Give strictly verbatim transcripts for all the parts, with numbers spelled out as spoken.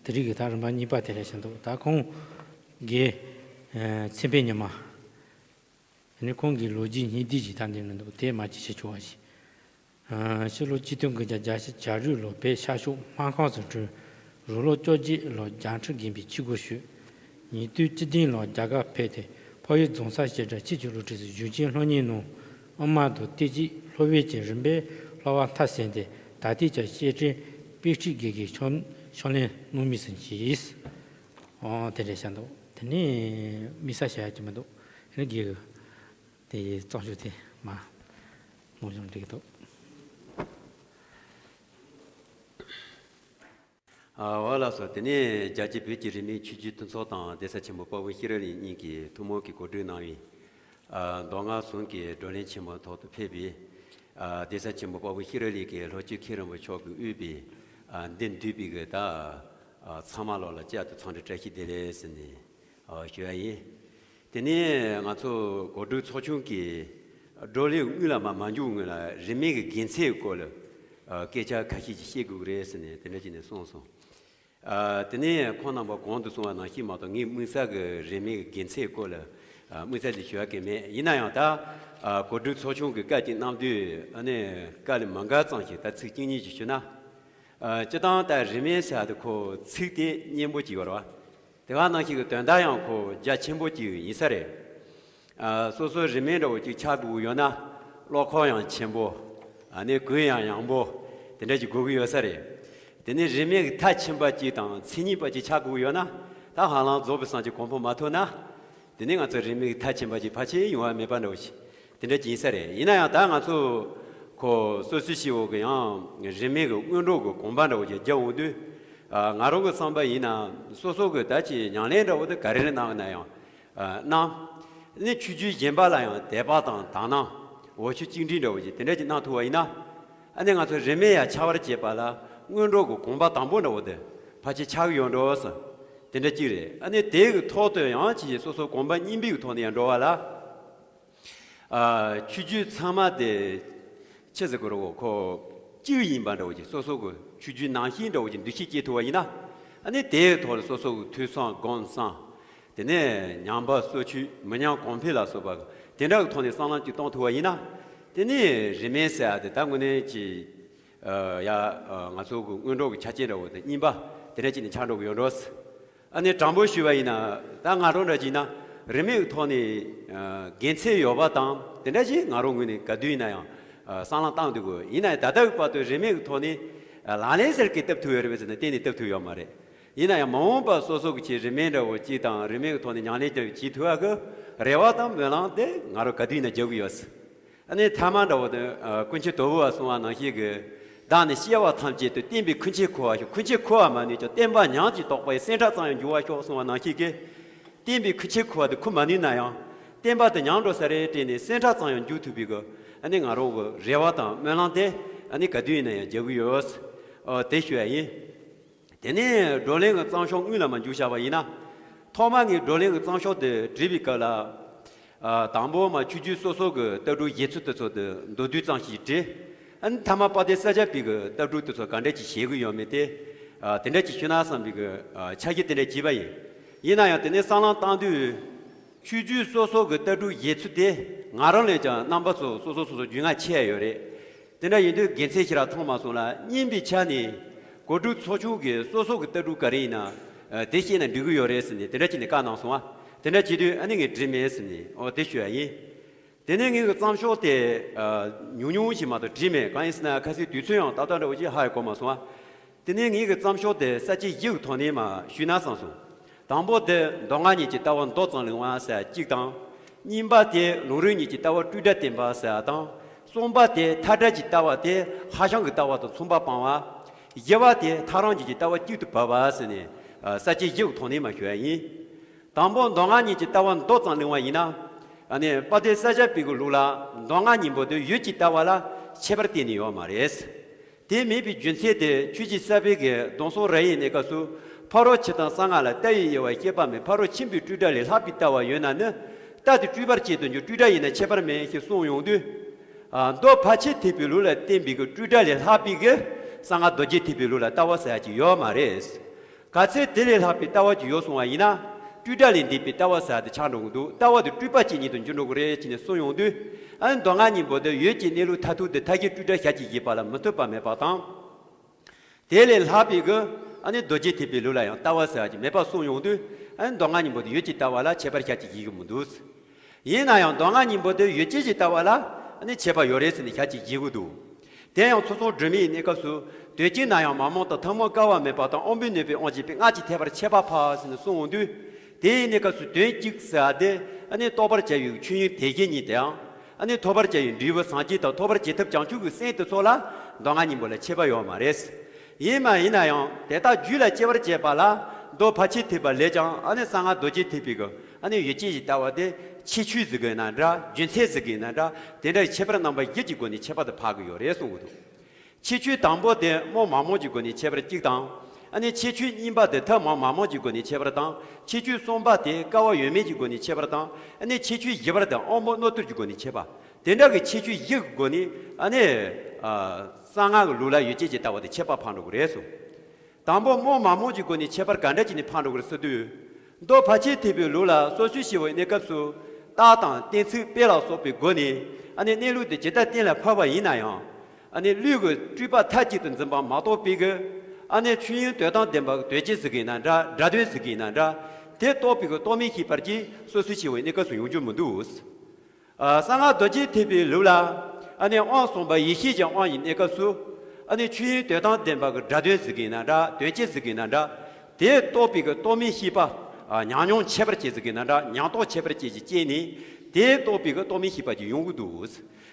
དེ་རིང་གི་ད་རིམ་པ་གཉིས་པ་དེ་རེད་བཞག་འདུག་ད་ཁོང་གི་ཨ་མཚན་དཔེ་ཉི་མ། དེ་ནས་ཁོང་གི་ལོ་རྒྱུས་སྙིང་བསྡུས་ཤིག་ད་འདི་མི་འདུག་དེ་མ་ཅིག་བྱེད་ཆོག་པ་ཞིག་ཕྱི་ལོ་ཆིག་སྟོང་དགུ་བརྒྱ་བརྒྱད་ཅུ་གྱ་དྲུག་ལོར་བོད་ཤར་ཕྱོགས་སྨར་ཁམས་སུ་འཁྲུངས། རང་ལོ་བཅོ་བརྒྱད་ལོར་རྒྱལ་ཕྲན་རྒན་པའི་ཆིབས་བསྒྱུར་ཞུས། ཉིས་སྟོང་བཅུ་བདུན་ལོར་རྒྱ་གར་ཕེབས་ཏེ་འཕགས་ཡུལ་རྫོང་སར་བཤད་གྲྭ་ཆོས་ཀྱི་བསླབ་གྲྭའི་གཞུང་ཆེན་སློབ་གཉེར་གནང་། དབུ་མ་དང་བསྟན་བཅོས་སློབ་དཔོན་གྱི་རིམ་པས་བསླབ་པ་མཐར་ཕྱིན་ཏེ་ད་ལྟའི་ཆར་བཤད་གྲྭའི་དཔེ་ཁྲིད་དགེ་རྒན་ཕྱག་ཕྱག་ལེན་གནང་མུས་སུ་མཆིས། ཨོ་དེ་རེད་བཞག་འདུག་དེ་ནས་དམིགས་བསལ་བཤད་ཡ་ཅིག་མི་འདུག་དེ་ནས་དགེ་རྒན་དེ་གཙང་ཤོག་དེ་མ་གནང་སྦྱོང་འགྲིག་གི་འདུག་ཨ་བ་ལགས་སོ། དེ་ནས་རྒྱལ་སྤྱིའི་བོད་ཀྱི་རིས་མེད་ཆོས་བརྒྱུད་མཐུན་ཚོགས་དང་གདན་ས་ཆེན་པོ་དཔའ་བོ་ཤེས་རབ་གླིང་གཉིས་ཀྱིས་ཐུན་མོང་གི་གོ་སྒྲིག་གནང་བའི་ཨ་མདོ་སྔགས་ཟུང་གི་བགྲོ་གླེང་ཆེན་མོའི་ཐོག་ཏུ་ཕེབས་པའི་ཨ་གདན་ས་ཆེན་པོ་དཔའ་བོ་ཤེས་རབ་གླིང་གི་ལྷོ་སྤྱི་མཁན་རིན་པོ་ཆེ་མཆོག་གིས་དབུས་པའི་ཨ་འདིར་འདུས་པའི་གི་ད་ཨ་ཚང་མ་ལོག་ལ་བཅར་དུ་འཚམས་འདྲི་བཀྲ་ཤིས་བདེ་ལེགས་ཟེར་ནས་ཨ་ཞུ་ཡ་ཡིན། དེ་ནས་ང་ཚོ་གོ་སྒྲིག་ཚོགས་ཆུང་གིས་བགྲོ་གླེང་དངོས་ལ་མ་མ་འཇུག་སྔོན་ལ་རིས་མེད་ཀྱི་དགེ་མཚན་སྐོར་ལ་ཨ་སྐད་ཆ་ཁ་ཤས་ཅིག་བཤད་དགོས་ཀྱི་རེད་ཟེར་ནས་དེ་འདྲ་བྱས་ནས་གསུངས་སོང་། ཨ་དེ་ནས་ཁོང་རྣམ་པ་གོང་དུ་གསུངས་པ་ནང་བཞིན་མ་གཏོགས་ངས་དམིགས་བསལ་གྱི་རིས་མེད་ཀྱི་དགེ་མཚན་སྐོར་ལ་ཨ་དམིགས་བསལ་ཅིག་ཞུ་ཡ་གི་མེད། ཡིན་ན་ཡང་ད་ཨ་གོ་སྒྲིག་ཚོགས་ཆུང་གིས་བཀའ་ཅིག་གནང་དུས་ཨ་ནི་བཀའ་ལས་མ་འགལ་ཙམ་ཞིག་ད་ཚིག་གཅིག་གཉིས་ཅིག་ཞུ་ན། ཨ་སྤྱིར་བཏང་ད་རིས་མེད་ཟེར་ཡ་དེ་ཁོ་ཚིག་དེ་སྙན་པོ་ཅིག་ཡོད་རེད་བ། དེ་ག་ནང་བཞིན་གྱི་དོན་དག་ཡང་ཁོ་རྒྱ་ཆེན་པོ་ཅིག་ཡིན་ས་རེད། ཨ་སོ་སོའི་རིས་མེད་འདྲ་བོ་ཅིག་ཆགས་དགོས་ཡོད་ན་བློ་ཁོག་ཡང་ཆེན་པོ། ཨ་ནི་གུ་ཡངས་ཡངས་པོ་དེ་འདྲ་ཅིག་དགོས་ཀྱི་ཡོད་ས་རེད། དེ་ནས་རིས་མེད་ཀྱི་མཐར་ཕྱིན་པ་ཅིག་དང་མཚན་ཉིད་པ་ཅིག་ཆགས་དགོས་ཡོད་ན་ད་ཧ་ལམ་རྫོགས་པའི་སངས་རྒྱས་གོ་འཕང་མ་ཐོབ་ན། དེ་ནས་ང་ཚོ་རིས་མེད་ཀྱི་མཐར་ཕྱིན་པ་ཅིག་ཕལ་ཆེར་ཡོང་བ་མེད་པ་འདྲ་བོ་ཞིག་དེ་འདྲ་ཅིག་ཡིན་ས་རེད། ཡིན་ན་ཡང་ད་ང་ཚོ་ཁོ་སོ་སོའི་སྐྱེ་བོ་གི་ཡང་རིས་མེད་ཀྱི་སྔོན་འགྲོ་གི་གོམ་པ་འདྲ་བོ་ཅིག་རྒྱག་འོང་དུས། ཨ་ང་རང་གི་བསམ་པ་ཡིན་ན་སོ་སོ་གི་ད་ཅིག་ཉམས་ལེན་འདྲ་བོ་དེ་ག་རེ་རེ་གནང་ན་ཡང་ཨ་གནང་། ནི་ཆོས་བརྒྱུད་གཞན་པ་ལ་ཡང་དད་པ་དང་དག་སྣང་འོ་ཆོས་གཅིག་འདྲིས་འདྲ་བོ་ཅིག་དེ་འདྲ་ཅིག་གནང་ཐུབ་པ་ཡིན་ན། ཨ་ནི་ང་ཚོ་རིས་མེད་ཡ་ཆགས་པར་བྱེད་པ་ལ་སྔོན་འགྲོ་གི་གོམ་པ་དང་པོ་འདྲ་བོ་དེ་ཕལ་ཆེར་ཆགས་ཀྱི་ཡོད་འགྲོ་ཟེར། དེ་འདྲ་གཅིག་རེད། ཨ་ནི་དེ་གི་ཐོག་ཏུ་ཡང་ཅིག་སོ་སོ་གོམ་པ་གཉིས་པའི་གི་ཐོག་ནས་ཡང་འགྲོ་བ་ལ། ཨ་ཆོས་བརྒྱུད་ཚང་མ་དེ་ཆི་ཟེར་དགོས་རེད་གོ་ཁོ་གཅིག་ཡིན་པ་འདྲ་བོ་ཅིག་སོ་སོ་གི་ཆོས་བརྒྱུད་ནང་བཞིན་འདྲ་བོ་ཅིག་འདུ་ཤེས་སྐྱེ་ཐུབ་པ་ཡིན་ན། ཨ་ནི་དེའི་ཐོག་ལ་སོ་སོ་གི་ཐོས་བསམ་སྒོམ་གསུམ། དེ་ནས་ཉམས་པ་གསོ་བཅོས་མི་ཉམས་གོང་འཕེལ་ལ་སོགས་པ་དེ་འདྲ་གི་ཐོག་ནས་བསམ་བློ་ཅིག་གཏོང་ཐུབ་པ་ཡིན་ན། དེ་ནས་རིས་མེད་ཟེར་ཡ་དེ་ད་དངོས་གནས་ཅིག་ཨ་ཡ་ཨ་ང་ཚོ་གི་སྔོན་འགྲོ་གི་ཆ་རྐྱེན་འདྲ་བོ་དེ་གཉིས་པ་དེ་འདྲ་ཅིག་ནས་ཆགས་འགྲོ་གི་ཡོད་འགྲོ། ཨ་ནི་དྲང་པོ་ཞུས་པ་ཡིན་ན་ད་ང་རང་འདྲ་ཅིག་ཡིན་ན་རིས་མེད་ཀྱི་ཐོག་ནས་ཨ་དགེ་མཚན་ཡོད་པ་དང་དེ་འདྲ་ཅིག་ང་རང་ངོས་ནས་ག་དུས་ཡིན་ན་ཡང་ཨ་བསམ་བློ་བཏང་འདུག་གི། ཡིན་ན་ཡང་ད་ལྟ་བའི་བར་དུ་རིས་མེད་ཀྱི་ཐོག་ནས་ཨ་ལག་ལེན་ཟེར་གི་བསྟར་ཐུབ་ཡོད་རེད་པས་ཟེར་ན་གཏན་ནས་བསྟར་ཐུབ་ཡོད་མ་རེད། ཡིན་ན་ཡང་མ་འོངས་པར་སོ་སོ་གི་ཆེད་རིས་མེད་འདྲ་བོ་གཅིག་དང་རིས་མེད་ཀྱི་ཐོག་ནས་ཉམས་ལེན་བྱེད་ཐུབ་ཡག་གི་རེ་བ་དང་སྨོན་ལམ་དེ་ང་རང་ག་དུས་ཡིན་ན་རྒྱག་གི་ཡོད། ཨ་ནི་ཐ་མ་འདྲ་བོ་དེ་ཨ་ཀུན་མཁྱེན་དོལ་པོ་བ་གསུང་བ་ནང་བཞིན་གྱི། བདག་ནི་སྐྱེ་བ་ཐམས་ཅད་དུ་བསྟན་པའི་ཁུར་ཆེན་འཁུར་བར་ཤོག་ཁུར་ཆེན་འཁུར་བ་མ་ནུས་ཀྱང་བསྟན་པ་ཉམས་ཀྱིས་རྟོགས་པའི་སེམས་ཁྲལ་ཙམ་ཡང་འགྱུར་བར་ཤོག་གསུང་བ་ནང་བཞིན་གྱི། བསྟན་པའི་ཁུར་ཆེན་འཁུར་བ་དེ་འཁུར་མ་ནུས་ན་ཡང་བསྟན་པ་དེ་ཉམས་འགྲོ་ས་རེད་དྲན་ནས་སེམས་ཁྲལ་ཙམ་ཡང་འགྱུར་ཐུབ་པའི་གི་ཨ་ནི་ང་རང་གི་རེ་བ་དང་སྨོན་ལམ་དེ་ཨ་ནི་ག་དུས་ཡིན་ན་ཡང་རྒྱག་གི་ཡོད། ཨོ་དེ་ཞུ་ཡ་ཡིན། དེ་ནས་བགྲོ་གླེང་གི་བརྩམས་ཆོས་དངོས་ལ་མ་འཇུག་བྱ་བ་ཡིན་ན། ཐོག་མ་ངས་བགྲོ་གླེང་གི་བརྩམས་ཆོས་དེ་བྲིས་པའི་སྐབས་ལ། ཨ་དང་པོ་མ་ཆོས་བརྒྱུད་སོ་སོ་གི་ལྟ་གྲུབ་བཞེད་ཚུལ་དེ་ཚོ་དེ་མདོར་བསྡུས་ཙམ་ཞིག་བྲིས། ཨ་ནི་མཐའ་མ་དཔལ་ལྡན་ས་སྐྱ་པའི་གི་ལྟ་གྲུབ་དེ་ཚོ་ག་འདྲ་ཅིག་བཞེད་གི་ཡོད་མེད་དེ། ཨ་དེ་འདྲ་ཅིག་ཞུས་ན་བསམ་པའི་གི་ཨ་འཆར་གཞི་དེ་འདྲ་བྱས་པ་ཡིན། ཡིན་ན་ཡང་དེ་ནས་བསམ་བློ་བཏང་དུས། ཆོས་བརྒྱུད་སོ་སོ་གི་ལྟ་གྲུབ་བཞེད་ཚུལ་དེ་ང་རང་ལས་ཀྱང་རྣམ་པ་ཚོ་སོ་སོ་སོ་སོ་རྒྱུས་མངའ་ཆེ་ཡ་ཡོད་རེད། དེ་འདྲ་ཡིན་དུས་དགེ་མཚན་ཞེ་དྲག་མཐོང་མ་སོང་ལ་སྙིང་པའི་ཆ་ནས་གོ་སྒྲིག་ཚོགས་ཆུང་གིས་སོ་སོ་གི་ལྟ་གྲུབ་ག་རེ་ཡིན་ན་དེ་བཤད་ན་འགྲིག་གི་ཡོད་རེད་ཟེར་ནས་དེ་འདྲ་བྱས་ནས་བཀའ་གནང་སོང་བ། དེ་འདྲ་བྱེད་དུས་ཨ་ནི་ངས་བྲིས་མེད་ཟེར་ནས་ཨོ་དེ་ཞུ་ཡ་ཡིན། དེ་ནས་ངའི་གི་བརྩམས་ཆོས་དེ་ཉུང་ཉུང་ཞིག་མ་གཏོགས་བྲིས་མེད། གང་ཡིན་ཟེར་ན་ཁ་སང་དུས་ཚོད་ཡང་ཏག་ཏག་འདྲ་བོ་ཅིག་ཧ་ཡང་གོ་མ་སོང་བ། དེ་ནས་ངའི་གི་བརྩམས་ཆོས་དེ་ས་བཅད་བཞི་གི་ཐོག་ནས་མར་ཞུས་ན་བསམ་སོང་། དང་པོ་དེ་མདོ་སྔགས་གཉིས་ཀྱི་ལྟ་བ་མདོ་ཙམ་གླེང་བ་ཟེར་གཅིག་དང་། གཉིས་པ་དེ་ལུང་རིགས་གཉིས་ཀྱི་ལྟ་བ་སྤྲོས་བྲལ་བསྟན་པ་ཟེར་བ་དང་། གསུམ་པ་དེ་མཐའ་བྲལ་གྱི་ལྟ་བ་དེ་ཧྭ་ཤང་གི་ལྟ་བ་དང་མཚུངས་པ་སྤང་བ། བཞི་པ་དེ་ཐལ་རང་རྒྱལ་གྱི་ལྟ་བ་གཅིག་ཏུ་བབས་པ་ཟེར་ནས་ས་བཅད་བཞི་གི་ཐོག་ནས་མར་ཞུ་ཡ་ཡིན། དང་པོ་མདོ་སྔགས་གཉིས་ཀྱི་ལྟ་བ་མདོ་ཙམ་གླེང་བ་ཡིན་ན། ཨ་ནི་དཔལ་ལྡན་ས་སྐྱ་པའི་གི་ལུགས་ལ་མདོ་སྔགས་གཉིས་པོ་དེ་ཡུལ་གྱི་ལྟ་བ་ལ་ཁྱད་པར་གཏན་ནས་ཡོད་མ་རེད། དེ་མེད་པའི་རྒྱུ་མཚན་དེ་ཆོས་ཀྱི་ས་པཎ་གྱིས་གདན་ས་ར་ཡི་གནས་སྐབས་སུ་ཕ་རོལ་ཕྱི་དང་གསང་སྔགས་ལ་ལྟ་བའི་དབྱེ་བ་ཤེས་པ་མེད། ཕ་རོལ་ཕྱིན་པའི་སྤྲོས་བྲལ་ལས་ལྷག་པའི་ལྟ་བ་ཡོད་ན་ནི་རྟག་ཏུ་སྤྲོས་པར་བྱེད་དུ་འཇུག་སྤྲོས་བྲལ་ཡིན་ན་ཁྱད་པར་མེད་ཞེས་གསུངས་ཡོང་དུས། ཨ་མདོ་ཕལ་ཆེར་ཐེག་པའི་ལུགས་ལ་བརྟེན་པའི་གི་སྤྲོས་བྲལ་ལས་ལྷག་པའི་གི་གསང་སྔགས་རྡོ་རྗེ་ཐེག་པའི་ལུགས་ལ་ལྟ་བ་ཟེར་ཡ་ཅིག་ཡོད་མ་རེད། ག་ཚད་དེ་ལས་ལྷག་པའི་ལྟ་བ་ཅིག་ཡོད་སོང་བ་ཡིན་ན། སྤྲོས་བྲལ་ལས་འདས་པའི་ལྟ་བ་ཟེར་བ་དེ་ཆགས་འགྲོ་གི་འདུག་ལྟ་བ་དེ་སྤྲོས་པ་ཅན་ཉིད་དུ་འགྱུར་འགྲོ་གི་རེད་ཅེས་ནས་གསུངས་ཡོང་དུས། ཨ་ནི་མདོ་སྔགས་སྙིང་པོ་དེ་ཡོད་ཀྱི་གནས་ལུགས་མཐར་ཐུག་དེ་མཐའ་བཞི་སྤྲོས་བྲལ་ཞལ་གྱིས་བཞེས་པ་ལ་མི་ལྟོས་པ་མེད་པ་དང་། དེ་ལས་ལྷག་པའི་གི་ཨ་ནི་རྡོ་རྗེ་ཐེག་པའི་ལུགས་ལ་ཡང་ལྟ་བ་ཟེར་བ་ཅིག་མེད་པ་གསུངས་ཡོང་དུས། ཨ་ནི་མདོ་སྔགས་སྙིང་པོ་དེ་ཡོད་ཀྱི་ལྟ་བ་ལ་ཁྱད་པར་ཞལ་གྱིས་བཞེས་གི་མི་འདུག་ཡིན་ན་ཡང་མདོ་སྔགས་སྙིང་པོ་དེ་ཡོད་ཀྱི་ལྟ་བ་ལ་ཨ་ནི་ཁྱད་པར་ཡོད་རེད་ཟེར་ནས་ཞལ་གྱིས་བཞེས་གི་འདུག་དེ་ཡང་ཚུར་མཐོང་སྒྲོན་མེའི་གནས་སྐབས་སུ། དོན་གཅིག་ན་ཡང་མ་རྨོངས་དང་ཐུན་མོང་བསྐལ་བ་མེད་པ་དང་དབང་པོས་གནོད་པའི་དབང་བྱས་པའི་སྔགས་ཀྱི་ཐེག་པར་འཆད་པ་ཕར་ཟེར་ནས་གསུངས་འོང་དུས། དེའི་གནས་སྐབས་སུ་དོན་གཅིག་ཟེར་བ་དེ་ཨ་ནི་རྟོགས་པར་བྱ་བའི་ཆོས་དབྱིངས་དེ་བཞིན་ཉིད་དེའང་། ཨ་ནི་ཐོབ་པར་བྱ་བའི་འབྲས་བུ་སངས་རྒྱས་དང་ཐོབ་པར་བྱེད་ཐབས་བྱང་ཆུབ་ཀྱི་སེམས་དེ་ཚོ་ལ་མདོ་སྔགས་སྙིང་པོ་ལ་ཁྱད་པར་ཡོད་མ་རེད། ཡིན་མ་ཡིན་ན་ཡང་དེ་དག་རྒྱུད་ལ་སྐྱེ་བར་བྱེད་པ་ལ་མདོ་ཕལ་ཆེར་ཐེག་པ་ལས་ཀྱང་ཨ་ནི་གསང་སྔགས་རྡོ་རྗེ་ཐེག་པའི་གི་ཨ་ནི་ཡོད་ཀྱི་ལྟ་བ་དེ་ཁྱད་ཆོས་ཟེར་གི་ཡིན་ན་འདྲ། རྒྱུ་མཚན་ཟེར་གི་ཡིན་ན་འདྲ། དེ་འདྲའི་ཁྱད་པར་རྣམ་པ་བཞི་གི་སྒོ་ནས་ཁྱད་པར་དུ་འཕགས་ཀྱི་ཡོད་རེད་གསུང་གི་འདུག་ཁྱད་ཆོས་དང་པོ་དེ་རྨོངས་མ་རྨོངས་ཀྱི་སྒོ་ནས་ཁྱད་པར་གཅིག་དང་། ཨ་ནི་ཁྱད་ཆོས་གཉིས་པ་དེ་ཐུན་མོང་མ་རྨོངས་ཀྱི་སྒོ་ནས་ཁྱད་པར་དང་། ཁྱད་ཆོས་གསུམ་པ་དེ་སྐལ་བ་ཡོད་མེད་ཀྱི་སྒོ་ནས་ཁྱད་པར་དང་། ཨ་ནི་ཁྱད་ཆོས་བཞི་པ་དེ་དབང་པོ་རྣོ་རྟུལ་གྱི་སྒོ་ནས་ཁྱད་པར། དེ་འདྲ་གི་ཁྱད་ཆོས་བཞི་གི་སྒོ་ནས་ཨ་ནི་གསང་སྔགས་ཀྱི་ལུགས་ལ་ཡོད་ཀྱི་ལྟ་བ་དེ་ཁྱད་པར་འཕགས་འགྲོ་གི་རེད་གསུངས། དང་པོ་རྨོངས་མ་རྨོངས་ཀྱི་སྒོ་ནས་ཁྱད་པར་ག་འདྲ་བྱས་ནས་འཕགས་འགྲོ་གི་རེད་ཟེར་དུས། མདོ་ཕལ་ཆེར་ཐེག་པའི་ལུགས་ལ་སོ་སོའི་ཞི་བའི་གནས་སྐབས་སུ་རྟགས་དང་གཏན་ཚིགས་དཔེ་ལ་སོགས་པའི་སྒོ་ནས་ཨ་ནི་གནས་ལུགས་དེ་ཇི་ལྟར་གཏན་ལ་ཕབ་པ་ཡིན་ན་ཡང་། ཨ་ནི་ལུས་ཀྱི་སྤྲོས་པ་མཐའ་གཅིག་ཏུ་འཛིན་པ་མ་གཏོགས་པའི་གི་ཨ་ནི་ཆོས་དབྱིངས་དོན་དམ་བདེན་པ་གི་དོན་སྤྱི་ཟེར་གི་ཡིན་ན་འདྲ། སྒྲ་དོན་ཟེར་གི་ཡིན་ན་འདྲ། དེ་རྟོགས་པའི་གི་རྟོག་མེད་ཤེས་པ་ཅིག་སོ་སོའི་ཞི་བའི་གནས་སྐབས་སུ་ཡོང་རྒྱུ་མི་འདུག་གསང་སྔགས་རྡོ་རྗེ་ཐེག་པའི་ལུགས་ལ་ཨ་ནི་དབང་གསུམ་པ་ཡེ་ཤེས་ཀྱི་དབང་གི་གནས་སྐབས་སུ་ཨ་ནི་ཆོས་དབྱིངས་དོན་དམ་བདེན་པ་གི་སྒྲ་དོན་ཟེར་གི་ཡིན་ན་འདྲ། དོན་སྤྱི་ཟེར་གི་ཡིན་ན་འདྲ། དེ་རྟོགས་པའི་གི་རྟོག་མེད་ཤེས་པ། ཨ་ཉམས་མྱོང་ཁྱད་པར་ཅན་ཟེར་གི་ཡིན་ན་འདྲ། ཉམས་རྟོགས་ཁྱད་པར་ཅན་ཞིག་སྐྱེས་ནས་དེ་རྟོགས་པའི་གི་རྟོག་མེད་ཤེས་པ་ཅིག་ཡོང་གི་འདུག་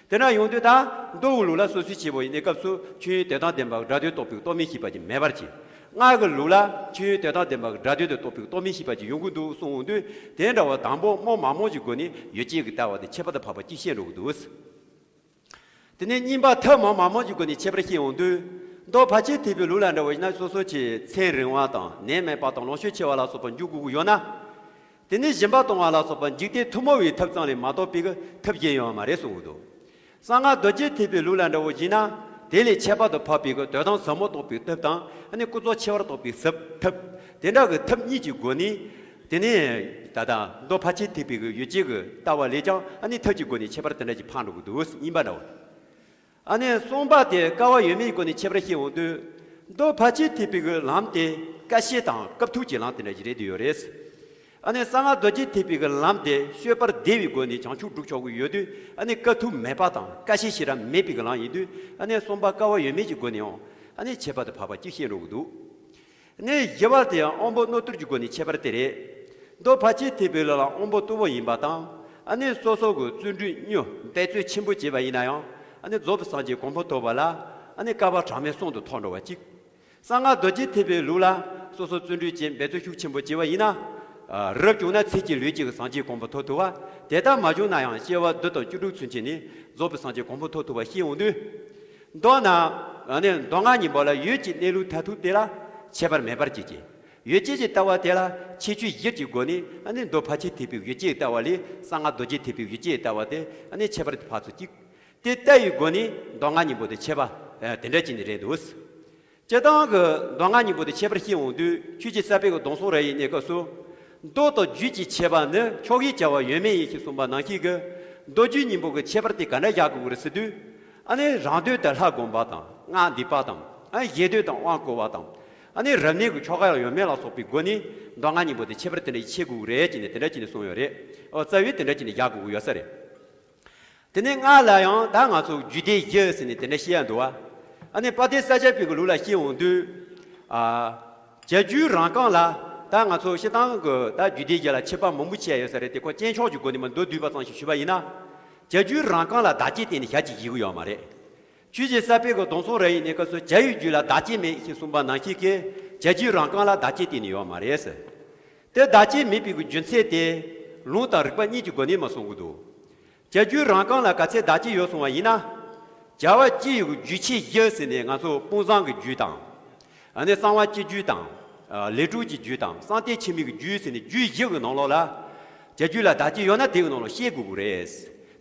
དེ་འདྲ་ཡོང་དུས་ད་མདོ་གི་ལུགས་ལ་སོ་སོའི་ཞི་བའི་གནས་སྐབས་སུ་ཆོས་དབྱིངས་དོན་དམ་བདེན་པ་གི་སྒྲ་དོན་རྟོགས་པའི་གི་རྟོག་མེད་ཤེས་པ་ཅིག་མེད་པར་བྱེད། སྔགས་ཀྱི་ལུགས་ལ་ཆོས་དབྱིངས་དོན་དམ་བདེན་པ་གི་སྒྲ་དོན་དུ་རྟོགས་པའི་རྟོག་མེད་ཤེས་པ་ཅིག་ཡོང་གི་འདུག་གསུངས་འོང་དུས། དེ་འདྲ་བ་དང་པོ་རྨོངས་མ་རྨོངས་ཀྱི་སྒོ་ནས་ཡོད་ཅེས་ཀྱི་ལྟ་བ་དེ་ཁྱད་པར་དུ་འཕགས་པ་གཅིག་བཤད་འགྲོ་གི་འདུག་དེ་ནས་གཉིས་པ་ཐུན་མོང་མ་རྨོངས་ཀྱི་སྒོ་ནས་ཁྱད་པར་བཤད་འོང་དུས། མདོ་ཕལ་ཆེར་ཐེག་པའི་ལུགས་ལ་འདྲ་བ་ཡིན་ན་སོ་སོ་ཆེ་ཚེ་རིང་བ་དང་ནད་མེད་པ་དང་ལོངས་སྤྱོད་ཆེ་བ་ལ་སོགས་པ་འཇུག་དགོས་ཀྱི་ཡོད་ན། དེ་ནས་སྦྱིན་པ་གཏོང་བ་ལ་སོགས་པ་འཇིག་རྟེན་ཐུན་མོང་བའི་ཐབས་ཙམ་ལས་མ་གཏོགས་པའི་གི་ཐབས་གཞན་ཡོད་མ་རེད་གསུངས་འདུག་གསང་སྔགས་རྡོ་རྗེ་ཐེག་པའི་ལུགས་ལ་འདྲ་བོ་བགྱིས་ན། དེ་ལས་ཁྱད་པར་དུ་འཕགས་པའི་གི་དོན་དམ་ཟབ་མོ་རྟོགས་པའི་ཐབས་དང་། ཨ་ནི་ཀུན་རྫོབ་ཆེ་བར་རྟོགས་པའི་ཟབ་ཐབས། དེ་འདྲ་གི་ཐབས་གཉིས་ཀྱི་སྒོ་ནས། དེ་ནས་ད་ལྟ་མདོ་ཕལ་ཆེར་ཐེག་པའི་གི་ཡོད་ཅེས་གི་ལྟ་བ་ལས་ཀྱང་ཨ་ནི་ཐབས་ཀྱི་སྒོ་ནས་ཁྱད་པར་དེ་འདྲ་ཅིག་འཕགས་འགྲོ་གི་འདུག་གཉིས་པ་འདྲ་བོ། ཨ་ནི་གསུམ་པ་དེ་སྐལ་བ་ཡོད་མེད་ཀྱི་སྒོ་ནས་ཁྱད་པར་བཤད་འོང་དུས། མདོ་ཕལ་ཆེར་ཐེག་པའི་གི་ལམ་དེ་སྐད་ཤེས་དང་སྐབས་ཐུག་གི་ལམ་དེ་འདྲ་ཞིག་རེད་དུ་ཡོད་རེད། ཨ་ནི་གསང་སྔགས་རྡོ་རྗེ་ཐེག་པའི་གི་ལམ་དེ་སྤྱོད་པར་བདེ་བའི་སྒོ་ནས་བྱང་ཆུབ་སྒྲུབ་ཆོག་གི་ཡོད་དུས། ཨ་ནི་སྐབས་ཐུག་མེད་པ་དང་སྐད་ཤེས་ཤེས་རབ་མེད་པའི་གི་ལམ་ཡིན་དུས། ཨ་ནི་གསུམ་པ་སྐལ་བ་ཡོད་མེད་ཀྱི་སྒོ་ནས་ཡང་ཨ་ནི་ཁྱད་པར་དུ་འཕགས་པ་གཅིག་བཤད་འགྲོ་གི་འདུག་ཨ་ནི་བཞི་པ་དེ་ཡང་དབང་པོ་རྣོ་རྟུལ་གྱི་སྒོ་ནས་ཁྱད་པར་དེ་རེད། མདོ་ཕལ་ཆེར་ཐེག་པའི་ལུགས་ལ་དབང་པོ་རྟུལ་པོ་ཡིན་པ་དང་། ཨ་ནི་སོ་སོ་གི་བརྩོན་འགྲུས་སྨྱོ་འབད་རྩོལ་ཆེན་པོ་བྱས་པ་ཡིན་ན་ཡང་། ཨ་ནི་རྫོགས་པའི་སངས་རྒྱས་གོ་འཕང་ཐོབ་པ་ལ་ཨ་ནི་བསྐལ་པ་གྲངས་མེད་གསུམ་དུ་ཐོགས་འགྲོ་བ་གཅིག་གསང་སྔགས་རྡོ་རྗེ་ཐེག་པའི་ལུགས་ལ་སོ་སོ་བརྩོན་འགྲུས་ཅན་འབད་རྩོལ་ཤུགས་ཆེན་པོ་བྱས་པ་ཡིན་ན། ཨ་རབ་བྱུང་ན་ཚེ་གཅིག་ལུས་གཅིག་གི་སངས་རྒྱས་གོ་འཕང་ཐོབ་ཐུབ་པ། དེ་ལྟར་མ་བྱུང་ན་ཡང་སྐྱེ་བ་བདུན་དང་བཅུ་དྲུག་ཚུན་ཆད་ནས་རྫོགས་པའི་སངས་རྒྱས་གོ་འཕང་ཐོབ་ཐུབ་པ་ཤེས་འོང་དུས། མདོར་ན། ཨ་ནི་མདོ་སྔགས་གཉིས་པོ་ལ་ཡོད་ཀྱི་གནས་ལུགས་མཐར་ཐུག་དེ་ལ་ཁྱད་པར་མེད་པར་བྱེད་ཀྱི། ཡོད་ཅེས་ཀྱི་ལྟ་བ་དེ་ལ་ཁྱད་ཆོས་བཞི་གྱི་སྒོ་ནས། ཨ་ནི་མདོ་ཕལ་ཆེར་ཐེག་པའི་ཡོད་ཅེས་ལྟ་བ་ལས་གསང་སྔགས་རྡོ་རྗེ་ཐེག་པའི་ཡོད་ཅེས་ལྟ་བ་དེ་ཨ་ནི་ཁྱད་པར་དུ་འཕགས་སུ་གཅིག་དེ་ལྟ་བའི་སྒོ་ནས་མདོ་སྔགས་གཉིས་པོ་དེ་ཁྱད་པར་དེ་འདྲ་བྱས་ནས་རེད་འདུག་སྤྱིར་བཏང་གི་མདོ་སྔགས་གཉིས་པོ་དེ་ཁྱད་པར་བཤད་འོང་དུས། ཆོས་རྗེ་ས་པཎ་གྱི་སྡོམ་གསུམ་རབ་དབྱེའི་གནས་སྐབས་སུ། མདོ་དང་རྒྱུད་ཀྱི་ཁྱད་པར་ནི། ཕྱོགས་ཀྱི་བྱ་བ་ཡོད་མེད་ཡིན་ཞེས་གསུངས་པ་ནང་བཞིན་གྱི། མདོ་རྒྱུད་གཉིས་པོ་གི་ཁྱད་པར་དེ་ག་འདྲ་བཞག་དགོས་ཀྱི་རེད་ཟེར་དུས། ཨ་ནི་རང་དོན་དུ་ལྷ་བསྒོམ་པ་དང་སྔགས་བཟླས་པ་དང་། ཨ་ནི་གཞན་དོན་དུ་དབང་བསྐུར་བ་དང་། ཨ་ནི་རབ་གནས་ཀྱི་ཆོ་ག་ཡང་ཡོད་མེད་ལ་སོགས་པའི་སྒོ་ནས། མདོ་སྔགས་གཉིས་པོ་དེ་ཁྱད་པར་དེ་འདྲ་ཕྱེ་དགོས་ཀྱི་རེད་ཅེས་ནས་དེ་འདྲ་བྱས་ནས་གསུངས་ཡོད་རེད། ཨོ་རྩ་བའི་དེ་འདྲ་བྱས་ནས་བཞག་དགོས་ཀྱི་ཡོད་ས་རེད། དེ་ནས་སྔགས་ལ་ཡང་ད་ང་ཚོ་རྒྱུད་སྡེ་བཞི་ཟེར་ནས་དེ་འདྲ་བཤད་ཡ་འདུག་བ། ཨ་ནི་དཔལ་ལྡན་ས་སྐྱ་པའི་གི་ལུགས་ལ་བཤད་འོང་དུས། ཨ། བྱ་རྒྱུད་རང་རྐང་ལ། ད་ང་ཚོ་སྤྱིར་བཏང་གི་ད་རྒྱུད་སྡེ་བཞི་ལ་ཁྱད་པར་མང་པོ་ཕྱེ་ཡ་ཡོད་ས་རེད་དེ། ཁོ་སྤྱན་ཆོག་གི་སྒོ་ནས་མ་མདོར་བསྡུས་པ་ཙམ་ཞིག་ཞུས་པ་ཡིན་ན། བྱ་རྒྱུད་རང་རྐང་ལ་བདག་བསྐྱེད་བསྟན་ནས་ཞལ་གྱིས་བཞེས་ཀྱི་ཡོད་མ་རེད། ཆོས་རྗེ་ས་པཎ་གྱི་སྡོམ་གསུམ་རབ་དབྱེའི་གནས་སྐབས་སུ་བྱ་བའི་རྒྱུད་ལ་བདག་བསྐྱེད་མེད་ཅེས་གསུངས་པ་ནང་བཞིན་གྱི། བྱ་རྒྱུད་རང་རྐང་ལ་བདག་བསྐྱེད་བསྟན་ནས་ཡོད་མ་རེད་ཟེར། དེ་བདག་བསྐྱེད་མེད་པའི་གི་རྒྱུ་མཚན་དེ། ལུང་དང་རིགས་པ་གཉིས་ཀྱི་སྒོ་ནས་མ་གསུང་གི་འདུག་བྱ་རྒྱུད་རང་རྐང་ལ་ག་ཚད་བདག་བསྐྱེད་ཡོད་གསུངས་པ་ཡིན་ན། བྱ་བ་སྤྱི་ཡི་གི་རྒྱུད་ཆེ་བཞི་ཟེར་ནས་ང་ཚོ་དཔུང་བཟང་གི་རྒྱུད་དང་། ཨ་ནི་གསང་བ་སྤྱི་རྒྱུད་དང་། ཨ་ལས་གྲུབ་ཀྱི་རྒྱུད་དང་གསང་བསྟོད་ཆེན་མོའི་གི་རྒྱུད་ཟེར་ནས་རྒྱུད་བཞི་གི་ནང་ལོགས་ལ། བྱ་རྒྱུད་ལ་བདག་བསྐྱེད་ཡོད་ན་དེ་གི་ནང་ལོགས་བཤད་དགོས་ཀྱི་རེད།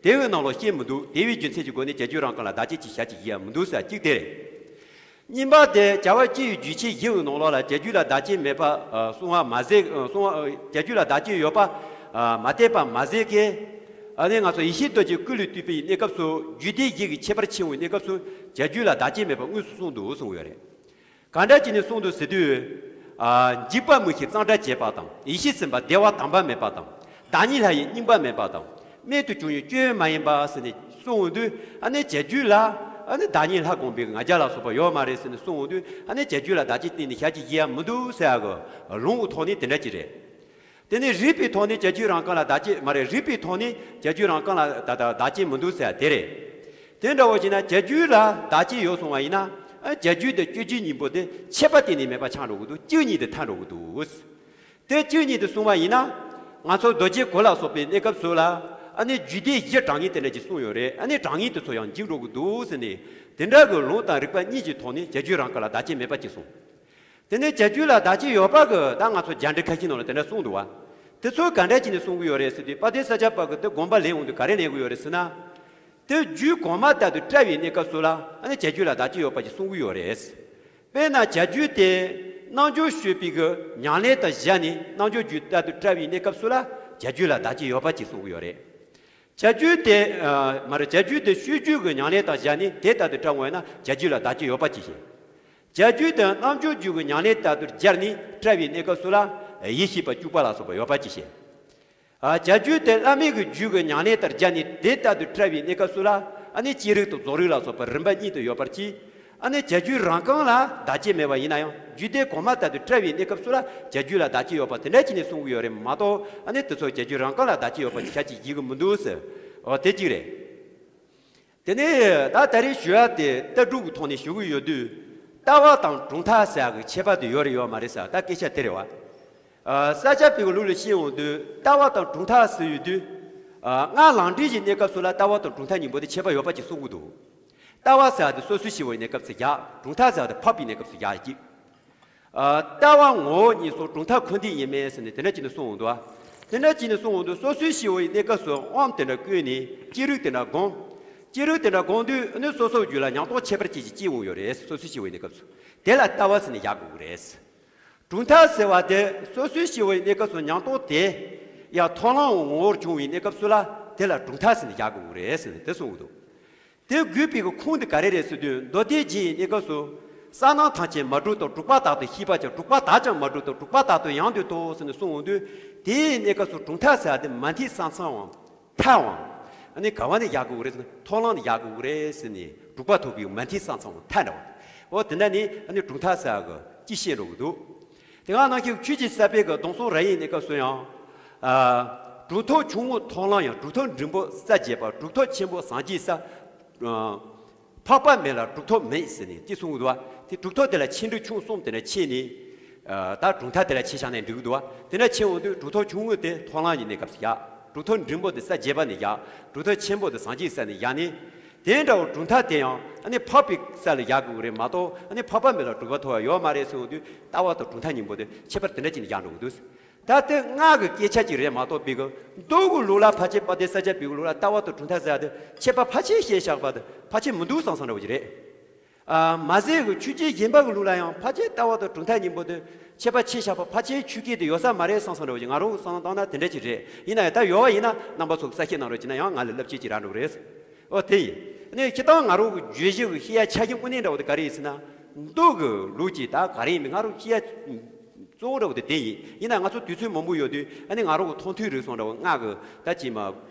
དེ་གི་ནང་ལོགས་བཤད་མི་འདུག་དེ་བའི་རྒྱུ་མཚན་གྱི་སྒོ་ནས་བྱ་རྒྱུད་རང་རྐང་ལ་བདག་བསྐྱེད་ཀྱི་ཞལ་གྱིས་བཞེས་ཡ་མི་འདུག་ཟེར་གཅིག་དེ་རེད། གཉིས་པ་དེ་བྱ་བ་སྤྱི་ཡི་རྒྱུད་ཆེན་བཞི་ཡི་ནང་ལོགས་ལ་བྱ་རྒྱུད་ལ་བདག་གཅིག་མེད་པ་ཨ་གསུང་བ་མ་ཟད་ཨ་གསུང་བ་ཨ་བྱ་རྒྱུད་ལ་བདག་གཅིག་ཡོད་པ་ཨ་མ་བསྟན་པ་མ་ཟད་ཀྱི། ཨ་ནི་ང་ཚོ་ཡེ་ཤེས་རྡོ་རྗེ་སྐུ་ལུས་བཏུད་པའི་གནས་སྐབས་སུ་རྒྱུད་སྡེ་བཞི་གི་ཁྱད་པར་ཕྱེ་བའི་གནས་སྐབས་སུ་བྱ་རྒྱུད་ལ་བདག་གཅིག་མེད་པ་དངོས་སུ་གསུངས་འདུག་གསུང་གི་ཡོད་རེད། ག་འདྲ་བྱས་ནས་གསུངས་འདུག་ཟེར་དུས། ཨ་འཇིགས་པ་མི་ཤེས་གཙང་སྦྲ་བྱེད་པ་དང་ཡེ་ཤེས་སེམས་དཔའ་བདེ་བ་དམ་པ་མེད་པ་དང་བདག་ཉིད་ལྷ་ཡི་རྙིང་པ་མེད་པ་དང་རྨད་དུ་བྱུང་བའི་སྤྱོད་ཡུལ་མ་ཡིན་པ་ཟེར་ནས་གསུངས་འོང་དུས། ཨ་ནི་བྱ་རྒྱུད་ལ་ཨ་ནི་བདག་ཉིད་ལྷ་དགོངས་པའི་ང་རྒྱལ་ལ་སོགས་པ་ཡོད་མ་རེད་ཟེར་ནས་གསུངས་འོང་དུས། ཨ་ནི་བྱ་རྒྱུད་ལ་བདག་གཅིག་གཏན་ནས་བཞག་རྒྱུ་ཡོད་མི་འདུག་ཟེར་ཡ་གི་ལུང་གི་ཐོག་ནས་དེ་འདྲ་ཅིག་རེད། དེ་ནས་རིགས་པའི་ཐོག་ནས་བྱ་རྒྱུད་རང་རྐང་ལ་བདག་གཅིག་མ་རེད། རིགས་པའི་ཐོག་ནས་བྱ་རྒྱུད་རང་རྐང་ལ་ད་ལྟ་བདག་གཅིག་མི་འདུག་ཟེར་ཡ་དེ་རེད། དེ་འདྲ་བོ་བྱས་ན་བྱ་རྒྱུད་ལ་བདག་གཅིག་ཡོད་སོང་བ་ཡིན་ན། ཨ་བྱ་རྒྱུད་དང་སྤྱོད་བྱེད་གཉིས་པོ་དེ་ཁྱད་པར་གཏན་ནས་མེད་པ་ཆགས་འགྲོ་གི་འདུག་སྤྱི་གཉིས་དེ་ཐལ་འགྲོ་གི་འདུག་དེ་སྤྱི་གཉིས་དེ་གསུངས་པ་ཡིན་ན། ང་ཚོ་རྡོ་རྗེ་གོ་ལ་སོགས་པའི་གནས་སྐབས་སུ་ལ། ཨ་ནི་རྒྱུད་སྡེ་བཞི་གྲངས་ངེས་དེ་འདྲ་ཅིག་གསུངས་ཡོད་རེད། ཨ་ནི་གྲངས་ངེས་དེ་ཚོ་ཡང་འཇིག་འགྲོ་གི་འདུག་ཟེར་ནས། དེ་འདྲ་གི་ལུང་དང་རིགས་པ་གཉིས་ཀྱི་ཐོག་ནས་བྱ་རྒྱུད་རང་རྐང་ལ་བདག་གཅིག་མེད་པ་ཅིག་གསུངས། དེ་ནས་བྱ་རྒྱུད་ལ་བདག་གཅིག་ཡོད་པ་གི་ད་ང་ཚོ་རྒྱ་འགྲེལ་ཁ་ཤས་ནང་ལ་དེ་འདྲ་གསུངས་འདུག་བ། དེ་ཚོ་ག་འདྲ་བྱས་ནས་གསུང་གི་ཡོད་རེད་ཟེར་དུས། དཔལ་ལྡན་ས་སྐྱ་པ་གི་དེ་དགོངས་པ་ལེན་འོང་དུས་ག་རེ་ལེན་གི་ཡོད་རེད་ཟེར་ན། དེ་རྒྱུད་གོང་མ་ལྟར་དུ་བཀྲལ་བའི་གནས་སྐབས་སུ་ལ་ཨ་ནི་བྱ་རྒྱུད་ལ་བདག་གཅིག་ཡོད་པ་ཞིག་གསུང་གི་ཡོད་རེད། དཔེར་ན་བྱ་རྒྱུད་དེ་རྣལ་འབྱོར་སྤྱོད་པའི་གི་ཉམས་ལེན་དང་སྦྱར་ནས། རྣལ་འབྱོར་རྒྱུད་ལྟར་དུ་བཀྲལ་བའི་གནས་སྐབས་སུ་ལ་བྱ་རྒྱུད་ལ་བདག་གཅིག་ཡོད་པ་ཞིག་གསུང་གི་ཡོད་རེད། བྱ་རྒྱུད་དེ་ཨ་མ་རེད། བྱ་རྒྱུད་དེ་སྤྱོད་རྒྱུད་ཀྱི་ཉམས་ལེན་དང་སྦྱར་ནས་དེ་ལྟར་དུ་བཀྲལ་འོང་ན་བྱ་རྒྱུད་ལ་བདག་གཅིག་ཡོད་པ་ཅིག་བཞེད། བྱ་རྒྱུད་དེ་རྣལ་འབྱོར་རྒྱུད་ཀྱི་ཉམས་ལེན་ལྟར་དུ་སྦྱར་ནས་བཀྲལ་བའི་གནས་སྐབས་སུ་ལ་ཡེ་ཤེས་པ་བཅུ་པ་ལ་སོགས་པ་ཡོད་པ་ཅིག་བཞེད། ཨ་བྱ་རྒྱུད་དེ་བླ་མེད་ཀྱི་རྒྱུད་ཀྱི་ཉམས་ལེན་ལྟར་སྦྱར་ནས་དེ་ལྟར་དུ་བཀྲལ་བའི་གནས་སྐབས་སུ་ལ། ཨ་ནི་སྤྱི་རིགས་དང་རྫོགས་རིགས་ལ་སོགས་པ་རིམ་པ་གཉིས་དུ་ཡོད་པར་གྱིས། ཨ་ནི་བྱ་རྒྱུད་རང་རྐང་ལ་བདག་གཅིག་མེད་པ་ཡིན་ན་ཡང་། རྒྱུད་སྡེ་གོང་མ་ལྟར་དུ་བཀྲལ་བའི་གནས་སྐབས་སུ་ལ་བྱ་རྒྱུད་ལ་བདག་གཅིག་ཡོད་པ་དེ་འདྲ་བྱས་ནས་གསུང་གི་ཡོད་རེད་མ་གཏོགས། ཨ་ནི་དེ་ཚོ་བྱ་རྒྱུད་རང་རྐང་ལ་བདག་གཅིག་ཡོད་པ་ཞིག་ཆགས་ཀྱི་ཡོད་ཀྱི་མི་འདུག་ཟེར། འོ་དེ་གཅིག་རེད། དེ་ནས་ད་ད་རེས་ཞུ་ཡ་དེ་ལྟ་གྲུབ་ཀྱི་ཐོག་ནས་ཞུ་གི་ཡོད་དུས། ལྟ་བ་དང་གྲུབ་མཐའ་ཟེར་ཡ་གི་ཁྱད་པར་དེ་ཡོད་རེད་ཡོད་མ་རེད་ཟེར་ཡ་ད་སྐད་ཆ་དེ་རེད་བ། ཨ་ས་སྐྱ་པའི་གི་ལུགས་ལ་བཤད་འོང་དུས་ལྟ་བ་དང་གྲུབ་མཐའ་ཟེར་ཡོད་དུས། ཨ་སྔགས་ལམ་འབྲས་ཀྱི་གནས་སྐབས་སུ་ལ་ལྟ་བ་དང་གྲུབ་མཐའ་གཉིས་པོ་དེ་ཁྱད་པར་ཡོད་པ་ཅིག་གསུང་གི་འདུག་ལྟ་བ་ཟེར་ཡ་དེ་སོ་སོའི་སྐྱེ་བོའི་གནས་སྐབས་སུ་བཞག་གྲུབ་མཐའ་ཟེར་ཡ་དེ་འཕགས་པའི་གནས་སྐབས་སུ་བཞག་ཅིག་ཨ་ལྟ་བ་ངོ་བོ་ཉིད་སོགས་གྲུབ་མཐའ་འཁོར་འདས་ཡིན་མིན་ཟེར་ནས་དེ་འདྲ་བྱས་ནས་གསུངས་འོང་དུས། དེ་འདྲ་བྱས་ནས་གསུངས་འོང་དུས་སོ་སོའི་སྐྱེ་བོའི་གནས་སྐབས་སུ་དབང་དེ་འདྲ་བསྐུར་ནས་སྤྱི་རིགས་དེ་འདྲ་བསྒོམ། སྤྱི་རིགས་དེ་འདྲ་བསྒོམ་དུས་ནི་སོ་སོའི་རྒྱུད་ལ་ཉམས་རྟོགས་ཁྱད་པར་ཅན་ཞིག་སྐྱེ་འོང་ཡོད་རེད། སོ་སོའི་སྐྱེ་བོའི་གནས་སྐབས་སུ། དེ་ལ་ལྟ་བ་ཟེར་ནས་བཞག་དགོས་ཀྱི་རེད། གྲུབ་མཐའ་ཟེར་བ་དེ་སོ་སོའི་སྐྱེ་བོའི་གནས་སྐབས་སུ་ཉམས་རྟོགས་དེ་ཡང་མཐོང་ལམ་ངོ་བོར་བྱུང་བའི་གནས་སྐབས་སུ་ལ་དེ་ལ་གྲུབ་མཐའ་ཟེར་ནས་བཞག་དགོས་ཀྱི་རེད་ཟེར་ནས་དེ་གསུངས་འདུག་དེ་དགོས་པའི་གི་ཁུངས་དེ་ག་རེ་རེད་ཟེར་དུས། མདོ་སྡེ་རྗེ་ཡི་གནས་སྐབས་སུ། ས་རྣམས་ཐམས་ཅད་མ་གྲུབ་སྟོང་། གྲུབ་པ་དག་ཏུ་ཤེས་པར་བྱ། གྲུབ་པ་དག་ཀྱང་མ་གྲུབ་སྟོང་། གྲུབ་པ་དག་ཏུ་ཡང་འདོད་དོ་ཟེར་ནས་གསུངས་འོང་དུས། དེའི་གནས་སྐབས་སུ་གྲུབ་མཐའ་ཟེར་བ་དེ་མ་མཐའི་ས་མཚམས་འམ་མཐའ་འམ། ཨ་ནི་ག་བ་ནས་བཞག་དགོས་ཀྱི་རེད་ཟེར་ན་མཐོང་ལམ་ནས་བཞག་དགོས་ཀྱི་རེད་ཟེར་ནས་གྲུབ་པ་ཐོབ་པའི་མ་མཐའི་ས་མཚམས་འམ་མཐའ་འདྲ་བ། འོ་དེ་འདྲ་ནི་ཨ་ནི་གྲུབ་མཐའ་ཟེར་བ་གི་ཅི་བཤད་འགྲོ་གི་འདུག་དེ་ག་ནང་བཞིན་ཆོས་ཀྱི་ས་པའི་གི་སྡོམ་གསུམ་རབ་དབྱེ་གནས་སྐབས་སུ་ཡང་། ཨ་གྲུབ་ཐོབ་ཆུང་ངུ་མཐོང་ལམ་ཡང་། གྲུབ་ཐོབ་འབྲིང་པོ་ས་བརྒྱད་པ། གྲུབ་ཐོབ་ཆེན་པོ་སངས་རྒྱས་ས། ཨ་འཕགས་པ་མེད་ལ་གྲུབ་ཐོབ་མེད་ཟེར་ནས་དེ་གསུངས་འདུག་བ། དེ་གྲུབ་ཐོབ་དེ་ལ་ཆེ་འབྲིང་ཆུང་གསུམ་དེ་འདྲ་ཕྱེ་ནས། ཨ་ད་གྲུབ་མཐའ་དེ་ལ་ཕྱེ་བཞག་ན་འགྲིག་གི་འདུག་བ། དེ་འདྲ་ཕྱེ་འོང་དུས་གྲུབ་ཐོབ་ཆུང་ངུ་དེ་མཐོང་ལམ་གྱི་གནས་སྐབས་སུ་བཞག་གྲུབ་ཐོབ་འབྲིང་པོ་དེ་ས་བརྒྱད་པ་ནས་བཞག་གྲུབ་ཐོབ་ཆེན་པོ་དེ་སངས་རྒྱས་ས་ནས་བཞག་ནས། དེ་འདྲ་བོ་གྲུབ་མཐའ་དེ་ཡང་ཨ་ནི་འཕགས་པའི་ས་ལ་བཞག་དགོས་ཀྱི་རེད་མ་གཏོགས། ཨ་ནི་འཕགས་པ་མེད་ལ་གྲུབ་པ་ཐོབ་པ་ཡོད་མ་རེད་ཟེར་འོང་དུས་ལྟ་བ་དང་གྲུབ་མཐའ་གཉིས་པོ་དེ་ཁྱད་པར་དེ་འདྲ་ཅིག་ནས་བཞག་འགྲོ་གི་འདུག་ད་དེ་སྔགས་ཀྱི་སྐད་ཆ་ཅིག་རེད་མ་གཏོགས། པའི་གི་མདོ་གི་ལུགས་ལ་ཕལ་ཆེར་དཔལ་ལྡན་ས་སྐྱ་པའི་གི་ལུགས་ལ་ལྟ་བ་དང་གྲུབ་མཐའ་ཟེར་ཡ་དེ་ཁྱད་པར་ཕལ་ཆེར་བཤད་བཞག་པ་དེ་ཕལ་ཆེར་མི་འདུག་བསམ་བསམ་འདྲ་བོ་ཅིག་རེད། ཨ་མ་ཟད་གི་ཆོས་བརྒྱུད་གཞན་པ་གི་ལུགས་ལ་ཡང་ཕལ་ཆེར་ལྟ་བ་དང་གྲུབ་མཐའ་གཉིས་པོ་དེ་ཁྱད་པར་ཕྱེ་བཞག་པ་ཕལ་ཆེར་ཆོས་སྐད་དེ་ཡོད་ས་མ་རེད་བསམ་བསམ་འདྲ་བོ་ཅིག་ང་རང་གི་བསམ་བློ་བཏང་ན་དེ་འདྲ་ཅིག་རེད། ཡིན་ན་ཡང་ད་ཡོད་པ་ཡིན་ན་རྣམ་པ་ཚོ་གི་གསལ་བཤད་གནང་རོགས་བྱས་ན་ཡང་ང་ལ་བསླབ་བྱ་ཅིག་རག་འགྲོ་གི་རེད། ཨོ་དེ་ཡིན། ཨ་ནི་སྤྱིར་བཏང་ང་རང་གི་བརྗོད་གཞི་གི་བཤད་ཡ་ཆ་རྐྱེན་དངོས་གནས་འདྲ་བོ་དེ་ག་རེ་ཡིན་ཟེར་ན། མདོ་གི་ལུགས་ཀྱི་ད་ག་རེ་ཡིན་མིན་ང་རང་བཤད་ཡ་གཙོ་བོ་འདྲ་བོ་དེ་དེ་ཡིན། ཡིན་ན་ང་ཚོ་དུས་ཚོད་མང་པོ་ཡོད་དུས་ཨ་ནི་ང་རང་གི་མཐོང་ཐོས་རིག་གསུམ་འདྲ་བོ་སྔགས་གི་ད་ཅིག་མ་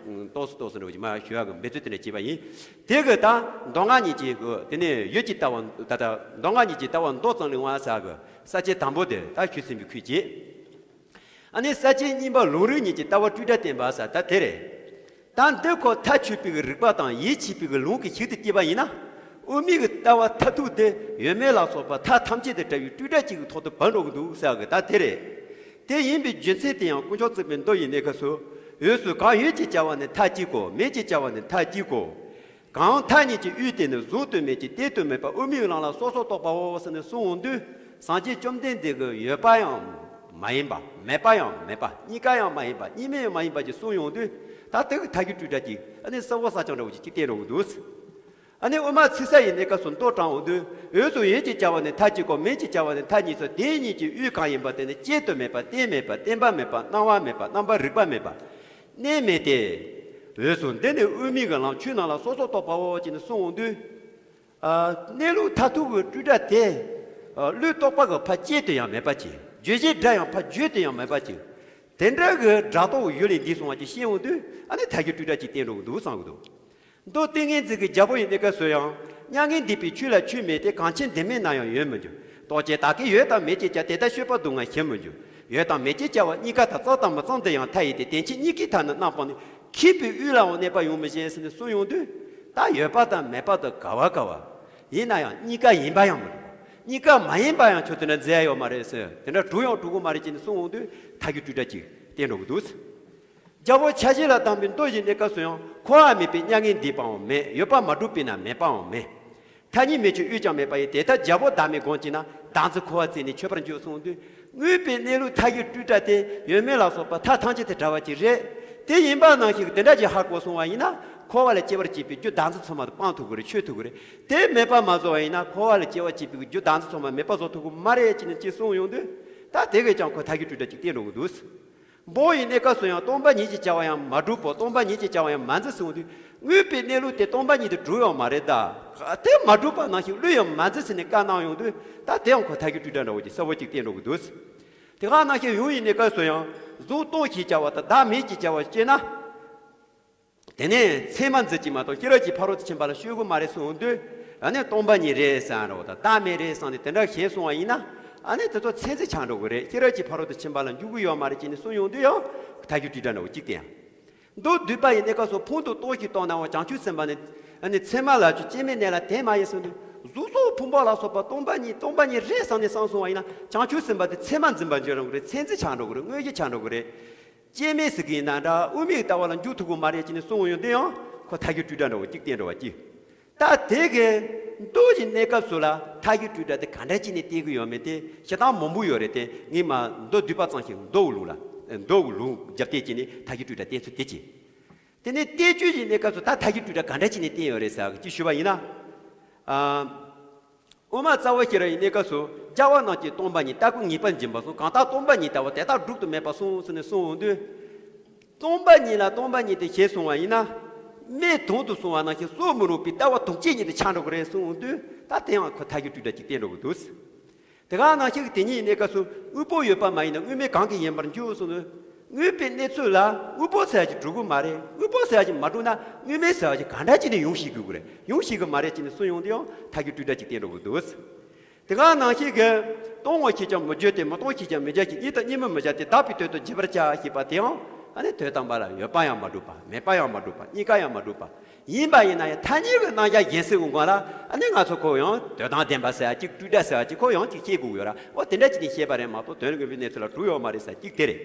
ཏོག་ཙམ་ཏོག་ཙམ་འདྲ་བོ་ཅིག་མ་ཞུ་ཡ་གི་འབད་བརྩོན་དེ་འདྲ་བྱས་པ་ཡིན། དེ་གི་ད་མདོ་སྔགས་གཉིས་ཀྱི་གི་དེ་ནས་ཡུལ་གྱི་ལྟ་བ་ད་ལྟ་མདོ་སྔགས་གཉིས་ཀྱི་ལྟ་བ་མདོ་ཙམ་གླེང་བ་ཟེར་གི་ས་བཅད་དང་པོ་དེ་ད་ཞུས་ཟིན་པའི་ཁུལ་གྱིས། ཨ་ནི་ས་བཅད་གཉིས་པ་ལུང་རིགས་གཉིས་ཀྱི་ལྟ་བ་སྤྲོས་བྲལ་བསྟན་པ་ཟེར་ད་དེ་རེད། ད་འདི་ཁོ་མཐའ་ཆོད་པའི་རིགས་པ་དང་ཡིད་ཆེས་པའི་ལུང་གི་ཤུགས་དེ་བསྐྱེད་པ་ཡིན་ན། དབུ་མའི་ལྟ་བ་མཐར་ཐུག་དེ་ཡོད་མེད་ལ་སོགས་པ་མཐའ་ཐམས་ཅད་དང་བྲལ་བའི་སྤྲོས་བྲལ་གཅིག་གི་ཐོག་ཏུ་བབས་འགྲོ་གི་འདུག་ཟེར་གི་ད་དེ་རེད། དེ་ཡིན་པའི་རྒྱུ་མཚན་དེ་ཡང་དཀོན་མཆོག་བརྩེགས་པའི་མདོ་ཡི་གནས་སྐབས་སུ། འོས་སུ་གང་ཡོད་ཅེས་བྱ་བ་ནི་མཐའ་གཅིག་གོ། མེད་ཅེས་བྱ་བ་ནི་མཐའ་གཅིག་གོ། གང་མཐའ་གཉིས་ཀྱི་དབུས་དེ་ནི་གཟུགས་དུ་མེད་ཅིང་གཏན་དུ་མེད་པ་དབུ་མའི་ལམ་ལ་སོ་སོར་རྟོག་པའོ་ཟེར་ནས་གསུངས་འོང་དུས། སངས་རྒྱས་བཅོམ་ལྡན་འདས་ཀྱི་ཡོད་པ་ཡང་མ་ཡིན་པ། མེད་པ་ཡང་མེད་པ། གཉིས་ཀ་ཡང་མ་ཡིན་པ། གཉིས་མེད་ཡང་མ་ཡིན་པ་ཅིག་གསུངས་ཡོང་དུས། ད་དེ་གི་མཐའ་གི་སྤྲོས་བྲལ་གྱི་ཨ་ནི་གསལ་བོ་གསལ་རྐྱང་འདྲ་བོ་ཅིག་ཅིག་བསྟན་འགྲོ་གི་འདུག་ཨ་ནི་དབུ་མ་ཚིག་གསལ་ཡི་གནས་སྐབས་སུ་མདོ་དྲངས་འོང་དུས། འོད་སུ་ཡོད་ཅེས་བྱ་བ་ནི་མཐའ་གཅིག་གོ། མེད་ཅེས་བྱ་བ་ནི་མཐའ་གཉིས་སོ། དེ་གཉིས་ཀྱི་དབུས་གང་ཡིན་པ་དེ་ནི་གཅད་དུ་མེད་པ། རྟེན་མེད་པ། བརྟེན་པ་མེད་པ། སྣང་བ་མེད་པ། རྣམ་པར་རིག་པ་མེད་པ། གནས་མེད་དེ། འོད་སུ་འདི་ནི་དབུ་མའི་གི་ལམ་ཆོས་རྣམས་ལ་སོ་སོར་རྟོག་པའོ་ཅེས་ནི་གསུངས་འོང་དུས། ཨ། གནས་ལུགས་མཐར་ཐུག་གི་སྤྲོས་བྲལ་དེ། ཨ། བློས་རྟོག་པ་གི་ཕར་གཅད་དུ་ཡང་མེད་པ་ཅིག། བརྗོད་བྱའི་སྒྲ་ཡང་ཕར་བརྗོད་དུ་ཡང་མེད་པ་ཅིག། དེ་འདྲ་གི་སྒྲ་རྟོག་གི་ཡུལ་ལས་འདས་སོང་བ་ཅིག་ཤེས་འོང་དུས། ཨ་ནི་མཐའ་བཞི་སྤྲོས་བྲལ་ཅིག་བསྟན་འགྲོ་གི་འདུག་བསམ་གི་འདུག། མདོ་ཏིང་ངེ་འཛིན་གྱི་རྒྱལ་པོ་ཡི་གནས་སྐབས་སུ་ཡང་། མྱ་ངན་འདས་པའི་ཆོས་ལ་ཆོས་མེད་དེ། གང་ཕྱིར་འདི་མེད་ན་ཡང་ཡོད་མི་འགྱུར། རྟོག་བཅས་བདག་གིས་ཡོད་དང་མེད་ཅེས་བྱ། དེ་ལྟར་དཔྱོད་པ་སྡུག་བསྔལ་ཞི་མི་འགྱུར། ཡོད་དང་མེད་ཅེས་བྱ་བ་གཉིས་ཀ་དང་། གཙང་དང་མི་གཙང་འདི་ཡང་མཐའ་ཡས་ཏེ། དེ་ཕྱིར་གཉིས་ཀའི་མཐའ་ན་རྣམ་སྤངས་ནས། མཁས་པའི་དབུས་ལའང་གནས་པ་ཡོང་མི་ཤེས་ཟེར་ནས་གསུངས་ཡོང་དུས། ད་ཡོད་པ་དང་མེད་པ་དང་འགལ་བ་འགལ་བ། ཡིན་ན་ཡང་གཉིས་ཀ་ཡིན་པ་ཡང་མི་འགྲུབ། གཉིས་ཀ་མ་ཡིན་པ་ཡང་ཁྱོད་དེ་འདྲ་མཛད་ཡོད་མ་རེད་ཟེར། དེ་འདྲ་གྲུབ་ཡང་གྲུབ་གི་མ་རེད་ཅེས་ནས་གསུངས་འོང་དུས། མཐའ་བཞི་སྤྲོས་བྲལ་ཅིག་བསྟན་འགྲོ་གི་འདུག། རྒྱལ་པོ་འཆར་གཞི་ལ་གདམས་པའི་མདོ་ཡི་གནས་སྐབས་སུ་ཡང་། འཁོར་བ་མེད་པའི་མྱ་ངན་འདས་པའང་མེད། ཡོད་པ་མ་གྲུབ་པས་ན་མེད་པའང་མེད། མཐའ་གཉིས་མེད་ཕྱིར་དབུས་ཀྱང་མེད་པ་ཡིན། དེ་ལྟར་རྒྱལ་པོ་བདག་མེད་བསྒོམ་བྱས་ན། བདག་འཛིན་འཁོར་བ་རྩད་ནས་ཆོད་པར་འགྱུར་གསུངས་དུས། དངོས་པོའི་གནས་ལུགས་མཐའ་བཞི་སྤྲོས་བྲལ་དེ་ཡོད་མེད་ལ་སོགས་པ་མཐའ་ཐམས་ཅད་དང་བྲལ་བ་ཅིག་རེད། དེ་ཡིན་པ་ནང་བཞིན་དེ་འདྲ་ཅིག་ཧ་གོ་སོང་བ་ཡིན་ན། འཁོར་བ་ལས་སྐྱེ་བར་བྱེད་པའི་རྒྱུ་བདག་འཛིན་ཚང་མ་དེ་སྤང་ཐུབ་ཀྱི་རེད། ཆོད་ཐུབ་ཀྱི་རེད། དེ་མེད་པ་མ་བཟོ་བ་ཡིན་ན། འཁོར་བ་ལས་སྐྱེ་བར་བྱེད་པའི་རྒྱུ་བདག་འཛིན་ཚང་མ་མེད་པ་བཟོ་ཐུབ་ཀྱི་མ་རེད་ཅེས་ནས་ཅེས་གསུངས་ཡོང་དུས། ད་དེ་གས་ཀྱང་ཁོ་མཐའ་བཞི་སྤྲོས་བྲལ་ཅིག་བསྟན་འགྲོ་གི་འདུག། འབོག་ཡི་གནས་སྐབས་སུ་ཡང་། སྟོང་པ་ཉིད་ཅེས་བྱ་བ་ཡང་མ་གྲུབ་བོ། སྟོང་པ་ཉིད་ཅེས་བྱ་བ་ཡང་མ་འཛིན་གསུངས་དུས། དངོས་པོའི་གནས་ལུགས་དེ་སྟོང་པ་ཉིད་དུ་གྲུབ་ཡང་མ་རེད་ད། དེ་མ་གྲུབ་པ་ནང་བཞིན་བློས་ཡང་མ་འཛིན་ཟེར་ནས་བཀའ་གནང་ཡོང་དུས། ད་དེ་ཡང་ཁོ་མཐའ་བཞི་སྤྲོས་བྲལ་འདྲ་བོ་ཅིག་གསལ་བོ་ཅིག་བསྟན་འགྲོ་གི་འདུག། དེ་ག་ནང་བཞིན་ཡུམ་ཡི་གནས་སྐབས་སུ་ཡང་། གཟུགས་སྟོང་ཞེས་བྱ་བ་དང་། བདག་མེད་ཅེས་བྱ་བ་སྐྱེས་ན། དེ་ནས་མཚན་མ་འཛིན་གྱི་མ་གཏོགས་ཤེས་རབ་ཀྱི་ཕ་རོལ་ཏུ་ཕྱིན་པ་ལ་སྤྱོད་དགོས་མ་རེད་གསུངས་དུས། ཨ་ནི་སྟོང་པ་ཉིད་རེད་བསམ་རོགས་དང་། བདག་མེད་རེད་བསམ་ནས་དེ་འདྲ་ཞེས་གསུངས་པ་ཡིན་ན། ཨ་ནི་དེ་ཚོ་མཚན་རྩིས་ཆགས་འགྲོ་གི་རེད། ཤེས་རབ་ཀྱི་ཕ་རོལ་ཏུ་ཕྱིན་པ་ལ་འཇུག་གི་ཡོད་མ་རེད་ཅེས་ནས་གསུངས་ཡོང་དུས་ཡང་མཐའ་བཞི་སྤྲོས་བྲལ་འདྲ་བོ་གཅིག་བསྟན། མདོ་སྡུད་པ་ཡི་གནས་སྐབས་སུ། ཕུང་དུ་སྟོང་ཞིག་རྟོགས་ནའང་། བྱང་ཆུབ་སེམས་དཔའ་ནི། ཨ་ནི་མཚན་མ་ལ་སྤྱོད། སྐྱེ་མེད་གནས་ལ་དེ་མ་ཡིན་གསུངས་དུས། གཟུགས་སོགས་ཕུང་པོ་ལ་སོགས་པ་སྟོང་པ་ཉིད་སྟོང་པ་ཉིད་རེད་བསམ་ནས་བསམ་སོང་བ་ཡིན་ན། བྱང་ཆུབ་སེམས་དཔའ་དེ་མཚན་མ་འཛིན་པ་འགྱུར་འགྲོ་གི་རེད། མཚན་རྩིས་ཆགས་འགྲོ་གི་རེད། དངོས་གཞི་ཆགས་འགྲོ་གི་རེད། སྐྱེ་མེད་ཟེར་གི་ཡིན་ན་འདྲ། དབུ་མའི་ལྟ་བ་ལ་འཇུག་ཐུབ་ཀྱི་མ་རེད་ཅེས་ནས་གསུངས་ཡོང་དུས་ཡང་ཁོ་མཐའ་བཞི་སྤྲོས་བྲལ་འདྲ་བོ་གཅིག་བསྟན་འགྲོ་བ་གཅིག། ད་དེ་གའི་མདོ་ཡི་གནས་སྐབས་སུ་ལ་མཐའ་བཞི་སྤྲོས་བྲལ་དེ་ག་འདྲ་ཅིག་ནས་བསྟན་གི་ཡོད་མེད་དེ་བཤད་སྟངས་མང་པོ་ཡོད་རེད་དེ། ངས་མ་མདོ་སྡུད་པ་ཙམ་ཞིག་མདོ་གི་ལུགས་ལ། མདོ་གི་ལུགས་རྒྱབ་བལྟས་ཀྱིས་ནས་མཐའ་བཞི་སྤྲོས་བྲལ་བསྟན་ཚུལ་དེ་གཅིག། དེ་ནས་བསྟན་བཅོས་ཀྱི་གནས་སྐབས་སུ་ད་མཐའ་བཞི་སྤྲོས་བྲལ་ག་འདྲ་ཅིག་ནས་བསྟན་ཡོད་རེད་ཟེར་གཅིག་ཞུས་པ་ཡིན་ན། ཨ། དབུ་མ་རྩ་བ་ཤེས་རབ་ཀྱི་གནས་སྐབས་སུ། རྒྱལ་བ་རྣམས་ཀྱིས་སྟོང་པ་ཉིད། ལྟ་སྐོར་ངེས་པར་འབྱིན་པར་གསུངས། གང་ལྟར་སྟོང་པ་ཉིད་ལྟ་བུ། དེ་དག་སྒྲུབ་ཏུ་མེད་པར་གསུངས་ཟེར་ནས་གསུངས་འོང་དུས། སྟོང་པ་ཉིད་ལ་སྟོང་པ་ཉིད་དུ་ཞེས་གསུངས་པ་ཡིན་ན། མེ་དོང་དུ་སོང་བ་ནང་བཞིན་གསོག་མི་རུང་བའི་ལྟ་བ་དོན་སྤྱི་ཉིད་དུ་ཆགས་འགྲོ་གི་རེད་གསུངས་འོང་དུས། ད་དེ་ཡང་ཁོ་མཐའ་བཞི་སྤྲོས་བྲལ་ཅིག་བསྟན་འགྲོ་གི་འདུག། དེ་ག་ནང་བཞིན་དེ་ཉིད་གནས་སྐབས་སུ། དངོས་པོ་ཡོད་པ་མ་ཡིན་ན། དངོས་མེད་གང་གིས་ཡིན་པར་འགྱུར་གསུངས་ནས། དངོས་པོའི་གནས་ཚུལ་ལ་དངོས་པོ་ཟེར་ཡ་ཅིག་གྲུབ་ཀྱི་མ་རེད། དངོས་པོ་ཟེར་ཡ་ཅིག་མ་གྲུབ་ན། དངོས་མེད་ཟེར་ཡ་ཅིག་ག་འདྲ་ཅིག་ནས་ཡོང་ཤེས་དགོས་ཀྱི་རེད། ཡོང་ཤེས་ཀྱི་མ་རེད་ཅེས་ནས་གསུངས་ཡོང་དུས་ཡང་མཐའ་བཞི་སྤྲོས་བྲལ་ཅིག་བསྟན་འགྲོ་གི་འདུག། དེ་ག་ནང་བཞིན་གྱི། སྟོང་ངོ་ཤེས་ཀྱང་མི་འགྱུར་ཏེ། མི་སྟོང་ཤེས་ཀྱང་མི་འགྱུར་ཞིང་། གཉིས་དང་གཉིས་མིན་མི་བྱ་སྟེ། བདག་པོའི་དོན་དུ་བྱེད་པར་བྱ་ཞེས་པ་དེའང་། ཨ་ནི་དོན་དམ་པ་ལ་ཡོད་པ་ཡང་མ་གྲུབ་པ། མེད་པ་ཡང་མ་གྲུབ་པ། གཉིས་ཀ་ཡང་མ་གྲུབ་པ། ཡིན་པ་ཡིན་ན་ཡང་ཐ་སྙད་ཀྱི་རྣམ་གཞག་གཞན་སེལ་གྱི་སྒང་ལ། ཨ་ནི་ང་ཚོ་ཁོ་ཡང་དོན་དམ་བདེན་པ་ཟེར་ཡ་ཅིག་སྤྲོས་བྲལ་ཟེར་ཡ་ཅིག་ཁོ་ཡང་ཅིག་ཤེས་དགོས་ཡོད་ར། འོ་དེ་འདྲ་ཅིག་ནས་བཤད་པ་རེད་མ་གཏོགས། དོན་དངོས་པོའི་གནས་ཚུལ་ལ་གྲུབ་ཡོད་མ་རེད་ཟེར་ཡ་ཅིག་དེ་རེད།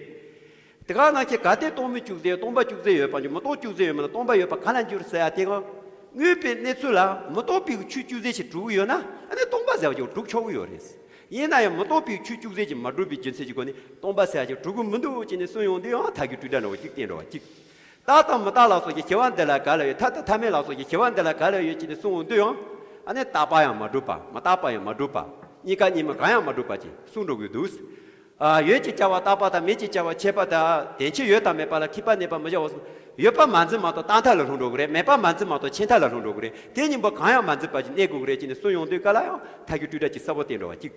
དེ་ག་ནང་བཞིན་གལ་ཏེ་སྟོང་མིན་བཅུག་ཟེར། སྟོང་པ་བཅུག་ཟེར་ཡོད་པ་འགྱུར། མི་སྟོང་བཅུག་ཟེར་ཡོད་མིན་ལ། སྟོང་པ་ཡོད་པ་གང་ལ་འགྱུར་ཟེར་ཡ་དེ་གང་། དངོས་པོའི་གནས་ཚུལ་ལ་མི་སྟོང་པའི་ཆོས་བཅུག་ཟེར་ཞིག་གྲུབ་ཀྱི་ཡོད་ན། ཨ་ནི་སྟོང་པ་ཟེར་བ་ཅིག་གྲུབ་ཆོག་གི་ཡོད་རེད། ཡིན་ན་ཡང་མི་སྟོང་པའི་ཆོས་བཅུག་ཟེར་ཞིག་མ་གྲུབ་པའི་རྒྱུ་མཚན་གྱི་སྒོ་ནས་སྟོང་པ་ཟེར་ཡ་ཅིག་གྲུབ་ཀྱི་མི་འདུག་ཅེས་ནས་གསུངས་ཡོང་དུས་ཡང་མཐའ་བཞི་སྤྲོས་བྲལ་འདྲ་བོ་ཅིག་བསྟན་འགྲོ་བ་གཅིག། རྟག་དང་མི་རྟག་ལ་སོགས་ཀྱི་ཤེས་པ་འདི་ལ་ག་ལ་ཡོད། ཐ་དང་ཐ་མེད་ལ་སོགས་ཀྱི་ཤེས་པ་འདི་ལ་ག་ལ་ཡོད་ཅེས་ནས་གསུངས་ཡོང་དུས་ཡང་། ཨ་ནི་རྟག་པ་ཡང་མ་གྲུབ་པ། མི་རྟག་པ་ཡང་མ་གྲུབ་པ། གཉིས་ཀ་གཉིས་མིན་གང་ཡང་མ་གྲུབ་པ་ཅིག་གསུངས་འགྲོ་གི་འདུག། ཨ། ཡོད་ཅེས་བྱ་བ་རྟག་པ་དང་། མེད་ཅེས་བྱ་བ་ཆད་པ་དང་། དེ་ཕྱིར་ཡོད་དང་མེད་པ་ལ་མཁས་པ་གནས་པར་མི་བྱའོ་གསུངས། ཡོད་པ་མ་འཛིན་མ་གཏོགས་རྟག་མཐའ་ལ་ལྷུང་འགྲོ་གི་རེད། མེད་པ་མ་འཛིན་མ་གཏོགས་ཆད་མཐའ་ལ་ལྷུང་འགྲོ་གི་རེད། དེ་གཉིས་པོ་གང་ཡང་མ་འཛིན་པ་ཞིག་གནས་དགོས་ཀྱི་རེད་ཅེས་ནས་གསུངས་ཡོང་དུས་སྐབས་ལ་ཡང་མཐའ་བཞི་སྤྲོས་བྲལ་གྱི་གསལ་པོ་བསྟན་འགྲོ་བ་གཅིག།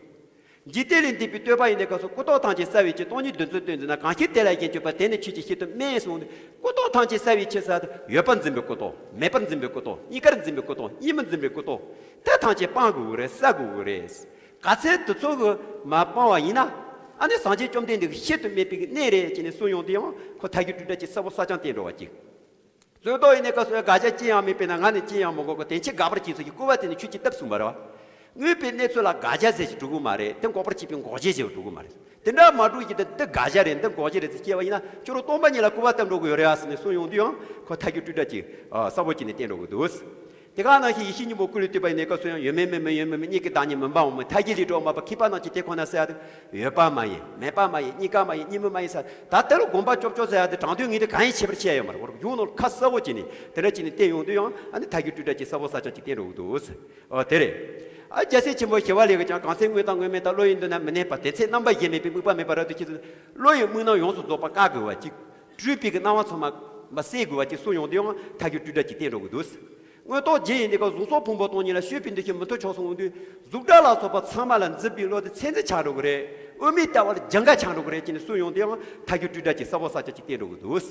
འཇིག་རྟེན་ལས་འདས་པའི་བསྟོད་པ་ཡི་གནས་སྐབས་སུ། སྐུ་རྟོགས་ཐམས་ཅད་གསལ་བའི་ཕྱིར། སྟོང་ཉིད་བདུད་རྩི་སྟོན་མཛད་ན། གང་ཕྱིར་དེ་ལ་ཞེན་སྤྱོད་པ། དེ་ནི་ཆོས་ཀྱི་ཤེས་རྟོགས་མིན་གསུངས་ཏེ། སྐུ་རྟོགས་ཐམས་ཅད་གསལ་བའི་ཕྱིར་ཟེར་ཏེ། ཡོད་པར་འཛིན་པའི་སྐུ་རྟོགས། མེད་པར་འཛིན་པའི་སྐུ་རྟོགས། གཉིས་ཀར་འཛིན་པའི་སྐུ་རྟོགས། གཉིས་མིན་འཛིན་པའི་སྐུ་རྟོགས། དེ་ཐམས་ཅད་སྤང་དགོས་ཀྱི་རེད། བསལ་དགོས་ཀྱི་རེད། ག་ཚད་དེ་ཚོ་གི་མ་སྤང་བ་ཡིན་ན། ཨ་ནི་སངས་རྒྱས་བཅོམ་ལྡན་འདས་ཀྱི་བཤད་དུ་མེད་པའི་གནས་རེད་ཅེས་ནས་གསུངས་ཡོང་དུས་ཡང་ཁོ་མཐའ་བཞི་སྤྲོས་བྲལ་གྱི་གསལ་པོ་གསལ་རྐྱང་བསྟན་འགྲོ་བ་གཅིག། རྩོད་ཟློག་ཡི་གནས་སྐབས་སུ། དགག་བྱ་ཅི་ཡང་མེད་པས་ན། ང་ནི་ཅི་ཡང་མི་དགོས་གོ། དེ་ཕྱིར་དགག་པར་བྱེད་ཚུལ་གྱི་སྐུར་བ་བཏབ་ནས་ཆོས་ཀྱི་བཏབ་གསུངས་པ་རེད་བ། དངོས་པོའི་གནས་ཚུལ་ལ་དགག་བྱ་ཟེར་ཞིག་གྲུབ་ཀྱི་མ་རེད། དེ་འགོག་པར་བྱེད་པའི་འགོག་བྱེད་ཟེར་བ་གྲུབ་ཀྱི་མ་རེད། དེ་འདྲ་མ་གྲུབ་ཀྱི་དེ་འདི་དགག་བྱ་རེད། འདི་འགོག་བྱེད་རེད་ཟེར་བཤད་པ་ཡིན་ན། ཁྱོད་རང་སྟོང་པ་ཉིད་ལ་སྐུར་བ་བཏབ་འགྲོ་གི་ཡོད་རེད་ཨ་ཟེར་ནས་གསུངས་ཡོང་དུས་ཡང་ཁོ་མཐའ་བཞི་སྤྲོས་བྲལ་གྱི་གསལ་པོ་བྱས་ནས་བསྟན་འགྲོ་གི་འདུག། དེ་ག་ནང་བཞིན་ཡེ་ཤེས་སྙིང་པོ་ཀུན་ལས་བཏུས་པ་ཡི་གནས་སྐབས་སུ་ཡང་ཡོད་མིན་མེད་མིན་ཡོད་མིན་མིན་གཉིས་ཀྱི་བདག་ཉིད་མིན་པའང་མིན། མཐའ་བཞི་ལས་གྲོལ་མ་པ་མཁས་པ་རྣམས་ཀྱིས་དེ་ཁོ་ན་ཟེར་ཡ་དེ་ཡོད་པ་མ་ཡིན། མེད་པ་མ་ཡིན། གཉིས་ཀ་མ་ཡིན། གཉིས་མིན་མ་ཡིན་ཟེར། ད་དེ་ལ་དགོངས་པ་ཅོབ་ཅོབ་ཟེར་ཡ་དེ་དྲང་དོན་ངེས་དེ་གང་ཡིན་ཁྱད་པར་ཕྱེ་ཡ་ཡོད་མ་རེད། ཁོ་རང་གཞུང་ནང་ལ་ཁ་གསལ་པོ་བྱས་ནས་དེ་འདྲ་བྱས་ནས་བསྟན་ཡོང་དུས་ཡང་ཨ་ནི་མཐའ་བཞི་སྤྲོས་བྲལ་གྱི་ས་བོན་ས་བཅད་ཅིག་བསྟན་འགྲོ་གི་འདུག་ཟེར། ཨོ་དེ་རེད། ཨ་རྒྱལ་སྲས་ཆེན་པོ་ཞི་བ་ལྷས་ཀྱིས་ཀྱང་གང་ཚེ་དངོས་དང་དངོས་མེད་དང་བློ་ཡི་འདུན་ན་མི་གནས་པ། དེ་ཚེ་རྣམ་པ་གཞན་མེད་པའི་དམིགས་པ་མེད་པ་རབ་ཏུ་ཤེས་ཚུལ། བློ་ཡི་དམིགས་རྣམ་ཡོངས་སུ་རྫོགས་པ་བཀག་དགོས་པ་གཅིག་སྤྲུལ་པའི་གི་སྣང་བ་ཚང་མ་མ་སེལ་དགོས་པ་གཅིག་གསུངས་ཡོང་དུས་ཡང་མཐའ་བཞི་སྤྲོས་བྲལ་གྱི་བསྟན་འགྲོ་གི་འདུག། མངོན་རྟོགས་རྒྱན་ཡིན་དེ་ཀ་གཟུགས་སོགས་ཕུང་པོ་སྟོང་ཉིད་ལ་སྤྱོད་པའི་འདུ་ཤེས་མི་མཐུན་ཕྱོགས་སུ་འོང་དུས་གཟུགས་སྒྲ་ལ་སོགས་པ་ཚང་མ་ལ་འཛིན་པའི་བློ་དེ་ཚད་འཛིན་ཆགས་འགྲོ་གི་རེད། དབུ་མའི་ལྟ་བ་ལ་རྒྱང་ག་ཆགས་འགྲོ་གི་རེད་ཅེས་ནས་གསུངས་ཡོང་དུས་ཡང་མཐའ་བཞི་སྤྲོས་བྲལ་གྱི་ས་བོན་ས་བཅད་ཅིག་བསྟན་འགྲོ་གི་འདུག།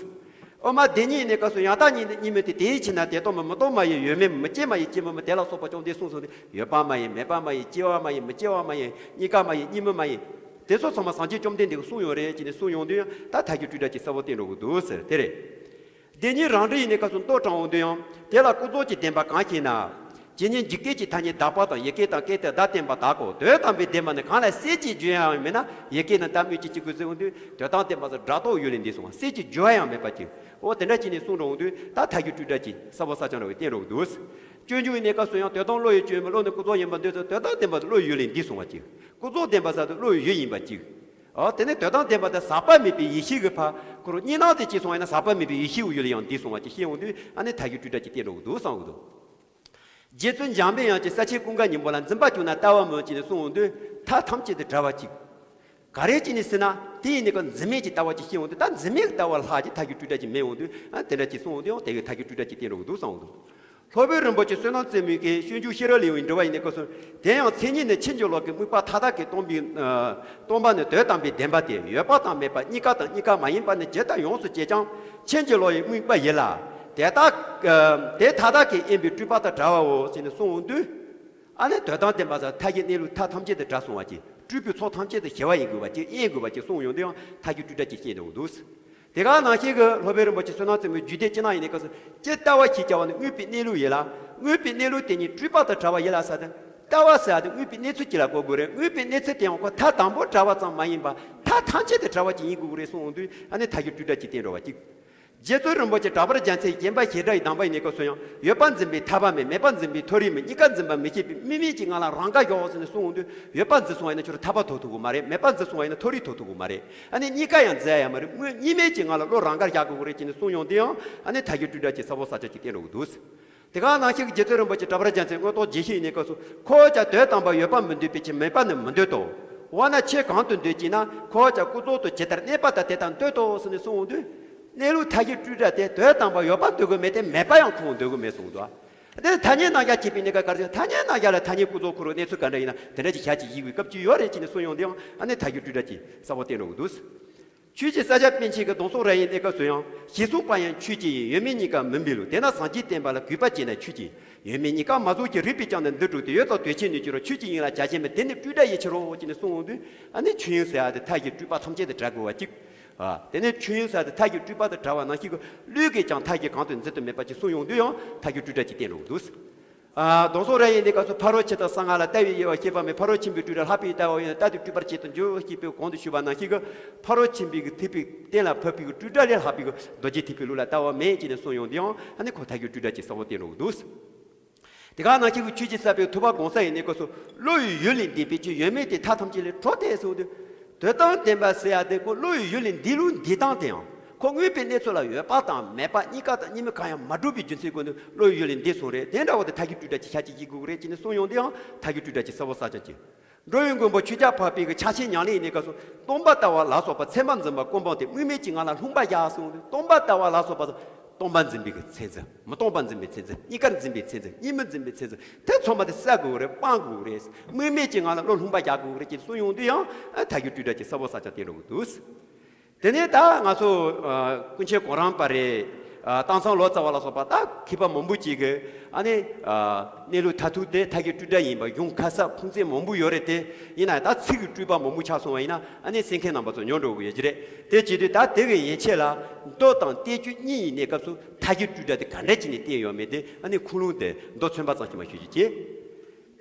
དབུ་མ་སྡེ་གཉིས་ཡིན་དེ་ཀ་གསུངས། ཡང་དག་ཉིད་ནི་གཉིས་མིན་ཏེ། དེ་ཡི་ཕྱིར་ན་དེ་སྟོང་མིན། མི་སྟོང་མ་ཡིན་ཡོད་མིན་མིན། མི་སྐྱེ་མ་ཡིན་སྐྱེ་མིན་མིན། དེ་ལ་སོགས་པ་བཅོམ་ལྡན་གསུངས་སོ་ནས་ཡོད་པ་མ་ཡིན། མེད་པ་མ་ཡིན། སྐྱེ་བ་མ་ཡིན། མི་སྐྱེ་བ་མ་ཡིན། གཉིས་ཀ་མ་ཡིན། གཉིས་མིན་མ་ཡིན། དེ་ཚོ་ཚང་མ་སངས་རྒྱས་བཅོམ་ལྡན་འདས་ཀྱིས་གསུངས་ཡོད་རེད་ཅེས་ནས་གསུངས་ཡོང་དུས་ཡང་ད་མཐའ་བཞི་སྤྲོས་བྲལ་གྱི་ས་བོན་བསྟན་འགྲོ་གི་འདུག་ཟེར་དེ་རེད། སྡེ་གཉིས་རང་འགྲེལ་ཡིན་དེ་ཀ་གསུངས། རྟོག་དྲངས་འོང་དུས་ཡང་དེ་ལ་ཀུན་རྫོབ་ཀྱི་བདེན་པ་གང་ཞེ་ན། ཇི་སྙེད་འཇིག་རྟེན་གྱི་ཐ་སྙད་དག་པ་དང་། ཡི་གེ་དང་སྐད་དུ་བརྡ་བསྟན་པ་དག་གོ། དོན་དམ་པའི་བདེན་པ་ནི་གང་ལ་གསེར་གྱི་བརྗོད་ཡང་མེད་ན་ཡི་གེ་ནི་བརྡ་སྨོས་ཅི་ཅི་དགོས་ཟེར་འོང་དུས། དོན་དམ་བདེན་པ་ཟེར་སྒྲ་རྟོག་ཡུལ་ལས་འདས་སོང་བ། གསེར་གྱི་བརྗོད་ཡང་མེད་པ་ཅིག་འོ་དེ་འདྲ་བྱས་ནས་གསུངས་འགྲོ་འོང་དུས་ད་མཐའ་བཞི་སྤྲོས་བྲལ་གྱི་ས་བོན་ས་བཅད་འདྲ་བའི་བསྟན་འགྲོ་གི་འདུག། སྤྱོད་འཇུག་ཡིན་དེ་ཀ་གསུངས། ཡང་དོན་དམ་བློ་ཡིས་བཅོས་མིན། བློ་ནི་ཀུན་རྫོབ་ཡིན་པར་འདོད་ཚུལ། དོན་དམ་བདེན་པ་བློ་ཡི་ཡུལ་ལས་འདས་སོང་བ་ཅིག་ཀུན་རྫོབ་བདེན་པ་ཟེར་དུས་བློ་ཡི་ཡུལ་ཡིན་པ་ཅིག་འོ་དེ་ནས་དོན་དམ་བདེན་པ་དེ་ཟག་པ་མེད་པའི་ཡེ་ཤེས་ཀྱི་ཕར་ཁོ་རང་གཉིས་སྣང་དེ་སྐྱེས་སོང་བ་ཡིན་ན་ཟག་པ་མེད་པའི་ཡེ་ཤེས་ཀྱི་ཡུལ་ལ་ཡང་འདས་སོང་བ་ཅིག་ཤེས་འོང་དུས་ཨ་ནི་མཐའ་བཞི་སྤྲོས་བྲལ་གྱི་བསྟན་འགྲོ་གི་འདུག་བསམ་གི་འདུག། རྗེ་བཙུན་འཇམ་པའི་དབྱངས་ཀྱིས་ས་ཆེན་ཀུན་དགའ་སྙིང་པོ་ལ། འཛིན་པ་བཅུ་ན་ལྟ་བ་མིན་ཅེས་ནས་གསུངས་འོང་དུས་མཐའ་ཐམས་ཅད་དུ་བྲལ་བ་ཅིག་ག་རེ་བྱས་ནས་ཟེར་ན་དེ་ཡིན་ནི་ཀ་འཛིན་མེད་ཀྱི་ལྟ་བ་ཅིག་ཤེས་འོང་དུས། ད་འཛིན་མེད་ཀྱི་ལྟ་བ་ལྷག་ཅིག་མཐའ་བཞི་སྤྲོས་བྲལ་ཅིག་མེད་འོང་དུས་ཨ་དེ་འདྲ་ཅིག་གསུངས་འོང་དུས་ཡང་དེ་གའི་མཐའ་བཞི་སྤྲོས་བྲལ་ཅིག་བསྟན་འགྲོ་གི་འདུག་བསམ་འོང་དུས། སློབ་དཔོན་རིན་པོ་ཆེ་བསོད་ནམས་རྩེ་མོ་གིས་སྤྱོད་འཇུག་ཤེས་རབ་ལེའུ་ཡི་འགྲེལ་པ་ཡིན་ནི་ཀ་གསུངས། དེ་ཡང་མཚན་ཉིད་ནི་ཕྱིན་ཅི་ལོག་གི་དམིགས་པ་མཐའ་དག་གིས་སྟོང་པའི་ཨ་སྟོང་པ་ནི་དོན་དམ་པའི་བདེན་པ་སྟེ། ཡོད་པ་དང་མེད་པ་གཉིས་ཀ་དང་གཉིས་ཀ་མ་ཡིན་པ་ནི་ཇི་ལྟར་ཡོངས་སུ་བཅད་ཀྱང་ཕྱིན་ཅི་ལོག་གི་དམིགས་པ་ཡིན་ལ། དེ་དག་ཨ་དེ་མཐའ་དག་གིས་དབེན་པའི་སྤྲོས་པ་དང་བྲལ་བའོ་ཟེར་ནས་གསུངས་འོང་དུས། ཨ་ནི་དོན་དམ་བདེན་པ་ཟེར་མཐའ་བཞི་གནས་ལུགས་མཐའ་ཐམས་ཅད་དུ་བྲལ་སོང་བ་ཅིག་སྤྲུལ་པའི་ཚོགས་ཐམས་ཅད་དུ་ཞི་བ་ཡིན་དགོས་པ་ཅིག་དབེན་དགོས་པ་ཅིག་གསུངས་ཡོང་དུས་ཡང་མཐའ་བཞི་སྤྲོས་བྲལ་ཅིག་བསྟན་འགྲོ་གི་འདུག། དེ་ག་ནང་བཞིན་གྱི་སློབ་དཔོན་རིན་པོ་ཆེ་བསོད་ནམས་རྩེ་མོའི་རྒྱུད་སྡེ་ཅི་ན་ཡིན་ནི་ཀ་གསུངས། སྤྱིར་ལྟ་བ་ཞེས་བྱ་བ་ནི་དངོས་པོའི་གནས་ལུགས་ཡིན་ལ། དངོས་པོའི་གནས་ལུགས་དེ་ཉིད་སྤྲོས་པ་དང་བྲལ་བ་ཡིན་ལ་ཟེར་ཏེ། ལྟ་བ་ཟེར་ཡ་དེ་དངོས་པོའི་གནས་ཚུལ་གཅིག་ལ་གོ་དགོས་རེད། དངོས་པོའི་གནས་ཚུལ་དེ་ཡང་ཁོ་མཐའ་དང་པོ་བྲལ་བ་ཙམ་མ་ཡིན་པར་མཐའ་ཐམས་ཅད་དུ་བྲལ་བ་ཅིག་ཡིན་དགོས་ཀྱི་རེད་གསུངས་འོང་དུས་ཨ་ནི་མཐའ་བཞི་སྤྲོས་བྲལ་ཅིག་བསྟན་འགྲོ་བ་ཅིག་རྗེ་བཙུན་རིན་པོ་ཆེ་གྲགས་པར་རྒྱལ་མཚན་བརྒྱན་པ་ཞེས་གྲགས་ཡི་གདམས་པ་ཡིན་ནི་ཀ་གསུངས་ཡང་། ཡོད་པར་འཛིན་པའི་ཐར་པ་མེད། མེད་པར་འཛིན་པའི་མཐོ་རིས་མེད། གཉིས་ཀ་འཛིན་པ་མི་ཤེས་པས། དམིགས་མེད་ཀྱི་ངང་ལ་རང་དགར་བཞག་ཟེར་ནས་གསུངས་འོང་དུས། ཡོད་པར་འཛིན་སོང་བ་ཡིན་ན་ཁྱོད་རང་ཐར་པ་ཐོབ་ཐུབ་ཀྱི་མ་རེད། མེད་པར་འཛིན་སོང་བ་ཡིན་ན་མཐོ་རིས་ཐོབ་ཐུབ་ཀྱི་མ་རེད། ཨ་ནི་གཉིས་ཀ་ཡང་འཛིན་ཡ་མ་རེད། དངོས་དམིགས་མེད་ཀྱི་ངང་ལ་བློ་རང་དགར་བཞག་དགོས་ཀྱི་རེད་ཅེས་ནས་གསུངས་ཡོང་དུས་ཡང་ཨ་ནི་མཐའ་བཞི་སྤྲོས་བྲལ་གྱི་ས་བོན་ས་བཅད་ཅིག་བསྟན་འགྲོ་གི་འདུག། དེ་ག་ནང་བཞིན་གྱི་རྗེ་བཙུན་རིན་པོ་ཆེ་གྲགས་པར་རྒྱལ་མཚན་མངོན་རྟོགས་རྒྱས་བཤད་ཡིན་ནི་སྐབས་སུ། འཁོར་བ་ཅན་དོན་དམ་པར་ཡོད་པ་མི་འདོད་པའི་ཕྱིར་མེད་པ་ནི་མི་འདོད་དོ། འོ་ན་ཁྱེད་གང་དུ་འདོད་ཅེ་ན། འཁོར་བ་ཅན་ཀུན་རྫོབ་ཏུ་ཇི་ལྟར་གནས་པ་དང་དེ་ལྟར་འདོད་དོ་ཟེར་ནས་གསུངས་འོང་དུས། གནས་ལུགས་མཐའ་བཞི་སྤྲོས་བྲལ་དེ་དོན་དམ་པར་ཡོད་པ་འདོད་ཀྱི་མེད་དེ། མེད་པ་ཡང་ཁོ་བོ་འདོད་ཀྱི་མེད་གསུངས་འདུག། དེ་ཐ་སྙད་རྣམ་གཞག་བྱེད་པའི་གནས་སྐབས་ག་རེ་ཟེར། ཐ་སྙད་རྣམ་གཞག་ལ་ཐ་སྙད་ཀུན་རྫོབ་ཁོ་རང་གནས་ཚུལ་ག་འདྲ་ཡིན་ན་དེ་འདྲ་ཅིག་བྱ་ཅིག་ཡིན་དགོས་སྐབས་ཅིག་ཡོད་རེད་ཅེས་ནས་གསུངས་ཡོང་དུས་ཡང་ཨ་ནི་མཐའ་བཞི་སྤྲོས་བྲལ་གྱི་ས་བོན་བསྟན་འགྲོ་གི་འདུག། ཆོས་རྗེ་ས་སྐྱ་པཎ་ཆེན་གྱིས་གདུང་སྲོལ་རབ་དབྱེ་གནས་སྐབས་སུ་ཡང་། ཞེས་གསུངས་པ་ཡང་ཆོས་ཅན་ཡིན། ཡོད་མེད་གཉིས་ཀ་མིན་པའི་ལུགས། དེས་ན་སངས་རྒྱས་བསྟན་པ་ལ་གུས་པ་བསྐྱེད་ན་ཆོས་ཅན། ཡོད་མེད་གཉིས་ཀ་མ་རྫོགས་ཀྱི་རིགས་པས་ཀྱང་ནི་འདི་སྒྲུབ་སྟེ། ཡོད་ཙང་དོན་ཆེན་ནོད་ཀྱི་རོ། ཆོས་ཅན་ཡིན་ལ་བྱ་བྱེད་མིན། དེ་ནི་སྤྲོས་བྲལ་ཡིན་ཕྱིར་རོ་ཅེས་ནས་གསུངས་འོང་དུས་ཨ་ནི་ཆོས་དབྱིངས་ཟེར་ཡ་དེ་མཐའ་བཞི་སྤྲོས་པ་ཐམས་ཅད་དུ་བྲལ་དགོས་པ་གཅིག། ཨ། དེ་ནས་ཆོས་དབྱིངས་ཟེར་ཡ་དེ་མཐའ་བཞི་སྤྲོས་པ་དང་བྲལ་བ་ནང་བཞིན་གྱི་བློས་ཀྱིས་ཀྱང་མཐའ་བཞི་གང་དུ་འཛིན་དུ་མེད་པ་ཅིག་གསུངས་ཡོང་དུས་ཡང་མཐའ་བཞི་སྤྲོས་བྲལ་གྱི་བསྟན་འགྲོ་གི་འདུག། ཨ། གདུང་སྲོལ་རབ་དབྱེ་འདི་སྐབས་སུ་ཕ་རོལ་ཕྱིན་དང་གསང་སྔགས་ལ་ལྟ་བའི་དབྱེ་བ་བཤད་པ་མེད། ཕ་རོལ་ཕྱིན་པའི་སྤྲོས་བྲལ་ལྷག་པའི་ལྟ་བ་ཡིན་ན་རྟག་ཏུ་སྤྲོས་པར་བྱེད་དུ་འཇུག་ཅེས་པའི་གོང་དུ་ཞུས་པ་ནང་བཞིན་གྱི་ཕ་རོལ་ཕྱིན་པའི་གི་ཐེག་པའི་གཏན་ལ་ཕབ་པའི་གི་སྤྲོས་བྲལ་ལས་ལྷག་པའི་གི་རྡོ་རྗེ་ཐེག་པའི་ལུགས་ལ་ལྟ་བ་མེད་ཅེས་ནས་གསུངས་ཡོང་དུས་ཡང་ཨ་ནི་ཁོ་མཐའ་བཞི་སྤྲོས་བྲལ་གྱི་ས་བོན་བསྟན་འགྲོ་གི་འདུག། དེ་ག་ནང་བཞིན་གྱི་ཆོས་ཀྱི་ས་པའི་ཐུབ་པ་དགོངས་གསལ་ཡིན་ནི་སྐབས་སུ་བློ་ཡི་ཡུལ་ལས་འདས་པའི་ཕྱིར། ཡོད་མེད་དེ་མཐའ་ཐམས་ཅད་ལས་གྲོལ་ཏེ་གསུངས་དུས། དོན་དམ་བདེན་པ་ཟེར་ཡ་དེ་ཁོ་བློ་ཡི་ཡུལ་ལས་འདས་ལུགས་འདས་སྟངས་དེའང་ཁོ་དངོས་པོའི་གནས་ཚུལ་ལ་ཡོད་པ་དང་མེད་པ་གཉིས་ཀ་དང་གཉིས་མེད་གང་ཡང་མ་གྲུབ་པའི་རྒྱུ་མཚན་ཀུན་ཏུ་བློ་ཡི་ཡུལ་ལས་འདས་སོང་རེད། དེ་འདྲ་བ་དེ་མཐའ་བཞི་སྤྲོས་བྲལ་གྱི་ཆ་ཅིག་ཡིན་དགོས་ཀྱི་རེད་ཅེས་ནས་གསུངས་ཡོང་དུས་ཡང་མཐའ་བཞི་སྤྲོས་བྲལ་གྱི་ས་བོན་ས་བཅད་ཅིག། འགྲོ་བའི་མགོན་པོ་ཆོས་རྒྱལ་འཕགས་པའི་གི་ཕྱག་ཆེན་ཉམས་ལེན་ཡིན་ནི་སྐབས་སུ་སྟོང་པ་ལྟ་བ་ལ་སོགས་པ་མཚན་མ་འཛིན་པ་ཀུན་སྤངས་ཏེ་དམིགས་མེད་ཀྱི་ངང་ལ་ལྷུང་བ་བཞག་གསུངས་ཏེ། སྟོང་པ་ལྟ་བ་ལ་སོགས་པ་སྟོང་པ་འཛིན་པའི་གི་མཚན་འཛིན། མི་སྟོང་པ་འཛིན་པའི་མཚན་འཛིན། གཉིས་ཀར་འཛིན་པའི་མཚན་འཛིན། གཉིས་མེད་འཛིན་པའི་མཚན་འཛིན། དེ་ཚང་མ་དེ་བསལ་དགོས་རེད། སྤང་དགོས་རེད། དམིགས་མེད་ཀྱི་ངང་ལ་བློ་ལྷུང་བ་རྒྱག་དགོས་རེད་ཅེས་གསུངས་ཡོང་དུས་ཡང་མཐའ་བཞི་སྤྲོས་བྲལ་གྱི་ས་བོན་ས་བཅད་བསྟན་འགྲོ་གི་འདུག། དེ་ནས་ད་ང་ཚོ་ཨ་ཀུན་མཁྱེན་གོ་རམས་པ་རེད། ཨ་སྟག་ཚང་ལོ་ཙཱ་བ་ལ་སོགས་པ་ད་མཁས་པ་མང་པོ་ཅིག་གིས་ཨ་ནི་ཨ་གནས་ལུགས་མཐར་ཐུག་དེ་མཐའ་བཞི་སྤྲོས་བྲལ་ཡིན་པ་གཞུང་ཁ་གསལ་ཁུངས་བཙན་མང་པོ་ཡོད་རེད་དེ། ཡིན་ན་ད་ཚིག་གི་སྤྲོས་པ་མང་པོ་ཆགས་སོང་བ་ཡིན་ན་ཨ་ནི་གསན་མཁན་རྣམ་པ་ཚོ་ཉོན་འགྲོ་གི་ཡོད་ཀྱི་རེད། དེ་བྱེད་དུས་ད་དེ་གི་ཡན་ཆད་ལ་མདོ་དང་བསྟན་བཅོས་གཉིས་ཡིན་ནའི་སྐབས་སུ་མཐའ་བཞི་སྤྲོས་བྲལ་དེ་ག་འདྲ་བྱས་ནས་བསྟན་ཡོད་མེད་དེ་ཨ་ནི་ཁུངས་ལུང་དེ་མདོ་མཚོན་པ་ཙམ་ཞིག་མ་ཞུ་རྒྱུ་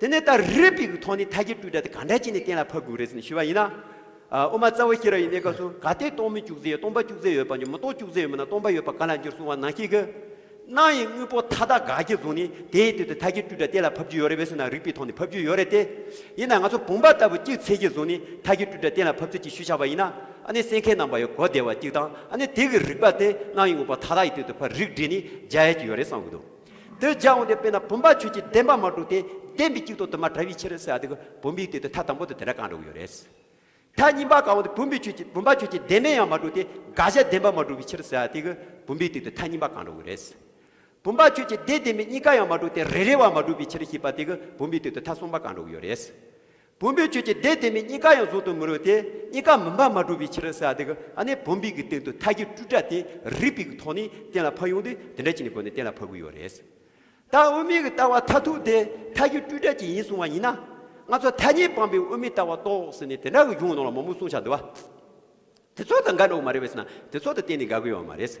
བྱེད། དེ་ནས་ད་རིགས་པའི་གི་ཐོག་ནས་མཐའ་བཞི་སྤྲོས་བྲལ་དེ་ག་འདྲ་བྱས་ནས་གཏན་ལ་ཕབ་དགོས་རེད་ཟེར་ནས་ཞུས་པ་ཡིན་ན། ཨ་དབུ་མ་རྩ་བ་ཤེས་རབ་ཡིན་ནའི་སྐབས་སུ་གལ་ཏེ་སྟོང་མིན་བཅུ་གཟེར་ཡོད། སྟོང་པ་བཅུ་གཟེར་ཡོད་པ་ཉིད་མི་སྟོང་བཅུ་གཟེར་ཡོད་མིན་ན་སྟོང་པ་ཡོད་པ་གང་ལ་འགྱུར་གསུངས་པ་ནང་བཞིན་གྱི། སྣང་བའི་དངོས་པོ་མཐའ་དག་དགག་གི་བཟུང་ནས་དེའི་སྟེང་དུ་མཐའ་བཞི་སྤྲོས་བྲལ་གཏན་ལ་ཕབ་རྒྱུ་ཡོད་རེད་པས་ཟེར་ན་རིགས་པའི་ཐོག་ནས་ཕབ་རྒྱུ་ཡོད་རེད་དེ། ཡིན་ན་ང་ཚོ་བུམ་པ་ལྟ་བུ་གཅིག་འཚོལ་གྱི་བཟུང་ནས་མཐའ་བཞི་སྤྲོས་བྲལ་གཏན་ལ་ཕབ་ཚུལ་གྱི་ཤུལ་བཞག་པ་ཡིན་ན། ཨ་ནི་སེམས་ཁམས་རྣམ་པ་ཡི་གོ་བདེ་བ་གཅིག་དང་ཨ་ནི་དེ་གི་རིགས་པ་དེ་སྣང་བའི་དངོས་པོ་མཐའ་དག་ཡི་སྟེང་དུ་ཕར་རིགས་བསྒྲེས་ནས་སྦྱར་ཡས་ཀྱི་ཡོད་རེད་བསམ་གྱི་འདུག་དེ་སྦྱར་འོང་དུས་དཔེར་ན་བུམ་པ་ཆོས་ཅན་བདེན་པ་མ་གྲུབ་སྟེ་བདེན་པའི་གཅིག་ཏུ་དུ་མ་བྲལ་བའི་ཕྱིར་ཟེར་ཡ་དེ་གི་བུམ་པའི་སྟེང་དུ་མཐའ་དང་པོ་དེ་དེ་འདྲ་བཀག་འགྲོ་གི་ཡོད་རེད། མཐའ་གཉིས་པ་གང་འོང་དུ་བུམ་པའི་ཆོས་ཅན་བུམ་པ་ཆོས་ཅན་བདེན་མེད་ཡང་མ་གྲུབ་སྟེ་དགག་བྱ་བདེན་པ་མ་གྲུབ་པའི་ཕྱིར་ཟེར་ཡ་དེ་གི་བུམ་པའི་སྟེང་དུ་མཐའ་གཉིས་པ་བཀག་འགྲོ་གི་རེད། བུམ་པ་ཆོས་ཅན་བདེན་བདེན་མེད་གཉིས་ཀ་ཡང་མ་གྲུབ་སྟེ་རེ་རེ་བ་མ་གྲུབ་པའི་ཕྱིར་ཞེས་པ་དེ་གི་བུམ་པའི་སྟེང་དུ་མཐའ་གསུམ་པ་བཀག་འགྲོ་གི་ཡོད་རེད། བུམ་པའི་ཆོས་ཅན་བདེན་བདེན་མེད་གཉིས་ཀ་ཡང་གཟུང་དུ་མི་རུང་སྟེ་གཉིས་ཀ་མིན་པ་མ་གྲུབ་པའི་ཕྱིར་ཟེར་ཡ་དེ་གི་ཨ་ནི་བུམ་པའི་གི་སྟེང་དུ་མཐའ་བཞི་སྤྲོས་བྲལ་དེ་རིགས་པའི་གི་ཐོག་ནས་གཏན་ལ་ཕབ་ཡོང་དུས་དེ་འདྲ་བྱས་ནས་སྒོ་ནས་གཏན་ལ་ཕབ་གི་ཡོད་རེད། ད་དབུ་མའི་གི་ལྟ་བ་མཐར་ཐུག་དེ་མཐའ་བཞི་སྤྲོས་བྲལ་ཅིག་ཡིན་གསུང་བ་ཡིན་ན། ང་ཚོ་ཐ་སྙད་སྤངས་པའི་དབུ་མའི་ལྟ་བ་རྟོགས་ཟེར་ནས་དེ་འདྲ་གི་གཞུང་ནང་ལ་མང་པོ་གསུངས་བཞག་འདུག་བ། དེ་ཚོ་དང་འགལ་འགྲོ་གི་མ་རེད་པས་ཟེར་ན་དེ་ཚོ་དང་གཏན་ནས་འགལ་གི་ཡོད་མ་རེད།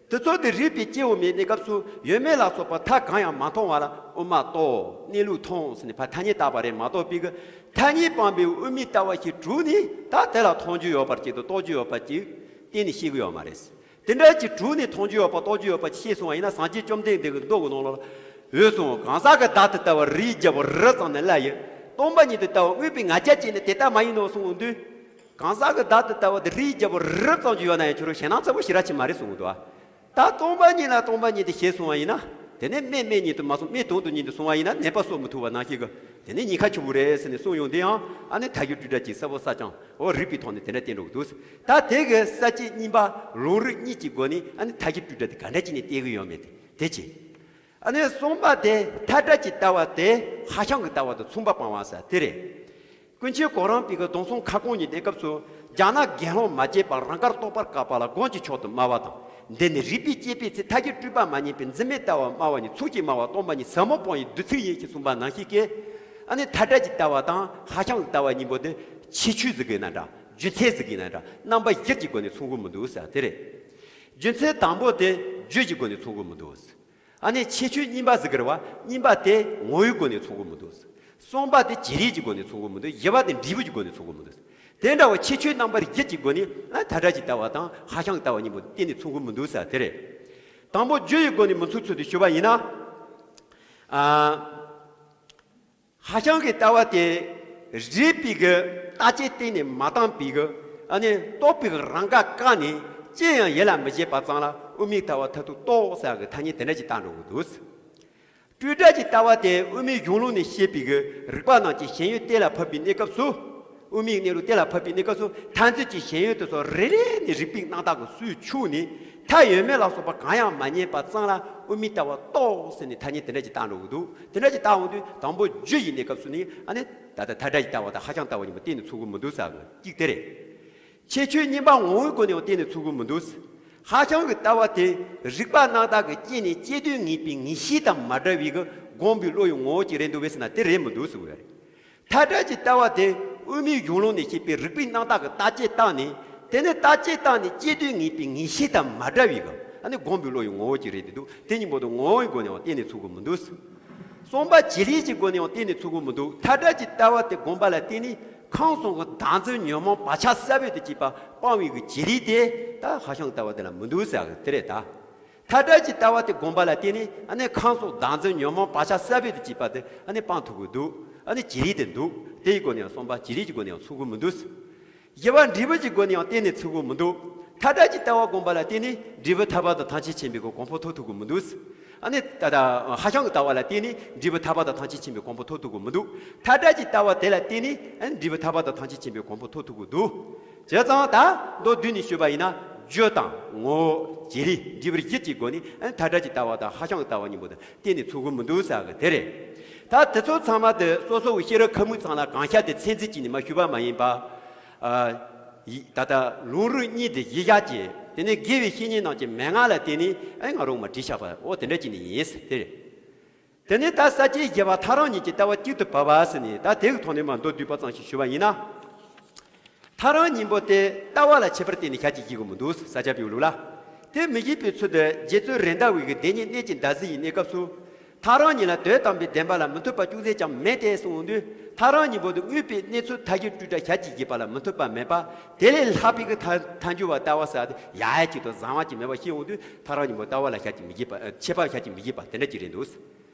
དེ་ཚོ་དེ་རིགས་པས་དཔྱད་འོང་མེད་གནས་སྐབས་སུ་ཡོད་མེད་ལ་སོགས་པ་མཐའ་གང་ཡང་མ་མཐོང་བ་ལ་དབུ་མ་རྟོགས་གནས་ལུགས་མཐོང་ཟེར་ནས་ཕར་ཐ་སྙད་བཏགས་པ་རེད་མ་གཏོགས་པའི་གི་ཐ་སྙད་སྤངས་པའི་དབུ་མའི་ལྟ་བ་ཞིག་གྲུབ་ནས་ད་དེ་ལ་མཐོང་རྒྱུ་ཡོད་པར་བྱེད་དུ་རྟོགས་རྒྱུ་ཡོད་པ་ཅིག་གཏན་ནས་ཤེས་གི་ཡོད་མ་རེད། དེ་འདྲ་ཅིག་གྲུབ་ནས་མཐོང་རྒྱུ་ཡོད་པ་རྟོགས་རྒྱུ་ཡོད་པ་ཅིག་ཤེས་སོང་བ་ཡིན་ན་སངས་རྒྱས་བཅོམ་ལྡན་འདས་ཀྱི་མདོ་གི་ནང་ལ། འོད་སྲུང་གང་ཟག་གི་བདག་ཏུ་ལྟ་བུ་རིའི་རྒྱལ་པོ་རི་ཙམ་ནི་ལ་ཡི། སྟོང་པ་ཉིད་དུ་ལྟ་བ་དངོས་པོའི་ང་རྒྱལ་ཅན་ནི་དེ་ལྟ་མ་ཡིན་ནོ་གསུངས་འོང་དུས། གང་ཟག་གི་བདག་ཏུ་ལྟ་བ་དེ་རིའི་རྒྱལ་པོ་རི་ཙམ་ཅིག་ཡོད་ན་ཡང་ཁྱོད་རང་ཞེད་སྣང་ཚ་པོ་ཞེ་དྲག་ཅིག་མ་རེད་གསུངས་འདུག་ད་སྟོང་པ་ཉིད་ལ་སྟོང་པ་ཉིད་དུ་ཞེས་གསུངས་པ་ཡིན་ན། དེ་ནས་དམན་དམན་ཉིད་དུ་མ་གསུངས་དམན་དོན་དུ་ཉིད་དུ་གསུངས་པ་ཡིན་ན་ནད་པ་གསོ་མི་ཐུབ་པ་ནང་བཞིན་གྱི། དེ་ནས་ཉེན་ཁ་ཆེ་བོ་རེད་ཟེར་ནས་གསུངས་ཡོང་དུས་ཡང་ཨ་ནི་མཐའ་བཞི་སྤྲོས་བྲལ་གྱི་ས་བོན་ས་ཀྱང་འོ་རིགས་པའི་ཐོག་ནས་དེ་འདྲ་བསྟན་འགྲོ་གི་འདུག་ད་དེ་གི་ས་བཅད་གཉིས་པ་ལུང་རིགས་གཉིས་ཀྱི་སྒོ་ནས་ཨ་ནི་མཐའ་བཞི་སྤྲོས་བྲལ་དེ་ག་འདྲ་བྱས་ནས་བསྟན་གྱི་ཡོད་མེད་དེ་དེ་བྱས། ཨ་ནི་གསུམ་པ་དེ་མཐའ་བྲལ་གྱི་ལྟ་བ་དེ་ཧྭ་ཤང་གི་ལྟ་བ་དང་མཚུངས་པ་སྤང་བ་ཟེར་དེ་རེད། ཀུན་མཁྱེན་གོ་རམས་པའི་གི་གདུང་སྲོང་ཁ་སྐོང་གཉིས་གནས་སྐབས་སུ། རྒྱ་ནག་དགེ་སློང་མ་སྐྱེས་པ་རང་དགར་རྟོགས་པར་དཀའ་བ་ལ་སྒོམ་གྱི་མཆོག་ཏུ་སྨྲ་བ་དང་། འདི་ནི་རིགས་པས་དཔྱད་པའི་ཚེ་མཐའ་བཞི་སྤྲོས་པ་མ་རྙེད་པའི་འཛིན་མེད་ལྟ་བ་སྨྲ་བ་ཉིད་ཚོགས་ཀྱིས་སྨྲ་བ་སྟོང་པ་ཉིད་ཟབ་མོ་སྤོང་བའི་བདུད་ཚིག་ཡིན་ཞེས་གསུངས་པ་ནང་བཞིན་གྱི། ཨ་ནི་མཐའ་བྲལ་གྱི་ལྟ་བ་དང་ཧྭ་ཤང་གི་ལྟ་བ་གཉིས་པོ་འདི་ཁྱད་ཆོས་ཟིག་གི་ན་འདྲ། རྒྱུ་མཚན་ཟིག་གི་ན་འདྲ། རྣམ་པ་བཞི་གི་སྒོ་ནས་མཚུངས་ཀྱི་མི་འདུག་ཟེར་དེ་རེད། རྒྱུ་མཚན་དང་པོ་དེ་རྒྱུ་གི་སྒོ་ནས་མཚུངས་ཀྱི་མི་འདུག་ཨ་ནི་ཁྱད་ཆོས་གཉིས་པ་ཟིག་གི་རེད་བ། གཉིས་པ་དེ་ངོ་བོའི་སྒོ་ནས་མཚུངས་ཀྱི་མི་འདུག་གསུམ་པ་དེ་བྱེད་ལས་ཀྱི་སྒོ་ནས་མཚུངས་ཀྱི་མི་འདུག་བཞི་པ་དེ་འབྲས་བུ་གྱི་སྒོ་ནས་མཚུངས་ཀྱི་མི་འདུག་དེ་འདྲ་བ་ཁྱད་ཆོས་རྣམ་པ་བཞི་གི་སྒོ་ནས་ཨ་མཐའ་བྲལ་གྱི་ལྟ་བ་དང་ཧྭ་ཤང་གི་ལྟ་བ་གཉིས་པོ་གཏན་ནས་མཚུངས་ཀྱི་མི་འདུག་ཟེར་དེ་རེད། དང་པོ་རྒྱུ་ཡི་སྒོ་ནས་མི་མཚུངས་ཚུལ་དེ་ཞུ་བ་ཡིན་ན། ཨ། ཧྭ་ཤང་གི་ལྟ་བ་དེ་རིགས་པའི་གི་བརྟག་དཔྱད་གཏན་ནས་མ་བཏང་པའི་གི་ཨ་ནི་རྟོག་པའི་གི་རང་དགར་བཀག་ནས་ཅི་ཡང་ཡིད་ལ་མི་བྱེད་པ་ཙམ་ལ་དབུ་མའི་ལྟ་བ་མཐར་ཐུག་རྟོགས་ཟེར་གི་ཐ་སྙད་དེ་འདྲ་ཅིག་བཏགས་འགྲོ་གི་འདུག་སྤྲོས་བྲལ་གྱི་ལྟ་བ་དེ་དབུ་མའི་གཞུང་ལུགས་ནས་བཤད་པའི་གི་རིགས་པ་རྣམས་ཀྱི་ཞེན་ཡུལ་གཏན་ལ་ཕབ་པའི་གནས་སྐབས་སུ། དབུ་མའི་གནས་ལུགས་གཏན་ལ་ཕབ་པའི་གནས་སྐབས་སུ་མཐར་འཛིན་གྱི་ཞེན་ཡུལ་དེ་ཚོ་རེ་རེ་ནས་རིགས་པའི་རྣམ་དག་གི་སྲོལ་ཕྱུག་ནས་མཐའ་ཡོད་མེད་ལ་སོགས་པ་གང་ཡང་མ་རྙེད་པ་ཙམ་ལ་དབུ་མའི་ལྟ་བ་རྟོགས་ཟེར་ནས་ཐ་སྙད་དེ་འདྲ་ཅིག་བཏགས་འགྲོ་གི་འདུག་དེ་འདྲ་ཅིག་བཏགས་འོང་དུས་དང་པོ་རྒྱུ་ཡི་གནས་སྐབས་སུ་ནི་ཨ་ནི་ད་ལྟ་མཐའ་བྲལ་གྱི་ལྟ་བ་དང་ཧྭ་ཤང་ལྟ་བ་གཉིས་པོ་གཏན་ནས་མཚུངས་ཀྱི་མི་འདུག་ཟེར་གི་གཅིག་དེ་རེད། ཁྱད་ཆོས་གཉིས་པ་ངོ་བོའི་སྒོ་ནས་ཡང་གཏན་ནས་མཚུངས་ཀྱི་མི་འདུག་ཧྭ་ཤང་གི་ལྟ་བ་དེ་རིགས་པ་རྣམ་དག་གི་དཔྱད་ནས་དཔྱད་དུས་ངེས་པའི་ངེས་ཤེས་དང་མ་བྲལ་བའི་གི་སྒོམ་པའི་བློ་ཡི་ངོ་བོ་ཅིག་རེད་འདུག་པས་ཟེར་ན་དེ་རེད་མི་འདུག་ཟེར་བ་རེད། མཐའ་བྲལ་གྱི་ལྟ་བ་དེ་དབུ་མའི་གཞུང་ལུགས་ནས་བཤད་པའི་རིགས་པའི་རྣམ་དག་གི་བརྟག་དཔྱད་བཏང་ནས་དེ་ནས་བརྟག་དཔྱད་བཏང་ནས་དཔྱད་དུས་ངེས་པའི་ངེས་ཤེས་དང་མ་བྲལ་བའི་གི་ཨ་ནི་སྒོམ་པའི་བློ་ཡི་ངོ་བོ་ཅིག་རེད་འདུག་དེ་གཉིས་པོ་དེ་ངོ་བོའི་སྒོ་ནས་ཡང་གཏན་ནས་མཚུངས་ཀྱི་མི་འདུག་གསུམ་པ་བྱེད་ལས་ཀྱི་སྒོ་ནས་ཡང་གཏན་ནས་མཚུངས་ཀྱི་མི་འདུག་མཐའ་བྲལ་གྱི་ལྟ་བ་དེ་སྒོམ་པ་ལ་བརྟེན་ནས་ཁམས་གསུམ་གྱི་བདག་འཛིན་ཉོན་མོངས་བག་ཆགས་གསལ་བོ་དེ་བཅས་པ་སྤང་བའི་གི་བྱེད་ལས་དེ་ད་ཧྭ་ཤང་ལྟ་བ་དེ་ལ་མི་འདུག་ཟེར་གི་དེ་རེད་ད། མཐའ་བྲལ་གྱི་ལྟ་བ་དེ་སྒོམ་པ་ལ་བརྟེན་ནས་ཨ་ནི་ཁམས་གསུམ་བདག་འཛིན་ཉོན་མོངས་བག་ཆགས་གསལ་བོ་དེ་བཅས་པ་དེ་ཨ་ནི་སྤང་ཐུབ་ཀྱི་འདུག་ཨ་ནི་བྱེད་ལས་དེ་འདུག་དེའི་སྒོ་ནས་ཡང་གསུམ་པ་བྱེད་ལས་ཀྱི་སྒོ་ནས་ཡང་མཚུངས་ཀྱི་མི་འདུག་བཞི་པ་འབྲས་བུ་གྱི་སྒོ་ནས་ཡང་གཏན་ནས་མཚུངས་ཀྱི་མི་འདུག་མཐའ་བྲལ་གྱི་ལྟ་བ་སྒོམ་པ་ལ་བརྟེན་ནས་འབྲས་བུ་ཐར་པ་དང་ཐམས་ཅད་མཁྱེན་པའི་གོ་འཕང་ཐོབ་ཐུབ་ཀྱི་མི་འདུག་ཨ་ནི་ད་ལྟ་ཧྭ་ཤང་གི་ལྟ་བ་ལ་བརྟེན་ནས་འབྲས་བུ་ཐར་པ་དང་ཐམས་ཅད་མཁྱེན་པའི་གོ་འཕང་ཐོབ་ཐུབ་ཀྱི་མི་འདུག་མཐའ་བྲལ་གྱི་ལྟ་བ་དེ་ལ་བརྟེན་ནས་ཨ་ནི་འབྲས་བུ་ཐར་པ་དང་ཐམས་ཅད་མཁྱེན་པའི་གོ་འཕང་ཐོབ་ཐུབ་ཀྱི་འདུག་བྱས་ཙང་ད་མདོར་བསྡུས་ནས་ཞུས་པ་ཡིན་ན་རྒྱུ་དང་ངོ་བོ་བྱེད་ལས་འབྲས་བུ་བཞི་གྱི་སྒོ་ནས་ཨ་ནི་མཐའ་བྲལ་གྱི་ལྟ་བ་དང་ཧྭ་ཤང་གི་ལྟ་བ་གཉིས་པོ་དང་གཏན་ནས་མཚུངས་ཀྱི་མི་འདུག་ཟེར་གི་དེ་རེད། ད་དེ་ཚོ་ཚང་མ་དེ་སོ་སོ་གི་ཤེས་རབ་ཁ་མིག་ཚང་ལ་གང་ཤར་དེ་ཚད་འཛིན་བྱས་ནས་མ་ཞུས་པ་མ་ཡིན་པ། ཨ། ཡི་ད་ལྟ་ལུང་རིགས་གཉིས་དེ་གཞི་བཞག་བྱས་དེ་ནས་དགེ་བའི་བཤེས་གཉེན་རྣམས་ཀྱི་མན་ངག་ལ་བརྟེན་ནས་ཨེ་ང་རང་མ་བྲིས་བཞག་པ་འོ་དེ་འདྲ་བྱས་ནས་ཡིན་ཟེར་དེ་རེད། དེ་ནས་ད་ས་བཅད་བཞི་པ་ཐལ་རང་གཉིས་ཀྱི་ལྟ་བ་གཅིག་ཏུ་བབ་པ་ཟེར་ནས་ད་དེ་གི་ཐོག་ནས་མ་མདོར་བསྡུས་པ་ཙམ་ཞིག་ཞུ་བ་ཡིན་ན། ཐལ་རང་གཉིས་པོ་དེ་ལྟ་བ་ལ་ཁྱད་པར་གཏན་ནས་ཤར་གྱི་བཞེད་དགོས་མི་འདུག་ས་སྐྱ་པའི་ལུགས་ལ། དེ་མི་བཞེད་པའི་ཚུལ་དུ་རྗེ་བཙུན་རེད་མདའ་བའི་གི་བདེན་གཉིས་གནད་ཀྱི་འདའ་གཟུགས་ཡི་གནས་སྐབས་སུ། ཐག་རིང་གཉིས་ལ་དོན་དམ་པའི་བདེན་པ་ལ་མི་མཐུན་པ་ཅུང་ཟད་ཀྱང་མེད་དེ་གསུངས་འོང་དུས། ཐག་རིང་གཉིས་པོ་དེ་དངོས་པོའི་གནས་ཚུལ་ཐ་སྙད་སྤྲོས་བྲལ་ཞལ་གྱིས་བཞེས་པ་ལ་མི་མཐུན་པ་མེད་པ། དེ་ལས་ལྷག་པའི་གི་ཐལ་ཐལ་འགྱུར་བ་ལྟ་བ་ཟེར་ཏེ་ཡ་ཡ་གཅིག་ཏུ་བཟང་བ་གཅིག་མེད་པ་ཤེས་འོང་དུས། ཐག་རིང་གཉིས་པོ་ལྟ་བ་ལ་ཞལ་གྱིས་མི་བཞེས་པ། ཨ། ཁྱད་པར་ཞལ་གྱིས་མི་བཞེས་པ་དེ་འདྲ་ཅིག་རེད་འདུག།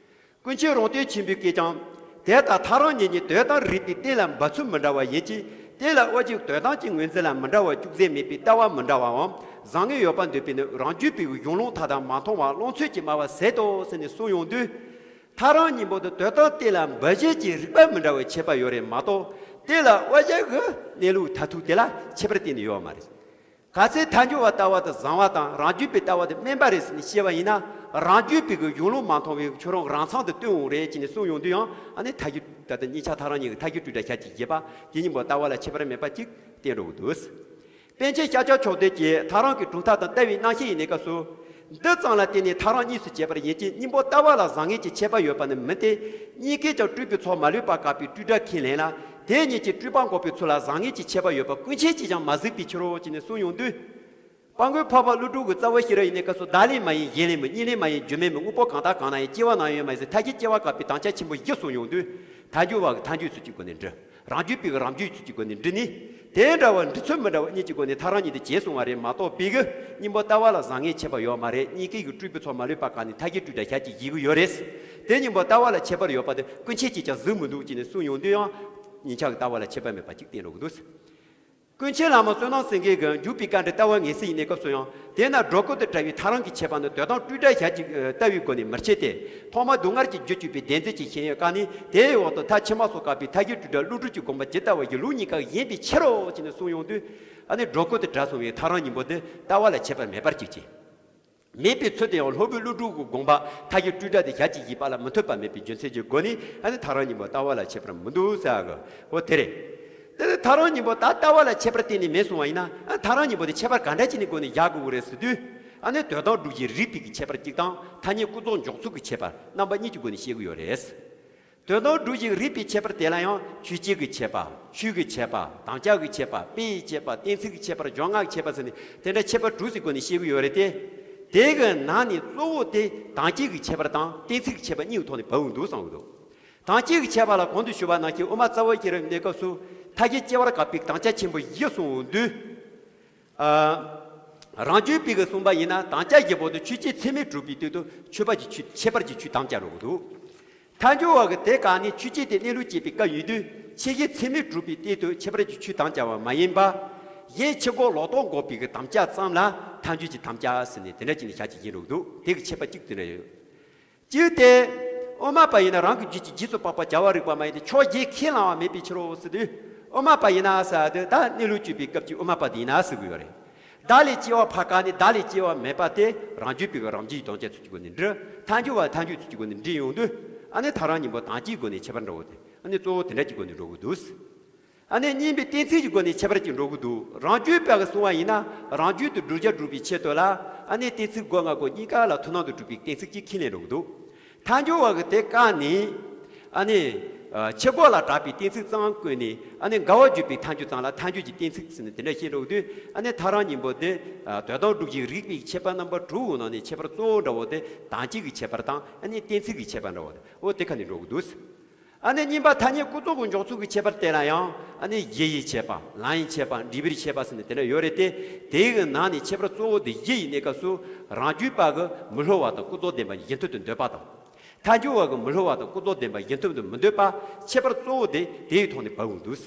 ཀུན་མཁྱེན་རོང་སྟོན་ཆེན་པོའི་སྐད་ཀྱང་། དེ་ལྟར་ཐག་རིང་གཉིས་ཀྱི་དོན་དམ་རིགས་པའི་རྟེན་ལ་འབབ་ཚུལ་མི་འདྲ་བ་ཡིན་གྱི། རྟེན་ལ་དབའ་ཞིག་དོན་དམ་གྱི་ངོས་འཛིན་ལ་མི་འདྲ་བ་ཅུང་ཟད་མེད་པའི་ལྟ་བ་མི་འདྲ་བའམ་བཟང་ངན་ཡོད་པར་འདོད་པས་ནི། རང་རྒྱུད་པའི་གཞུང་ལུགས་མཐའ་དག་མ་མཐོང་བར་རློམ་ཚོད་ཀྱིས་སྨྲ་བ་ཟད་དོ་ཟེར་ནས་གསུངས་ཡོང་དུས། ཐག་རིང་གཉིས་པོ་དེ་དོན་དམ་རྟེན་ལ་འབབ་བྱེད་ཀྱི་རིགས་པ་མི་འདྲ་བའི་ཁྱད་པར་ཡོད་རེད་མ་གཏོགས། རྟེན་ལ་དབའ་ཞིག་གི་གནས་ལུགས་མཐར་ཐུག་དེ་ལ་ཁྱད་པར་གཏན་ནས་ཡོད་པ་མ་རེད། གལ་སྲིད་ཐལ་འགྱུར་བ་ལྟ་བ་དེ་བཟང་བ་དང་། རང་རྒྱུད་པའི་ལྟ་བ་དེ་དམན་པ་རེད་ཟེར་ནས་བཤད་པ་ཡིན་ན། རང་རྒྱུད་པའི་གི་གཞུང་ལུགས་མ་མཐོང་བའི་ཁྱོད་རང་རང་མཚང་དེ་སྟོན་འོང་རེད་ཅེས་ནས་གསུངས་ཡོང་དུས་ཡང་། ཨ་ནི་ཐལ་འགྱུར་ད་ལྟ་གཉིས་ཆ་ཐག་རིང་གཉིས་ཀྱི་ཐལ་འགྱུར་སྤྲོས་བྲལ་ཞལ་གྱིས་བཞེས་པ་དེ་གཉིས་པོ་ལྟ་བ་ལ་ཁྱད་པར་མེད་པ་གཅིག་བསྟན་འགྲོ་གི་འདུག། པཎ་ཆེན་ཤཱཀྱ་མཆོག་ལྡན་གྱིས་ཐག་རིང་གི་གྲུབ་མཐའ་དང་ལྟ་བའི་རྣམ་བཤད་ཡིན་ནའི་སྐབས་སུ། འདི་ཙམ་ལ་བརྟེན་ནས་ཐག་རིང་གཉིས་སུ་བྱས་པར་ཡིན་གྱི། སྙིང་པོ་ལྟ་བ་ལ་བཟང་ངན་གྱི་ཁྱད་པར་ཡོད་པ་ནི་མིན་ཏེ། གཉིས་ཀས་ཀྱང་སྤྲོས་པའི་ཚོགས་མ་ལུས་པ་བཀག་པའི་སྤྲོས་བྲལ་ཁས་ལེན་ལ། དེ་གཉིས་ཀྱི་སྤྲོས་པ་འགོག་པའི་ཚུལ་ལ་བཟང་ངན་གྱི་ཁྱད་པར་ཡོད་པ་ཀུན་མཁྱེན་གྱིས་ཀྱང་མ་གཟིགས་པའི་ཕྱིར་རོ་ཅེས་ནས་གསུངས་ཡོང་དུས། དཔལ་མགོན་འཕགས་པ་ཀླུ་སྒྲུབ་ཀྱི་རྩ་བ་ཤེས་རབ་ཡིན་ནའི་སྐབས་སུ། བདག་ལས་མ་ཡིན་གཞན་ལས་མིན། གཉིས་ལས་མ་ཡིན་རྒྱུ་མེད་མིན། དངོས་པོ་གང་དག་གང་ན་ཡང་། སྐྱེ་བ་ནམ་ཡང་མ་ཡིན་ཟེར། ཐལ་འགྱུར་སྐྱེ་བ་བཀག་པའི་དམ་བཅའ་ཆེན་པོ་བཞི་གསུངས་ཡོང་དུས། ཐལ་འགྱུར་བ་གི་ཐལ་འགྱུར་ཚུལ་གྱི་སྒོ་ནས་འགྲེལ། རང་རྒྱུད་པའི་གི་རང་རྒྱུད་ཚུལ་གྱི་སྒོ་ནས་འགྲེལ་ནས། དེ་འདྲ་བ་འགྲེལ་ཚུལ་མི་འདྲ་བ་གཉིས་ཀྱི་སྒོ་ནས་ཐག་རིང་གཉིས་དེ་བྱས་གསུངས་པ་རེད་མ་གཏོགས། པའི་གི་སྙིང་པོ་ལྟ་བ་ལ་བཟང་ངན་ཁྱད་པར་ཡོད་མ་རེད། གཉིས་ཀའི་གི་སྤྲོས་པའི་ཚོགས་མ་ལུས་པ་བཀག་ནས་ཐལ་འགྱུར་སྤྲོས་བྲལ་ཞལ་གྱིས་བཞེས་གི་ཡོད་རེད། དེ་སྙིང་པོ་ལྟ་བ་ལ་ཁྱད་པར་ཡོད་པ་དེ་ཀུན་མཁྱེན་གྱིས་ཀྱང་གཟིགས་མི་འདུག་ཅེས་ནས་གསུངས་ཡོང་དུས་ཡང་། གཉིས་ཆ་གི་ལྟ་བ་ལ་ཁྱད་པར་མེད་པ་གཅིག་བསྟན་འགྲོ་གི་འདུག། ཀུན་མཁྱེན་བླ་མ་བསོད་ནམས་སེང་གེ་གིས་འཇུག་པའི་བཀའ་འགྲེལ་ལྟ་བ་ངེས་གསལ་ཡིན་ནའི་སྐབས་སུ་ཡང་། དེས་ན་སྒྲོ་སྐུར་དུ་བྲལ་བའི་ཐག་རིང་གི་ཁྱད་པར་ནི་དོན་དམ་སྤྲོས་བྲལ་ཞལ་གྱིས་ལྟ་བའི་སྒོ་ནས་མི་འཆད་དེ། ཐོག་མར་སྡུག་བསྔལ་གྱི་རྒྱུ་གཅོད་པའི་བདེན་འཛིན་གྱི་ཞེན་ཡུལ་བཀག་ནས། དེའི་འོག་ཏུ་མཐར་ཕྱི་མ་སོགས་བཀག་པའི་ཐལ་འགྱུར་སྤྲོས་བྲལ་བློ་གྲོས་ཀྱི་དགོངས་པ་ཇི་ལྟ་བ་བཞིན་ལུགས་གཉིས་ཀ་ཡིན་པའི་ཕྱིར་རོ་ཅེས་ནས་གསུངས་ཡོང་དུས། ཨ་ནི་སྒྲོ་སྐུར་དུ་བྲལ་སོང་བའི་ཐག་རིང་གཉིས་པོ་དེ་ལྟ་བ་ལ་ཁྱད་པར་མེད་པར་གཅིག་བྱས། མེད་པའི་ཚུལ་དེ་ཡང་སློབ་དཔོན་ཀླུ་སྒྲུབ་ཀྱི་དགོངས་པ་ཐལ་འགྱུར་སྤྲོས་བྲལ་དེ་ཞལ་གྱིས་བཞེས་པ་ལ་མི་མཐུན་པ་མེད་པའི་རྒྱུ་མཚན་གྱི་སྒོ་ནས། ཨ་ནི་ཐག་རིང་གཉིས་པོ་ལྟ་བ་ལ་ཁྱད་པར་མི་འདུག་ཟེར་གི། འོ་དེ་རེད། དེ་ནི་ཐག་རིང་གཉིས་པོ་ད་ལྟ་བ་ལ་ཁྱད་པར་གཏན་ནས་མེད་གསུངས་པ་ཡིན་ན། ཨ། ཐག་རིང་གཉིས་པོ་དེ་ཁྱད་པར་ག་འདྲ་ཅིག་ནི་སྒོ་ནས་བཞག་དགོས་ཀྱི་རེད་ཟེར་དུས། ཨ་ནི་དོན་དམ་སྒྲུབ་བྱེད་རིགས་པའི་གི་ཁྱད་པར་གཅིག་དང་། ཐ་སྙད་ཀུན་རྫོབ་འཇོག་ཚུལ་གྱི་ཁྱད་པར། རྣམ་པ་གཉིས་ཀྱི་སྒོ་ནས་བཤད་ཀྱི་ཡོད་རེད། དོན་དམ་སྒྲུབ་བྱེད་རིགས་པའི་ཁྱད་པར་དེ་ལ་ཡང་ཆོས་ཅན་གྱི་ཁྱད་པར། ཆོས་ཀྱི་ཁྱད་པར། དམ་བཅའ་གི་ཁྱད་པར། དཔེ་ཡི་ཁྱད་པར། གཏན་ཚིགས་ཀྱི་ཁྱད་པར། སྦྱང་བའི་ཁྱད་པར་ཟེར་ནས་དེ་འདྲ་ཁྱད་པར་དྲུག་ཙམ་སྒོ་ནས་བཤད་ཀྱི་ཡོད་རེད་དེ། དེ་གི་ནང་ནས་གཙོ་བོ་དེ་དམ་བཅའ་གི་ཁྱད་པར་དང་གཏན་ཚིགས་ཀྱི་ཁྱད་པར་གཉིས་ཀྱི་ཐོག་ནས་བབས་ཡོང་འདུག་བསམ་གྱི་འདུག། དམ་བཅའ་གི་ཁྱད་པར་ལ་གོང་དུ་ཞུས་པ་ནང་བཞིན་དབུ་མ་རྩ་བ་ཤེས་རབ་ཡིན་ནའི་སྐབས་སུ་ཐལ་འགྱུར་སྐྱེ་བ་བཀག་པའི་དམ་བཅའ་ཆེན་པོ་བཞི་གསུངས་ཡོང་དུས། ཨ། རང་རྒྱུད་པའི་གི་གསུངས་པ་ཡིན་ན། དམ་བཅའ་བཞི་པོ་དེ་ཆོས་ཅན་ཚད་མས་གྲུབ་པའི་སྟེང་དུ་ཆོས་པ་གྱི་ཆོས། ཁྱད་པར་གྱི་ཆོས་དམ་བཅའ་འགྲོ་གི་འདུག། ཐལ་འགྱུར་བ་གིས་དེ་བཀག་ནས་ཆོས་ཅན་དེ་གནས་ལུགས་བསྐྱེད་པའི་སྐབས་ཡིན་དུས། ཆོས་ཅན་ཚད་མས་གྲུབ་པའི་སྟེང་དུ་ཁྱད་པར་གྱི་ཆོས་དམ་བཅའ་བ་མ་ཡིན་པ། གཞན་ཕྱིར་འགོག་ལོག་རྟོག་འགོག་པའི་གི་དམ་བཅའ་ཙམ་ལ་ཐལ་འགྱུར་གྱི་དམ་བཅའ་ཟེར་ནས་དེ་འདྲ་བྱས་ནས་ཞལ་གྱིས་བཞེས་འགྲོ་གི་འདུག། དེ་གི་ཁྱད་པར་གཅིག་དེ་འདྲ་ཡོད། གཅིག་དེ། དབུ་མ་པ་ཡིན་ན་རང་གི་རྒྱུད་ཀྱི་རྗེས་སུ་དཔག་པ་བྱ་བ་རིག་པ་མ་ཡིན་ཏེ། ཕྱོགས་གཞན་ཁས་བླང་བ་མེད་པའི་ཕྱིར་རོ་ཟེར་དུས། དབུ་མ་པ་ཡིན་ན་ཟེར་དུས། ད་གནས་ལུགས་དཔྱོད་པའི་སྐབས་ཀྱི་དབུ་མ་པ་དེ་ཡིན་ན་ཟེར་གྱི་ཡོད་རེད། བདག་ལས་སྐྱེ་བ་ཕར་བཀག་ནས་བདག་ལས་སྐྱེ་བ་མེད་པ་དེ། རང་རྒྱུད་པའི་གི་རང་རྒྱུད་ཀྱི་དམ་བཅའ་ཚུལ་གྱི་སྒོ་ནས་འགྲེལ། ཐལ་འགྱུར་བ་ཐལ་འགྱུར་ཚུལ་གྱི་སྒོ་ནས་འགྲེལ་ཡོང་དུས། ཨ་ནི་ཐག་རིང་གཉིས་པོ་དམ་བཅའི་སྒོ་ནས་ཁྱད་པར་འདྲ་བོ་དེ། ཨ་ནི་གཙོ་བོ་དེ་འདྲ་གྱི་སྒོ་ནས་འགྲོ་གི་འདུག། ཨ་ནི་གཉིས་པའི་གཏན་ཚིགས་ཀྱི་སྒོ་ནས་ཁྱད་པར་གྱིས་འགྲོ་གི་འདུག། རང་རྒྱུད་པ་གིས་གསུངས་པ་ཡིན་ན། རང་རྒྱུད་དུ་བསྒྲུབ་བྱ་སྒྲུབ་པའི་ཆེད་དུ་ལ། ཨ་ནི་གཏན་ཚིགས་སྒོ་ལྔ་སྒོ་གཉིས་ཀ་ལ་ཐུན་མོང་དུ་གྲུབ་པའི་གཏན་ཚིགས་ཀྱིས་ཁས་ལེན་འགྲོ་གི་འདུག། ཐལ་འགྱུར་བ་གིས་དེ་བཀག་ནས། ཨ་ནི། ཨ། ཕྱིར་འགོག་ལ་གྲགས་པའི་གཏན་ཚིགས་ཙམ་བཀོད་ནས། ཨ་ནི་འགལ་བ་བརྗོད་པའི་ཐལ་འགྱུར་ཙམ་ལ་ཐལ་འགྱུར་གྱི་གཏན་ཚིགས་ཟེར་ནས་དེ་འདྲ་བཤད་འགྲོ་གི་འདུག། ཨ་ནི་ཐག་རིང་གཉིས་པོ་དེ། ཨ། དོན་དམ་སྒྲུབ་བྱེད་རིགས་པའི་ཁྱད་པར་རྣམ་པ་དྲུག་གི་ནང་ནས་ཁྱད་པར་གཙོ་བོ་འདྲ་བོ་དེ་དམ་བཅའ་གི་ཁྱད་པར་དང་། ཨ་ནི་གཏན་ཚིགས་ཀྱི་ཁྱད་པར་འདྲ་བོ་དེ། འོ་དེ་ཁ་ནས་འགྲོ་གི་འདུག། ཨ་ནི་གཉིས་པ་ཐ་སྙད་ཀུན་རྫོབ་ཀྱི་འཇོག་ཚུལ་གྱི་ཁྱད་པར་དེ་ལ་ཡང་། ཨ་ནི་གཞི་ཡི་ཁྱད་པར། ལམ་ཡི་ཁྱད་པར། འབྲས་བུའི་ཁྱད་པར་ཟེར་ནས་དེ་འདྲ་ཡོད་རེད་དེ། དེའི་གི་ནང་ནས་ཁྱད་པར་གཙོ་བོ་དེ་གཞི་ཡིན་ནའི་སྐབས་སུ། རང་རྒྱུད་པ་གིས་མི་སླུ་བ་དང་ཀུན་རྫོབ་བདེན་པ་གཞི་མཐུན་དུ་འདོད་པ་དང་། ཐལ་འགྱུར་བ་གིས་མི་སླུ་བ་དང་ཀུན་རྫོབ་བདེན་པ་གཞི་མཐུན་དུ་མི་འདོད་པ། ཁྱད་པར་གཙོ་བོ་དེ་དེའི་ཐོག་ནས་བབས་ཡོང་དུས།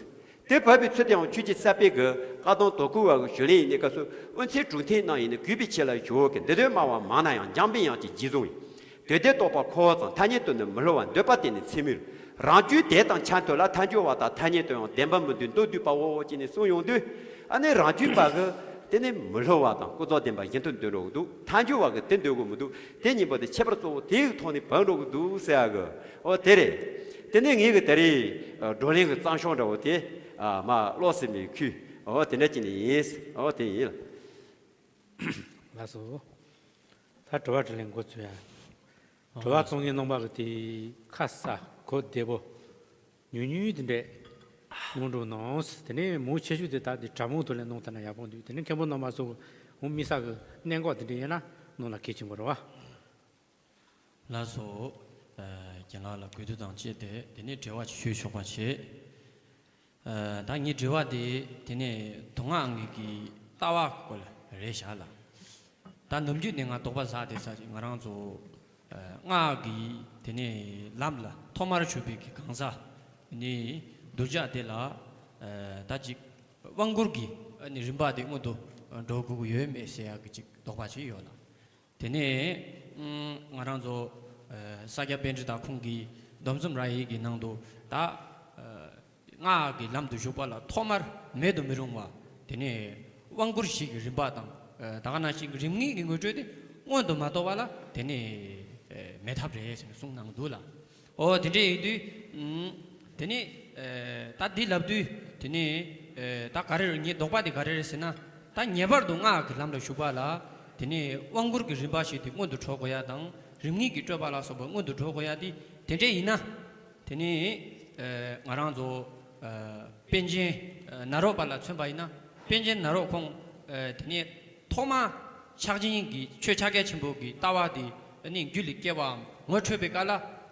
དེ་བབས་པའི་ཚུལ་དེའང་ཆོས་རྗེ་ས་པཎ་གྱི་བཀའ་གདམས་དོལ་ཀུར་བ་གི་ཞུ་ལན་ཡིན་ནའི་སྐབས་སུ། དབུ་མཚན་གྲུབ་མཐའི་རྣམ་དབྱེ་ནི། གུས་པའི་ཆེད་ལ་ཞུའོ་ཀྱི། འདི་དོན་སྨྲ་བ་མང་ན་ཡང་། འཇམ་པའི་དབྱངས་ཀྱི་རྗེས་བཟུང་ཡིན། དོན་དེ་རྟོགས་པ་ཁོ་བོ་ཙམ། ཐ་སྙད་དུ་ནི་མི་སླུ་བ། འདོད་པ་དེ་ནི་ཚད་མའི་རང་རྒྱུད་དེ་དང་ཆ་མཐུན་ལ། ཐལ་འགྱུར་བ་དང་ཐ་སྙད་དུ་ཡང་བདེན་པ་མི་འདོད་མདོར་བསྡུས་པའོ་ཅེས་ནས་གསུངས་ཡོང་དུས། ཨ་ནི་རང་རྒྱུད་པ་གིས་དེ་ནི་མི་སླུ་བ་དང་ཀུན་རྫོབ་བདེན་པ་གཞི་མཐུན་འདོད་འགྲོ་གི་འདུག། ཐལ་འགྱུར་བ་གིས་དེ་འདོད་གི་མི་འདུག། དེ་གཉིས་པོ་དེ་ཁྱད་པར་གཙོ་བོ་དེའི་ཐོག་ནས་བབས་འགྲོ་གི་འདུག་ཟེར་ཡ་གི། འོ་དེ་རེད། དེ་ནས་ངས་གི་ད་རེས། ཨ། བགྲོ་གླེང་གི་རྩོམ་ཤོག་འདྲ་བོ་དེ། ཨ། མར་ཀློག་ཟིན་པའི་ཁུལ། འོ་དེ་འདྲ་ཅིག་ནས་ཡིན། འོ་དེ་ཡིན། ལགས་སོ། ད་དྲི་བ་དྲིས་ལན་འགོ་ཚུགས་ཡ། དྲི་བ་གཏོང་མཁན་རྣམ་པ་གི་དེ་ཁ་གསལ་གོ་བདེ་པོ། ཉུང་ཉུང་དེ་འདྲས་གནང་རོགས་གནང་། དེ་ནས་མང་ཆེ་ཤོས་དེ་ད་དེ་དྲ་མིག་ཐོག་ལ་གནང་ཐུབ་ན་ཡག་པོ་འདུག། དེ་ནས་མཁན་པོ་རྣམ་པ་ཚོ་འོང་མི་ས་གི་གནད་འགག་དེ་འདྲས་ཡིན་ན་གནང་ན་གལ་ཆེན་པོ་རེད་བ། ལགས་སོ། རྒན་ལགས་ལ་གུས་བཏུད་དང་བཅས་ཏེ་དེ་ནས་དྲི་བ་ཞུ་ཆོག་པ་བྱེད། ད་ངའི་དྲི་བ་དེ་དེ་ནས་མདོ་སྔགས་ངེས་ཀྱི་ལྟ་བ་སྐོར་རེད་བཞག་ལ། ད་ནམ་རྒྱུན་ནས་ང་དོགས་པ་ཟ་དེ་ས་ཅིག་ང་རང་ཚོ་སྔགས་ཀྱི་དེ་ནས་ལམ་ལ་ཐོག་མར་ཞུགས་པའི་གི་གང་ཟག་ནི་གདུལ་བྱ་དེ་ལ་ད་ཅིག་དབང་བསྐུར་གྱི་རིམ་པ་དེ་སྔོན་དུ་འགྲོ་དགོས་ཀྱི་ཡོད་མེད་ཟེར་ཡག་གི་ཅིག་དོགས་པ་ཅིག་ཡོད་ལ། དེ་ནས་ང་རང་ཚོ་ས་སྐྱ་པཎྜི་ཏ་ཁོང་གི་སྡོམ་གསུམ་ར་ཡིག་གི་ནང་དུ་ད་སྔགས་ཀྱི་ལམ་དུ་ཞུགས་པ་ལ་ཐོག་མར་མེད་དུ་མི་རུང་བ། དེ་ནས་དབང་བསྐུར་བཞི་གི་རིམ་པ་དང་ད་ག་ནང་བཞིན་གྱི་རིམ་ལྔའི་གི་ངོ་སྤྲོད་དེ་སྔོན་དུ་མ་རྟོགས་པ་ལ་དེ་ནས་མེད་ཐབས་རེད་ཟེར་ནས་གསུངས་གནང་འདུག་ལ། ཨོ་དེ་འདྲས་ཡིན་དུས་དེ་ནས་ད་འདི་ལབ་དུས་དེ་ནས་ད་ག་རེ་རེད། ངའི་དོགས་པ་དེ་ག་རེ་རེད་ཟེར་ན། ད་ངེས་པར་དུ་སྔགས་ཀྱི་ལམ་ལ་ཞུགས་པ་ལ་དེ་ནས་དབང་བསྐུར་གྱི་རིམ་པ་ཞིག་དེ་སྔོན་དུ་འགྲོ་དགོས་ཡ་དང་རིམ་ལྔའི་གི་སྤྲོས་པ་ལ་སོགས་པ་སྔོན་དུ་འགྲོ་དགོས་ཡ་དེ་དེ་འདྲས་ཡིན་ན། དེ་ནས་ང་རང་ཚོ་པཎ་ཆེན་ནཱ་རོ་པ་ལ་མཚོན་པ་ཡིན་ན་པཎ་ཆེན་ནཱ་རོ་ཁོང་དེ་ནས་ཐོག་མ་ཕྱག་ཆེན་གྱི་ཆོས་ཕྱག་རྒྱ་ཆེན་པོ་གི་ལྟ་བ་དེ་ནི་རྒྱུད་ལ་སྐྱེ་བའམ་ངོ་འཕྲོད་པའི་སྐབས་ལ་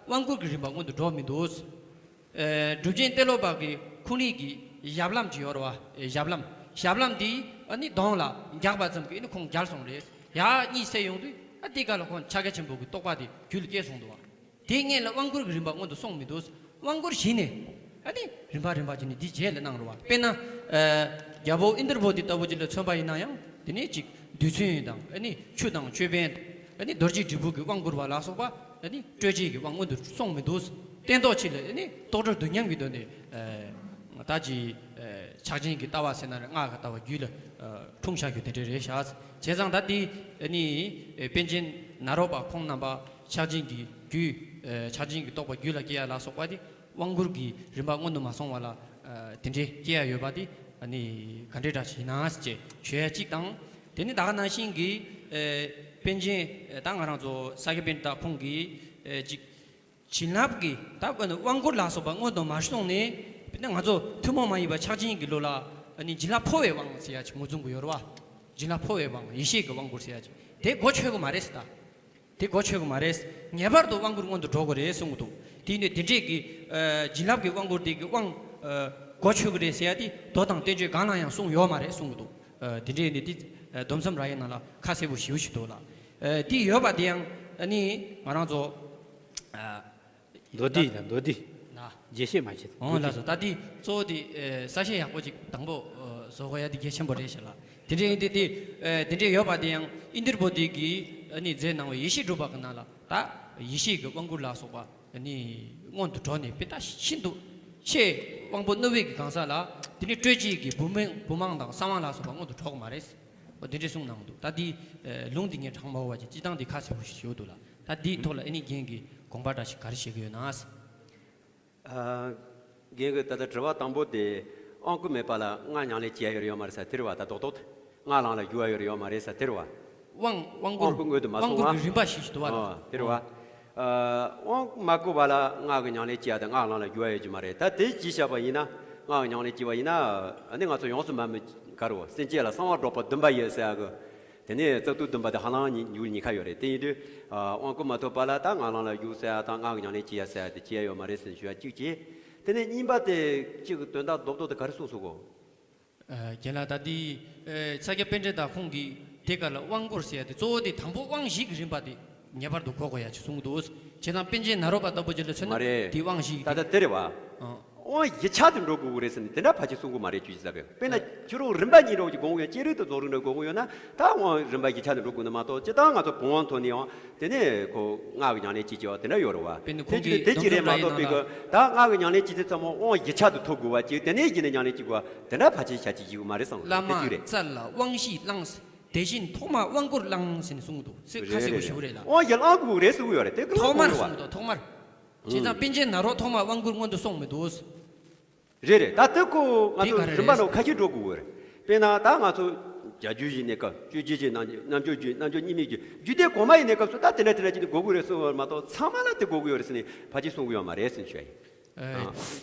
དབང་བསྐུར་གྱི་རིམ་པ་སྔོན་དུ་འགྲོ་མི་འདུག་སྒྲུབ་ཆེན་ཏེ་ལོ་པ་གི་ཁུངས་ལུང་གི་ཞབས་ལྷམ་ཅིག་ཡོད་རེད་བ། ཞབས་ལྷམ། ཞབས་ལྷམ་འདི་ཨ་ནི་གདོང་ལ་རྒྱག་པ་ཙམ་གྱིས་ཨ་ནི་ཁོང་མཇལ་སོང་རེད། ཡ་གཉིད་སད་ཡོང་དུས་ཨ་དེ་ག་ལ་ཁོང་ཕྱག་རྒྱ་ཆེན་པོ་གི་རྟོགས་པ་དེ་རྒྱུད་ལ་སྐྱེས་སོང་འདུག་བ། དེ་སྔོན་ལ་དབང་བསྐུར་གྱི་རིམ་པ་སྔོན་དུ་སོང་མི་འདུག་དབང་བསྐུར་བཞི་ནས་ཨ་ནི་རིམ་པ་རིམ་པ་བྱས་ནས་འདི་རྗེས་ལ་གནང་རེད་བ། དཔེར་ན། རྒྱལ་པོ་ཨིནྡྲ་བོ་དྷི་ལྟ་བུ་ཅིག་ལ་མཚོན་པ་ཡིན་ན་ཡང་དེ་ནས་ཅིག་རྡུལ་ཚོན་དང་ཨ་ནི་ཆུ་དང་ཅོད་པན་ཨ་ནི་རྡོ་རྗེ་དྲིལ་བུ་གི་དབང་བསྐུར་བ་ལ་སོགས་པ་ཨ་ནི་སྤྲོས་བཅས་ཀྱི་དབང་སྔོན་དུ་སོང་མི་འདུག་སྟན་ཐོག་ཅིག་ལ་ཨ་ནི་རྟོག་སྒྲ་རྡུལ་མཉམ་གྱི་སྒོ་ནས་ད་ཅི་ཕྱག་ཆེན་གྱི་ལྟ་བ་ཟེར་ན་རེད། སྔགས་ཀྱི་ལྟ་བ་རྒྱུད་ལ་འཁྲུངས་བཞག་རྒྱུ་དེ་འདྲ་རེད་བཞག་བྱས་ཙང་ད་འདི་ཨ་ནི་པཎ་ཆེན་ནཱ་རོ་པ་ཁོང་རྣམ་པ་ཕྱག་ཆེན་གྱི་རྒྱུད་ཕྱག་ཆེན་གྱི་རྟོགས་པ་རྒྱུད་ལ་སྐྱེ་ཡ་ལ་སོགས་པ་དེ། དབང་བསྐུར་གྱི་རིམ་པ་སྔོན་དུ་མ་སོང་བ་ལ་དེ་འདྲའི་སྐྱེ་ཡ་ཡོད་པ་དེ་ཨ་ནི་ག་འདྲའི་འདྲ་ཞིག་ཡིན་ན་ཅེས་ཞུ་ཡ་གཅིག་དང་། དེ་ནི་ད་ག་ནང་བཞིན་གྱི་པཎ་ཆེན་ད་ང་རང་ཚོ་ས་སྐྱ་པཎྜི་ཏ་ཁོང་གིས་ཅིག་བྱིན་རླབས་ཀྱི་ད་དབང་བསྐུར་ལ་སོགས་པ་སྔོན་དུ་མ་སོང་ནས་དཔེར་ན་ང་ཚོ་ཐུན་མོང་མ་ཡིན་པ་ཕྱག་ཆེན་གྱི་ལུགས་ལ་ཨ་ནི་བྱིན་རླབས་འཕོ་བའི་དབང་ཟེར་ཡ་ཅིག་ངོས་འཛིན་གྱི་ཡོད་རེད་བ། བྱིན་རླབས་འཕོ་བའི་དབང་ཡེ་ཤེས་ཀྱི་དབང་བསྐུར་ཟེར་ཡ་ཅིག་དེ་གོ་ཆོད་གི་མ་རེད་ཟེར་ད། དེ་གོ་ཆོད་གི་མ་རེད། ངེས་པར་དུ་དབང་བསྐུར་སྔོན་དུ་འགྲོ་དགོས་རེད་གསུང་གི་འདུག་དེ་ནི་དེ་འདྲས་ཀྱི་བྱིན་རླབས་ཀྱི་དབང་བསྐུར་དེ་གི་དབང་གོ་ཆོད་གི་རེད་ཟེར་ཡ་དེ་མདོ་དང་བསྟན་བཅོས་གང་ལ་ཡང་གསུངས་ཡོད་མ་རེད་གསུང་གི་འདུག་དེ་འདྲས་ནི་དེ་སྡོམ་གསུམ་ར་ཡིག་ནང་ལ་ཁ་གསལ་པོ་ཞེ་པོ་ཞིག་འདུག་ལ། དེ་ཡོད་པ་དེ་ཡང་ནི་ང་རང་ཚོ་མདོ་སྡེ་ཡིན་ན་མདོ་སྡེ། ན། རྒྱས་བཤད་མ་བྱེད། འོང་ལགས་སོ། ད་འདི་གཙོ་བོ་དེ་ཨེ་གསལ་བཤད་ཡག་པོ་ཅིག་དང་པོ་ཨེ་བཟོ་དགོས་ཡ་དེ་གལ་ཆེན་པོ་རེད་ཤག་ལགས། དེ་འདྲ་ཡིན་དུས་དེ་ཨེ་དེ་འདྲ་ཡོད་པ་དེ་ཡང་ཨིནྡྲ་བོ་དྷི་གིས་ཨ་ནི་མཛད་གནང་བའི་ཡེ་ཤེས་སྒྲུབ་པ་གི་ནང་ལ་ད་ཡེ་ཤེས་ཀྱི་དབང་བསྐུར་ལ་སོགས་པ་ཨ་ནི་སྔོན་དུ་འགྲོ་ནས་དཔེ་ད་ཤིན་ཏུ་ཆེས་དབང་པོ་རྣོ་བའི་གི་གང་ཟག་ལ་དེ་ནི་སྤྲོས་བཅས་ཀྱི་བུམ་བུམ་དབང་དང་གསང་དབང་ལ་སོགས་པ་སྔོན་དུ་འགྲོ་གི་མ་རེད། འོ་དེ་འདྲ་གསུངས་གནང་འདུག་ད་འདི་ཨེ་ལུང་འདི་ངས་དྲངས་མ་འོས་པ་ཅིག་སྤྱི་བཏང་འདི་ཁ་གསལ་པོ་ཞིག་ཞུ་འདུག་ལགས། ད་འདིའི་ཐོག་ལ་ཨ་ནི་རྒན་གྱིས་དགོངས་པ་འདྲ་ཞིག་ག་རེ་བཞེས་ཀྱི་ཡོད་ན། ཨ། རྒན་གྱིས་ད་ལྟ་དྲི་བ་དང་པོ་དེ་དབང་བསྐུར་མེད་པ་ལ་སྔགས་ཉམས་ལེན་བྱེད་ཡ་ཡོད་རེད་ཡོད་མ་རེད་ཟེར་དེ་རེད་བ། ད་རྡོག་རྡོག་སྔགས་ལམ་ལ་རྒྱུ་བ་ཡོད་རེད་ཡོད་མ་རེད་ཟེར་དེ་རེད་བ། དབང་དབང་བསྐུར་དབང་བསྐུར་སྔོན་དུ་མ་དབང་སོང་བསྐུར་བ། གྱི་རིམ་པ་ཞིག་ཞུ་བ་ཨ་དེ་རེད་བ། ཨ། དབང་མ་བསྐུར་བ་ལ་སྔགས་ཀྱི་ཉམས་ལེན་བྱེད་ཡ་དང་སྔགས་ལམ་ལ་རྒྱུ་བ་ཡོད་ཀྱི་མ་རེད། ད་དེ་ཅིག་བཤད་པ་ཡིན་ན་སྔགས་ཀྱི་ཉམས་ལེན་བྱེད་པ་ཡིན་ན་ཨ་ནི་ང་ཚོ་ཡོངས་སུ་མ་མི་ག་རེ་བ་སེམས་ཅན་ལ་གསང་བ་སྒྲོག་པ་བདུན་པ་ཡོད་ཟེར་ཡ་གི་དེ་ནས་བཙག་འཐུ་བདུན་པ་དེ་ཧ་ལམ་ཉིན་རྒྱུན་གཉིས་ཀ་ཡོད་རེད། དེ་ཡིན་དུས་ཨ་དབང་བསྐུར་མ་ཐོབ་པ་ལ་ད་སྔགས་ལམ་ལ་རྒྱུག་ཟེར་ཡ་དང་སྔགས་ཀྱི་ཉམས་ལེན་བྱེད་ཡ་ཟེར་ཡ་དེ་བྱེད་ཡ་ཡོད་མ་རེད་ཟེར་ནས་ཞུ་ཡ་གཅིག་བྱས། དེ་ནས་གཉིས་པ་དེ་གཅིག་གི་དོན་དག་རྡོག་རྡོག་དེ་ག་རེ་གསུངས་སོང་གོ། ཨ་རྒན་ལགས། ད་འདི་ཨེ་ས་སྐྱ་པཎྜི་ཏ་ཁོང་གིས་དེ་ག་ལ་དབང་བསྐུར་ཟེར་ཡ་དེ་གཙོ་བོ་དེ་དང་པོ་དབང་བཞི་གི་རིམ་པ་དེ་ངེས་པར་དུ་གོ་དགོས་ཡ་ཅིག་གསུངས་འདུག་བྱས་ཙང་པཎ་ཆེན་ནཱ་རོ་པ་ལྟ་བུ་ཅིག་ལ་མཚོན་ན་མ་རེད། དེ་དབང་བཞི་ད་ལྟ་དེ་རེད་བ། ཨ། དབང་བཞི་ཆ་དུ་འགྲོ་དགོས་ཀྱི་རེད་ཟེར་ནས་དེ་འདྲ་ཕལ་ཆེར་གསུང་གི་མ་རེད། ཁྱོད་ཀྱིས་ཟེར་བས་དཔེར་ན་ཁྱོད་རང་རིམ་པ་གཉིས་འགྲོ་གི་དགོས་ཀྱི་ཡོད། ལྕེ་རིགས་དང་རྫོགས་རིམ་འགྲོ་དགོས་ཀྱི་ཡོད་ན་ད་དབང་རིམ་པ་བཞི་ཆ་དུ་འགྲོ་དགོས་ནི་མ་གཏོགས་སྤྱིར་བཏང་ང་ཚོ་བུམ་དབང་ཐོབ་ནས་ཡང་དེ་ནས་ཁོ་སྔགས་ཀྱི་ཉམས་ལེན་བྱེད་ཀྱི་ཡོད་དེ་འདྲ་ཡོད་རེད་བ། དཔེར་ན་དེ་ཁོང་གིས་ཅི་དེ་ཅི་རེད་མ་གཏོགས་པའི་གི་ད་སྔགས་ཀྱི་ཉམས་ལེན་བྱེད་དུས་ཚང་མ་དབང་བཞི་ཆ་དུ་ཐོབ་དགོས་པ་ཅིག་དེ་ནས་གཞི་ནས་ཉམས་ལེན་བྱེད་དགོས་པ་དེ་འདྲ་ཕལ་ཆེར་བྱ་བྱེད་ཀྱི་ཡོད་མ་རེད་བསམ། བླ་མ་དེ་ཅི་རེད། རྩ་ལ་དབང་བཞི་བླངས། དེ་བཞིན་ཐོག་མར་དབང་བསྐུར་བླངས་ཟེར་ནས་གསུངས་འདུག་ཟེར་ཁ་གསལ་པོ་ཞེ་པོ་རེད་ལ། དབང་ཡར་བླང་དགོས་རེད་གསུངས་ཡོད་རེད། དེ་ཐོག་མར་གསུངས་འདུག་ཐོག་མར། བྱས་ཙང་པཎ་ཆེན་ནཱ་རོ་ཐོག་མར་དབང་བསྐུར་སྔོན་དུ་སོང་མི་འདུག་རེད་རེད། ད་དེ་ཁོ་ང་ཚོ་རིམ་པ་ནང་ཁ་ཤས་འགྲོ་དགོས་རེད། དཔེར་ན་ད་ང་ཚོ་བྱ་རྒྱུད་ཀྱི་གནས་སྐབས་སྤྱོད་བྱེད་ཀྱི་རྣམ་རྣམ་འགྱུར་རྒྱུད་རྣམ་འགྱུར་གཉིས་མེད་རྒྱུད་རྒྱུད་སྡེ་གོང་མ་ཡི་གནས་སྐབས་སུ་ད་དེ་འདྲ་དེ་འདྲ་ཅིག་ནི་དགོས་ཀྱི་རེད་གསུངས་པ་མ་གཏོགས་ཚང་མ་ལ་དེ་དགོས་ཀྱི་ཡོད་རེད་ཟེར་ནས་ཕལ་ཆེར་གསུང་གི་ཡོད་མ་རེད་ཟེར་ནས་ཞུ་ཡ་ཡིན། ཨ་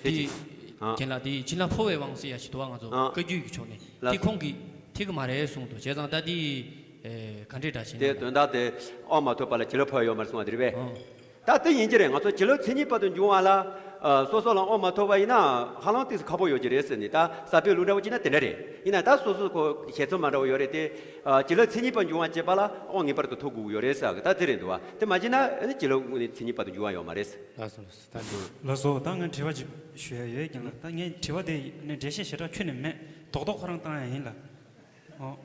དེ་ཅི་ཨ་རྒན་ལགས། དེ་བྱིན་རླབས་འཕོ་བའི་དབང་ཟེར་ཡ་ཞིག་འདུག་བ། ང་ཚོ་ཨ་བཀའ་བརྒྱུད་ཀྱི་ཕྱོགས་ནས་ལགས་དེ་ཁོང་གིས་ཐིག་གི་མ་རེད་གསུངས་འདུག་བྱས་ཙང་ད་དེ་ཨེ་ག་འདྲས་འདྲ་བྱས་དེ་ན་དོན་དག་དེ་དབང་མ་ཐོབ་པ་ལ་བྱིན་རླབས་འཕོ་ཡ་ཡོད་མ་རེད་གསུངས་པ་དེ་རེད་པས། ཨ། ད་ ད་དེ་ཡིན་གྱི་རེད། ང་ཚོ་བྱིན་རླབས་མཚན་ཉིད་པ་དུ་འབྱུང་བ་ལ་ཨ་སོ་སོ་ལ་དབང་མ་ཐོབ་པ་ཡིན་ན་ཧ་ལམ་ཏོག་ཙམ་ཁག་པོ་ཡོད་ཀྱི་རེད་ཟེར་ནས། ད་ས་པའི་ལུགས་འདྲ་བོ་བྱས་ན་དེ་འདྲ་རེད། ཡིན་ན་ད་སོ་སོ་ཁོ་ཞལ་འཚོ་མ་འདྲ་བོ་ཡོད་རེད་དེ། ཨ་བྱིན་རླབས་མཚན་ཉིད་པ་འབྱུང་བ་བྱེད་པ་ལ་དབང་ངེས་པར་དུ་ཐོབ་དགོས་ཀྱི་ཡོད་རེད་ཟེར་གི། ད་དེ་རེད་འདུག་བ། དེ་མ་བྱས་ན་ཨ་ནི་བྱིན་རླབས་དངོས་གནས་མཚན་ཉིད་པ་དུ་འབྱུང་བ་ཡོད་མ་རེད། ལགས་སོ། ལགས་སོ། ད་ངས་དྲི་བ་ཅིག་ཞུ་ཡ་ཡོད་ཀྱང་ལ། ད་ངས་དྲི་བ་དེ་ནི་འགྲེལ་བཤད་ཞེ་དྲག་ཁྱོན་ནས་མེད། རྡོག་རྡོག་ཁོ་རང་བཏང་ཡ་ཡིན་ལ། ཨོ།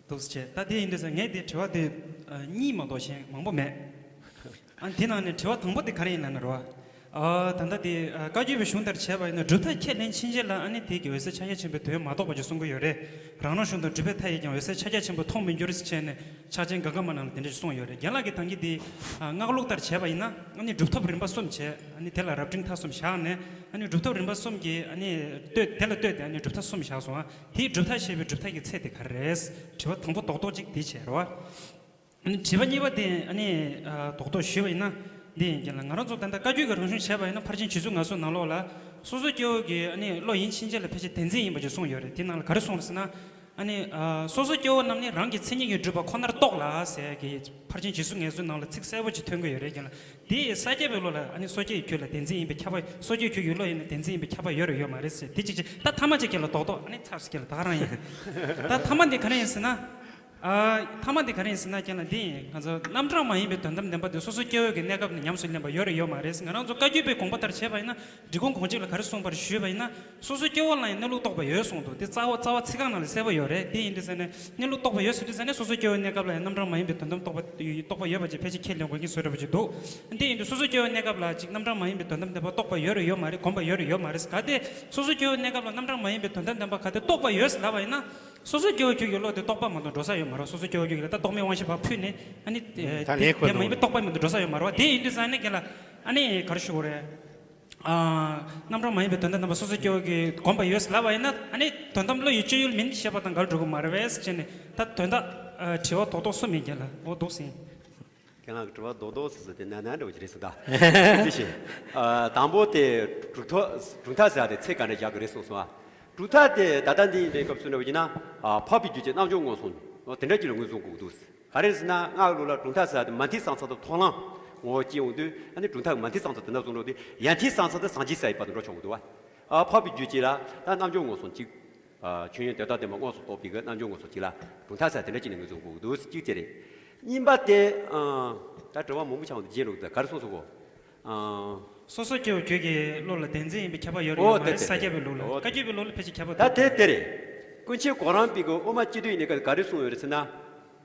འདུག་སེ་བྱས། ད་དེ་ཡིན་དུས་ཙང་ངས་དེ་དྲི་བ་དེ་ཨ་གཉིས་མ་གཏོགས་གཞན་མང་པོ་མེད། ཨ་དེ་ནང་ནས་དྲི་བ་དང་པོ་དེ་ག་རེ་ཡིན་ལབ་ན་རོ། ཨ་ད་ལྟ་དེ་ཨ་བཀའ་བརྒྱུད་པའི་གཞུང་ལྟར་བྱས་པ་ཡིན་ན་གྲུབ་མཐའ་ཁས་ལེན་ཕྱིན་ཆད་ལ་ཨ་ནི་དེ་གི་འོད་གསལ་ཕྱག་རྒྱ་ཆེན་པོའི་དོན་མ་རྟོགས་པ་ཅིག་གསུང་གི་ཡོད་རེད། རང་རང་གཞུང་དང་གྲུབ་པའི་མཐའ་ཡིས་ཀྱང་འོད་གསལ་ཕྱག་རྒྱ་ཆེན་པོ་མཐོང་མི་འགྱུར་ཟེར་བྱས་ནས་ཕྱག་ཆེན་ག་ག་མ་ནང་ལ་དེ་འདྲ་ཞིག་གསུངས་ཡོད་རེད། རྒན་ལགས་ཀྱིས་ད་གིན་དེ་ཨ་སྔགས་ལུགས་ལྟར་བྱས་པ་ཡིན་ན་ཨ་ནི་གྲུབ་མཐའ་རིམ་པ་གསུམ་བྱས། ཨ་ནི་དེ་ལ་རབ་འབྲིང་ཐ་གསུམ་བཞག་ནས་ཨ་ནི་གྲུབ་མཐའ་རིམ་པ་གསུམ་གྱི་ཨ་ནི་ལྟོས། དེ་ལ་ལྟོས་ཏེ་ཨ་ནི་གྲུབ་མཐའ་གསུམ་བཞག་སོང་ཨ། དེའི་གྲུབ་མཐའ་ཞེས་པའི་གྲུབ་མཐའ་གི་ཚད་དེ་ག་རེ་རེད། དྲི་བ་དང་པོ་རྡོག་རྡོག་ཅིག་དེ་བྱས་རོ། ཨ་ནི་དྲི་བ་གཉིས་པ་དེ་ཨ་ནི་ཨ་རྡོག་རྡོག་ཞུས་པ་ཡིན་ན་འདི་ཡིན་གྱི་ལ། ང་རང་ཚོ་ད་ལྟ་བཀའ་བརྒྱུད་ཀྱི་རང་གཞུང་བྱས་པ་ཡིན་ན་ཕར་ཕྱིན་རྗེས་བཙུན་ངོས་བཟུང་ནང་ལོགས་ལ་སོ་སོ་སྐྱེ་བོ་གི་ཨ་ནི་བློ་ཡིན་ཕྱིན་ཆད་ལ་ཕལ་ཆེར་བདེན་འཛིན་ཡིན་པ་ཅིག་གསུངས་ཡོད་རེད། དེ་ནང་ལ་ག་རེ་གསུངས་རེད་ཟེར་ན། ཨ་ནི་ཨ་སོ་སོ་སྐྱེ་བོ་རྣམས་ནི་རང་གི་མཚན་ཉིད་ཀྱིས་གྲུབ་པ་ཁོ་ནར་རྟོགས་ལ་ཟེར་གྱི་ཕར་ཕྱིན་རྗེས་བཙུན་ངོས་བཟུང་ནང་ལ་ཚིག་གསལ་པོ་ཅིག་ཐོན་གྱི་ཡོད་རེད་ཀྱང་ལ། དེ་ཡི་ས་སྐྱ་པའི་ལུགས་ལ་ཨ་ནི་སོ་སྐྱེ་ཡི་རྒྱུད་ལ་བདེན་འཛིན་ཡིན་པའི་ཁྱབ་པ། སོ་སྐྱེ་ཡི་རྒྱུད་ཀྱི་བློ་ཡིན་ན་བདེན་འཛིན་ཡིན་པའི་ཁྱབ་པ་ཡོད་རེད་ཡོད་མ་རེད་ཟེར་དེ་གཅིག་བྱས། ད་ཐ་མ་གཅིག་ཁྱེད་ལ་རྡོག་རྡོག་ཨ་ནི་ཚར་སོང་ཁྱེད་ལ་ད་ག་རང་ཡིན། ད་ཐ་མ་འདི་ག་རེ་ཡིན་ཟེར་ན། ཨ་ཐ་མ་འདི་ག་རེ་ཡིན་ཟེར་ན་ཀྱང་ལ་འདི་ཡིན། ང་ཚོ་རྣམ་གྲངས་མ་ཡིན་པའི་དོན་དམ་བདེན་པ་དེ་སོ་སོ་སྐྱེ་བོ་གི་གནས་སྐབས་ནས་ཉམས་སུ་ལེན་པ་ཡོད་རེད་ཡོད་མ་རེད་ཟེར། ང་རང་ཚོ་བཀའ་བརྒྱུད་པའི་དགོངས་པ་ལྟར་བྱས་པ་ཡིན་ན། འབྲི་གུང་གོང་བརྗོད་ལ་ག་རེ་གསུངས་པར་ཞུས་པ་ཡིན་ན། སོ་སོ་སྐྱེ་བོ་ལ་ཡང་གནས་ལུགས་རྟོགས་པ་ཡོད་གསུངས་འདུག་དེ་རྩ་བ་རྩ་བ་ཚིག་རྐང་ནང་ལ་གསལ་པོ་ཡོད་རེད། དེ་ཡིན་དུས་ཙང་ནས་གནས་ལུགས་རྟོགས་པ་ཡོད་ཟེར་དུས་ཙང་ནས་སོ་སོ་སྐྱེ་བོའི་གནས་སྐབས་ལ་ཡང་རྣམ་གྲངས་མ་ཡིན་པའི་དོན་དམ་རྟོགས་པ་རྟོགས་པ་ཡོད་པ་ཅིག་ཕལ་ཆེར་ཁས་ལེན་དགོས་ཀྱི་བཟོ་འདྲ་པོ་ཅིག་འདུག་དེ་ཡིན་དུས་སོ་སོ་སྐྱེ་བོའི་གནས་སྐབས་ལ་ཅིག་རྣམ་གྲངས་མ་ཡིན་པའི་དོན་དམ་བདེན་པ་རྟོགས་པ་ཡོད་རེད་ཡོད་མ་རེད། གོམས་པ་ཡོད་རེད་ཡོད་མ་རེད། གལ་ཏེ་སོ་སོ་སྐྱེ་བོའི་གནས་སྐབས་ལ་རྣམ་གྲངས་མ་ཡིན་པའི་དོན་དམ་བདེན་པ་གལ་ཏེ་རྟོགས་པ་ཡོད་ཟེར་ལབ་པ་ཡིན་ན། སོ་སོ་སྐྱེ་བོ་ཁྱོད་ཀྱི་བློ་དེ་རྟོགས་པ་མ་གཏོགས་འགྲོ་ས་ཡོད་མ་རེད། སོ་སོ་སྐྱེ་བོ་ཁྱོད་ཀྱི་ལ་ད་རྟོག་མེད་དབང་ཤེས་ཕར་ཕུད་ནས་ཨ་ནི་དེ་ད་ལས་ཁོ་དེ་མ་ཡིན་པའི་རྟོགས་པ་མ་གཏོགས་འགྲོ་ས་ཡོད་མ་རེད་བ། དེ་ཡིན་དུས་ཙང་ནས་ཁྱེད་ལ་ཨ་ནི་ག་རེ་ཞུ་དགོས་རེད། ཨ། རྣམ་གྲངས་མ་ཡིན་པའི་དོན་དམ་བདེན་པ་སོ་སོ་སྐྱེ་བོ་གི་གོམས་པ་ཡོད་ཟེར་ལབ་པ་ཡིན་ན། ཨ་ནི་དོན་དམ་བློ་ཡི་སྤྱོད་ཡུལ་མིན་ཞེས་པ་དང་འགལ་འགྲོ་གི་མ་རེད་པས་ཟེར་ནས་ད་དོན་དག་ཨ་དྲི་བ་རྡོག་རྡོག་གསུམ་ཡིན་རྒྱུ་ལ་འོ་འདུག་ཟིན། ཁྱེད་རང་གི་དྲི་བ་རྡོག་རྡོག་ཟེར་ཟེར་དེ་ནན་ནན་འདྲ་བོ་ཅིག་རེད་ཟེར་ད། ཅི་ཞིག་ཨ། དང་པོ་དེ་གྲུབ་མཐའ་གྲུབ་མཐའ་ཟེར་ཡ་དེ་ཚད་ག་འདྲ་བཞག་གི་རེད་གསུངས་སོང་ཨ། གྲུབ་མཐའ་དེ་ད་ལྟ་འདི་ཡིན་པའི་སྐབས་སུ་འདྲ་བོ་ཡིན་ན། ཨ། འཕགས་པའི་རྒྱུད་ཀྱི་རྣལ་འབྱོར་ངོས་བཟུང་། འོ་དེ་འདྲ་ཅིག་ལ་ངོས་བཟུང་དགོས་འདུག་ག་རེ་ཟེར་ན་སྔགས་ལུགས་ལ་གྲུབ་མཐའ་ཟེར་ཡ་དེ་མ་མཐུན་ས་མཚམས་དང་མཐོང་ལམ་ངོ་བོ་སྐྱེ་ཡོང་དུས། ཨ་ནི་གྲུབ་མཐའ་མ་མཐུན་ས་མཚམས་དེ་འདྲ་བཟུང་འགྲོ་དུས་ཡ་མཐུན་ས་མཚམས་དེ་སངས་རྒྱས་ས་ཡི་བར་དུ་འགྲོ་ཆོག་གི་འདུག་བ། ཨ། འཕགས་པའི་རྒྱུད་ཀྱི་ལ་ད་རྣལ་འབྱོར་ངོས་བཟུང་གཅིག་ཨ། མཆོད་ཡོན་དོན་དམ་བདེན་པ་དངོས་སུ་རྟོགས་པའི་གི་རྣལ་འབྱོར་ངོས་བཟུང་གཅིག་ལ་གྲུབ་མཐའ་ཟེར་དེ་འདྲ་ཅིག་ནས་ངོས་བཟུང་དགོས་འདུག་གཅིག་དེ་རེད། གཉིས་པ་དེ། ཨ། ད་དྲི་བ་མང་པོ་ཆགས་འདུག་རྗེས་ལུགས་དེ་ག་རེ་གསུངས་སོང་གོ། ཨ། སོ་སོ་སྐྱེ་བོ་ཁྱོད་ཀྱི་བློ་ལ་བདེན་འཛིན་ཡིན་པའི་ཁྱབ་པ་ཡོད་རེད་ཡོད་མ་རེད། ས་སྐྱ་པའི་ལུགས་ལ། བཀའ་བརྒྱུད་པའི་ལུགས་ལ་ཕལ་ཆེར་ཁྱབ་པ་འདུག་ད་དེ་དེ་རེད། ཀུན་མཁྱེན་གོ་རམས་པའི་གི་དབུ་མ་སྤྱི་དོན་ཡིན་ནའི་ག་རེ་གསུངས་ཡོད་རེད་ཟེར་ན།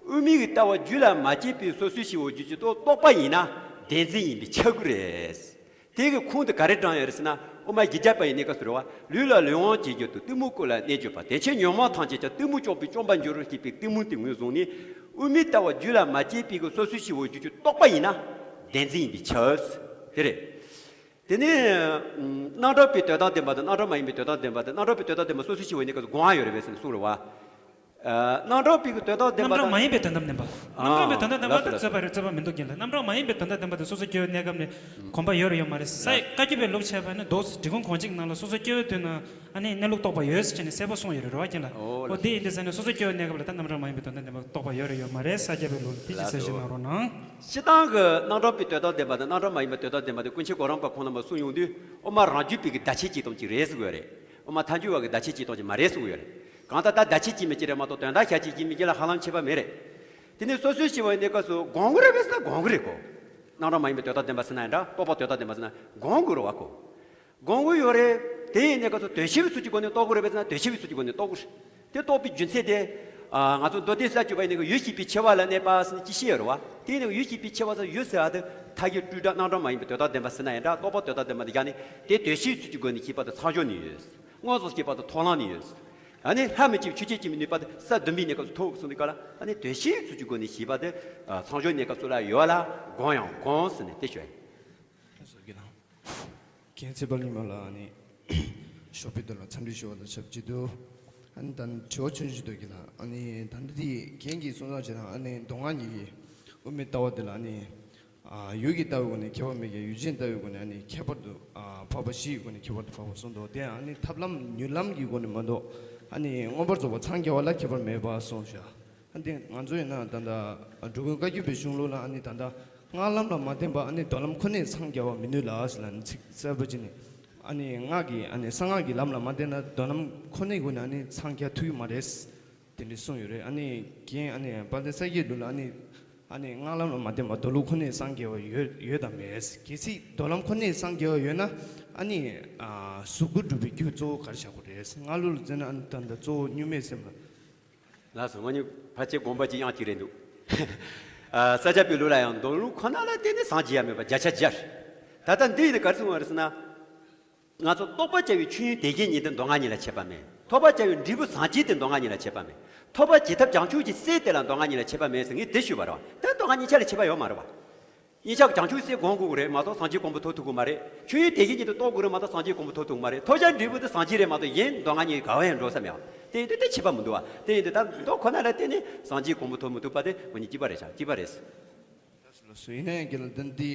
དབུ་མའི་གི་ལྟ་བ་རྒྱུད་ལ་མ་སྐྱེས་པའི་སོ་སོའི་སྐྱེ་བོ་རྒྱུད་ཀྱི་རྟོགས་རྟོགས་པ་ཡིན་ན་བདེན་འཛིན་ཡིན་པས་ཁྱབ་ཀྱི་རེད། དེ་གི་ཁུངས་དེ་ག་རེ་དྲངས་ཡོད་རེད་ཟེར་ན། དབུ་མ་བཞི་བརྒྱ་པ་ཡི་གནས་སྐབས་སུ་རེད་བ། ལུས་ལ་ལུས་དབང་བྱེད་རྒྱུ་དང་གཏི་མུག་ཀུན་ལ་གནས་གྱུར་པ། དེ་ཕྱིར་ཉོན་མོངས་ཐམས་ཅད་ཀྱང་གཏི་མུག་གཅོད་པའི་བཅོམ་པར་འགྱུར་རོ་ཞེས་པའི་གཏི་མུག་དེ་ངོས་བཟུང་ནས། དབུ་མའི་ལྟ་བ་རྒྱུད་ལ་མ་སྐྱེས་པའི་གི་སོ་སོའི་སྐྱེ་བོ་རྒྱུད་ཀྱི་རྟོགས་པ་ཡིན་ན་བདེན་འཛིན་ཡིན་པས་ཁྱབ། དེ་རེད། དེ་ནས་རྣམ་གྲངས་པའི་དོན་དམ་བདེན་པ་དང་རྣམ་གྲངས་མ་ཡིན་པའི་དོན་དམ་བདེན་པ་དེ། རྣམ་གྲངས་པའི་དོན་དམ་བདེན་པ་སོ་སོའི་སྐྱེ་བོའི་གནས་སྐབས་སུ་དགོངས་ཡ་ཡོད་རེད་པས་ཟེར་ནས་གསུངས་རེད་བ། ཨ། རྣམ་གྲངས་པའི་གི་དོན་དམ་བདེན་པ། རྣམ་གྲངས་མ་ཡིན་པའི་དོན་དམ་བདེན་པ། ཨ། རྣམ་གྲངས་པའི་དོན་དམ་བདེན་པ་དེ་རྩོད་པ་རེད། རྩོད་པ་མི་འདུག་རྒན་ལགས། རྣམ་གྲངས་མ་ཡིན་པའི་དོན་དམ་བདེན་པ་དེ་སོ་སོ་སྐྱེ་བོའི་གནས་སྐབས་ནས་གོམས་པ་ཡོད་རེད་ཡོད་མ་རེད། ས་བཀའ་བརྒྱུད་པའི་ལུགས་བྱས་པ་ནི་འདུག་འབྲི་གུང་གོང་བརྗོད་ནང་ལ་སོ་སོ་སྐྱེ་བོའི་དུས་ན་ཨ་ནི་གནས་ལུགས་རྟོགས་པ་ཡོད་ཟེར་བྱས་ནས་གསལ་པོ་གསུངས་ཡོད་རེད་རེད་བ་རྒན་ལགས། འོ་དེ་ཡིན་དུས་ས་ནས་སོ་སོ་སྐྱེ་བོའི་གནས་སྐབས་ལ་ད་རྣམ་གྲངས་མ་ཡིན་པའི་དོན་དམ་བདེན་པ་རྟོགས་པ་ཡོད་རེད་ཡོད་མ་རེད། ས་སྐྱ་པའི་ལུགས་ལ་དེ་ཅིག་གསལ་བཤད་གནང་རོགས་གནང་། སྤྱིར་བཏང་གི་རྣམ་གྲངས་པའི་དོན་དམ་བདེན་པ་དང་རྣམ་གྲངས་མ་ཡིན་པའི་དོན་དམ་བདེན་པ་དེ་ཀུན་མཁྱེན་གོ་རམས་པ་ཁོང་རྣམ་པ་གསུངས་ཡོང་དུས་དབུ་མ་རང་རྒྱུད་པའི་གི་བརྡ་ཆད་ཅིག་ཙམ་ཅིག་རེད་གསུངས་ཡོད་རེད། དབུ་མ་ཐལ་འགྱུར་བ་གི་བརྡ་ཆད་ཅིག་ཙམ་ཅིག་མ་རེད་གསུངས་ཡོད་རེད། གང་ལྟར་ད་བརྡ་ཆད་ཅིག་མིན་ཅིག་རེད་མ་གཏོགས་དོན་དག་ཤ་ཅིག་ཅིག་མིན་ཅིག་ལ་ཧ་ལམ་ཁྱད་པར་མེད་རེད། དེ་ནས་སོ་སོའི་སྐྱེ་བོའི་གནས་སྐབས་སུ་དགོངས་ཀྱི་རེད་པས་ཟེར་ན་དགོངས་ཀྱི་རེད་གོ། རྣམ་གྲངས་མ་ཡིན་པའི་དོན་དམ་བདེན་པ་ཟེར་ན་ཡང་འདྲ། རྟོགས་པ་དོན་དམ་བདེན་པ་ཟེར་ན་དགོངས་ཀྱི་རེད་བ་གོ། དགོངས་ཀྱི་ཡོད་རེད། དེ་ཡིན་གནས་སྐབས་སུ་དོན་ཤེས་པའི་ཚུལ་གྱི་སྒོ་ནས་རྟོགས་ཀྱི་རེད་པས་ཟེར་ན་དོན་ཤེས་པའི་ཚུལ་གྱི་སྒོ་ནས་རྟོགས་ཀྱི་རེད། དེ་རྟོགས་པའི་རྒྱུ་མཚན་དེ། ཨ། ང་ཚོ་མདོ་སྡེ་ས་བཅུ་པ་ཡིན་ནའི་ཡུལ་ཤེས་པའི་ཆེ་བ་ལ་གནས་པ་ཟེར་ནས་ཅི་བཤད་ཡོད་རེད་བ། དེ་ཡིན་ནའི་ཡུལ་ཤེས་པའི་ཆེ་བ་ཟེར་ཡུལ་ཟེར་བ་དེ་མཐའ་དག་སྤྲོས་བྲལ་རྣམ་གྲངས་མ་ཡིན་པའི་དོན་དམ་བདེན་པ་ཟེར་ན་ཡང་འདྲ། རྟོགས་པ་དོན་དམ་བདེན་པ་དེ་བཞག་ནས་དེ་དོན་ཤེས་པའི་ཚུལ་གྱི་སྒོ་ནས་ཤེས་པ་དེ་མཚམས་སྦྱོར་ནས་ཡོད། མངོན་སུམ་ཤེས་པ་དེ་མཐོང་ལམ་ནས་ཡོད། ཨ་ནི་ལྷ་མི་སྐྱེ་བའི་ཆོས་ཅན་སྐྱེ་མི་ནུས་པ་དེ་ས་བདུན་པའི་གནས་སྐབས་སུ་ཐོབ་གསུངས་དུས་སྐབས་ལ། ཨ་ནི་དོན་ཤེས་ཚུལ་གྱི་སྒོ་ནས་ཤེས་པ་དེ་མཚམས་སྦྱོར་གནས་སྐབས་སུ་ལ་ཡོད་ལ་སྒོམ་ཡང་སྒོམ་ཟེར་ནས་དེ་ཞུ་ཡ་ཡིན། རྒན་ཚེ་དཔལ་ཉི་མ་ལགས་ཨ་ནི་ཞོགས་པའི་དུས་ལ་འཚམས་འདྲི་ཞུ་བ་དང་ཆབས་ཅིག་ཏུ། ཨ་ནི་ད་དྲི་བ་ཆུང་ཆུང་ཞིག་འདུག་རྒན་ལགས། ཨ་ནི་ད་ལྟ་དེ་རྒན་གྱིས་གསུང་སྟངས་བྱས་ན་ཨ་ནི་མདོ་སྔགས་གཉིས་ཀྱི་དབུ་མའི་ལྟ་བ་དེ་ལ་ཨ་ནི། ཨ། ཡུལ་གྱི་ལྟ་བའི་སྒོ་ནས་ཁྱད་པར་མེད་ཀྱང་ཡུལ་ཅན་ལྟ་བའི་སྒོ་ནས་ཨ་ནི་ཁྱད་པར་དུ། ཨ། འཕགས་པ་བཞི་ཡི་སྒོ་ནས་ཁྱད་པར་དུ་འཕགས་པ་གསུངས་འདུག་དེ་ཨ་ནི་ཐབས་ལམ་མྱུར་ལམ་གྱི་སྒོ་ནས་མ་གཏོགས་ཨ་ནི་མངོན་པར་རྫོགས་པ་འཚང་རྒྱ་བ་ལ་ཁྱད་པར་མེད་པ་གསུངས་ཤག་ཨ་ནི་ང་ཚོ་ཡིན་ན་ད་ལྟ་འགྲོ་མགོན་བཀའ་བརྒྱུད་པའི་གཞུང་ལུགས་ལ་ཨ་ནི་ད་ལྟ་ སྔགས་ལམ་ལ་མ་བརྟེན་པར་ཨ་ནི་མདོ་ལམ་ཁོ་ནས་འཚང་རྒྱ་བར་མི་ནུས་ལ་ཟེར་ལ་ནི་ཚིག་གསལ་པོ་ཅིག་ནི། ཨ་ནི་སྔགས་ཀྱི་ཨ་ནི་གསང་སྔགས་ཀྱི་ལམ་ལ་མ་བརྟེན་ན་མདོ་ལམ་ཁོ་ནས་ཀུན་ནས་ཨ་ནི་འཚང་རྒྱ་ཐུབ་ཀྱི་མ་རེད། དེ་འདྲ་གསུངས་ཡོད་རེད། ཨ་ནི་རྒན་ཨ་ནི་དཔལ་ལྡན་ས་སྐྱའི་ལུགས་ལ་ཨ་ནི་ཨ་ནི་སྔགས་ལམ་ལ་མ་བརྟེན་པར་མདོ་ལུགས་ཁོ་ནས་སངས་རྒྱ་བ་ཡོད་ཡོད་དམ་མེད། གལ་སྲིད་མདོ་ལམ་ཁོ་ནས་སངས་རྒྱ་བ་ཡོད་ན་ཨ་ནི་གཟུགས་སྐུ་སྒྲུབ་པའི་རྒྱུ་གཙོ་བོ་ག་རེ་བཞག་དགོས་རེད། སྔགས་ལུགས་ལ་བརྩིས་ན་ཨ་ནི་ད་ལྟ་གཙོ་བོ་གཉུག་མའི་སེམས་ལ། ལགས་སོ། ང་གཉིས་ཕལ་ཆེར་དགོངས་པ་གཅིག་དབྱངས་གཅིག་རེད་འདུག་ས་སྐྱ་པའི་ལུགས་ལ་ཡང་མདོ་ལུགས་ཁོ་ན་ལ་བརྟེན་ནས་སངས་རྒྱ་ཡ་མེད་པ་བརྒྱ་ཆ་བརྒྱ་རེད། ད་ལྟ་འདི་ཡིན་ན་ག་རེ་གསུངས་པ་རེད་ཟེར་ན། ང་ཚོ་རྟོགས་པར་བྱ་བའི་ཆོས་ཉིད་དེ་བཞིན་ཉིད་དེ་མདོ་སྔགས་གཉིས་ལ་ཁྱད་པར་མེད། ཐོབ་པར་བྱ་བའི་འབྲས་བུ་ཟང་ཆེན་དེ་མདོ་སྔགས་གཉིས་ལ་ཁྱད་པར་མེད། ཐོབ་པར་བྱེད་ཐབས་བྱང་ཆུབ་ཀྱི་སེམས་དེ་ལ་མདོ་སྔགས་གཉིས་ལ་ཁྱད་པར་མེད་ཟེར་ངས་དེ་ཞུས་པ་རེད་བ། ད་མདོ་སྔགས་གཉིས་ཆ་ལ་ཁྱད་པར་ཡོད་མ་རེད་བ། གཉིས་ཆ་བྱང་ཆུབ་སེམས་སྒོམ་དགོས་ཀྱི་རེད་མ་གཏོགས་སངས་རྒྱས་གོ་འཕང་ཐོབ་ཐུབ་ཀྱི་མ་རེད། ཆོས་ཉིད་དེ་བཞིན་ཉིད་དུ་རྟོགས་དགོས་རེད་མ་གཏོགས་སངས་རྒྱས་གོ་འཕང་ཐོབ་ཐུབ་ཀྱི་མ་རེད། ཐོབ་བྱ་འབྲས་བུ་དེ་ཟང་ཆེན་རེད་མ་གཏོགས་གཞན་མདོ་སྔགས་གཉིས་ག་བ་ཡང་འགྲོ་ས་མེད་བ། དེ་ཡིན་དུས་དེ་ཁྱད་པར་མི་འདུག་བ། དེ་ཡིན་དུས་ད་མདོ་ཁོ་ན་ལ་བརྟེན་ནས་སངས་རྒྱས་གོ་འཕང་ཐོབ་མི་ཐུབ་པ་དེ་ང་གཉིས་གཅིག་པ་རེད་ཤག་གཅིག་པ་རེད། ལགས་སོ། ཡིན་ན་ཡང་རྒན་ལགས་འདི་འདི་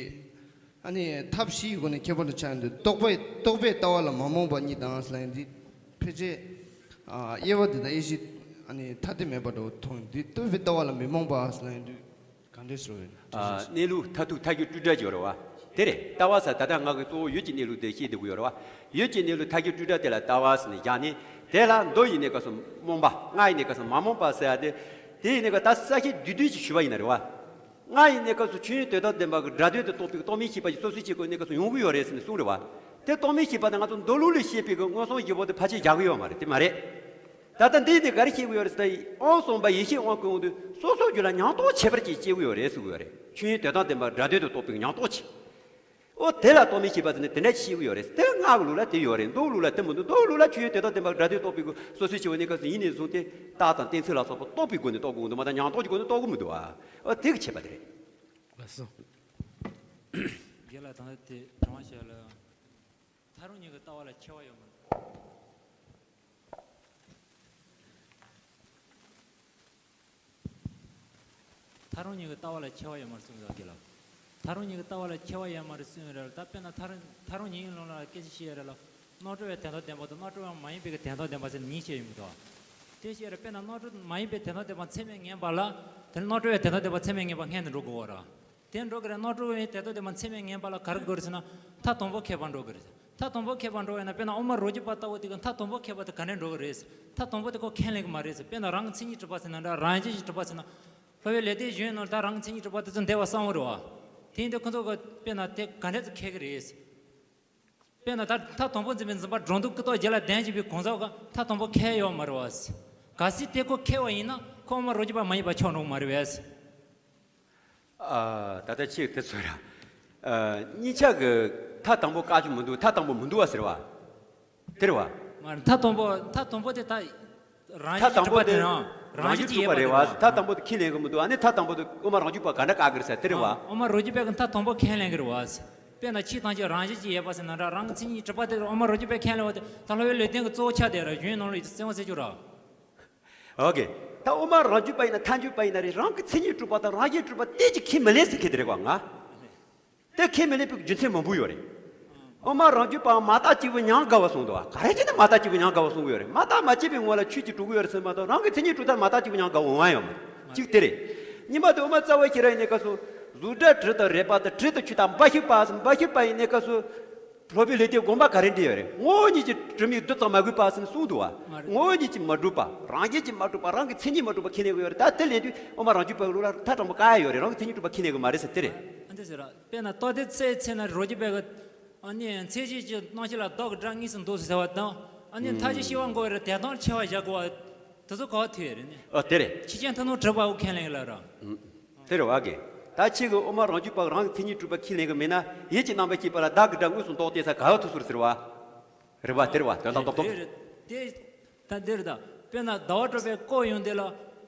ཨ་ནི་ཐབས་བཞི་ཡི་སྒོ་ནས་ཁྱད་པར་དུ་ཆགས་ཡོང་དུས་རྟོག་པས་རྟོག་པས་ལྟ་བ་ལ་མ་རྨོངས་པ་གཉིས་དང་ཟེར་ལ་ཡིན་འདི་ཕལ་ཆེར་ཨ་དབྱེ་བ་འདི་དང་དབྱེ་གཞི་ཨ་ནི་ཐ་དད་མེད་པ་འདྲ་བོ་མཐོང་ཡོང་འདི་རྟོག་པས་ལྟ་བ་ལ་མི་རྨོངས་པ་ཟེར་ལ་ཡིན་འདི་ག་འདྲས་ཟེར་བ་ཡིན། ཨ་གནས་ལུགས་མཐར་ཐུག་མཐའ་བརྒྱུད་སྤྲོས་བྲལ་གྱི་རེད་བ། དེ་རེད། ལྟ་བ་ཟེར་ད་ལྟ་ང་གི་གཙོ་བོ་ཡུལ་གྱི་གནས་ལུགས་དེ་བཤད་བསྡད་ཀྱི་ཡོད་རེད་བ། ཡུལ་གྱི་གནས་ལུགས་མཐའ་བརྒྱུད་སྤྲོས་བྲལ་དེ་ལ་ལྟ་བ་ཟེར་ནས་བཞག་ནས། དེ་ལ་མདོ་ཡིན་ནའི་སྐབས་སུ་རྨོངས་པ། སྔགས་ཡིན་ནའི་སྐབས་སུ་མ་རྨོངས་པ་ཟེར་ཡ་དེ། དེ་ཡིན་ནའི་སྐབས་ད་ས་བཅད་བསྡུས་བསྡུས་ཅིག་ཞུ་བ་ཡིན་ན་རེད་བ། སྔགས་ཡིན་ནའི་སྐབས་སུ་ཆོས་ཉིད་དོན་དམ་བདེན་པ་གི་སྒྲ་དོན་དུ་རྟོགས་པའི་རྟོག་མེད་ཤེས་པ་ཞིག་སོ་སོའི་ཆོས་སྐུ་ཡིན་ནའི་སྐབས་སུ་ཡོང་གི་ཡོད་རེད་ཟེར་ནས་གསུངས་རེད་བ། དེ་རྟོག་མེད་ཤེས་པ་དེ་ང་ཚོ་མདོ་ལུགས་ལ་བཤད་པའི་གི་མངོན་སུམ་བརྒྱུད་པ་དེ་ཕལ་ཆེར་རྒྱག་གི་ཡོད་མ་རེད། དེ་མ་རེད། ད་ལྟ་འདི་ནི་ག་རེ་བཤད་ཀྱི་ཡོད་རེད་ཟེར་ན། དབང་གསུམ་པ་ཡེ་ཤེས་དབང་བསྐུར་འོང་དུས་སོ་སོའི་རྒྱུད་ལ་ཉམས་རྟོགས་ཁྱད་པར་ཅན་སྐྱེ་གི་ཡོད་རེད་ཟེར་གྱི་ཡོད་རེད། ཆོས་ཉིད་དོན་དམ་བདེན་པ་སྒྲ་དོན་དུ་རྟོགས་པའི་ཉམས་རྟོགས་ཅན། ཨོ་དེ་ལ་རྟོག་མེད་ཤེས་པ་ཟེར་ནས་དེ་འདྲ་བཤད་ཀྱི་ཡོད་རེད། དེ་སྔགས་ཀྱི་ལུགས་ལ་དེ་ཡོད་རེད། མདོ་ལུགས་ལ་དེ་མི་འདུག་མདོ་ལུགས་ལ་ཆོས་ཉིད་དོན་དམ་བདེན་པ་སྒྲ་དོན་རྟོགས་པའི་སྐུ་སོ་སོའི་སྐྱེ་བོ་གནས་སྐབས་སུ་ཡིན་ནས་བཟུང་སྟེ་རྟགས་དང་གཏན་ཚིགས་ལ་སོགས་པ་རྟོགས་པའི་སྒོ་ནས་རྟོགས་དགོས་འདུག་མ་གཏོགས་ཉམས་རྟོགས་ཀྱི་སྒོ་ནས་རྟོགས་ཀྱི་མི་འདུག་ཨ། ཨོ་དེ་གི་ཁྱད་པར་དེ་རེད། ལགས་སོ། རྒན་ལགས་ད་ལྟ་དེ་དྲི་བ་བྱས་ལ། ཐལ་རང་གཉིས་ཀྱི་ལྟ་བ་ལ་ཁྱད་པར་ཡོད་མ་རེད། ཐལ་རང་གཉིས་ཀྱི་ལྟ་བ་ལ་ཁྱད་པར་ཡོད་མ་རེད་གསུངས་ཡོད་ཀྱི་ལ། ཐལ་རང་གཉིས་ཀྱི་ལྟ་བ་ལ་ཁྱད་པར་ཡོད་མ་རེད་གསུངས་ཡོད་རེད་ལ། ད་དཔེར་ན་ཐལ་རང་ཐལ་རང་གཉིས་ཀྱི་ལུང་ལ་སྐད་ཆ་བཤད་ཡོད་རེད་ལ། རྣམ་གྲོལ་བའི་དོན་དམ་བདེན་པ་དང་རྣམ་གྲོལ་བ་མ་ཡིན་པའི་གི་དོན་དམ་བདེན་པ་ཟེར་གཉིས་བཤད་ཡོད་མི་འདུག་དེ་བཤད་རེད། དཔེར་ན་རྣམ་གྲོལ་མ་ཡིན་པའི་དོན་དམ་བདེན་པ་ཚད་མས་ངེས་པ་ལ། དེ་ནི་རྣམ་གྲོལ་བའི་དོན་དམ་བདེན་པ་ཚད་མས་ངེས་པ་སྔོན་དུ་འགྲོ་དགོས་པ་རེད། དེ་འགྲོ་གི་རེད། རྣམ་གྲོལ་བའི་དོན་དམ་བདེན་པ་ཚད་མས་ངེས་པ་ལ་ག་རེ་དགོས་རེད་ཟེར་ན། མཐའ་དང་པོ་ཁེགས་པ་འགྲོ་གི་རེད། མཐའ་དང་པོ་ཁེགས་པ་འགྲོ་བས་ན། དཔེར་ན་དབུ་མ་རང་རྒྱུད་པ་ལྟ་བུ་དེ་གི་མཐའ་དང་པོ་ཁེགས་པ་དེ་ག་ནས་འགྲོ་གི་རེད། མཐའ་དང་པོ་དེ་ཁོ་ཁས་ལེན་གི་མ་རེད་ཟེར། དཔེར་ན་རང་གི་མཚན་ཉིད་གྲུབ་པ་ཟེར་ན་འདྲ། རང་བཞིན་གྱིས་གྲུབ་པ་ཟེར་ན། སློབ་དཔོན་ལེགས་ལྡན་གཞོན་ནུ་ལ་ད་རང་གི་མཚན་ཉིད་གྲུབ་པ་དེ་ཚོ་འདས་པ་གསང་བ་རེད་བ། དེ་ཡིན་དུས་ཁོ་ཚོ་གི་དཔེར་ན་དེ་ག་འདྲ་ཚོ་ཁེགས་གི་རེད། དཔེར་ན་ད་མཐའ་དང་པོ་འཛིན་པའི་འཛིན་པ་སྒྲོ་འདོགས་ཀུན་རྟོག་རྒྱུད་ལ་ལྡན་བཞིན་པའི་གང་ཟག་གི་མཐའ་དང་པོ་ཁེགས་ཡོད་མ་རེད་བ། གལ་སྲིད་དེ་ཁོ་ཁེགས་པ་ཡིན་ན་ཁོ་དབུ་མ་རང་རྒྱུད་པ་མ་ཡིན་པ་ཆགས་འགྲོ་གི་མ་རེད་བས། ཨ། ད་ལྟ་ཁྱེད་དེ་ཚོ་ར། ཨ། གཉིས་ཆ་གི་མཐའ་དང་པོ་བཀག་རྒྱུ་མི་འདུག་མཐའ་དང་པོ་མི་འདུག་བ་ཟེར་བ། དེ་རེད་བ། མ་རེད། མཐའ་དང་པོ་མཐའ་དང་པོ་དེ་ད་རང་མཐའ་བཞིན་དང་གྱིས་གྲུབ་པ་པོ་དེ་དེ་རང་རང་རང་བཞིན་བཞིན་གྱིས་གྱིས་ཡོད་པ་རེད་བ། རེད་བ། མཐའ་དང་པོ་དེ་ཁས་ལེན་གི་མི་འདུག་ཨ་ནི་མཐའ་དང་པོ་དེ་དབུ་མ་རང་རྒྱུད་པ་ག་འདྲ་བཀག་གི་རེད་ཟེར་དེ་རེད་བ། ཨ། དབུ་མ་རང་རྒྱུད་པས་གི་མཐའ་དང་པོ་ཁས་ལེན་གི་རེད་བ། དཔེར་ན་ཕྱི་དང་ཕྱི་རང་བཞིན་གྱིས་ཡོད་པ་ཟེར་ན་འདྲ། རང་གི་མཚན་ཉིད་གྲུབ་པ་དེ་དབུ་མ་རང་རྒྱུད་པས་ཁས་ལེན་པ་དེ་ད་སློབ་དཔོན་ལེགས་ལྡན་གྱི་གཙོ་བོ་ཆགས་བསྡད་ར། གཞོན་ནུ་ལ་ཡིད་ཆེས་བརྩེ་བ་ཟེར་རྒྱུ་ར། ཨོ་ཀེ། ད་དབུ་མ་རང་རྒྱུད་པ་ཡིན་ན་ཐལ་འགྱུར་བ་ཡིན་ན་རེད། རང་གི་མཚན་ཉིད་གྲུབ་པ་དང་རང་བཞིན་གྲུབ་པ་དེ་ཅིག་ཁས་མི་ལེན་ཟེར་མཁན་དེ་རེད་བ། ང་དེ་ཁས་མི་ལེན་པའི་རྒྱུ་མཚན་མང་པོ་ཡོད་རེད། དབུ་མ་རང་རྒྱུད་པའང་མ་བརྟགས་གཅིག་པུ་ཉམས་དགའ་བ་གསུངས་འདུག་བ། ག་རེ་བྱས་ནས་མ་བརྟགས་གཅིག་པུ་ཉམས་དགའ་བ་གསུང་གི་ཡོད་རེད། མ་བརྟགས་མ་དཔྱད་པའི་ངོ་ལ་ཆོས་ཀྱི་གྲུབ་ཀྱི་ཡོད་རེད་ཟེར་མ་གཏོགས། རང་གི་མཚན་ཉིད་གྲུབ་མཐར་མ་བརྟགས་གཅིག་པུ་ཉམས་དགའ་འོང་བ་ཡོད་མ་རེད། གཅིག་དེ་རེད། གཉིས་པ་དེ་དབུ་མ་རྩ་བ་ཤེས་རབ་ཡིན་ནའི་སྐབས་སུ་གཟུགས་སྒྲ་དྲི་དང་རེག་པ་དང་། དྲི་དང་ཆོས་དང་འབའ་ཞིག་པ་ཟེར། འབའ་ཞིག་པ་ཡིན་ནའི་སྐབས་སུ། སློབ་དཔོན་ལེགས་ལྡན་དགོངས་པ་ག་རེ་འགྲེལ་ཡོད་རེད། ངོ་བོ་ཉིད་ཀྱིས་གྲུབ་མིན་རྡུལ་ཙམ་མ་གོས་པ་ཟེར་ནས་གསུངས་འདུག་བ། མ་རེད། ངོ་བོ་ཉིད་ཀྱིས་མ་གྲུབ་པ། རང་རྒྱལ་གྱིས་མ་གྲུབ་པ། རང་གི་མཚན་ཉིད་མ་གྲུབ་པ་ཁས་ལེན་གྱི་ཡོད་རེད། ད་དེ་ལེན་དུས་དབུ་མ་རང་རྒྱུད་པ་ལུགས་ལ་མཐའ་དྲང་པོ་བཀག་ཡ་ཡོད་རེད། རང་གི་མཚན་ཉིད་གྲུབ་པ་ཁས་ལེན་གྱི་མ་རེད་ཟེར་དེ་རེད། ཨ་འདི་ཟེར་ར། དཔེར་ན་རྟོགས་ལྡན་ཚེ་ཚེ་ན་རང་རྒྱུད་པའི་གི། ཨ་ནི་མཚན་གཞི་གི་རྣམ་ཤེས་ལ་བདག་གི་སྒྲ་དངོས་སུ་འདོགས་སོ་ཟེར་བ་དང་། ཨ་ནི་མཐའ་བཞི་ཤེས་པ་འགོག་པའི་དོན་དམ་ཆེ་བ་བཞག་དགོས་པ། དེ་ཚོ་ག་བ་ཐུག་ཡོད་རེད་ནི། ཨ་དེ་རེད། ཆོས་ཅན་ཐུབ་རྣམས་གྲུབ་པའོ་ཁས་ལེན་གྱི་ལ་ར། དེ་རེད་བ་གི། ད་ཁྱེད་ཀྱིས་དབུ་མ་རང་རྒྱུད་པ་རང་གི་མཚན་ཉིད་གྲུབ་པ་ཁས་ལེན་གྱི་མེད་ན། ཡིད་ཀྱི་རྣམ་པར་ཤེས་པ་ལ་བདག་གི་སྒྲ་དངོས་སུ་འདོགས་ཏེ་ས་ག་བ་ཐུག་སོང་ཟེར་བ། རེད་བ། དེ་རེད་བ། དོན་དག་རྡོག་རྡོག་རེད། དེ་ད་འདིར་ད། དཔེར་ན་ཟླ་བ་གྲགས་པའི་སྐོར་ཡོང་དེ་ལ།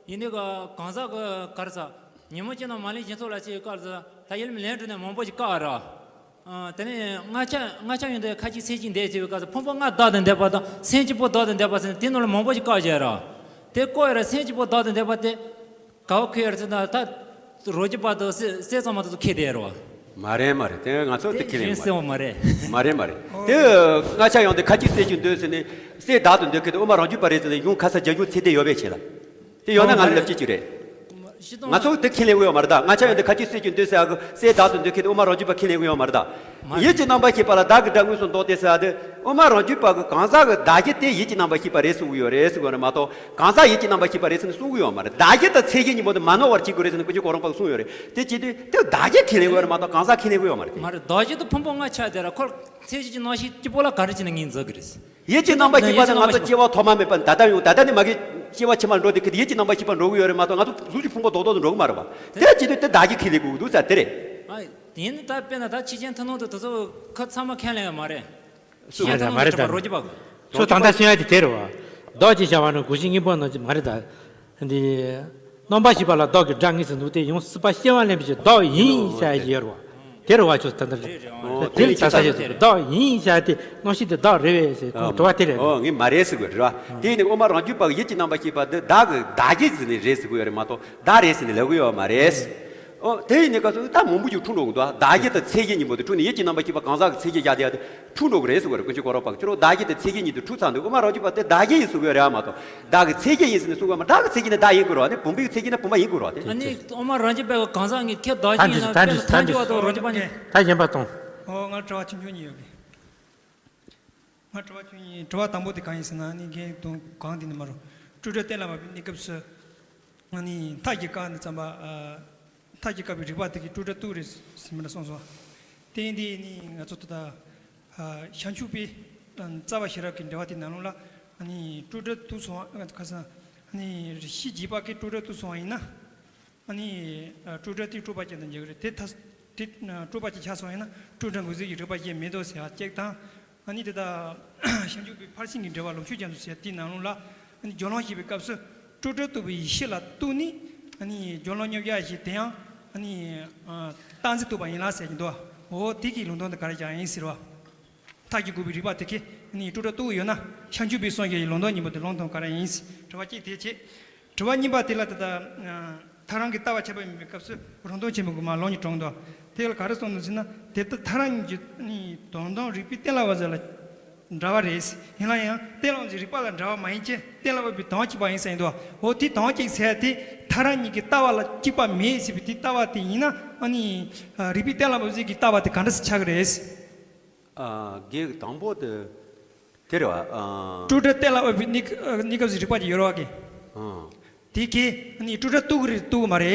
ཡིན་དེ་ག་གང་ཟག་གི་ག་རེ་ཟ། ཉིན་མོ་གཅིག་ན་མ་ལེན་སྦྱིན་སོགས་ལ་ཅིག་སྐབས་སུ་ད་ཡིན་ལ་ལེན་འགྲོ་ནས་མང་པོ་ཞིག་བཀག་ར། ཨ། དེ་ནས་ལྔ་ཆ་ལྔ་ཆ་ཡོང་དེ་ཁ་ཅིག་སེམས་གཅིག་འདས་ཟེར་བའི་སྐབས་སུ་ཕུང་པོ་ལྔ་བདག་ཏུ་འདོད་པ་དང་སེམས་གཅིག་པོ་བདག་ཏུ་འདོད་པ་ཟེར་ནས་དེ་ནང་ལ་མང་པོ་ཞིག་བཀག་བཞག་ར། དེ་བཀག་ཡོད་ར། སེམས་གཅིག་པོ་བདག་ཏུ་འདོད་པ་དེ། ག་བ་ཁོ་ཡར་ཟེར་ན་ད་རོ་གཅིག་པ་དང་སེ་སེ་ཚང་མ་དེ་ཚོ་ཁེ་དེ་ཡར་བ། མ་རེད་མ་རེད། དེ་ང་ཚོ་དེ་དེ་ཁེ་ལེན་གཞན་སེ་བ་མ་རེད། མ་རེད་མ་རེད། དེ་ལྔ་ཆ་ཡོང་དེ་ཁ་ཅིག་སེ་ཅིག་འདོད་ཟེར་ནས་སེ་བདག་ཏུ་འདོད་ཁེ་དེ་དབུ་མ་རང་རྒྱུད་པ་རེད་ཟེར་ནས་གཞུང་ཁ་ས་རྒྱ་རྒྱུག་ཚེ་དེ་ཡོད་པའི་ཆེད་ལ། དེ་ཡོད་ན་ང་ལ་ལབ་ཅིག་ཅིག་རེད། ང་ཚོ་དེ་ཁས་ལེན་གི་ཡོད་མ་རེད་ད། ང་ཆ་ཡོད་དེ་ཁ་ཅིག་གསེར་གྱི་འདོད་ཟེར་ཡག་གི་གསེར་བདག་ཏུ་འདོད་མཁན་དེ་དབུ་མ་རང་རྒྱུད་པ་ཁས་ལེན་གི་ཡོད་མ་རེད་ད། ཡིད་ཀྱི་རྣམ་པར་ཤེས་པ་ལ་བདག་གི་སྒྲ་དངོས་སུ་འདོགས་ཏེ་ཟེར་ཡག་དེ་དབུ་མ་རང་རྒྱུད་པ་གི་གང་ཟག་གི་བདག་གི་དེ་ཡིད་ཀྱི་རྣམ་པར་ཤེས་པ་རེད་གསུང་གི་ཡོད་རེད་ཟེར་གི་ཡོད་རེད་མ་གཏོགས། གང་ཟག་ཡིད་ཀྱི་རྣམ་པར་ཤེས་པ་རེད་ཟེར་ནས་གསུང་གི་ཡོད་མ་རེད། བདག་གི་དང་ཚད་གཞི་གཉིས་པོ་དེ་མ་ནོར་བར་བྱེད་དགོས་རེད་ཟེར་ནས་ཀུན་མཁྱེན་གོ་རམས་པ་གིས་གསུངས་ཡོད་རེད། དེ་བྱེད་དུས་དེ་བདག་གི་ཁས་ལེན་གི་ཡོད་རེད་མ་གཏོགས་གང་ཟག་ཁས་ལེན་གི་ཡོད་མ་རེད་དེ། མ་རེད། བདག་གི་དང་ཕུང་པོ་ལྔ་ཆགས་དེ་ར་ཁོ་ཚད་གཞི་གི་རྣམ་ཤེས་གཅིག་པོ་ལ་ག་རེ་བྱས་ནས་ངོས་འཛིན་གི་རེད། ཡིད་ཀྱི་རྣམ་པར་ཤེས་པ་དང་ང་ཚོ་སྐྱེ་བ་ཐོག་མ་མེད་པ་ནས་ད་ལྟ་ཡོང་། ད་ལྟ་ནས་མ་གི་སྐྱེ་བ་ཕྱི་མར་འགྲོ་དེ་ཁི་ཡིད་ཀྱི་རྣམ་པར་ཤེས་པ་འགྲོ་གི་ཡོད་རེད་མ་གཏོགས། ང་ཚོ་གཟུགས་ཀྱི་ཕུང་པོ་རྡོག་རྡོག་ཏུ་འགྲོ་གི་མ་རེད་པ། དེ་བྱེད་དུས་དེ་བདག་གི་ཁས་ལེན་དགོས་ཀྱི་འདུག་ཟེར་དེ་རེད། ཨ། དེ་ནི་ད་དཔེར་ན་ད་ཕྱི་རྐྱེན་ཐུན་མོང་དུ་དེ་ཚོ་ཁོ་ཚང་མ་ཁས་ལེན་ཡོད་མ་རེད། ཕྱི་རྐྱེན་ཐུན་མོང་དུ་གྲུབ་པ་རོ་གཅིག་པ་གི། ཁྱོད་ད་ལྟ་གསུང་ཡ་དེ་དེ་རེད་བ། བདག་ཅེས་བྱ་བ་ནི་གོ་ཤེས་སྙིང་པོ་རྣམས་ཀྱི་མ་རེད་ད། འདི། རྣམ་པར་ཤེས་པ་ལ་བདག་གི་སྒྲ་དངོས་སུ་འདོགས་ཏེ་ཡང་སྲིད་པ་སྐྱེ་བ་ལེན་པའི་ཕྱིར་བདག་ཡིན་ཟེར་ཡ་ཡོད་རེད་བ། དེ་རེད་བ། ཁྱོད་ད་ལྟ་རེད། དེ་ལ་ཆ་ས་ཡོད་ཟེར། བདག་ཡིན་ཟེར་ཏེ་རྣམ་ཤེས་དེ་བདག་རེད་བས་ཟེར་ཁོང་དྲི་བ་དེ་རེད། ཨོ་ངས་མ་རེད་ཟེར་དགོས་རེད་བ། དེ་ཡིན་ནའི་དབུ་མ་རང་རྒྱུད་པ་གི་ཡིད་ཀྱི་རྣམ་པར་ཤེས་པ་འདི་བདག་གི་བདག་གི་ཟེར་ནས་རེད་ཟེར་དགོས་ཡ་རེད་མ་གཏོགས་བདག་རེད་ཟེར་ནས་ལབ་གི་ཡོད་མ་རེད། ཨོ་དེ་ཡིན་ནའི་སྐབས་སུ་ད་མང་པོ་ཞིག་འཁྲུག་འགྲོ་གི་འདུག། བདག་གི་དང་ཚད་གཞི་གཉིས་པོ་དེ་འཁྲུག་ནས་ཡིད་ཀྱི་རྣམ་པར་ཤེས་པ་གང་ཟག་གི་ཚད་གཞི་བཞག་དེ་ཡ་དེ། འཁྲུག་འགྲོ་གི་རེད་ཟེར་བ་རེད། ཀུན་མཁྱེན་གོ་རམས་པ་གིས། ཁྱོད་རང་བདག་གི་དང་ཚད་གཞི་གཉིས་དེ་འཁྲུག་ཚར་འདུག། དབུ་མ་རང་རྒྱུད་པ་དེ་བདག་གི་ཡིན་གསུང་གི་ཡོད་རེད་མ་གཏོགས་བདག་གི་ཚད་གཞི་ཡིན་ཟེར་ནས་གསུང་གི་ཡོད་མ་རེད། བདག་གི་ཚད་གཞི་ནི་བདག་ཡིན་དགོས་རེད་བ། དེ་བུམ་པའི་ཚད་གཞི་ནི་བུམ་པ་ཡིན་དགོས་རེད་བ། དེ། ཨ་ནི་དབུ་མ་རང་རྒྱུད་པའི་གང་ཟག་གཉིས་ཁྱེད་བདག་གཞན་ཡིན་ན་དཔེར་ན་ཐལ་འགྱུར་བ་དང་རང་རྒྱུད་པ་གཉིས། ད་གཞན་པ་གཏོང་། ཨོ་ང་དྲི་བ་ཆུང་ཆུང་གཉིས་ཡོད་གི། ང་དྲི་བ་ཆུང་གཉིས། དྲི་བ་དང་པོ་དེ་གང་ཡིན་ཟེར་ན་ནི་རྒན་དང་གང་དེ་ནི་མ་རུ་སྤྲོས་བྲལ་གཏན་ལ་ཕབ་པའི་གནས་སྐབས་སུ། ཨ་ནི་མཐའ་གི་སྐབས་འདི་ཙམ་པ། ཨ། མཐའ་གི་སྐབས་པའི་རིགས་པ་དེ་གི་སྤྲོས་བྲལ་རྟོགས་རེད་ཟེར་མི་འདྲ་གསུངས་སོང་། དེ་ཡིན་དུས་ནི་ང་ཚོ་ད་ལྟ་བྱང་ཆུབ་པའི་རྩ་བ་ཤེས་རབ་ཀྱི་འགྲེལ་པ་དེ་ནང་ལོགས་ལ་ཨ་ནི་སྤྲོས་བྲལ་རྟོགས་སོང་བ། ཁ་སང་ཨ་ནི་རིགས་ཤེས་རྒྱས་པ་གིས་སྤྲོས་བྲལ་རྟོགས་སོང་བ་ཡིན་ན། ཨ་ནི་སྤྲོས་བྲལ་དེ་སྤྲོས་པ་ཅན་དུ་འགྱུར་གི་རེད། དེ་ཐ་དེ་སྤྲོས་པ་ཅན་ཆགས་སོང་བ་ཡིན་ན་སྤྲོས་བྲལ་འགོག་ཟད་ཀྱི་རིགས་པ་ཅན་མེད་དོ་ཟེར་བ་གཅིག་དང་། ཨ་ནི་དེ་དག་བྱང་ཆུབ་པའི་ཕར་ཕྱིན་གྱི་འགྲེལ་པ་ལུང་ཕྱོགས་རྒྱ་མཚོ་ཟེར་དེའི་ནང་ལོགས་ལ། ཨ་ནི་སྦྱོར་ལམ་བཤད་པའི་སྐབས་སུ་སྤྲོས་བྲལ་རྟོགས་པའི་ཡེ་ཤེས་ལ་ལྟོས་ནས། ཨ་ནི་སྦྱོར་ལམ་མཉམ་གཞག་བྱེད་དེ་ཡང་ཨ་ནི་རྟག་འཛིན་རྟོགས་པ་ཡིན་ལ་ཟེར་གྱི་འདུག། འོ་དེ་གི་ལུང་དོན་དེ་ག་རེ་ཀྱང་ཡིན་ཟེར་བ། མཐའ་གི་དགུ་པའི་རིགས་པ་དེ་གས་ཨ་ནི་སྤྲོས་བྲལ་རྟོགས་ཡོད་ན་བྱང་ཆུབ་པའི་སངས་རྒྱས་ཀྱི་ལུང་དོན་གཉིས་པོ་དེ་ལུང་དོན་ག་རེ་ཡིན་ཟེར་དྲི་བ་གཅིག་དེ་བྱས། དྲི་བ་གཉིས་པ་དེ་ལ་ད་ལྟ་ཐག་རིང་གི་ལྟ་བ་ཁྱད་པར་མེད་པའི་སྐབས་སུ་རང་དོན་ཆེན་པོ་གི་མ་ལོག་ཉིད་དྲངས་འདུག། དེ་ལ་ག་རེ་གསུངས་འདུག་ཟེར་ན། དེ་ལྟར་ཐག་རིང་གཉིས་ཀྱི་ནི་དོན་དམ་རིགས་པས་གཏན་ལ་དབབ་ཟེར་ལ་འདྲ་བ་རེད། ཡིན་ན་ཡང་གཏན་ལ་དབབ་ཟེར་རིགས་པ་ལ་འདྲ་བ་མ་ཡིན་ཅེས་གཏན་ལ་དབབ་པའི་དོན་གཅིག་པ་ཡིན་ཟེར་འདུག། འོ་དེ་དོན་གཅིག་ཟེར་དེ་ཐག་རིང་གཉིས་ཀྱི་ལྟ་བ་ལ་གཅིག་པ་མེད་ཟེར་བའི་དེ་ལྟ་བ་དེ་ཡིན་ན་ཨ་ནི་རིགས་པས་གཏན་ལ་དབབ་ཟེར་གྱི་ལྟ་བ་དེ་ག་འདྲ་ཞིག་ཆགས་ཀྱི་རེད། ཨ། གེགས་དང་པོ་དེ། དེ་རེད་བ། ཨ། སྤྲོས་བྲལ་གཏན་ལ་དབབ་པའི་གནས་གནས་སྐབས་སུ་རིགས་པ་ཅིག་ཡོད་རེད་བ་གི། ཨ། དེ་གས་ནི་སྤྲོས་བྲལ་རྟོགས་ཀྱི་རེད་རྟོགས་ཀྱི་མ་རེད།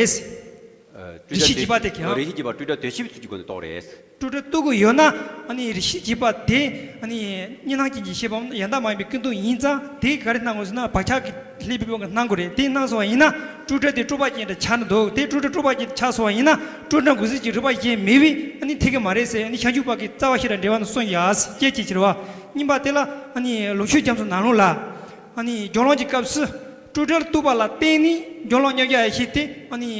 ཨ། རིགས་ཤེས་རྒྱས་པ་དེ་གས། ཨ། རིགས་ཤེས་རྒྱས་པ་སྤྲོས་བྲལ་དོན་ཤེས་པའི་ཚུལ་གྱི་སྒོ་ནས་རྟོགས་རེད། སྤྲོས་བྲལ་རྟོགས་ཀྱི་ཡོད་ན་ཨ་ནི་རིགས་ཤེས་རྒྱས་པ་དེ་ཨ་ནི་གཉིས་སྣང་ཅན་གྱི་ཤེས་པའམ་ཡང་དག་མ་ཡིན་པའི་ཀུན་རྟོག་ཡིན་ཙང་དེ་ག་རེ་སྣང་དགོས་ཟེར་ན་བག་ཆགས་ཀྱི་ལྷའི་བུ་དབང་གིས་སྣང་དགོས་རེད། དེ་སྣང་སོང་བ་ཡིན་ན་སྤྲོས་བྲལ་དེ་སྤྲོས་པ་ཅན་དུ་ཆགས་ནས་འདུག། དེ་སྤྲོས་བྲལ་སྤྲོས་པ་ཅན་དུ་ཆགས་སོང་བ་ཡིན་ན་སྤྲོས་བྲལ་འགོག་ཟད་ཀྱི་རིགས་པ་ཅན་མེད་པས་ཨ་ནི་འཐད་ཀྱི་མ་རེད་ཟེར། ཨ་ནི་བྱང་ཆུབ་པ་གི་རྩ་བ་ཤེས་རབ་འགྲེལ་པ་ནང་གསུངས་ཡ་ཟེར་སྐད་ཅིག་ཕྱིར་བ། གཉིས་པ་དེ་ལ་ཨ་ནི་ལུང་ཕྱོགས་རྒྱ་མཚོ་ནང་ལོགས་ལ་ཨ་ནི་སྦྱོར་ལམ་གྱི་སྐབས་སུ་སྤྲོས་བྲལ་རྟོགས་པ་ལ་བརྟེན་ནས་སྦྱོར་ལམ་མཉམ་གཞག་ཡེ་ཤེས་དེ་ཨ་ནི་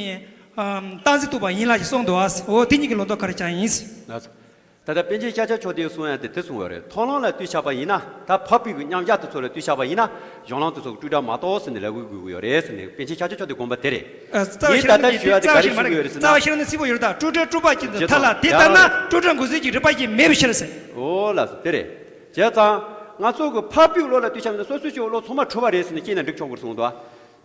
རྟག་འཛིན་རྟོགས་པ་ཡིན་ལ་ཞེས་གསུངས་འདུག། འོ་དེ་གཉིས་ཀྱི་ལུང་དོན་ག་རེ་ཀྱང་ཡིན། ད་ལྟ་པཎ་ཆེན་ཤཱཀྱ་མཆོག་དེས་གསུང་ཡ་དེ་དེ་གསུང་བ་རེད། མཐོང་ལམ་ལ་ལྟོས་བཞག་པ་ཡིན་ན། ད་འཕགས་པའི་གི་མཉམ་གཞག་དེ་ཚོ་ལ་ལྟོས་བཞག་པ་ཡིན་ན་གཞན་ལམ་དེ་ཚོ་གི་སྤྲོས་བྲལ་མ་གཏོགས་ཟེར་ནས་ལབ་དགོས་དགོས་ཀྱི་ཡོད་རེད་ཟེར་ནས་པཎ་ཆེན་ཤཱཀྱ་མཆོག་དེ་དགོངས་པ་དེ་རེད། ཨ། རྩ་བ་ཡིན་ཤེས་ད་རབ་ལྟ་ནི་ཞུ་ཡ་དེ་ག་རེ་ཞུ་གི་ཡོད་རེད་ཟེར་ན། རྩ་བ་ཤེས་རབ་ནི་སྲིད་པོ་ཡོད་རེད་ད། སྤྲོས་བྲལ་སྤྲོས་པ་ཅན་དུ་ཐལ་ལ་དེ་ལྟར་ན་སྤྲོས་བྲལ་འགོག་ཟད་ཀྱི་རིགས་པ་ཅན་མེད་པའི་ཕྱིར་ཟེར། འོ་ལགས་སོ་དེ་རེད། བྱས་ཙང་ང་ཚོ་གི་འཕགས་པའི་བློ་ལ་ལྟོས་བཞག་ན་སོ་སོའི་སྐྱེ་བོ་བློ་ཚང་མ་འཁྲུལ་པ་རེད་ཟེར་ནས་ཤེས་ན་འགྲིག་ཆོག་གི་རེད་གསུངས་འདུག།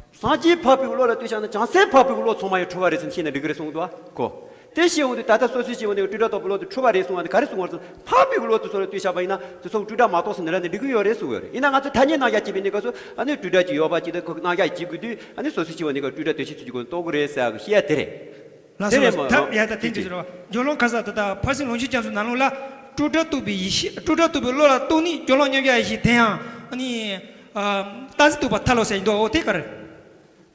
སངས་རྒྱས་འཕགས་པའི་བློ་ལ་ལྟོས་བཞག་ན་བྱང་སེམས་འཕགས་པའི་བློ་ཚང་མ་ཡང་འཁྲུལ་པ་རེད་ཟེར་ཤེས་ན་འགྲིག་གི་རེད་གསུངས་འདུག་གོ། དེ་ཤེས་འོང་དུས་ད་ལྟ་སོ་སོའི་སྐྱེ་བོ་འདི་སྤྲོས་བྲལ་རྟོགས་པའི་བློ་དེ་འཁྲུལ་པ་རེད་གསུངས་པ་དེ་ག་རེ་གསུངས་པ་རེད་ཟེར་ན། འཕགས་པའི་བློ་དེ་ཚོ་ལ་ལྟོས་བཞག་པ་ཡིན་ན་དེ་ཚོ་སྤྲོས་བྲལ་མ་གཏོགས་ཟེར་ནས་ལབ་ནས་འགྲིག་གི་ཡོད་རེད་གསུངས་ཡོད་རེད། ཡིན་ན་ང་ཚོ་ཐ་སྙད་རྣམ་གཞག་བྱས་པའི་གནས་སྐབས་སུ་ཨ་ནི་སྤྲོས་བྲལ་གྱི་ཡོད་པ་ཅིག་དང་ཁོ་རྣམ་གཞག་བྱེད་དགོས་དུས་ཨ་ནི་སོ་སོའི་སྐྱེ་བོ་འདི་ག་སྤྲོས་བྲལ་དོན་ཤེས་ཚུལ་གྱི་སྒོ་ནས་རྟོགས་ཀྱི་རེད་ཟེར་ཡག་གི་བཤད་ཡ་དེ་རེད། ལགས་སོ། དེ་རེད་མོ། ད་ཡ་ད་དེ་འདྲ་ཟེར་བ། སྦྱོར་ལམ་ཁ་ས་ད་ལྟ་ཕར་ཕྱིན་ལུང་ཕྱོགས་རྒྱ་མཚོའི་ནང་ལོགས་ལ་སྤྲོས་བྲལ་རྟོགས་པའི་ཡེ་ཤེས། སྤྲོས་བྲལ་རྟོགས་པའི་བློ་ལ་ལྟོས་ནས་སྦྱོར་ལམ་མཉམ་གཞག་ཡེ་ཤེས་དེ་ཡང་ཨ་ནི་རྟག་འཛིན་རྟོགས་པ་ཐལ་ལོ་ཟེར་གྱི་འདུག། འོ་དེ་ག་རེ།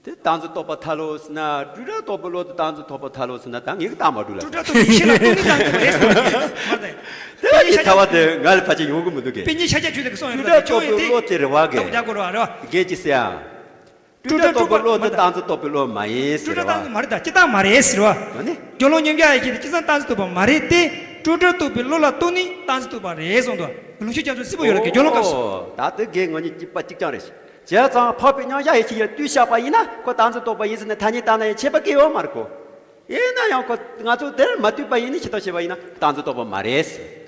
དེ་རྟག་འཛིན་རྟོགས་པ་ཐལ་ལོ་ཟེར་ན་སྤྲོས་བྲལ་རྟོགས་པའི་བློ་དེ་རྟག་འཛིན་རྟོགས་པ་ཐལ་ལོ་ཟེར་ན་ད་ངས་ཀྱི་རྟགས་མ་སྤྲོད་ལ། སྤྲོས་བྲལ་རྟོགས་པའི་ཡེ་ཤེས་ལ་ལྟོས་ནས་རྟག་འཛིན་རྟོགས་པ་རེད་ཟེར་གྱི་མ་རེད། དེ་ལ་ཡི་ཐ་བ་དེ་ང་ལ་ཕལ་ཆེར་ཡོང་གི་མི་འདུག་གས། དཔེ་རྙིང་ཤཱཀྱ་ཆོས་ལྡན་གྱིས་གསུངས་ཡོད་རེད། སྤྲོས་བྲལ་རྟོགས་པའི་བློ་དེ་རེད་བ་གས། རྒྱག་དགོས་རེད་བ། རེད་བ། རྒན་གྱིས་ཟེར་ཡ། སྤྲོས་བྲལ་རྟོགས་པའི་བློ་དེ་རྟག་འཛིན་རྟོགས་པའི་བློ་མ་ཡིན་ཟེར་བ། སྤྲོས་བྲལ་རྟག་འཛིན་མ་རེད་ད། སྤྱིར་བཏང་མ་རེད་ཟེར་བ། ཨ་ནི། སྦྱོར་ལམ་མཉམ་གཞག་ཡེ་ཤེས་དེ་སྤྱིར་བཏང་རྟག་འཛིན་རྟོགས་པ་མ་རེད་དེ། སྤྲོས་བྲལ་རྟོགས་པའི་བློ་ལ་ལྟོས་ནས་རྟག་འཛིན་རྟོགས་པ་རེད་གསུངས་འདུག། ལུང་ཕྱོགས་རྒྱ་མཚོ་སྲིད་པོ་ཡོད་ལ་གི་སྦྱོར་ལམ་སྐབས་སུ། ད་དེ་རྒན་ང་གཉིས་གཅིག་པ་གཅིག་རྐྱང་རེད། བྱས་ཙང་འཕགས་པའི་མཉམ་གཞག་ཡེ་ཤེས་ལ་ལྟོས་བཞག་པ་ཡིན་ན་ཁོ་རྟག་འཛིན་རྟོགས་པ་ཡིན་ཟེར་ནས་ཐ་སྙད་བཏགས་ན་ཡང་ཁྱད་པར་གང་ཡང་ཡོད་མ་རེད་གོ། ཡིན་ན་ཡང་ཁོ་ང་ཚོ་དེར་མ་ལྟོས་པ་ཡིན་ནི་ཤེས་རྟོགས་བྱས་པ་ཡིན་ན་རྟག་འཛིན་རྟོགས་པ་མ་རེད།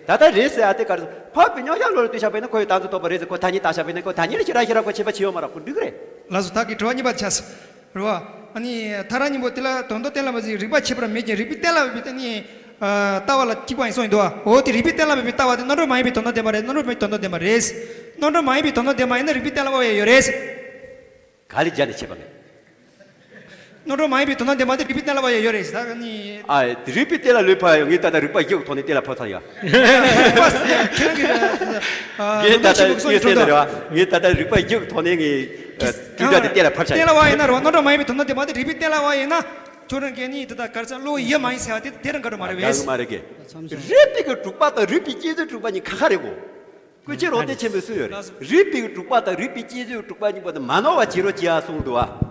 ད་ལྟ་རེད་ཟེར་ཡ་དེ་ག་རེ་ཟེར། འཕགས་པའི་མཉམ་གཞག་བློ་ལ་ལྟོས་བཞག་པ་ཡིན་ན་ཁོ་ཡང་རྟག་འཛིན་རྟོགས་པ་རེད་ཟེར། ཁོ་ཐ་སྙད་བཏགས་བཞག་པ་ཡིན་ན་ཁོ་ཐ་སྙད་ལ་ཞེ་དྲག་ཞེ་དྲག་ཁོ་ཁྱད་པར་ཅི་ཡོད་མ་རེད། ཁོ་འགྲིག་གི་རེད། ལགས་སོ། ད་གི་དྲི་བ་གཉིས་པ་ཆགས་སོང་། རེད་བ། ཨ་ནི་ཐལ་རང་གཉིས་པོ་དེ་ལ་དོན་དམ་གཏན་ལ་ཕབ་ཅིང་རིགས་པ་ཁྱད་པར་མེད་ཅིང་རིགས་པས་གཏན་ལ་ཕབ་པའི་ཨ་ནི་ལྟ་བ་ལ་གཅིག་པ་ཡིན་གསུངས་ཡིན་འདུག་བ། འོ་དེ་རིགས་པས་གཏན་ལ་ཕབ་པའི་ལྟ་བ་དེ་རྣམ་གྲངས་མ་ཡིན་པའི་དོན་དམ་བདེན་པ་རེད། རྣམ་གྲངས་མེད་པའི་དོན་དམ་བདེན་པ་རེད། རྣམ་གྲངས་མ་ཡིན་པའི་དོན་དམ་བདེན་པ་ཡིན་ན་རིགས་པས་གཏན་ལ་ཕབ་ཡ་ཡོད་རེད། ག་ལས་སྦྱར་ནས་བྱས་པ་མེད། རྣམ་གྲངས་མ་ཡིན་པའི་དོན་དམ་བདེན་པ་དེ་རིགས་པས་གཏན་ལ་ཕབ་ཡ་ཡོད་རེད་ཟེར་ད་ནི། ཨ་དེ་རིགས་པས་གཏན་ལ་ལོས་ཕབ་ཡ་ངས་ད་ལྟ་རིགས་པ་བརྒྱད་ཀྱི་ཐོག་ནས་གཏན་ལ་ཕབ་ཚར་ཡ། ཁྱེད་རང་གིས་ངས་ད་ལྟ་ངས་ཟེར་ནི་རེད་བ། ངས་ད་ལྟ་རིགས་པ་བརྒྱད་ཀྱི་ཐོག་ནས་ངས་དྲིལ་བསྒྲགས་དེ་གཏན་ལ་ཕབ་ཚར་ཡ། གཏན་ལ་ཕབ་ཡིན་ན་རེད་བ། རྣམ་གྲངས་མ་ཡིན་པའི་དོན་དམ་བདེན་པ་དེ་རིགས་པས་གཏན་ལ་ཕབ་ཡིན་ན་ཁྱོད་རང་གིས་ནི་དེ་ད་ག་རེ་ཟེར་བློ་ཡིད་མ་ཡིན་ཟེར་བ་དེ་དེ་རང་ག་རེ་མ་རེད་བས། མ་རེད་གི། རིགས་པའི་གི་དྲུག་པ་དང་རིགས་པའི་བསྐྱེད་རྫོགས་དྲུག་པ་གཉིས་ཁ་ཁ་རེད་གོ། ཀུན་མཁྱེན་རོ་ཏེ་ཆེན་པོས་གསུངས་ཡོད་རེད། རིགས་པའི་དྲུག་པ་དང་རིགས་པའི་བསྐྱེད་རྫོགས་དྲུག་པ་གཉིས་པོ་དེ་མ་ནོར་བར་བྱེད་རོགས་བྱེད་ཨ་གསུངས་འདུག་བ།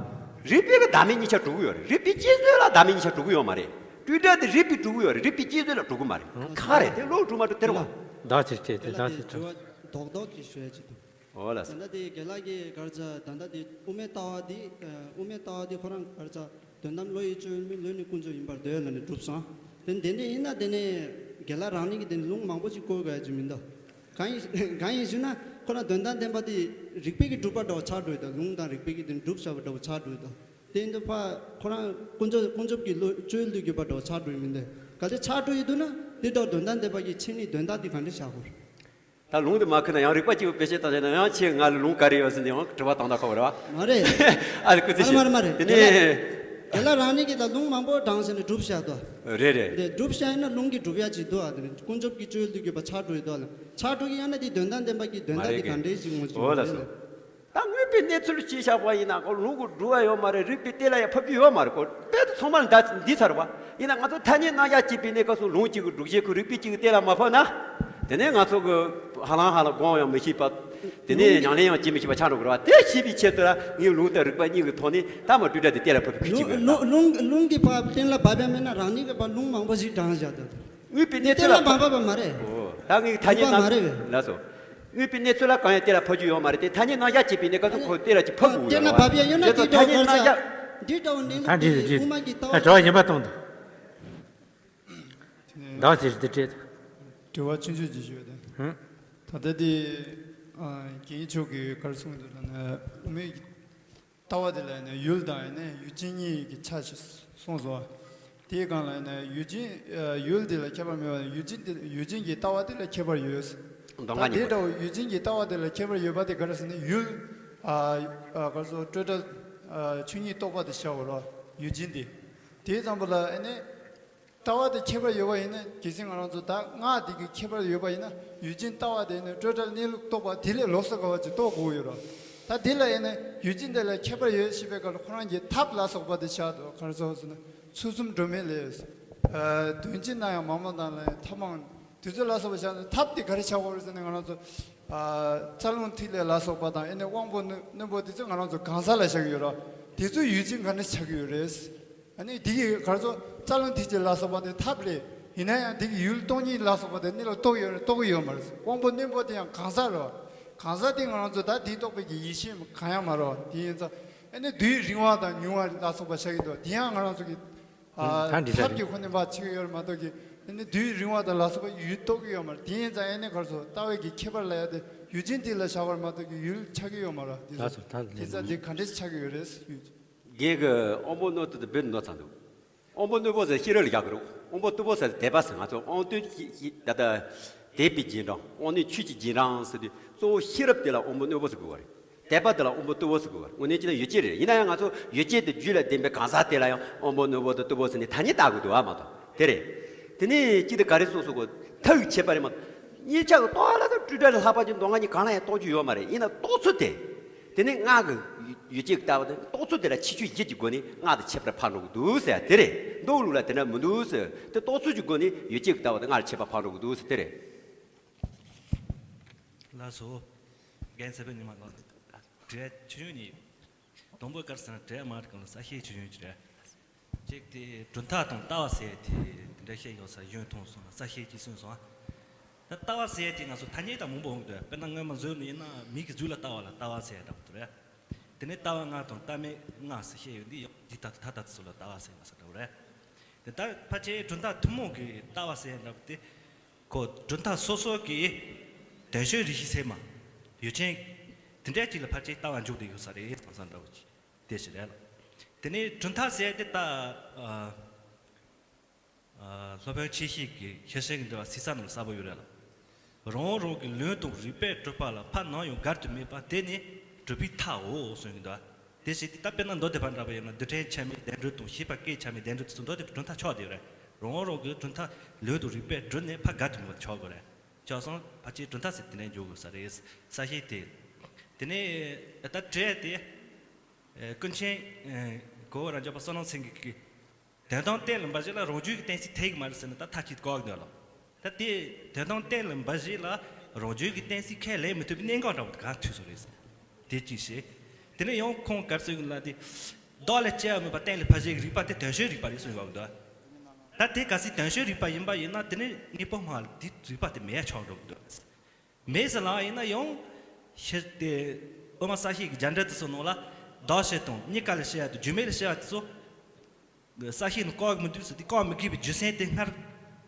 རིགས་པའི་གི་བདག་མེད་གཉིས་ཆ་དྲུག་ཡོད་རེད། རིགས་པའི་བསྐྱེད་རྫོགས་ལ་བདག་མེད་གཉིས་ཆ་དྲུག་ཡོད་མ་རེད། སྤྲོས་བྲལ་དེ་རིགས་པའི་དྲུག་ཡོད་རེད། རིགས་པའི་བསྐྱེད་རྫོགས་ལ་དྲུག་གི་མ་རེད། ཁ་རེད་དེ་ལོ་དྲུག་མ་དྲུག་དེ་རེད་བ། བདག་ཕྱིར་སྐྱེ་དེ་བདག་ཕྱིར་སྐྱེ། རྡོག་རྡོག་ཅིག་ཞུ་ཡ་ཅིག་འདུག་འོ་ལགས་སོ། ད་ལྟ་དེ་རྒན་ལགས་ཀྱིས་ག་རེ་ཟེར་ད་ལྟ་དེ་དབུ་མའི་ལྟ་བ་དེ་དབུ་མའི་ལྟ་བ་དེ་ཁོ་རང་ག་རེ་ཟེར། དོན་དམ་བློ་ཡི་སྤྱོད་ཡུལ་མིན། བློ་ནི་ཀུན་རྫོབ་ཡིན་པར་འདོད་ལབ་ནས་གྲུབ་སོང་། དེ་དེ་འདྲ་ཡིན་ན་དེ་ནས་རྒན་ལགས་རང་ཉིད་ཀྱིས་དེ་ནས་ལུང་མང་པོ་ཅིག་བཀོད་དགོས་ཡ་ཅིག་མི་འདུག་གང་ཡིན་གང་ཡིན་ཞུས་ན་ཁོ་རང་དོན་དམ་བདེན་པ་དེ་རིགས་པའི་གི་གྲུབ་པ་འདྲ་བོ་ཆགས་འགྲོ་ཡི་འདུག་ལུང་དང་རིགས་པའི་གི་དེ་གྲུབ་བཞག་པ་འདྲ་བོ་ཆགས་འགྲོ་ཡི་འདུག་དེ་འདི་ཕ་ཁོ་རང་ཀུན་རྫོབ་ཀུན་རྫོབ་ཀྱི་བློ་སྤྱོད་ཡུལ་དུ་གྱུར་པ་འདྲ་བོ་ཆགས་འགྲོ་ཡི་མི་འདུག་གལ་ཏེ་ཆགས་འགྲོ་ཡི་འདུག་ན་དེ་འདྲ་དོན་དམ་བདེན་པ་གི་མཚན་ཉིད་དོན་དག་དེ་ག་འདྲ་བཞག་དགོས། ད་ལུང་དེ་མ་ཁུར་ན་ཡང་རིགས་པ་གཅིག་པུ་བེད་སྤྱོད་བཏང་བྱས་ན་ཡང་ཁྱེད་ང་ལ་ལུང་ག་རེ་ཡོད་ཟེར་ནས་ཡང་དྲི་བ་བཏང་ན་ཁག་པོ་རེད་བ། མ་རེད། ཨ་ལ་སྐུ་ཚེ་མ་རེད་ཞིག་མ་རེད་མ་རེད། དེ་རྒན་ནས་ལགས་རང་ཉིད་ཀྱིས་ད་ལུང་མང་པོ་དྲངས་ཟེར་ནས་སྒྲུབ་བཞག་དོ། རེད་རེད། དེ་སྒྲུབ་བཞག་ཡིན་ན་ལུང་གིས་སྒྲུབ་ཡ་ཅིག་འདུག་ཨ། དེ་ནི་ཀུན་རྫོབ་ཀྱི་སྤྱོད་ཡུལ་དུ་གྱུར་པ་ཆགས་འགྲོ་ཡི་འདུག་ཨ་ལ། ཆགས་འགྲོ་གི་ཡང་ན་དེ་དོན་དམ་བདེན་པ་གི་དོན་མ་དག་རེད་དེ་ག་འདྲའི་ཞིག་ངོ་ཅིག་འོ་ལགས་སོ། ད་དངོས་པོའི་གནས་ཚུལ་ཅིག་བཞག་པ་ཡིན་ན་ཁོ་ལུང་གིས་སྒྲུབ་པ་ཡོད་མ་རེད། རིགས་པས་གཏན་ལ་ཡང་ཕབ་རྒྱུ་ཡོད་མ་རེད་ཁོ། དཔེ་དེ་ཚང་མ་ལ་འདི་ཚར་བ། ཡིན་ན་ང་ཚོ་ཐ་སྙད་སྣང་ཆ་བྱེད་པའི་གནས་སྐབས་སུ་ལུང་གཅིག་གིས་སྒྲུབ་བྱེད་ཁོ་རིགས་པས་གཅིག་གིས་གཏན་ལ་མ་ཕབ་ན། དེ་ནས་ང་ཚོ་གི་ཧ་ལམ་ཧ་ལམ་དགོངས་ཡང་མི་ཤེས་པ། དེ་ནས་ཉམས་ལེན་ཡང་བྱེད་མི་ཤེས་པ་ཆགས་འགྲོ་གི་རེད་བ། དེ་ཤེས་པའི་ཆེད་དུ་ལ་ངས་ལུང་དང་རིགས་པ་གཉིས་ཀྱི་ཐོག་ནས་ད་མ་སྤྲོས་བྲལ་དེ་གཏན་ལ་ཕབ་པའི་ཁུལ་གཅིག་ལུང་ཡོད་ལ། ལུང་ལུང་གི་ཕ་གཏན་ལ་ཕབ་པ་མེད་ན་རང་ཉིད་ཀྱི་ཕ་ལུང་མང་པོ་ཞིག་དྲངས་བཞག་ད། དངོས་པོའི་གནས་ཚུལ་ལ་གཏན་ལ་མ་ཕབ་པ་མ་རེད། ཨོ། ད་ངས་ཐ་སྙད་ཕབ་པ་མ་རེད་བས། ལགས་སོ། དངོས་པོའི་གནས་ཚུལ་ལ་གང་ཡང་གཏན་ལ་ཕབ་རྒྱུ་ཡོད་མ་རེད་དེ། ཐ་སྙད་སྣང་ཆ་བྱེད་པའི་གནས་སྐབས་སུ་ཁོ་གཏན་ལ་ཅིག་ཕབ་དགོས་གཏན་ལ་ཡོད་ཕབ་ཡ་ཡོད་ན་རེད་བ། དེ་ཐ་སྙད་སྣང་ཆ། འདི་འདྲ་བོ་གནས་ལུགས་དེ་དབུ་མ་གི་ལྟ་བ་དྲི་བ་གཞན་པ་གཏོང་དང་། བདག་ཅེས་དེ་སྤྲད་དང་། དྲི་བ་ཆུང་ཆུང་ཅིག་ཞུ་དང་། ཧུམ། ད་ལྟ་དེ་རྒན་མཆོག་གིས་ག་རེ་གསུངས་འདུག་ལབ་ན་དབུ་མའི་ལྟ་བ་དེ་ལ་ནི་ཡུལ་དང་ནི་ཡུལ་ཅན་གཉིས་ཀྱི་ཆ་ཞིག་གསུངས་སོ། དེའི་སྒང་ལ་ནི་ཡུལ་ཅན་ཡུལ་དེ་ལ་ཁྱད་པར་མེད་པ་ཡུལ་ཅན་དེ་ཡུལ་ཅན་གྱི་ལྟ་བ་དེ་ལ་ཁྱད་པར་ཡོད། མདོ་སྔགས་ད་དེ་གཉིས་པོ། འདྲ་བོ་ཡུལ་ཅན་གྱི་ལྟ་བ་དེ་ལ་ཁྱད་པར་ཡོད་པ་དེ་ག་རེ་ཟེར་ན་ཡུལ་ཨ་ཨ་ག་རེ་ཟེར་སྤྲོས་བྲལ་ཨ་ཆོས་ཉིད་རྟོགས་པ་དེ་བྱ་བ་རོ་ཡུལ་ཅན་དེ། དེའི་ཙམ་པ་ལ་ཨ་ནི། ལྟ་བ་དེ་ཁྱད་པར་ཡོད་པ་ཡིན་ན་གལ་སྲིད་ང་རང་ཚོ་ད་སྔགས་འདི་གི་ཁྱད་པར་ཡོད་པ་ཡིན་ན་ཡུལ་ཅན་ལྟ་བ་དེ་ནི་སྤྲོས་བྲལ་གནས་ལུགས་རྟོགས་པ་དེ་ལས་ལོགས་སུ་ག་བ་ཅིག་རྟོགས་དགོས་ཡོད་རོ། ད་དེ་ལ་ཡིན་ན་ཡུལ་ཅན་དེ་ལ་ཁྱད་པར་ཡོད་ཞེས་པའི་སྐབས་ལ་ཁོ་རང་གི་ཐབས་ལ་སོགས་པ་དེ་བཞག་འདུག་ག་རེ་ཟེར་ཟེར་ན་ཚུལ་གསུམ་སྒྲོན་མེ་ལས། དོན་སྤྱི་རྣམ་ཡང་མ་མ་དང་ལ་ཐབས་མང་དེ་ཚོ་ལ་སོགས་པ་བཞག་ནས་ཐབས་དེ་ག་རེ་བྱ་དགོས་རེད་ཟེར་ན་ང་རང་ཚོ་རྩ་རླུང་ཐིག་ལེ་ལ་སོགས་པ་དང་ཨེ་ནས་དབང་པོ་རྣོན་པོ་དེ་ཚོ་ང་རང་ཚོ་གང་ཟག་ལ་བཞག་གི་ཡོད་རོ། དེ་ཚོ་ཡུལ་ཅན་ག་འདྲ་ཆགས་ཀྱི་ཡོད་རེད། ཨ་ནི་འདི་གི་ག་རེ་ཟེར་རྩ་རླུང་ཐིག་ལེ་ལ་སོགས་པ་དེ་ཐབས་རེད། ཡིན་ན་ཡང་འདི་གི་ཡུལ་སྟོང་ཉིད་ལ་སོགས་པ་དེ་གནས་ལ་རྟོགས་ཡོད་རེད་རྟོགས་ཀྱི་ཡོད་མ་རེད། དབང་པོ་རྣོན་པོ་དེ་ཡང་གང་ཟག་རེད་བ། གང་ཟག་དེ་ང་རང་ཚོ་ད་འདི་རྟོགས་པའི་གི་ཡེ་ཤེས་གང་ཡང་མ་རེད་བ། དེ་ཡིན་ཙང་ཨ་ནི་དུས་རིང་བ་དང་ཉུང་བ་ལ་སོགས་པ་ཆགས་ཀྱི་འདུག་དེ་ཡང་ང་རང་ཚོ་གི་ཨ་ད་འདི་ལྟར་ཐབས་ཀྱི་ཁོ་ནས་མ་ཆགས་ཀྱི་ཡོད་རེད་མ་གཏོགས་ཀྱི་ཨ་ནི་དུས་རིང་བ་དང་ལ་སོགས་པ་ཡུལ་རྟོགས་ཀྱི་ཡོད་མ་རེད། དེ་ཡིན་ཙང་ཨ་ནི་ག་རེ་ཟེར་ལྟ་བའི་གི་ཁྱད་པར་ལ་ཡ་དེ་ཡུལ་ཅན་དེ་ལ་བཞག་པ་རེད་མ་གཏོགས་ཀྱི་ཡུལ་ཆགས་ཀྱི་ཡོད་མ་རེད། དེ་ལགས་སོ། ད་དེ་ལན་ཙང་དུ་དེ་ག་འདྲས་ཆགས་ཀྱི་ཡོད་རེད་ཡུལ། རྒན་གྱི་དབང་པོ་རྣོན་པོ་དེ་དཔེ་རྣོ་ཚང་འདུག་དབང་པོ་རྣོན་པོ་ཟེར་ཤེས་རབ་ལ་རྒྱག་གི་རེད། དབང་པོ་རྟུལ་པོ་ཟེར་དད་པ་ཟེར། ང་ཚོ་དབང་རྟུལ་ཞེས་ཞེས་ད་ལྟ་དད་པའི་རྗེས་འབྲང་དབང་རྣོན་ཆོས་ཀྱི་རྗེས་འབྲང་ཟེར་དུས་གཙོ་བོ་ཤེས་རབ་དེ་ལ་དབང་པོ་རྣོན་པོ་ཟེར་དགོས་པ་རེད། དད་པ་དེ་ལ་དབང་པོ་རྟུལ་པོ་ཟེར་དགོས་པ་རེད། དངོས་གནས་བྱས་ན་ཡུལ་ཅན་རེད། ཡིན་ན་ཡང་ང་ཚོ་ཡུལ་ཅན་དེ་རྒྱུད་ལ་ལྡན་པའི་གང་ཟག་དེ་ལ་ཡང་དབང་པོ་རྣོན་པོ་དང་རྟུལ་པོ་ཟེར་ནས་ཐ་སྙད་བཏགས་དགོས་འདུག་བ་མ་གཏོགས་དེ་རེད། དེ་ནས་ཅི་སྟེ་ག་རེ་གསུངས་སོང་གོ། ཐབས་ཀྱི་ཁྱད་པར་རེད་མ་གཏོགས། གཉིས་ཆ་གི་རྟོགས་ལ་དང་སྤྲོས་བྲལ་ལྷག་པ་ཅན་མདོ་སྔགས་གཉིས་གང་ལ་ཡང་རྟོགས་རྒྱུ་ཡོད་མ་རེད། ཡིན་ན་རྟོགས་ཚུལ་དེ། དེ་ནི་སྔགས་ཀྱི་ཡུལ་ཅན་གྱི་ལྟ་བ་དེ་རྟོགས་ཚུལ་དེ་ལ་ཁྱད་ཆོས་བཞི་གྱི་སྒོ་ནས་སྔགས་དང་ཁྱད་པར་འཕགས་འགྲོ་གི་འདུག་ཟེར་ཡ་དེ་རེད། མདོའི་ལུགས་ལ་དེ་འདྲ་མི་འདུག་ཟེར། དེ་རྟོགས་ཚུལ་གྱི་སྒོ་ནས་ཡུལ་ཅན་གྱི་ལྟ་བ་དེ་སྔགས་ལ་ཁྱད་པར་འཕགས་འགྲོ་གི་འདུག་ཟེར་དེ་རེད། ལགས་སོ། རྒན་ཚེ་དཔལ་ཉི་མ་ལགས། དྲི་བ་ཆུང་ཆུང་གཉིས། དང་པོ་ག་རེ་ཟེར་ན་དྲི་བ་མ་གང་ལ་གསལ་བཤད་ཆུང་ཆུང་ཅིག་རེད། གཅིག་དེ་གྲུབ་མཐའ་དང་ལྟ་བ་ཟེར་ཡ་དེ་དེ་འདྲ་བཤད་ཡོད་ས་གཞོན་མཐོང་སོང་ལ་གསལ་བཤད་ཅིག་གསུངས་སོང་ཨ། ད་ལྟ་བ་ཟེར་ཡ་དེ་ང་ཚོ་ཐ་སྙད་དང་མང་པོ་འོང་གི་འདུག་དཔེར་ན་སྔོན་མ་མཛོད་ནས་ཡིན་ན་མིག་གི་མཛོད་ལ་ལྟ་བ་ལ་ལྟ་བ་ཟེར་ཡ་འདྲ་པོ་འདུག་རེད། དེ་ནས་ལྟ་བ་ལྔ་དང་ལྟ་མེད་ལྔ་ཟེར་བཤད་ཡོད་འདི་ཡང་འདི་ལྟ་ད་ལྟ་ཚོ་ལ་ལྟ་བ་ཟེར་མ་ཟེར་འདྲ་པོ་རེད། དེ་ལྟར་ཕལ་ཆེར་གྲུབ་མཐའ་ཐུན་མོང་གི་ལྟ་བ་ཟེར་ཡ་འདྲ་པོ་དེ། ཁོ་གྲུབ་མཐའ་སོ་སོ་གི་དོན་བྱེད་རིགས་ཤེས་ཚད་མ་ཡོད་ཅན། དེ་འདྲའི་ཅིག་ལ་ཕལ་ཆེར་ལྟ་བ་འཇུག་བསྡད་ཡོད་ས་རེད་བསམ་བསམ་འདྲ་བོ་ཅིག་དེ་ཞིག་རེད་ལ། དེ་ནས་གྲུབ་མཐའ་ཟེར་དེ་ད། ཨ། ཨ། སློབ་དཔོན་ཆོས་བཤེས་ཀྱི་ཤེར་ཕྱིན་གྱི་འགྲེལ་པ་སི་ས་ནང་ལ་གསལ་པོ་ཡོད་རེད་ལ། རང་རང་གི་ལུང་དང་རིགས་པས་གྲུབ་པ་ལ་ཕར་ནམ་ཡང་འགལ་དུ་མེད་པ་དེ་ནི་གྲུབ་པའི་མཐའོ་གསུངས་ཀྱི་འདུག་དེ་བཞིན་དེ་ལྟ་བས་ན་མདོ་སྡེ་པ་འདྲ་པོ་ཡིན་ན་རྡུལ་ཕྲན་ཆ་མེད་བདེན་གྲུབ་དང་ཤེས་པ་སྐད་ཆ་མེད་བདེན་གྲུབ་དེ་ཚོ་མདོ་སྡེ་པའི་གྲུབ་མཐའ་ཆགས་བསྡད་ཡོད་རེད། རང་རང་གི་གྲུབ་མཐའ་ལུང་དང་རིགས་པས་གྲུབ་ནས་ཕར་འགལ་དུ་མེད་པ་ཆགས་དགོས་རེད། ཆགས་སོང་ཕལ་ཆེར་གྲུབ་མཐའ་ཟེར་དེ་ནས་འཇོག་དགོས་ས་རེད། ས་བཤད་དེ། དེ་ནས་ད་དྲས་དེ། ཨེ། ཀུན་མཁྱེན། ཨེ། གོ་བོ་རབ་འབྱམས་པ་བསོད་ནམས་སེང་གེ་གིས། དོན་དམ་གཏན་ལ་འབེབས་བྱེད་ལ་རང་རྒྱུད་ཀྱི་གཏན་ཚིགས་འཐད་ཀྱི་མ་རེད་ཟེར་ནས་ད་མཐའ་གཅིག་ཏུ་བཀག་གི་འདུག་ལ། ད་དེ་དོན་དམ་གཏན་ལ་འབེབས་བྱེད་ལ་རང་རྒྱུད་ཀྱི་གཏན་ཚིགས་ཁས་ལེན་མི་ཐུབ་པའི་གནད་འགག་འདྲ་པོ་ག་ཐུག་སོང་རེད་ཟེར། དེ་གཅིག་བྱས། དེ་ནས་ཡང་ཁོང་ག་རེ་གསུངས་ཡོད་ལབ་དུས། བདག་ལས་སྐྱེ་བ་མེད་པ་གཏན་ལ་ཕབ་བྱེད་ཀྱི་རིགས་པ་དེ་དོན་བྱེད་རིགས་པ་རེད་གསུངས་ཡོད་པ་འདུག་ད་དེ་གལ་སྲིད་དོན་བྱེད་རིགས་པ་ཡིན་པ་ཡིན་ན་དེ་ནི་དངོས་པོ་སྨྲ་བ་ལ་དེ་རིགས་པ་དེ་མེད་ཡ་ཆགས་འགྲོ་གི་འདུག་མེད་ཟེར་ལབ་ཡིན་ན་ཡང་། ཤེས་ཏེ། དབུ་མ་གསལ་བཤད་ཀྱི་རྒྱ་འགྲེལ་དེ་ཚོ་ནང་ལ། བདག་བྱེད་དང་གཉིས་ཀ་ལས་སྐྱེ་བ་དང་རྒྱུ་མེད་ལས་སྐྱེ་བ་དེ་ཚོ། གསལ་བཤད་ནང་བཀག་གི་མི་འདུག་ཟེར་ཏེ་བཀག་མི་དགོས་པའི་རྒྱུ་མཚན་དེ་སྔར་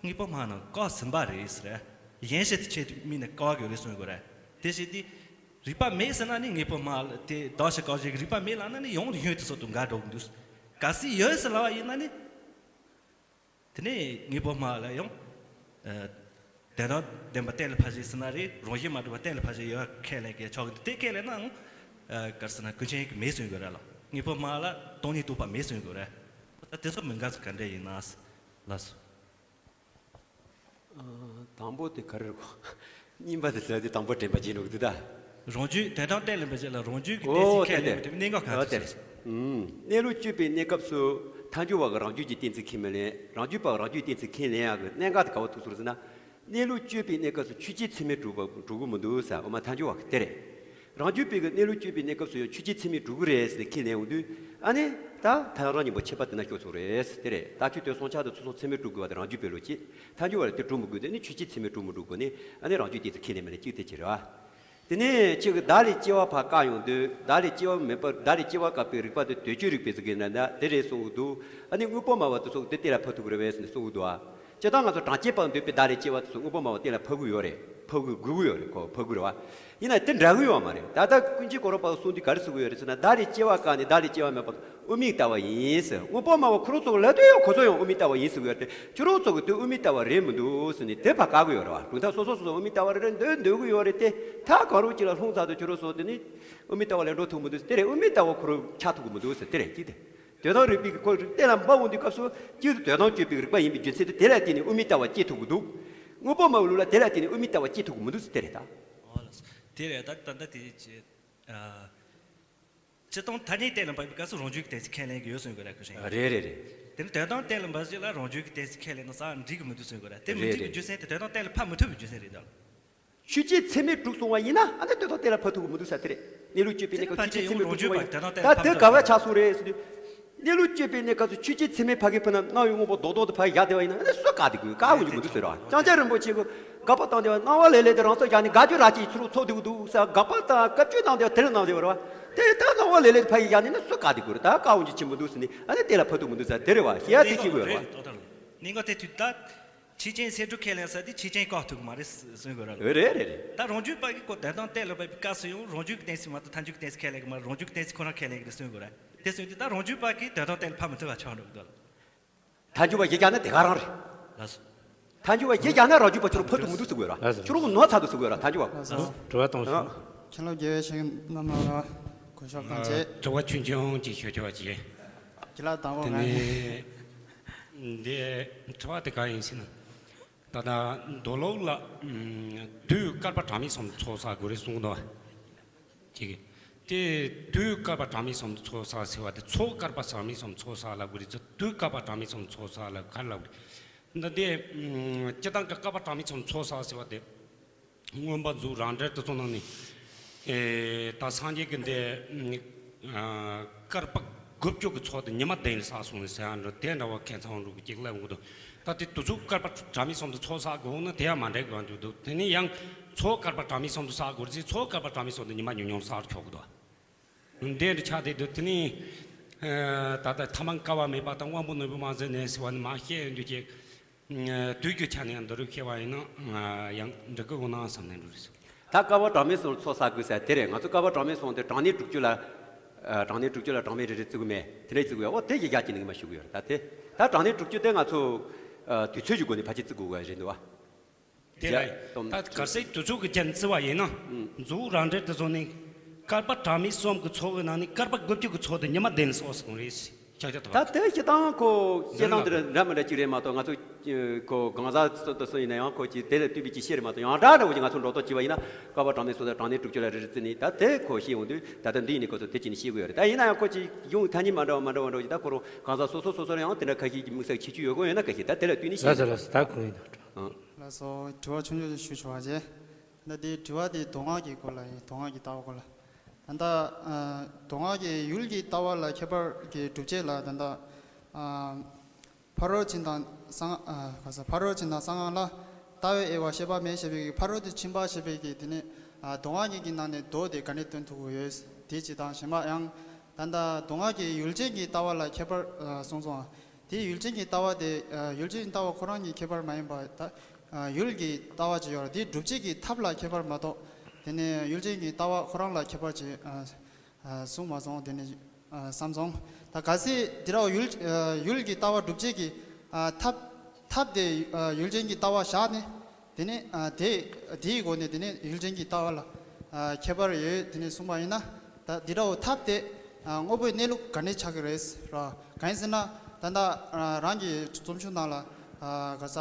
དངོས་པོ་སྨྲ་ནང་བཀག་ཟིན་པ་རེད་ཟེར། གཞན་བྱེད་དུ་ཆེད་དུ་དམིགས་ནས་བཀག་ཡོད་རེད་གསུངས་དགོས་རེད། དེ་བྱས་ཏེ། རིགས་པ་མེད་ཟེར་ན་ནི་དངོས་པོ་སྨྲ་དེ་བདག་བྱེད་བཀག་བྱེད་ཀྱི་རིགས་པ་མེད་ལབ་ན་ནི་ཡང་ཡོན་དེ་ཚོ་དང་འགལ་འགྲོ་གི་འདུག་གལ་སྲིད་ཡོད་ཟེར་ལབ་པ་ཡིན་ན་ནི། དེ་ནས་དངོས་པོ་སྨྲ་ལ་ཡང་། ཨ། དོན་དམ་བདེན་པ་གཏན་ལ་ཕབ་བྱེད་ཟེར་ན་རེད། རང་བཞིན་མ་གྲུབ་པ་གཏན་ལ་ཕབ་བྱེད་ཡོད་ཁས་ལེན་གྱི་ཆོག་གི་འདུག་དེ་ཁས་ལེན་ནའང་། ཨ། ག་རེ་ཟེར་ན་ཀུན་མཁྱེན་གྱིས་མེད་གསུངས་དགོས་རེད་ལ། དངོས་པོ་སྨྲ་ལ་སྟོང་ཉིད་རྟོགས་པ་མེད་གསུངས་དགོས་རེད། ད་དེ་ཚོ་མི་འགལ་ཚུལ་ག་འདྲ་ཡིན་ན། ལགས་སོ། ཨ། དང་པོ་དེ་ག་རེ་རེད་གོ། གཉིས་པ་དེ་ལ་དེ་དང་པོ་དྲན་པ་བརྗེད་འགྲོ་གི་འདུག་ད། རང་རྒྱུད་དོན་དམ་གཏན་ལ་འབེབས་བྱེད་ལ་རང་རྒྱུད་ཀྱི་གཏན་ཚིགས་ཁས་ལེན་མི་ཐུབ་པའི་གནད་འགག་གང་དེ་རེད། ཨུམ། གནས་ལུགས་དཔྱོད་པའི་གནས་སྐབས་སུ་ཐལ་འགྱུར་བ་གིས་རང་རྒྱུད་ཀྱི་གཏན་ཚིགས་ཁས་མི་ལེན། རང་རྒྱུད་པ་གིས་རང་རྒྱུད་གཏན་ཚིགས་ཁས་ལེན་ཡག་གི་གནད་འགག་དེ་ག་པར་ཐུག་སོང་ཟེར་ན། གནས་ལུགས་དཔྱོད་པའི་གནས་སྐབས་སུ་ཆོས་ཅན་ཚད་མས་གྲུབ་པ་གྲུབ་ཀྱི་མི་འདུག་ཟེར་དབུ་མ་ཐལ་འགྱུར་བ་གིས་དེ་རེད། རང་རྒྱུད་པའི་གི་གནས་ལུགས་དཔྱོད་པའི་གནས་སྐབས་སུ་ཡང་ཆོས་ཅན་ཚད་མས་གྲུབ་ཀྱི་རེད་ཟེར་ཁས་ལེན་འོང་དུས། ཨ་ནི་ད་ཐལ་རང་གཉིས་པོ་ཁྱད་པར་དེ་ན་སྐྱོ་ཚོ་རེད་ཟེར་དེ་རེད། ད་ཆོས་དོན་སྲུང་བྱ་དང་ཚུལ་སྲུང་ཚད་མས་གྲུབ་དགོས་པ་དེ་རང་རྒྱུད་པའི་ལུགས་ཀྱིས། ཐལ་འགྱུར་བ་ལ་དེ་གྲུབ་མི་དགོས། དེ་ནི་ཆོས་ཅན་ཚད་མས་གྲུབ་མི་འགྲུབ་དགོས་ནི། ཨ་ནི་རང་རྒྱུད་གཏན་ཚིགས་ཁས་ལེན་མི་ལེན་གཅིག་དེ་བྱེད་རེད་བ། དེ་ནས་གཅིག་གིས་བདག་ལས་སྐྱེ་བ་ཕར་བཀག་ཡོང་དུས། བདག་ལས་སྐྱེ་བ་མེད་པར་བདག་ལས་སྐྱེ་བ་བཀག་པའི་རིགས་པ་དེ་དོན་བྱེད་རིགས་པས་ཟེར་གྱི་ན་ན་དེ་རེད་གསུང་གི་འདུག་ཨ་ནི་དངོས་པོ་སྨྲ་བ་དེ་ཚོ་གིས་དེ་གཏན་ལ་ཕབ་ཐུབ་ཀྱི་རེད་པས་ཟེར་ནས་གསུང་གི་འདུག་ཨ། སྤྱིར་བཏང་ང་ཚོ་གྲངས་ཅན་པར་འདོད་པའི་བདག་ལས་སྐྱེ་བ་དེ་ཚོ་དངོས་པོ་སྨྲ་བ་གཏན་ལ་ཕབ་ཀྱི་ཡོད་རེད། ཕབ་དགོས་དགོས་ཀྱི་ཡོད་རེད། ཁོ་ཕབ་དགོས་རེད་བ། ཡིན་ན་དེ་འདྲ་གི་ཡོད་མ་རེད། ད་ལྟ་ཀུན་མཁྱེན་གོ་རམས་པ་གསུང་དུས་ག་རེ་གསུང་གི་ཡོད་རེད་ཟེར་ན། བདག་ལས་སྐྱེ་བ་བཀག་ནས་བདག་ལས་སྐྱེ་བ་མེད་པར་དབུ་མའི་ལྟ་བ་ཡིན་ཟེར། དངོས་པོ་སྨྲ་བ་ཁོ་རང་ཚོ་ལབ་དུས་ཡང་ཁོ་ཚོ་ཡང་དབུ་མའི་ལྟ་བ་ཡིན་ཟེར་གི་ཡོད་རེད། ཁྱོད་རང་ཚོ་གི་དེ་དབུ་མའི་ལྟ་བ་རེད་མི་འདུག་ཟེར་ནས་དེ་ཕར་བཀག་གི་ཡོད་རེད་བ། གྲུབ་མཐའ་སོ་སོ་སོ་སོ་དབུ་མའི་ལྟ་བ་རེད་རེད་འདོད་འདོད་གི་ཡོད་རེད་དེ། ད་གང་རུང་གཅིག་ལ་ལྷུང་ཚར་དུས་ཁྱོད་རང་ཚོ་དེ་ནི་དབུ་མའི་ལྟ་བ་ལ་འགྲོ་ཐུབ་མི་འདུག་ཟེར། དེ་རེད། དབུ་མའི་ལྟ་བ་ཁོ་རང་ཆགས་ཐུབ་གི་མི་འདུག་ཟེར། དེ་རེད། གཅིག་དེ། དོན་དམ་རིགས་པའི་གི་ཁོ་གཏན་ལ་འབེབས་འོང་དུས་སྐབས་སུ་སྤྱིར་དོན་དམ་དཔྱོད་པའི་རིགས་པ་ཡིན་པའི་རྒྱུ་མཚན་དེ་དེ་ལ་བརྟེན་ནས་དབུ་མའི་ལྟ་བ་སྐྱེ་ཐུབ་ཀྱི་འདུག་དངོས་པོ་སྨྲ་བའི་ལུགས་ལ་དེ་ལ་བརྟེན་ནས་དབུ་མའི་ལྟ་བ་སྐྱེ་ཐུབ་ཀྱི་མི་འདུག་ཟེར་དེ་རེད་ད། ཨོ་ལགས་སོ། དེ་རེད་ད། ད་ལྟ་དེ་ཅི། ཨ། སྤྱིར་བཏང་ཐ་སྙད་གཏན་ལ་འབེབས་པའི་སྐབས་སུ་རང་རྒྱུད་ཀྱི་གཏན་ཚིགས་ཁས་ལེན་གྱི་ཡོད་གསུང་གི་རེད་ཁོ་ཤེས། རེད་རེད་རེད། དེ་ནི་དོན་དམ་གཏན་ལ་འབེབས་བྱེད་ལ་རང་རྒྱུད་ཀྱི་གཏན་ཚིགས་ཁས་ལེན་ན་ས་འགྲིག་གི་མི་འདུག་གསུང་གི་རེད། དེ་མི་འགྲིག་པའི་རྒྱུ་མཚན་དེ་དོན་དམ་གཏན་ལ་ཕབ་མི་ཐུབ་པའི་རྒྱུ་མཚན་རེད་ད། ཆོས་ཅན་ཚད་མས་གྲུབ་སོང་བ་ཡིན་ན་ཨ་ནི་དོན་དམ་གཏན་ལ་ཕབ་ཐུབ་ཀྱི་མི་འདུག་ས་དེ་རེད། གནས་ལུགས་དཔྱོད་པའི་གནས་སྐབས་ཆོས་ཅན་ཚད་མས་གྲུབ་སོང་བ་ཡིན་ད་དེ་ག་བ་ཆགས་སོང་རེད་ཟེར་དུས། གནས་ལུགས་དཔྱོད་པའི་གནས་སྐབས་སུ་ཆོས་ཅན་ཚད་མས་ཕབ་ཀྱི་ཕུ་ན་སྣང་བའི་དངོས་པོ་རྡོག་རྡོག་དེ་ཕར་བཞག་བསྡད་པ་ཡིན་ན་ཨ་ནི་སུ་བཀག་བསྡད་དགོས། བཀག་འོང་རྒྱུ་མི་འདུག་ཟེར་བ། ལྕང་སྐྱ་རིན་པོ་ཆེ་གིས་དགག་པ་བཏང་བསྡད་པ་སྣང་བ་ལེ་ལོ་དེ་རང་སོར་བཞག་ནས་དགག་རྒྱུ་ར་ཅིག་ཚུར་འཚོལ་བསྡད་ཀྱི་འདུག་ཟེར། དགག་པ་དང་བཀའ་བཀྱོན་གནང་བསྡད་པ་དེ་ལ་གནང་བསྡད་པ་རེད་བ། དེ་ད་སྣང་བ་ལེ་ལོ་དེ་ཕར་བཞག་ནས་ན་སུ་བཀག་བསྡད་དགོས་རེད། ད་བཀག་འོང་རྒྱུ་ཅི་མི་འདུག་ཟེར་ནས་ཨ་ནི་གཏན་ལ་ཕབ་ཐུབ་མི་འདུག་ཟེར་དེ་རེད་བ། ཞེ་ཡ་དེ་ཤེས་དགོས་རེད་བ། གནད་འགག་དེ་དུས་ད། ཆོས་ཅན་ཚད་གྲུབ་ཁས་ལེན་ས་དེ་ཆོས་ཅན་བཀག་ཐུབ་ཀྱི་མ་རེད་གསུང་གི་རེད། རེད་རེད་རེད། ད་རང་རྒྱུད་པ་གིས་ཁོ་དོན་དམ་གཏན་ལ་འབེབས་པའི་སྐབས་སུ་ཡང་རང་རྒྱུད་ཀྱི་གཏན་ཚིགས་མ་གཏོགས་ཐལ་འགྱུར་གྱི་གཏན་ཚིགས་ཁས་ལེན་གྱི་མ་རེད། རང་རྒྱུད་ཀྱི་གཏན་ཚིགས་ཁོ་རང་ཁས་ལེན་གྱི་རེད་གསུང་གི་རེད། དེ་གསུངས་དུས་ད་རང་རྒྱུད་པ་གིས་དོན་དམ་གཏན་ལ་ཕབ་མི་ཐུབ་པ་ཆགས་འགྲོ་གི་འདུག་ཐལ་འགྱུར་བ་གཞི་རྒྱག་ན་དེ་ག་རང་རེད། ལགས་སོ། ཐལ་འགྱུར་བ་གཞི་རྒྱག་ན་རང་རྒྱུད་པ་ཁྱོད་རང་ཕབ་ཐུབ་མི་འདུག་ཟེར་དགོས་ར། ལགས་སོ། ཁྱོད་རང་གིས་ནོར་ཚར་འདུག་ཟེར་དགོས་ར་ཐལ་འགྱུར་བ། ལགས་སོ། དྲི་བ་གཏོང་ཤོག་ཨ། ཁྱེད་ལོ་རྒྱལ་བའི་ཞིང་རྣམ་ལ་གོ་ཤོག་གང་བྱེད། དྲི་བ་ཆུང་ཆུང་ཅིག་ཞུ་ཆོག་ཅིག་ཁྱེད་ལ་དང་པོ་དེ་ང་ནས་འདི་དྲི་བ་དེ་ག་ཡིན་ཟེར་ན། ད་ལྟ་མདོ་ལུགས་ལ། ཨམ། དུས་བསྐལ་པ་གྲངས་མེད་གསུམ་ཚོགས་བསགས་དགོས་རེད་གསུངས་འདུག་བ། ཅིག་དེ་དུས་བསྐལ་པ་གྲངས་མེད་གསུམ་ཚོགས་བསགས་ཟེར་བ་དེ་ཚོགས་བསྐལ་པ་གྲངས་མེད་གསུམ་ཚོགས་བསགས་ལབ་དགོས་རེད། དུས་བསྐལ་པ་གྲངས་མེད་གསུམ་ཚོགས་བསགས་ལབ་ག་རེ་ལབ་དགོས་རེད། འདི་དེ། ཨམ། སྤྱིར་བཏང་གི་བསྐལ་པ་གྲངས་མེད་གསུམ་ཚོགས་བསགས་ཟེར་བ་དེ། མངོན་པ་མཛོད་རང་འགྲེལ་དེ་ཚོ་ནང་ནས། ཨེ། ད་སངས་རྒྱས་ཀྱི་འདི། ཨ། བསྐལ་པ་དགུ་བཅུ་གི་ཚོགས་དེ་ཉི་མ་བདུན་ལ་བསགས་སོང་ནས་ཟེར་ཡ་འདྲ་དེ་འདྲ་བ་ཁྱད་མཚར་འདྲ་གཅིག་སླེབས་འོང་གི་འདུག་ད་དེ་དུས་ཚོད་བསྐལ་པ་གྲངས་མེད་གསུམ་དུ་ཚོགས་བསགས་དགོས་ན་དེ་ཡང་མ་འགྲིག་གི་འདུག་དེ་ནས་ཡང་ཚོགས་བསྐལ་པ་གྲངས་མེད་གསུམ་དུ་བསགས་དགོས་རེད་ཟེར། ཚོགས་བསྐལ་པ་གྲངས་མེད་གསུམ་དུ་ཉི་མ་ཉུང་ཉུང་བསགས་ཆོག་གི་འདུག་འདི་འདྲ་ཆགས་བསྡད་འདུག་དེ་ནས། ཨ། ད་ལྟ་ཐ་མ་བསྐལ་པ་མེད་པ་དང་དབང་པོ་རྣོན་པོས་མ་ཟིན་ནས་ཟེར་བ་ནི་མ་བཤད་ཡོང་དུས་ཀྱི། དུས་ཀྱི་ཆ་ནས་ཡང་འདི་རུ་བཤད་པ་ཡིན་ན་ཡང་འགྲིག་གི་འོང་ན་བསམ་ནས་འགྲོ་རེད། ད་བསྐལ་པ་གྲངས་མེད་གསུམ་ཚོགས་བསགས་དགོས་ཟེར་དེ་རེད། ང་ཚོ་བསྐལ་པ་གྲངས་མེད་གསུམ་དེ་གྲངས་སྙེད་དྲུག་ཅུ་ལ། ཨ། ཨ། གྲངས་གནས་དྲུག་ཅུ་ལ་གྲངས་མེད་རེ་རེ་བརྩི་གི་མེད། དེ་འདྲ་བརྩི་གི་ཡོད། འོ་དེ་ཡི་རྒྱ་ཀྱི་ནི་ངས་མ་ཞུ་གི་ཡོད་རེད། ད་དེ་ད་གྲངས་གནས་དྲུག་ཅུ་དེ་ང་ཚོ་ཨ། དུས་ཚོད་ཀྱི་སྒོ་ནས་ཕལ་ཆེར་བརྩི་དགོས་གི་རེད་འདུག་བ། དེ་རེད། ད་གལ་སྲིད་དུས་ཚོད་ཀྱི་རྒྱན་བརྩི་བ་ཡིན་ན། མཛོད་རང་འགྲེལ་དེ་ཚོ་ནི་བསྐལ་པ་གྲངས་མེད་གསུམ་གྱི་ཚོགས་ཀྱི་ནང་ནས་བསྐལ་པ་དགུ་བཅུ་གི་ཚོགས་དེ་ཉི་མ་བདུན་ལ་སོང་སོང་རེད། ཤག་ཤག་ད་ད་དེ་སྤྱིར་བཏང་ཁོ་སྤྱིར་བཏང་དེ་འདྲ་མི་འདྲ་ཅིག་རེད་མ་གཏོགས། ང་ཚོ་ཁོ་གང་ཟག་སོ་སོ་ཡིན་ན་ཡང་ཁོ་ཅིག་དེ་ལ་ལྟོས་པའི་ཅིག་ཤེས་རེད་མ་གཏོགས། ཡང་དག་འདྲ་བོ་ཅིག་ང་ཚོ་འགྲོ་ལྡོག་བྱས་པ་ཡིན་ན་བསྐལ་པ་གྲངས་མེད་སོགས་དང་གྲངས་གནས་དྲུག་ཅུ་ལ་རེ་རེ་བརྩིས་ནས། ད་དེ་ཁོ་ཤེས་ཡོང་དུས་ད་ལྟ་འདི་ཡིན་ནས་ཁོ་ཚོ་དེ་ཅིག་ནས་ཤེས་དགོས་ཡོད་རེད། ད་ཡིན་ན་ཡང་ཁོ་ཅིག་ཡོང་ཐ་སྙད་མ་འདྲ་བ་མ་འདྲ་བ་འདྲ་བོ་ཅིག་ད་ཁོ་རང་གང་ཟག་སོ་སོ་སོ་སོ་ལ་ཡང་དེ་འདྲ་ཁ་ཤས་ཀྱི་དམིགས་བསལ་ཁྱད་ཆོས་ཡོད་དགོས་ཡོད་ན་ཁ་ཤས། ད་དེ་ལ་ལྟོས་ནས་ཤེས། ལགས་སོ། ལགས་སོ། ད་གོང་ཡིན། ཨང་། ལགས་སོ། དྲི་བ་ཆུང་ཆུང་ཞིག་ཞུ་ཆོག་ག་བྱས། ད་འདི་དྲི་བ་དེ་མདོ་སྔགས་ཀྱི་སྐོར་ལ་ཡིན། མདོ་སྔགས་ཀྱི་ལྟ་བ་སྐོར་ལ། ད་ལྟ་ཨ། མདོ་སྔགས་ཀྱི་ཡུལ་གྱི་ལྟ་བ་ལ་ཁྱད་པར་གྱི་སྒྲུབ་བྱེད་ལ་ད་ལྟ་ཨ། ཕ་རོལ་ཕྱིན་དང་གསང་སྔགས། ཨ། ག་ས། ཕ་རོལ་ཕྱིན་དང་གསང་སྔགས་ལ། ལྟ་བའི་དབྱེ་བ་བཤད་པ་མེད་བཤད་པའི་གི་ཕ་རོལ་ཏུ་ཕྱིན་པ་བཤད་པའི་གི་དེ་ནས་ཨ། མདོ་སྔགས་ཀྱི་གི་ནང་ནས་མདོ་དེ་ག་འདྲས་སྟོན་ཐུབ་ཀྱི་ཡོད། དེ་གཅིག་དང་། གཞན་པ་ཡང་ད་ལྟ་མདོ་སྔགས་ཀྱི་ཡུལ་ཅན་གྱི་ལྟ་བ་ལ་ཁྱད་པར་ཨ། གསུངས་སོང་། དེའི་ཡུལ་ཅན་གྱི་ལྟ་བ་དེ་ཨ། ཡུལ་ཅན་གྱི་ལྟ་བ་ཁོ་རང་གི་ཁྱད་པར་མ་ཡིན་པ། ད་ཨ། ཡུལ་གྱི་ལྟ་བ་ཅིག་ཡོད་རེད། དེའི་སྒྲུབ་བྱེད་ཀྱི་ཐབས་ལ་ཁྱད་པར་མ་གཏོགས། དེ་ནས་ཡུལ་ཅན་གྱི་ལྟ་བ་ཁོ་རང་ལ་ཁྱད་པར་ཅིག་ཨ། ཨ། གསུངས་མ་སོང་། དེ་ནས་ཨ། བསམ་སོང་། ད་གལ་སྲིད་དེ་འདྲ་བ་ཡུལ་ཨ། ཡུལ་གྱི་ལྟ་བ་སྒྲུབ་བྱེད་ཀྱི་ཨ། ཐབས། ཐབས་དེ་ཨ། ཡུལ་ཅན་གྱི་ལྟ་བ་བཞག་ནས། དེ་ནས་ཨ། དེ་དེའི་སྒོ་ནས་དེ་ནས་ཡུལ་ཅན་གྱི་ལྟ་བ་ལ་ཨ། ཁྱད་པར་ཡོད། དེ་ནས་གསུངས་པ་ཡིན་ན། ད་འདི་འདྲ་བོ་ཐབས་དེ་ཨ། དངོས་པོའི་གནས་ལུགས་ག་འདྲས་ཆགས་ཀྱི་རེད་ར། གང་ཡིན་ཟེར་ན་ད་ལྟ་ཨ། རང་གི་རྩོམ་ཆུང་ནང་ལ་ཨ། ག་ས།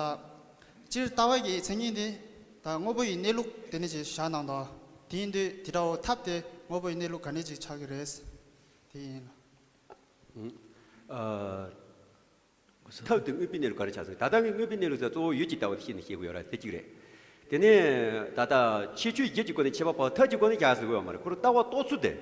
སྤྱིར་ལྟ་བ་གི་མཚན་ཉིད་དེ་ད་དངོས་པོ་ཡི་གནས་ལུགས་དེ་འདྲ་ཅིག་བཞག་གནང་འདུག། དེ་ཡིན་དུས་དེ་འདྲ་བོ་ཐབས་དེ་དངོས་པོ་ཡི་གནས་ལུགས་ག་འདྲ་ཅིག་ཆགས་ཀྱི་རེད། དེ་ཡིན་ལ། ཨ། ཐབས་དེ་དངོས་པོའི་གནས་ལུགས་ག་རེ་ཆགས་སོང་། ད་ལྟ་ངས་དངོས་པོའི་གནས་ལུགས་ཟེར་གཙོ་བོ་ཡུལ་གྱི་ལྟ་བ་དེ་ཤེས་ནས་བཤད་དགོས་ཡོད་ར། དེ་གཅིག་རེད། དེ་ནས་ད་ལྟ་ཁྱད་ཆོས་བརྒྱད་ཀྱི་སྒོ་ནས་ཁྱད་པར་འཕགས། ཐབས་ཀྱི་སྒོ་ནས་ཁྱད་པར་ཟེར་དགོས་ཡོད་མ་རེད། ཁོ་རང་ལྟ་བ་རྟོགས་ཚུལ་དེ།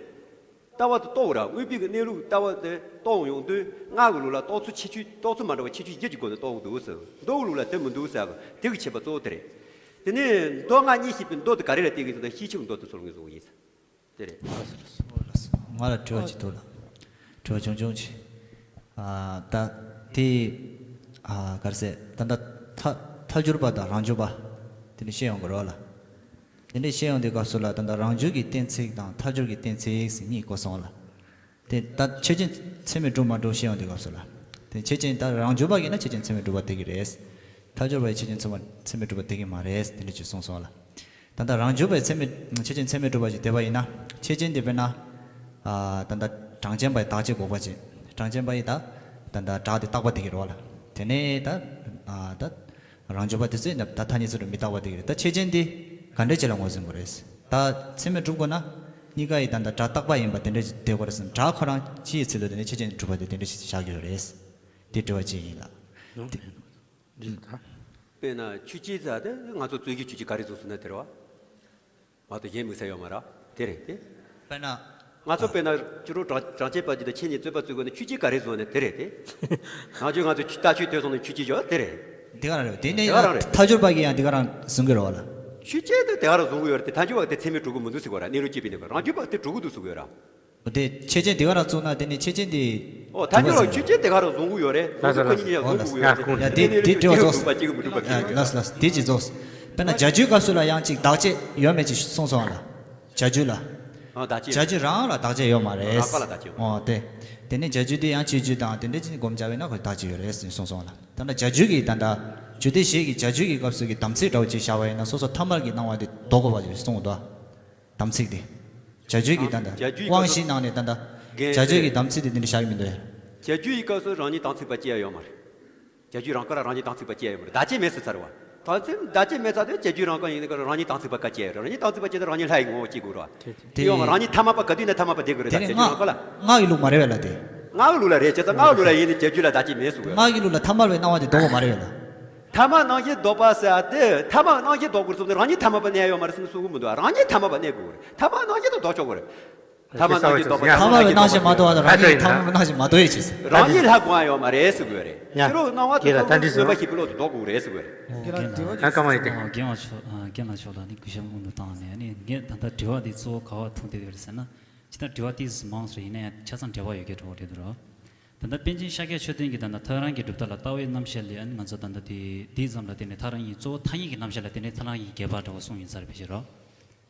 ལྟ་བ་དེ་རྟོགས་ར། དངོས་པོའི་གི་གནས་ལུགས་ལྟ་བ་དེ་རྟོགས་ཡོང་དུས། སྔགས་ཀྱི་ལུགས་ལ་རྟོགས་ཚུལ་ཁྱད་ཆོས། རྟོགས་ཚུལ་མ་འདྲ་བ་ཁྱད་ཆོས་བརྒྱད་ཀྱི་སྒོ་ནས་རྟོགས་འདུག་ཟེར། མདོ་གི་ལུགས་ལ་དེ་མི་འདུག་ཟེར་གི། དེ་གི་ཁྱད་པར་གཙོ་བོ་དེ་རེད། དེ་ནས་མདོ་སྔགས་གཉིས་ཤེས་པའི་མདོ་དེ་ག་རེ་ལ་བརྟེན་གི་ཟེར་ན། ཤེས་བྱའི་མདོ་དེ་ཚོར་ངོས་བཟུང་གི་ཡིན་ཟེར། དེ་རེད། ང་ལ་དྲི་བ་ཅིག་འདུག་ལ། དྲི་བ་ཆུང་ཆུང་ཅིག། ཨ། ད་དེ་ཨ། ག་རེ་ཟེར། ད་ལྟ་ཐ་ཐལ་འགྱུར་བ་དང་རང་འགྱུར་བ་དེ་འདྲ་བཤད་ཡོང་གི་རེད་ལ། དེ་འདྲ་བཤད་ཡོང་དུས་སྐབས་སུ་ལ། ད་ལྟ་རང་འགྱུར་གྱི་གཏན་ཚིགས་དང་ཐལ་འགྱུར་གྱི་གཏན་ཚིགས་ཟེར་གཉིས་བཀོད་སོང་ལ། དེ་ད་ཆོས་ཅན་ཚད་མས་གྲུབ་མ་གྲུབ་བཤད་ཡོང་དུས་སྐབས་སུ་ལ། དེ་ཆོས་ཅན། ད་རང་འགྱུར་བ་ཡིན་ན་ཆོས་ཅན་ཚད་མས་གྲུབ་པ་བསྡད་ཀྱི་རེད། ཐལ་འགྱུར་བ་ཡིན་ན་ཆོས་ཅན་ཚད་མ་ཚད་མས་གྲུབ་པ་བསྡད་ཀྱི་མ་རེད། དེ་འདྲ་ཅིག་གསུངས་སོང་ལ། ད་ལྟ་རང་འགྱུར་བ་ཡི་ཚད་མས། ཆོས་ཅན་ཚད་མས་གྲུབ་པ་ཅིག་བསྡད་པ་ཡིན་ན། ཆོས་ཅན་དེ་དཔེར་ན། ཨ། ད་ལྟ་གྲངས་ཅན་པ་ཡི་དག་བྱེད་འགོག་པ་ཅིག། གྲངས་ཅན་པ་ཡི་ད་ད་ལྟ་སྒྲ་དེ་རྟག་པ་བསྡད་ཀྱི་རེད་ལ། དེ་ནས་ད་ཨ། ད་རང་འགྱུར་བ་དེ་ཚོས་ད་ཐ་སྙད་ཚུལ་དུ་མི་རྟག་པ་བསྡད་ཀྱི་རེད། ད་ཆོས་ཅན་དེ་ག་འདྲ་ཅིག་ལ་ངོས་འཛིན་དགོས་རེད། ད་ཚད་མས་གྲུབ་དགོས་ན། གཉིས་ཀ་ཡི་ད་ལྟ་སྒྲ་རྟག་པ་ཡིན་པ་དེ་འདྲ་ཅིག་བསྡད་དགོས་རེད་ཟེར་ན། སྒྲ་ཁོ་རང་ཕྱིའི་ཚུལ་དུ་དེ་ནས་ཆོས་ཅན་གྲུབ་པ་དེ་དེ་འདྲ་ཞིག་བཞག་གི་ཡོད་རེད། དེ་དྲི་བ་གཅིག་ཡིན་ལ། འདི་ད། དཔེར་ན་ཆོས་ཅན་ཟེར་དེ་ང་ཚོ་རྩོད་གཞི་ཆོས་ཅན་ག་རེ་བཟུང་ཟེར་ན་དེ་རེད་བ། མ་གཏོགས་གཞན་དམིགས་བསལ་ཡོད་མ་རེད། དེ་རེད་དེ། དཔེར་ན། ང་ཚོ་དཔེར་ན་ཕྱི་རོལ་གྲངས་གྲངས་ཅན་པ་ཅིག་དང་ཁྱེད་གཉིས་རྩོད་པ་རྩོད་དགོས་ན་ཆོས་ཅན་ག་རེ་བཟུང་ནས། དེ་རེད་དེ། ནང་ཆོས་ང་ཚོ་ཆོས་ལྟ་ཆོས་ཐོས་སོང་ནས་ཆོས་ཅན་བརྗོད། དེ་རེད། དེ་ག་རང་རེད། དེ་ནས་དེ་ག་རང་རེད། ཐལ་འགྱུར་བ་གིས་ཡང་དེ་ག་རང་བཟུང་གི་རེད་བ་ལ། ཆོས་ཅན་དེ་དེ་ག་རང་བཟུང་གི་ཡོད་རེད་དེ། ཐལ་འགྱུར་བ་དེ་ཚད་མས་གྲུབ་ཀྱི་མི་འདུག་ཟེར་གོ་ར། གནས་ལུགས་དཔྱད་པའི་གནས་སྐབས་རང་རྒྱུད་པ་དེ་གྲུབ་ཀྱི་འདུག་ཟེར་གོ་ར། འོ་དེ་ཆོས་ཅན་དེ་ག་རང་བཙུགས་ན། དེ་ནས་ཆོས་ཅན་དེ། ཨོ། ཐལ་འགྱུར་བ་ཆོས་ཅན་དེ་ག་རང་བཟུང་གི་ཡོད་རེད། བཟུང་གི་ཁོ་གཉིས་ཡང་བཟུང་གི་ཡོད་རེད། ཡ། དེ་དེ་དྲི་བ་ཅིག་རྫོགས། ལགས་ལགས། དེ་ཅིག་རྫོགས། དཔེར་ན་བྱ་རྒྱུའི་སྐབས་སུ་ལ་ཡང་ཅིག་བདག་བྱེད་ཡོད་མེད་ཅིག་གསུངས་སོང་ལ། བྱ་རྒྱུད་ལ། ཨ། བདག་བྱེད། བྱ་རྒྱུད་རང་ལ་བདག་བྱེད་ཡོད་མ་རེད། རང་ག་ལ་བདག་བྱེད་ཡོད་མ་རེད། ཨོ་དེ། དེ་ནས་བྱ་རྒྱུད་དེ་ཡང་སྤྱོད་རྒྱུད་དང་དེ་འདྲ་ཅིག་སྒོམ་བྱ་བས་ན་ཁོ་བདག་བྱེད་ཡོད་རེད་ཟེར་གསུངས་སོང་ལ། ད་ལྟ་བྱ་རྒྱུད་ཀྱི་ད་ལྟ་རྒྱུད་སྡེ་བཞི་གི་བྱ་རྒྱུད་ཀྱི་སྐབས་སུ་གི་དམ་ཚིག་འདྲ་བོ་ཅིག་བཞག་པ་ཡིན་ན། སོ་སོ་ཐ་མལ་གྱི་སྣང་བ་དེ་ལྡོག་དགོས་པ་ཅིག་གསུངས་འདུག། དམ་ཚིག་དེ། བྱ་རྒྱུད་ཀྱི་ད་ལྟ་བྱ་རྒྱུད་ཀྱི་དབང་བཞི་ནང་ནས་ད་ལྟ་བྱ་རྒྱུད་ཀྱི་དམ་ཚིག་དེ་འདི་འདྲ་བཞག་གི་མི་འདུག། བྱ་རྒྱུད་ཀྱི་སྐབས་སུ་རང་ཉིད་དམ་ཚིག་པ་ཅི་ཡང་ཡོད་མ་རེད། བྱ་རྒྱུད་རང་ག་རང་རང་ཉིད་དམ་ཚིག་པ་ཅི་ཡང་ཡོད་མ་རེད། བདག་བྱེད་མེད་ཟེར་ཚར་བ། ད་ཚེ་བདག་བྱེད་མེད་ཚར་དུས་བྱ་རྒྱུད་རང་ག་ཡིན་ནི་ག་རང་ཉིད་དམ་ཚིག་པ་ག་ཅི་ཡང་ཡོད་རེད། རང་ཉིད་དམ་ཚིག་པ་ཅི་ཡང་རང་ཉིད་ལྷ་ཡི་ངོ་བོ་སྐྱེ་དགོས་རེད་བ། དེ་ཡང་རང་ཉིད་ཐ་མལ་པ་ག་དུས་ན་ཐ་མལ་པ་བསྡད་དགོས་རེད། དེ་བདག་བྱེད་རང་ག་ལ། སྔགས་ཀྱི་ལུགས་མ་རེད་བས་ལ་དེ། སྔགས་ཀྱི་ལུགས་ལ་རེད། བྱས་ཙང་སྔགས་ཀྱི་ལུགས་ལ་ཡིན་ནི་བྱ་རྒྱུད་ལ་བདག་བྱེད་མེད་གསུངས་ཡོད་རེད། སྔགས་ཀྱི་ལུགས་ལ་ཐ་མལ་པའི་སྣང་བ་དེ་ལྡོག་དགོས་མ་རེད་བས་ལ། ཐ་མལ་སྣང་ཞེན་ལྡོག་པ་ཟེར་ཡ་དེ། ཐ་མལ་སྣང་ཞེན་ལྡོག་དགོས་རེད་གསུངས་ཏེ། རང་ཉིད་ཐ་མལ་པ་གནས་ཡོད་མ་རེད་ཟེར་ནས་གསུང་གི་མི་འདུག། རང་ཉིད་ཐ་མལ་པ་གནས་དགོས་རེད། ཐ་མལ་སྣང་ཞེན་དེ་ལྡོག་ཆོག་གི་རེད། ཐ་མལ་སྣང་ཞེན་ལྡོག་པ། ཐ་མལ་པའི་སྣང་ཞེན་མ་ལྡོག་པ་དང་རང་ཉིད་ཐ་མལ་པའི་སྣང་ཞེན་མ་ལྡོག་ཡོད་ཅེས། རང་ཉིད་ལྷ་དགོས་ཡ་ཡོད་མ་རེད་ཟེར་དགོས་རེད། ཡ། ཕྱི་རོལ་སྣང་བ་དེ་ཚོ་མངོན་པ་ཤེས་པའི་བློ་དེ་ལྡོག་དགོས་རེད་ཟེར་དགོས་རེད། རྒན་ལགས་ལ་དྲི་བ་ཅིག་ཨ། རྒན་ལགས་མཆོག་ཨ། རྒན་ལགས་མཆོག་ལ་ནི་གུས་ཞབས་སྔོན་དུ་བཏང་ནས། ཨ་ནི་ངས་ད་ལྟ་དྲི་བ་དེ་གཙོ་བོ་ག་བ་ཐུག་བསྡད་ཡོད་རེད་ཟེར་ན། ཇི་ལྟར་དྲི་བ་དེ་མང་སོང་། ཡིན་ན་ཡང་ཆ་ཚང་འབྲེལ་བ་ཡོད་མཁན་འདྲ་བོ་རེད་འདུག་ར། ད་ལྟ་པཎ་ཆེན་ཤཱཀྱ་མཆོད་རྟེན་གྱི་ད་ལྟ་ཐོ་རངས་ཀྱི་གྲུབ་མཐའ་ལ་ལྟ་བའི་རྣམ་བཤད་ལས། ཨ་ནི་ང་ཚོ་ད་ལྟ་དེ་དེ་ཙམ་ལ་བརྟེན་ནས་ཐ་རང་ཡིན། གཙོ་བོ་ཐ་སྙད་ཀྱི་རྣམ་བཤད་ལ་བརྟེན་ནས་ཐ་རང་ཡིན་རྒྱས་པ་འདྲ་བོ་གསུངས་ཡིན་ས་རེད། ཕལ་ཆེར་རོ།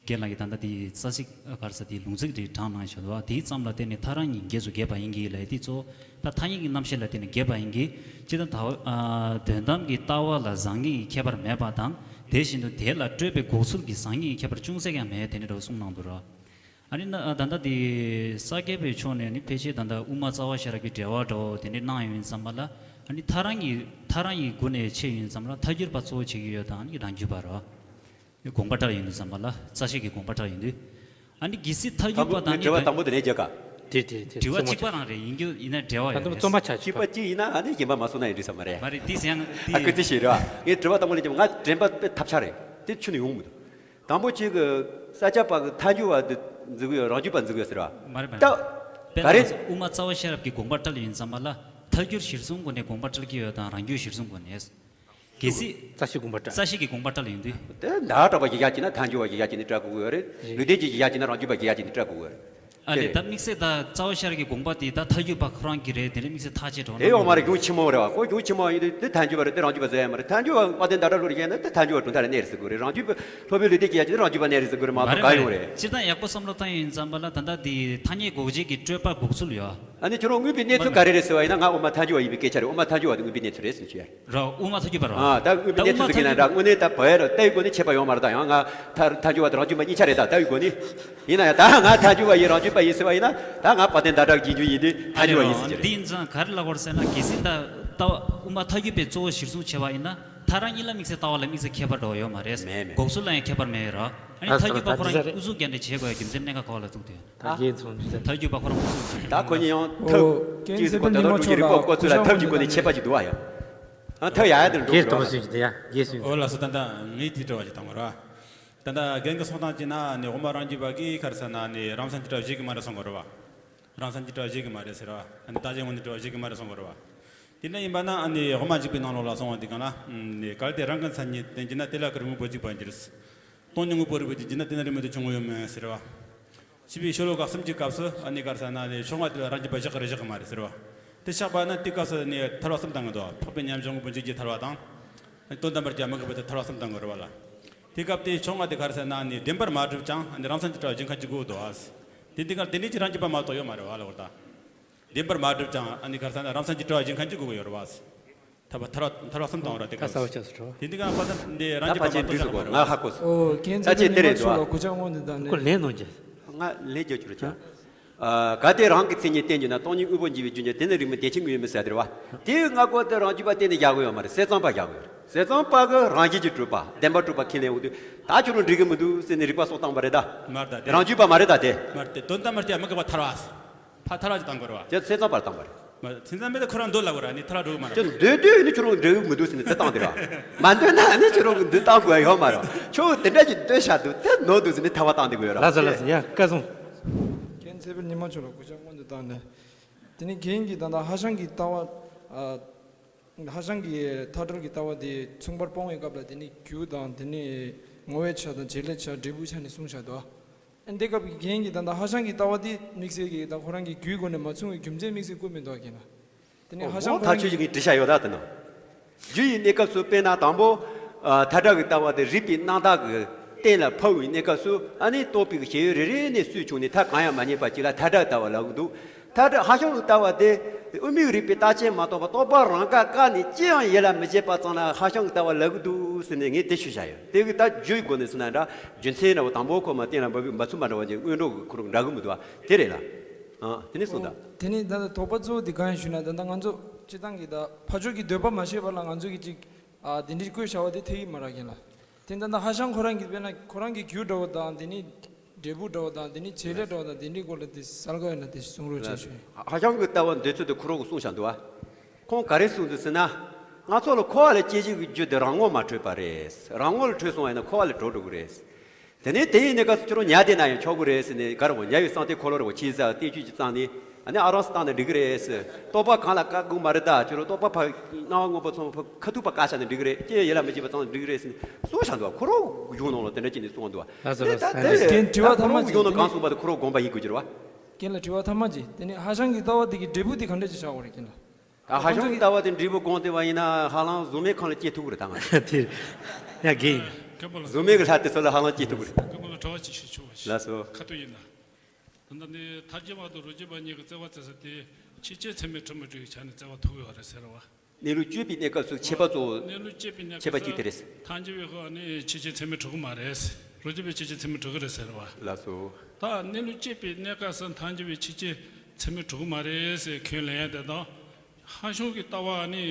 རྒན་ལགས་ཀྱིས་ད་ལྟ་དེ་རྩ་ཚིག་ག་རེ་ཟེར་དེ་ལུང་ཚིག་རེ་དྲངས་གནང་བཞག་འདུག་དེའི་ཙམ་ལ་བརྟེན་ནས་ཐག་རང་གཉིས་འགལ་སུ་འགལ་བ་ཡིན་གྱི་ལབ་དེ་གཙོ་བོ་ད་ཐ་སྙད་ཀྱི་རྣམ་བཤད་ལ་བརྟེན་ནས་འགལ་བ་ཡིན་གྱི། སྤྱིར་བཏང་ད་ཨ་དོན་དམ་གྱི་ལྟ་བ་ལ་བཟང་ངན་གྱི་ཁྱད་པར་མེད་པ་དང་དེ་བཞིན་དུ་དེ་ལ་སྤྲོས་པའི་འགོག་ཚུལ་གྱི་བཟང་ངན་གྱི་ཁྱད་པར་ཅུང་ཟད་ཀྱང་མེད་དེ་འདྲ་འདྲ་བོ་གསུངས་གནང་འདུག་ར། ཨ་ནི་ན་ད་ལྟ་དེ་ས་སྐྱ་པའི་ཕྱོགས་ནས་ནི་ཕལ་ཆེར་ད་ལྟ་དབུ་མ་རྩ་བ་ཤེས་རབ་ཀྱི་འགྲེལ་པ་འདྲ་བོ་དེ་འདྲ་གནང་ཡོང་ཙམ་པ་ལ་ཨ་ནི་ཐག་རང་གི་ཐག་རང་གི་སྒོ་ནས་ཕྱེ་ཡོང་ཙམ་ལ་ཐལ་འགྱུར་བ་གཙོ་བོ་བྱེད་ཀྱི་ཡོད་དང་ཨ་ནི་རང་རྒྱུད་པ་ར། དགོངས་པ་འགྲེལ་ཡོང་དུས་ཙམ་པ་ལ་རྩ་ཤེ་གི་དགོངས་པ་འགྲེལ་ཡོང་དུས། ཨ་ནི་གལ་སྲིད་ཐལ་འགྱུར་བ་དང་ནི་དྲི་བ་དང་པོ་དེ་ནས་རྒྱག་ག་དེ་དེ་དེ་དྲི་བ་གཅིག་པ་རང་རེད་ཡིན་རྒྱུ་ཡིན་ན་འགྲེལ་བ་ད་ཡོད་དུང་རེད། རྩོམ་པ་ཆ་གཅིག་པ་གཅིག་ཡིན་ན་ཨ་ནི་གཞན་པ་མ་གསུངས་ན་ཡིན་འགྲིག་ས་མ་རེད། མ་རེད་དེ་ཡང་དེ་ཨ་ཀི་ཙི་ཞིག་རེད་བ། ངས་དྲི་བ་དང་པོ་ལ་རྒྱབ་ང་དྲན་པ་དཔེ་ཐབས་ཆག་རེད་དེ་ཆུ་ནས་ཡོང་མི་འདུག་དང་པོ་གཅིག་གི་ས་སྐྱ་པ་གི་ཐལ་འགྱུར་བ་འདི་འཛིན་གི་ཡོད་རང་རྒྱུད་པ་འཛིན་གི་ཡོད་ཟེར་བ། མ་རེད་མ་ད་རེད། དཔེ་ག་རེད། དབུ་མ་རྩ་བ་ཤེས་རབ་ཀྱི་དགོངས་པ་འགྲེལ་ཡོང་དུས་ཙམ་པ་ལ་ཐལ་འགྱུར་གཞིར་བཟུང་སྒོ་ནས་དགོངས་པ་འགྲེལ་གྱི་ཡོད་དང་རང་རྒྱུད་གཞིར་བཟུང་སྒོ་ནས། གལ་སྲིད། རྩ་ཤེ་དགོངས་པ་འགྲེལ། རྩ་ཤེ་གི་དགོངས་པ་འགྲེལ་ཡོང་དུས། དེ་ཟླ་བ་གྲགས་པ་གིས་བཞག་ཅིག་ན་ཐལ་འགྱུར་བ་གིས་བཞག་ཅིག་ནི་སྐྲག་དགོས་ཀྱི་རེད། ལུས་རྟེན་གྱིས་བཞག་ཅིག་ན་རང་རྒྱུད་པ་གིས་བཞག་ཅིག་ནི་སྐྲག་དགོས་ཀྱི་རེད། ཨ་ལས་ད་དམིགས་བསལ་ད་རྩ་བ་ཤེས་རབ་ཀྱི་དགོངས་པ་དེ་ད་ཐལ་འགྱུར་བ་ཁོ་རང་གི་རེད་དེ་ནས་དམིགས་བསལ་ཐག་བཅད་འགྲོ་ན་དེ་ཡོང་མ་རེད། གཞུང་ཆེན་མོ་རེད་བ། ཁོ་གཞུང་ཆེན་མོ་ཡིན་དུས་དེ་ཐལ་འགྱུར་བ་རེད་དེ་རང་རྒྱུད་པ་ཟེར་ཡ་མ་རེད། ཐལ་འགྱུར་བ་དཔལ་ལྡན་ཟླ་གྲགས་ལུགས་རེད་བཤད་ན་དེ་ཐལ་འགྱུར་བ་གྲུབ་མཐའ་ལ་གནས་རེད་ཟེར་དགོས་རེད། རང་རྒྱུད་པ་སློབ་དཔོན་ལུས་རྟེན་གྱིས་བཞག་ཅིག་ན་རང་རྒྱུད་པ་གནས་རེད་ཟེར་དགོས་རེད་མ་མ་རེད་གཏོགས་མ་ག་ཡོང་རེད། རེད། སྤྱིར་བཏང་ཡག་པོ་བསམ་བློ་བཏང་ཡོང་ཙམ་པ་ལ་ད་ལྟ་དེ་ཐ་སྙད་འགོག་བྱེད་ཀྱི་སྤྲོས་པ་འགོག་ཚུལ་ཡོད། ཨ་ནི་ཁྱོད་རང་དངོས་པོའི་གནས་ཚུལ་ག་རེ་རེད་ཟེར་བ་ཡིན་ན་ང་དབུ་མ་ཐལ་འགྱུར་བ་ཡིན་པའི་སྐད་ཆ་རེད། དབུ་མ་ཐལ་འགྱུར་བ་དེ་དངོས་པོའི་གནས་ཚུལ་རེད་ཟེར་གྱི་ཡོད། ར་དབུ་མ་ཐལ་འགྱུར་བ་ར། ཨ་ད་དངོས་པོའི་གནས་ཚུལ་གྱི་ནང་འདྲ་དངོས་གནས་ད་བོད་ཡ་ར་ལྟ་བའི་སྒོ་ནས་ཁྱད་པར་ཡོད་མ་རེད། ད་ཡང་ང་ཐལ་ཐལ་འགྱུར་བ་དང་རང་རྒྱུད་པ་གཉིས་ཆ་རེད། ད་ལྟ་བའི་སྒོ་ནས་ཡིན་ན་ཡང་ད་ང་ཐལ་འགྱུར་བ་ཡིན་རང་རྒྱུད་པ་ཡིན་ཟེར་བ་ཡིན་ན་ད་ང་དཔལ་ལྡན་ཟླ་གྲགས་རྗེས་འཇུག་ཡིན་དུས་ཐལ་འགྱུར་བ་ཡིན་ཟེར་གྱི་རེད། འདི་ཡིན་ཙང་ག་རེ་ལབ་དགོས་རེད་ཟེར་ན་གལ་སྲིད་ད་ལྟ་དབུ་མ་ཐལ་འགྱུར་བའི་གཙོ་བོ་གཞིར་བཟུང་བྱས་པ་ཡིན་ན་ཐལ་རང་གཉིས་ལ་དམིགས་བསལ་ལྟ་བ་ལ་དམིགས་བསལ་ཁྱད་པར་འགྲོ་བ་ཡོད་མ་རེད། མེད་མེད། འགོག་ཚུལ་ལ་ཡང་ཁྱད་པར་མེད་ར། ཨ་ནི་ཐལ་འགྱུར་བ་ཁོ་རང་གིས་ཨུ་ཚུགས་རྒྱག་འདྲ་བྱེད་དགོས་ཡ་རྒྱུ་མཚན་གནད་འགག་ག་བ་ལ་ཐུག་དུས། ད་རྒྱས་མཚོན་ཆུ་ཚོད། ཐལ་འགྱུར་བ་ཁོ་རང་ཨུ་ཚུགས་ཀྱིས། ད་ཁོ་གཉིས་ཡང་ཐབས་ཨོ་ཀན་གཅིག་སེ་གོ་ད་ལྟ་ཉི་མ་ཀྲུང་གི་མཆོག་རིག་པ་ལ་བཀོད་ཚོད་ལ་གུས་ཐབས་ཀྱི་སྒོ་ནས་ཕྱག་འབུལ་ཆད་པ་ཅིག་འདུག་བ་ཡ། ཨ་ཐབས་ཡ་ཡ་དེར་འགྲོ་རྒྱས་གཏོང་དགོས་ར། སྲིད་ཀྱི་དེ་ཡ་རྒྱས་སྲིད། ཨོ་ལགས་སོ། ད་ལྟ་ངས་དེ་དྲི་བ་ཞིག་བཏང་དགོས་ར། ད་ལྟ་རྒན་གྱིས་གསུངས་སྟངས་ཅིག་ན་ནི་དབུ་མ་རང་རྒྱུད་པ་གིས་ག་རེ་ཟེར་ན་ནི་རང་མཚན་གྱི་དྲི་བ་བཞེས་ཀྱི་མ་རེད་གསུང་གི་རེད་བ། རང་མཚན་གྱི་དྲི་བ་བཞེས་ཀྱི་མ་རེད་ཟེར་བ། ཨ་ནི་ལྟ་བྱེད་ངོས་ནས་དྲི་བ་བཞེས་ཀྱི་མ་རེད་གསུང་གི་རེད་བ། དེ་འདྲ་ཡིན་པ་ན་ཨ་ནི་དབུ་མ་འཇུག་པའི་ནང་ལོགས་ལ་གསུངས་པ་དེ་གང་ལ་ནི་གལ་ཏེ་རང་གི་མཚན་ཉིད་བསྟན་གྱི་ན་དེ་ལ་ག་རེ་དངོས་པོ་འཇུག་པར་འགྱུར། སྟོང་ཉིད་དངོས་པོ་རིགས་པས་བསྡུས་ན་དེ་ན་རིགས་མེད་དུ་བྱུང་ངོ་ཡོད་མེད་ཟེར་བ། ཞེས་པའི་ཤོ་ལོ་ཀ་གསུམ་གྱི་སྐབས་སུ་ཨ་ནི་ག་རེ་ཟེར་ན་ནི་ཕྱོགས་སྔ་དེ་ལ་རང་རྒྱུད་པ་བཞག་གི་རེད་བཞག་གི་མ་རེད་ཟེར་བ། དེ་བཞག་པ་ན་དེའི་སྐབས་སུ་ནི་ཐལ་བ་གསུམ་བཏང་གི་འདུག་འཕགས་པའི་མཉམ་བཞག་དངོས་པོ་འཇུག་རྒྱུའི་ཐལ་བ་དང་། དོན་དམ་པར་ཁྱབ་མི་དགོས་པའི་ཐལ་བ་གསུམ་བཏང་གི་རེད་བ་ལ། དེའི་སྐབས་དེའི་ཕྱོགས་སྔ་དེ་ག་རེ་ཟེར་ན་ནི་བདེན་པར་མ་གྲུབ་ཀྱང་ནི་རང་མཚན་གྱི་དྲི་བ་བཞེས་མཁན་གཅིག་དགོས་འདུག་ཨ། དེ་འདི་གར་དེ་འདྲའི་ཅིག་རང་རྒྱུད་པ་མ་གཏོགས་ཡོད་མ་རེད་བ་ལ་བར་ད། བདེན་པར་མ་གྲུབ་ཀྱང་ཨ་ནི་ག་རེ་ཟེར་ན་རང་མཚན་གྱི་དྲི་བ་བཞེས་མཁན་གཅིག་དགོས་ཀྱི་ཡོད་རེད་བ། ཐལ་བ་ཐལ་བ་ཐལ་བ་གསུམ་བཏང་བ་ར་དེ་ད་ག་ས་བ་ཆགས་སུ་འགྲོ། དེ་འདི་ག་ཕ་ད་འདི་རང་ད་རྒྱུད་པ་ཕལ་ཆེར་མ་འགྲིག་གཏོགས་སོ་གོ་ང་ཧ་གོ་སོང་། ཨོ་རྒན་ད་ཚེ་ཅེ་ཉི་དེ་མ་རེད་ཆོག་ལ་འདུག་གུ་ཅག་སྔོན་དུ་བཏང་ནས། ཁོ་ལན་གནང་རྒྱུ། ང་ལན་རྒྱག་རྒྱུ་རེད་ཀྱང་། ཨ་གལ་ཏེ་རང་གི་མཚན་ཉིད་བསྟན་རྒྱུ་ན་སྟོང་ཉིད་དངོས་པོ་འཇུག་པའི་རྒྱུ་ཉིད་དེ་ནི་རིགས་མིན་བདེན་ཆེན་དངོས་ཡོད་མིན་ཟེར་དེ་རེད་བ། དེའི་སྔ་རྒོལ་དེ་རང་རྒྱུད་པ་གཏན་ནས་རྒྱག་གི་ཡོད་མ་རེད། ཟས་གཙང་པ་རྒྱག་གི་ཡོད་རེད། ཟས་གཙང་པ་གི་རང་བཞིན་གྱིས་གྲུབ་པ་བདེན་པར་གྲུབ་པ་ཁས་ལེན་འོང་དུས་ད་ཁྱོད་རང་འགྲིག་གི་མི་འདུག་ཟེར་ནས་རིགས་པ་སོགས་བཏང་བ་རེད་ད། མ་རེད་ད་དེ། རང་རྒྱུད་པ་མ་རེད་ད་དེ། མ་རེད་དེ་དོན་དམ་མ་རེད་དེ་མི་དགོས་པ་ཐལ་བ། ཕ་ཐལ་བ་ཅིག་བཏང་དགོས་རེད་བ། ཁྱེད་ཚེ་གཙང་པར་བཏང་བ་རེད། མ་ཚེ་གཙང་མེད་དེ་ཁོ་རང་འདོད་ལབ་དགོས་རེད། ཨ་ནི་ཐལ་བ་འགྲོ་གི་མ་རེད། ཁྱེད་འདོད་འདོད་ནི་ཁྱོད་རང་འགྲོ་གི་མི་འདུག་ཟེར་ནས་དེ་བཏང་དེ་རེད་བ། མ་འདོད་ན་ཨ་ནི་ཁྱོད་རང་གི་འདོད་བཏང་དགོས་ཡ་ཡོད་མ་རེད། ཁྱོད་དེ་འདྲ་ཅིག་འདོད་བཞག་འདུག་དེ་ནོར་འདུག་ཟེར་ནས་ཐལ་བ་བཏང་དེ་དགོས་རེད། ལགས་སོ་ལགས་སོ་ཡ་བཀའ་གསུང་། རྒན་ཚེ་འཕེལ་ཉི་མ་མཆོག་ལ་གུས་ཕྱག་སྔོན་དུ་བཏང་ནས། དེ་ནས་རྒན་གྱིས་ད་ལྟ་ཧྭ་ཤང་གི་ལྟ་བ། ཨ། ཧྭ་ཤང་གི་མཐའ་གྲོལ་གྱི་ལྟ་བ་དེ་མཚུངས་པར་སྤོང་བའི་སྐབས་ལ་དེ་ནི་རྒྱུ་དང་དེ་ནི་ངོ་བོའི་ཆ་དང་བྱེད་ལས་ཆ་འབྲས་བུའི་ཆ་ནས་གསུངས་བཞག་འདུག་ཨ་འདི་སྐབས་ཀྱི་རྒན་གྱིས་ད་ལྟ་ཧྭ་ཤང་གི་ལྟ་བ་དེ་དམིགས་བསལ་གྱི་ད་ཁོ་རང་གི་རྒྱུའི་སྒོ་ནས་མ་མཚུངས་པའི་རྒྱུ་མཚན་དམིགས་བསལ་བཀོད་མི་འདུག་ཨ་རྒན་ལགས། དེ་ནི་ཧྭ་ཤང་ཁོ་ད་རང་ཆོས་གི་གྲི་ཤ་ཡོད་ད་དེ་ནོ། རྒྱུ་ཡི་གནས་སྐབས་སུ་དཔེར་ན་དང་པོ། ཨ་མཐའ་བྲལ་གྱི་ལྟ་བ་དེ་རིགས་པའི་རྣམ་དག་གི་གཏན་ལ་ཕབ་པའི་གནས་སྐབས་སུ་ཨ་ནི་རྟོགས་པའི་ཞེན་ཡུལ་རེ་རེ་ནས་སུས་བྱུང་ནས་མཐའ་གང་ཡང་མ་རྙེད་པ་ཅིག་ལ་མཐའ་བྲལ་ལྟ་བ་ལབ་ཀྱི་འདུག་མཐའ་བྲལ་ཧྭ་ཤང་གི་ལྟ་བ་དེ་དབུ་མའི་རིགས་པའི་རྟགས་ཅན་མ་གཏོགས་པ་རྟོག་པ་རང་དགར་བཀག་ནས་ཅི་ཡང་ཡིད་ལ་མི་བྱེད་པ་ཙམ་ལ་ཧྭ་ཤང་གི་ལྟ་བ་ལབ་ཀྱི་འདུག་ཟེར་ནས་ངས་དེ་ཞུས་བཞག་ཡོད། དེ་གི་ད་རྒྱུའི་སྒོ་ནས་ཟེར་ན་འདྲ་རྒྱུ་མཚན་འདྲ་བོ་དང་པོ་ཁོ་མ་གཏན་ལ་འབེབས་པའི་མ་མཚུངས་པ་འདྲ་བ་ཅིག་སྔོན་འགྲོ་གི་ཁོ་རང་འདྲ་གི་མི་འདུག་བ་དེ་རེད་ལ། ཨ་དེ་ནས་གསུངས་དང་། དེ་ནས་ད་ལྟ་དོགས་པ་གཙོ་བོ་དེ་གང་ཡིན་ཞུས་ན་ད་ལྟ་ང་ཚོ་སྤྱིར་བཏང་གི་ད་ཕར་ཕྱོགས་ཀྱི་འདོད་པ་མ་ཤེས་པ་ལ་ང་ཚོ་གི་ཅིག་ཨ་དེ་འདྲའི་བཀོད་བཞག་པ་དེ་འཐད་ཀྱི་མ་རེད་རྒན་ལགས། དེ་ད་ལྟ་ཧྭ་ཤང་ཁོ་རང་གིས་དཔེར་ན་ཁོ་རང་གི་རྒྱུ་འདྲ་བོ་དང་དེ་ནི་འབྲས་བུ་འདྲ་བོ་དང་དེ་ནི་བྱེད་ལས་འདྲ་བོ་དང་དེ་འདྲའི་སྐོར་ལ་དེ་གསལ་ཁ་ཡོད་ན་དེ་གསུང་རོགས་བྱེད་ཞུ། ཧྭ་ཤང་གི་ལྟ་བ་འདོད་ཚུལ་དེ་ཁོ་རང་གིས་གསུངས་བཞག་འདུག་བ། ཁོང་ག་རེ་གསུངས་འདུག་ཟེར་ན། ང་ཚོ་ལ་འཁོར་བ་ལས་སྐྱེ་བྱེད་ཀྱི་རྒྱུ་དེ་རང་ངོ་མ་འཕྲོད་པ་རེད། རང་ངོ་ལ་འཕྲོད་སོང་བ་ཡིན་ན་འཁོར་བ་ལས་གྲོལ་འགྲོ་གི་རེད། དེ་ནས་དེ་ཡིན་ནས་སྐབས་སུ་ཁྱོད་རང་ཉལ་བསྡད་ན་ཡང་ཆོག་གི་རེད་ཟེར་ནས་ག་རེ་བ་ཉལ་བའི་སང་སྟེ་འཁོར་ལོ་རེ་བ་ཕྱིས་ཟ་བསྟན་བཅོས་ཀྱི་གཙང་ནས་ཨ་ནི་ཨ་རང་སུ་བཏང་ན་འགྲིག་གི་རེད་ཟེར། རྟོག་པ་གང་ལ་བཀག་དགོས་མ་རེད་ད་ཁྱོད་རང་རྟོག་པ་ཕར་སྣང་བ་སྔོན་པོ་ཚང་མ་ཕར་ཁ་ཐུག་པ་བཀག་བཞག་ན་འགྲིག་གི་རེད་ཅེས་ཡིད་ལ་མི་བྱེད་པ་ཚང་ན་འགྲིག་གི་རེད་ཟེར་ནས་གསུངས་བཞག་འདུག་ཁོ་རང་གཞུང་ནང་ལ་དེ་འདྲ་བྱས་ནས་གསུངས་འདུག་ལགས་སོ་ལགས་སོ། ད་རྒན་དྲི་བ་ཐ་མ་ཁོ་རང་གཞུང་ནང་གང་གསུངས་པ་དེ་ཁོ་རང་དགོངས་པ་ཡིན་དགོས་ཀྱི་རེད་བ། རྒན་ལ་དྲི་བ་ཐ་མ་ཅིག་དེ་ནས་ཧྭ་ཤང་གི་ལྟ་བ་དེ་གི་འབྲས་བུ་དེ་ག་འདྲ་ཅིག་ཆགས་དགོས་རེད་རྒན་ལགས། ད་ཧྭ་ཤང་གི་ལྟ་བ་དེ་འབྲས་བུ་དགོངས་ཏེ་བ་ཡིན་ན་ཧ་ལམ་གཟུགས་མེད་ཁང་ལ་སྐྱེ་ཐུབ་ཀྱི་རེད་ད་ང་། དེ་ཡ་རྒན་ཡིན། གཟུགས་མེད་ཀྱི་ལྷ་དེ་ཚོ་ལ་ཧ་ལམ་སྐྱེ་ཐུབ་ཀྱི་རེད། དྲི་བ་ཅིག་ཞུ་ཆོག་པ་ཞིག་ལགས་སོ། ཁ་ཐུག་ཡིན་ན། ད་ལྟ་ནི་ཐར་རྒྱན་པ་དང་རོ་རྒྱན་པ་གཉིས་ཀྱིས་བརྩེ་བ་བརྩེ་ས་དེ་ཕྱི་རྐྱེན་ཚད་མས་གྲུབ་མི་གྲུབ་ཀྱི་ཆ་ནས་བརྩེ་བ་ཐུག་ཡོད་རེད་ཟེར་བ། གནས་ལུགས་དཔྱོད་པའི་གནས་སྐབས་སུ་ཁྱད་པར་གཙོ་བོ། གནས་ལུགས་དཔྱོད་པའི་གནས་ཁྱད་པར་སྐབས་གཅིག་དེ་རེད། སུ་ཐར་རྒྱན་པའི་ཁོ་ནི་ཕྱི་རྐྱེན་ཚད་མས་གྲུབ་ཀྱི་མ་རེད། རོ་རྒྱན་པའི་ཕྱི་རྐྱེན་ཚད་མས་གྲུབ་ཀྱི་རེད་ཟེར་བ། ལགས་སོ། ད་གནས་ལུགས་དཔྱོད་པའི་གནས་སྐབས་སུ་ཐར་རྒྱན་པའི་ཕྱི་རྐྱེན་ཚད་མས་གྲུབ་ཀྱི་མ་རེད་ཟེར་ཁས་ལེན་ཡ་དེ་དང་། ཧ་བྱུང་གི་ལྟ་བ་ནི།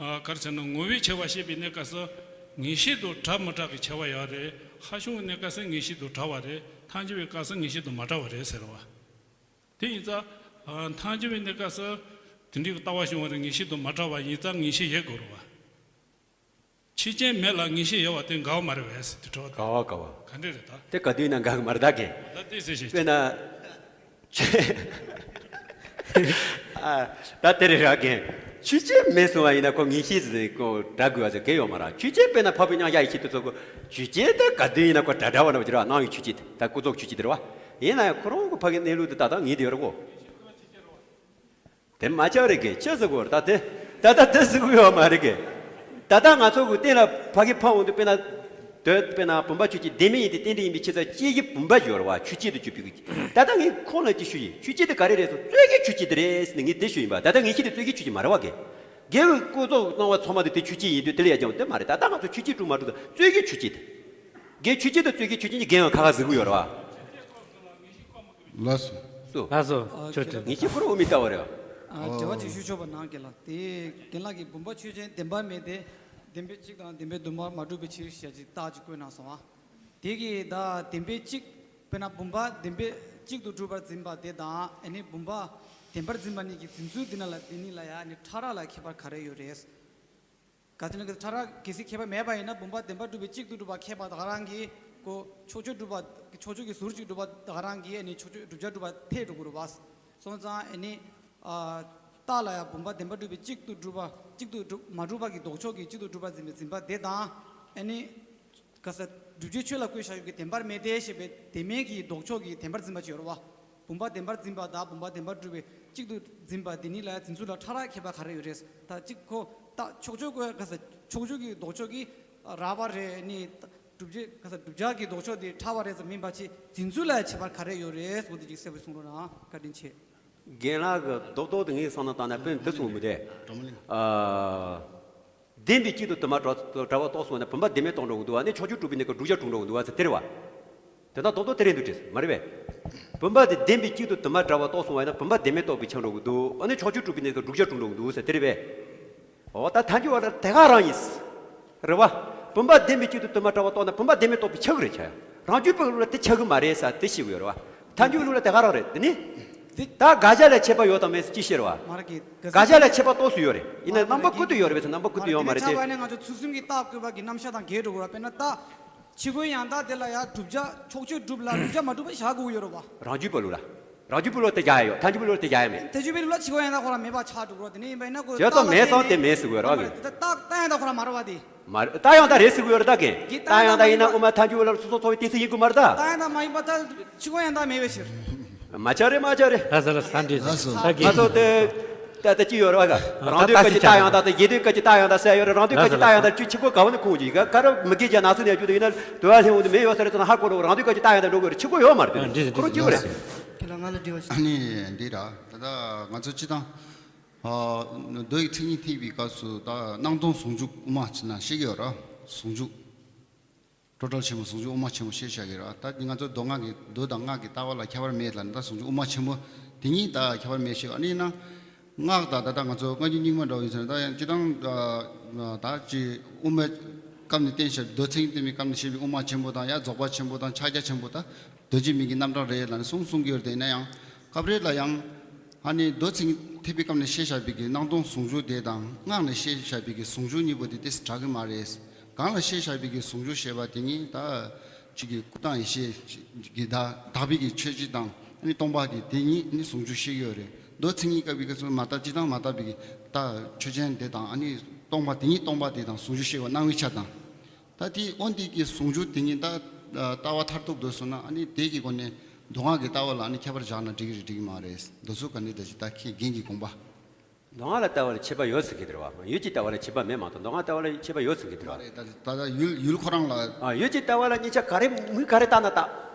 ཨ། ག་རེ་ཟེར་ན་ངོ་བོའི་ཁྱད་པར་བཤད་པའི་གནས་སྐབས་སུ་ངེས་ཤེས་དང་འདྲ་མི་འདྲ་གི་ཁྱད་པར་ཡོད་རེད། ཧ་བྱུང་གི་གནས་སྐབས་སུ་ངེས་ཤེས་དང་འདྲ་བ་རེད། ཐར་རྒྱན་པའི་སྐབས་སུ་ངེས་ཤེས་དང་མ་འདྲ་བ་རེད་ཟེར་བ། དེ་ཡིན་ཙང་། ཨ། ཐར་རྒྱན་པའི་གནས་སྐབས་སུ་དེ་འདྲའི་ལྟ་བ་བྱུང་བ་རེད། ངེས་ཤེས་དང་མ་འདྲ་བ་ཡིན་ཙང་ངེས་ཤེས་ཡོད་དགོས་རེད་བ། ཕྱི་རྐྱེན་མེད་ལ་ངེས་ཤེས་ཡོད་པ་དེ་འགལ་བ་མ་རེད་པས་ཟེར་དུས་དྲི་བ་དང་། འགལ་བ་འགལ་བ། ག་འདྲས་རེད་ད། དེ་ག་དུས་ཡིན་ན་འགལ་གི་མ་རེད་ད་གས། ད་དེ་ཟེར་ཞིག་དཔེར་ན། ཨ། ད་དེ་རེད་ར་གས། ཆོས་ཅན་མེད་སོང་བ་ཡིན་ན་ཁོ་ངེས་ཤེས་ཟེར་ཁོ་འདྲ་དགོས་པ་ཟེར་གས་ཡོད་མ་རེད། ཆོས་ཅན་དཔེར་ན་འཕགས་པའི་མཉམ་གཞག་ཡེ་ཤེས་དེ་ཚོ་ཁོ་ཆོས་ཅན་དེ་ག་དུས་ཡིན་ན་ཁོ་འདྲ་འདྲ་བ་འདྲ་བ་ཅིག་རེད་བ། སྣང་བའི་ཆོས་ཅན་དེ་ད་ཀུན་རྫོབ་ཆོས་ཅན་དེ་རེད་བ། ཡིན་ན་ཡང་ཁོ་རང་གི་ཕ་གི་གནས་ལུགས་དེ་ད་ལྟ་ངེས་དེ་ཡོད་རེད་གོ། དེ་མ་ཆགས་རེད་གས། ཆགས་ཟེར་གོ་རེད་ད། དེ་ད་ལྟ་དེ་ཟེར་གོ་ཡོད་མ་རེད་གས། ད་ལྟ་ང་ཚོ་གི་སྟེང་ལ་ཕ་གི་ཕ་འོང་དུས་དཔེར་ན། དོན་དཔེར་ན་བུམ་པ་ཆོས་ཅན། བདེན་མེད་ཡིན་ཏེ་རྟེན་འབྲེལ་ཡིན་པའི་ཕྱིར་ཟེར། སྐྱེས་ཀྱི་བུམ་པ་ཡོད་རེད་བ། ཆོས་ཅན་དུ་གྱུར་པའི་གི། ད་ལྟ་ངས་ཁོང་ལ་ཅིག་ཞུ་ཡིན། ཆོས་ཅན་དེ་ག་རེ་རེད་ཟེར། རྩོད་གཞི་ཆོས་ཅན་དེ་རེད་ཟེར་ནས་ངས་དེ་ཞུ་ཡིན་པ། ད་ལྟ་ངེས་ཤེས་དེ་རྩོད་གཞི་ཆོས་ཅན་མ་རེད་བ་གས། རྒྱལ་བའི་ཀུན་རྫོབ་སྣང་བ་ཚང་མ་དེ་དེ་ཆོས་ཅན་ཡིན་དུས་དེ་ལ་ཡ་སྦྱང་དེ་མ་རེད། ད་ལྟ་ང་ཚོ་ཆོས་ཅན་གྲུབ་མ་གྲུབ་དང་རྩོད་གཞི་ཆོས་ཅན་དེ། རྒྱལ་ཆོས་ཅན་དང་རྩོད་གཞི་ཆོས་ཅན་གྱི་འགལ་བ་ཁ་ཁ་ཟེར་གི་ཡོད་རེད་བ། ལགས་སོ། སོ། ལགས་སོ། ཨ། ཆོས་ཁྱེད་ཅན། ལགས། ངེས་ཤེས་ཁོ་རང་དབུ་མའི་ལྟ་བ་རེད་བ། ཨ། དྲི་བ་ཅིག་ཞུ་ཆོག་པ་གནང་རྒན་ལགས། དེ་རྒན་ལགས་ཀྱིས་བུམ་པ་ཆོས་ཅན་བདེན་པ་མེད་དེ། བདེན་པའི་གཅིག་དང་བདེན་པའི་བདུན་པ་མ་གྲུབ་པའི་ཕྱིར་ཞེས་ཅིག་རྟགས་ཅིག་བཀོད་གནང་སོང་བ། དེ་གིས་ད་བདེན་པའི་གཅིག་དཔེར་ན་བུམ་པ་བདེན་པའི་གཅིག་ཏུ་གྲུབ་པར་འཛིན་པ་དེ་དང་། ཨ་ནི་བུམ་པ་བདེན་པར་འཛིན་པ་གཉིས་ཀྱི་འཛིན་ཚུལ་འདི་ན་ལ་འདི་གཉིས་ལ་ཡང་ནི་ཕྲ་རགས་ལ་ཁྱད་པར་ག་རེ་ཡོད་རེད། ག་ཅི་ན་ག་ཕྲ་རགས་གལ་སྲིད་ཁྱད་པར་མེད་པ་ཡིན་ན། བུམ་པ་བདེན་པར་གྲུབ་པའི་གཅིག་ཏུ་གྲུབ་པ་ཁྱད་པར་ད་ག་རང་གི་གོ། ཕྱོགས་ཆོས་གྲུབ་པ། ཕྱོགས་ཆོས་ཀྱི་ཟུར་གཅིག་གྲུབ་པ་ད་ག་རང་གི་ཨ་ནི་ཕྱོགས་ཆོས་བསྒྲུབ་བྱ་གྲུབ་པ་ཐལ་འགྲོ་གི་རེད་བ། སོང་ཙང་ཨ་ནི། ཨ། རྟགས་ལ་ཡང་བུམ་པ་བདེན་པར་གྲུབ་པའི་གཅིག་ཏུ་གྲུབ་པ། གཅིག་ཏུ་གྲུབ་མ་གྲུབ་པ་གི་ལྡོག་ཕྱོགས་ཀྱི་གཅིག་ཏུ་གྲུབ་པར་འཛིན་པའི་འཛིན་པ་དེ་དང་། ཨ་ནི། ག་ས། བསྒྲུབ་བྱའི་ཆོས་ལ་བཀོད་བཞག་ཡོད་ཀྱི་བདེན་པར་མེད་དེ་ཞེས་པའི་བདེན་མེད་ཀྱི་ལྡོག་ཕྱོགས་ཀྱི་བདེན་པར་འཛིན་པ་ཅིག་ཡོད་རེད་བ། བུམ་པ་བདེན་པར་འཛིན་པ་དང་བུམ་པ་བདེན་པར་གྲུབ་པའི་གཅིག་ཏུ་འཛིན་པ་འདི་གཉིས་ལ་འཛིན་ཚུལ་ལ་ཕྲ་རགས་ཁྱད་པར་ག་རེ་ཡོད་རེད། ད་གཅིག་ཁོ་ད་ཕྱོགས་ཆོས་ཀྱི་ག་ས། ཕྱོགས་ཆོས་ཀྱི་ལྡོག་ཕྱོགས་ཀྱི་རགས་པ་རེད། ནི་བསྒྲུབ་བྱའི་ག་ས། བསྒྲུབ་བྱ་གི་ལྡོག་ཕྱོགས་དེ་ཕྲ་བ་རེད་ཟེར་མིན་པ་ཅིག་འཛིན་ཚུལ་ལ་ཁྱད་པར་ག་རེ་ཡོད་རེད་ཟེར་བ་དེ་ཅིག་གསལ་པོ་གསུང་རོགས་གནང་། བཀའ་དྲིན་ཆེ། རྒན་ལགས་ཀྱི་རྡོག་རྡོག་དེ་ངས་བསམ་བློ་བཏང་ན་དཔེ་འདི་གསུངས་མི་དེ། ཨ། བདེན་པའི་གཅིག་ཏུ་དུ་མ་བྲལ་བ་རྟོགས་སོང་བ་ན་བུམ་པ་བདེན་མེད་རྟོགས་འགྲོ་གི་འདུག་བ། ནི་ཕྱོགས་ཆོས་གྲུབ་པའི་གནས་སྐབས་བསྒྲུབ་བྱ་གྲུབ་འགྲོ་གི་འདུག་བ་ཟེར་དེ་རེད་བ། དེ་ན་རྡོག་རྡོག་དེ་རེད་འདུག་བྲིས་མ་རེད་པས། བུམ་པ་དེ་བདེན་པའི་གཅིག་ཏུ་དུ་མ་བྲལ་བ་རྟོགས་སོང་བ་ཡིན་ན་བུམ་པ་བདེན་མེད་རྟོགས་པའི་ཆ་འགྲོ་གི་འདུག་ཨ་ནི་ཕྱོགས་ཆོས་གྲུབ་པའི་གནས་སྐབས་བསྒྲུབ་བྱ་གྲུབ་འགྲོ་གི་འདུག་ཟེར་དེ་རེད་པས། འོ་ད་ཐལ་འགྱུར་བ་ལ་དེ་ག་རང་ཡིན། རེད་བ། བུམ་པ་བདེན་པའི་གཅིག་ཏུ་དུ་མ་བྲལ་བ་རྟོགས་ན་བུམ་པ་བདེན་མེད་རྟོགས་པའི་ཆ་གི་རེད་ཆ་ཡ། རང་རྒྱུད་པའི་ལུགས་ལ་དེ་ཆ་གི་མ་རེད་ཟེར་དེ་ཤེས་དགོས་རེད་བ། ཐལ་འགྱུར་ལུགས་ལ་དེ་ག་རང་རེད་དེ་ནི། དེ་ད་དགག་བྱ་ལ་ཁྱད་པར་ཡོད་དང་མེད་ཟེར་ཅི་ཤེས་རེད་བ། མ་རེད་གི། དགག་བྱ་ལ་ཁྱད་པར་རྟོགས་སུ་ཡོད་རེད། ཡིན་ན་རྣམ་པ་ཀུན་ཏུ་ཡོད་རེད་པས་ཟེར་རྣམ་པ་ཀུན་ཏུ་ཡོད་མ་རེད་དེ། ཆ་བ་ནི་ང་ཚོ་ཚུལ་གསུམ་གྱི་རྟགས་བཀོད་པ་གི་རྣམ་གཞག་དང་འགལ་འགྲོ་གི་རེད་བ། དཔེར་ན་ད། ཕྱི་རྒོལ་ཡང་དག་དེ་ལ་ཡང་བསྒྲུབ་བྱ་ཕྱོགས་ཆོས་སྒྲུབ་ལ་བསྒྲུབ་བྱ་མ་གྲུབ་པ་བཞག་དགོས་ཀྱི་ཡོད་རེད་བ། རང་རྒྱུད་པ་ལུགས་ལ། རང་རྒྱུད་པ་ལུགས་ལ་དེ་བཞག་ཡ་ཡོད། ཐལ་འགྱུར་པ་ལུགས་ལ་དེ་བཞག་ཡ་མེད། ཐལ་འགྱུར་པའི་ལུགས་ལ་ཕྱི་རྒོལ་ཡང་དག་ཁོ་རང་མེད་པ་ཆགས་འགྲོ་གི་རེད་བ། དེ་ནས་ཡིན་པ་ཡིན་ན་ཁོ་བྱས་ཙང་མེད་ཙང་དེ་མེད་ཟེར་དགོས་རེད་བ། རྟགས་རྟགས་ཡང་དག་རེད་ཟེར་དགོས་རེད་ད་གས། མ་རེད། རྟགས་ཡང་དག་རེད་ཟེར་དགོས་རེད་ད་གས། རྟགས་ཡང་དག་ཡིན་ན་དབུ་མ་ཐལ་འགྱུར་པ་ལ་སོ་སོ་འཚོ་བའི་གཏན་ཚིགས་ཡིན་དགོས་མ་རེད་ད། རྟགས་ཡང་དག་མ་ཡིན་པ་ད་ཕྱི་རྒོལ་ཡང་དག་མེད་པའི་ཕྱིར། མ་ཆགས་རེད་མ་ཆགས་རེད། ལགས་སོ་ལགས་སོ། ད་འདྲི་ལགས་སོ། ད་གི། ང་ཚོ་དེ་ད་ལྟ་ཅི་ཡོད་རེད་བ་ག། རང་དོན་སྐད་ཅིག་རྟགས་ཡང་དག་དང་། རྒྱལ་དོན་སྐད་ཅིག་རྟགས་ཡང་དག་ཟེར་ཡ་ཡོད་རེད། རང་དོན་སྐད་ཅིག་རྟགས་ཡང་དག་ཅིག་ཕྱི་རྒོལ་ག་བ་ནས་ཁུངས་ཀྱི་ག་ག་རེ་མི་དགེ་བྱས་ན་ཚུལ་ནས་རྒྱུ་དེ་ཡིན་ན་དུ་བ་ལྷན་འོང་དུ་མེད་ཡོད་ས་རེད་ཚོ་ན་ཧ་གོ་རོགས། རང་དོན་སྐད་ཅིག་རྟགས་ཡང་དག་འགྲོ་དགོས་རེད། ཕྱི་རྒོལ་ཡོད་མ་རེད་དེ། ཁོ་རང་སྐྱིད་པོ་རེད། ཁྱེད་ལ་ང་ལ་འདྲི་བ་ཞིག་ཨ་ནི་འདི་ར་ད་ལྟ་ང་ཚོ་སྤྱི་བཏང་། ཨ། མདོ་ཡི་མཚན་ཉིད་ཐེག་པའི་སྐབས་སུ་ད་སྣང་སྟོང་ཟུང་འཇུག་དབུ་མ་ཕྱི་ན་བཤད་ཀྱི་ཡོད་ར། ཟུང་འཇུག་སྤྲོས་བྲལ་ཆེན་པོ་ཟུང་འཇུག་དབུ་མ་ཆེན་པོ་བཤད་བཞག་གི་ར། ད་ང་ཚོ་མདོ་སྔགས་ཀྱི་མདོ་དང་སྔགས་ཀྱི་ལྟ་བ་ལ་ཁྱད་པར་མེད་ལ་ནི་ད་ཟུང་འཇུག་དབུ་མ་ཆེན་པོ་དེ་ཉིད་ད་ཁྱད་པར་མེད་བཤད། ཨ་ནི་ཡིན་ན། སྔགས་དང་ད་ལྟ་ང་ཚོ་སྔགས་རྒྱུད་རྙིང་མ་འདྲ་བོ་ཡིན་ཟེར་ན་ད་ཡང་སྤྱི་བཏང་ད་ཅི་དབུ་མའི་སྐབས་ནས་བསྟན་བྱ་མདོ་མཚན་ཉིད་བསྟན་པའི་སྐབས་ནས་བཤད་པའི་དབུ་མ་ཆེན་པོ་དང་ཡང་རྫོགས་པ་ཆེན་པོ་དང་ཕྱག་རྒྱ་ཆེན་པོ་དང་། གདོན་བགེགས་མེད་ཀྱི་རྣམ་གྲངས་རེད་ལ་ནི་གསུང་གསུང་གི་ཡོད་རེད། ཡིན་ན་ཡང་སྐབས་རེ་ལ་ཡང་ཨ་ནི་མདོ་མཚན་ཉིད་ཐེག་པའི་སྐབས་ནས་བཤད་བཞག་པའི་གི་སྣང་སྟོང་ཟུང་འཇུག་དེ་དང་སྔགས་ནས་བཤད་བཞག་པའི་གི་ཟུང་འཇུག་གཉིས་པོ་དེ་ཏོག་ཙམ་འདྲ་གི་མ་རེད། གང་ལ་བཤད་བཞག་པའི་གི་ཟུང་འཇུག་ཞེས་པ་དེ་ཉིད་ད་གཅིག་གི་སྐུ་དང་ཡེ་ཤེས་ཀྱི་ད་དག་པའི་གི་ཆོས་སྤྱི་དང་ཨ་ནི་སྟོང་པ་གི་དེ་ཉིད་ནི་ཟུང་འཇུག་བཤད་ཀྱི་ཡོད་རེད། མདོ་མཚན་ཉིད་སྐབས་ཀྱི་ག་ཚོད་མ་དག་སྤྱི་དང་མ་དག་པའི་གི་ད་ཆོས་ཅན་དེ་དང་ཨ་ནི་སྟོང་པ་དེ་ཉིད་སྟོང་པ་དེ་དང་ཟུང་འཇུག་བཤད་པ་སྣང་བའི་ཆ་དང་། ད་དེ་འོ་འདི་གི་ཟུང་འཇུག་དེ་ཉིད་ད་ལྟ་བ་མཐར་ཐུག་འདོད་སོང་ན་ཨ་ནི་དེ་གི་སྒོ་ནས་མདོ་སྔགས་ཀྱི་ལྟ་བ་ལ་ཨ་ནི་ཁྱད་པར་བཞག་ན་འགྲིག་གི་རེད་འགྲིག་གི་མ་རེད། འདི་ཚོ་ག་ནས་འདྲ་ཞིག་ད་ཁྱེད་རྒན་གྱི་དགོངས་པ། མདོ་སྔགས་ལ་ལྟ་བ་ལ་ཁྱད་པར་ཡོད་ཟེར་གྱི་འདུག་རེད་བ། ཡུལ་གྱི་ལྟ་བ་ལ་ཁྱད་པར་མེད་མ་གཏོགས་མདོ་སྔགས་ལྟ་བ་ལ་ཁྱད་པར་ཡོད་ཟེར་གྱི་འདུག་རེད་བ། ད་ད་ད་ཡུལ་ཡུལ་ཁོ་རང་ལ། ཨ། ཡུལ་གྱི་ལྟ་བ་ལ་གཉིས་ཆ་ག་རེ་མུ་ག་རེ་བཏགས་ན་བཏགས།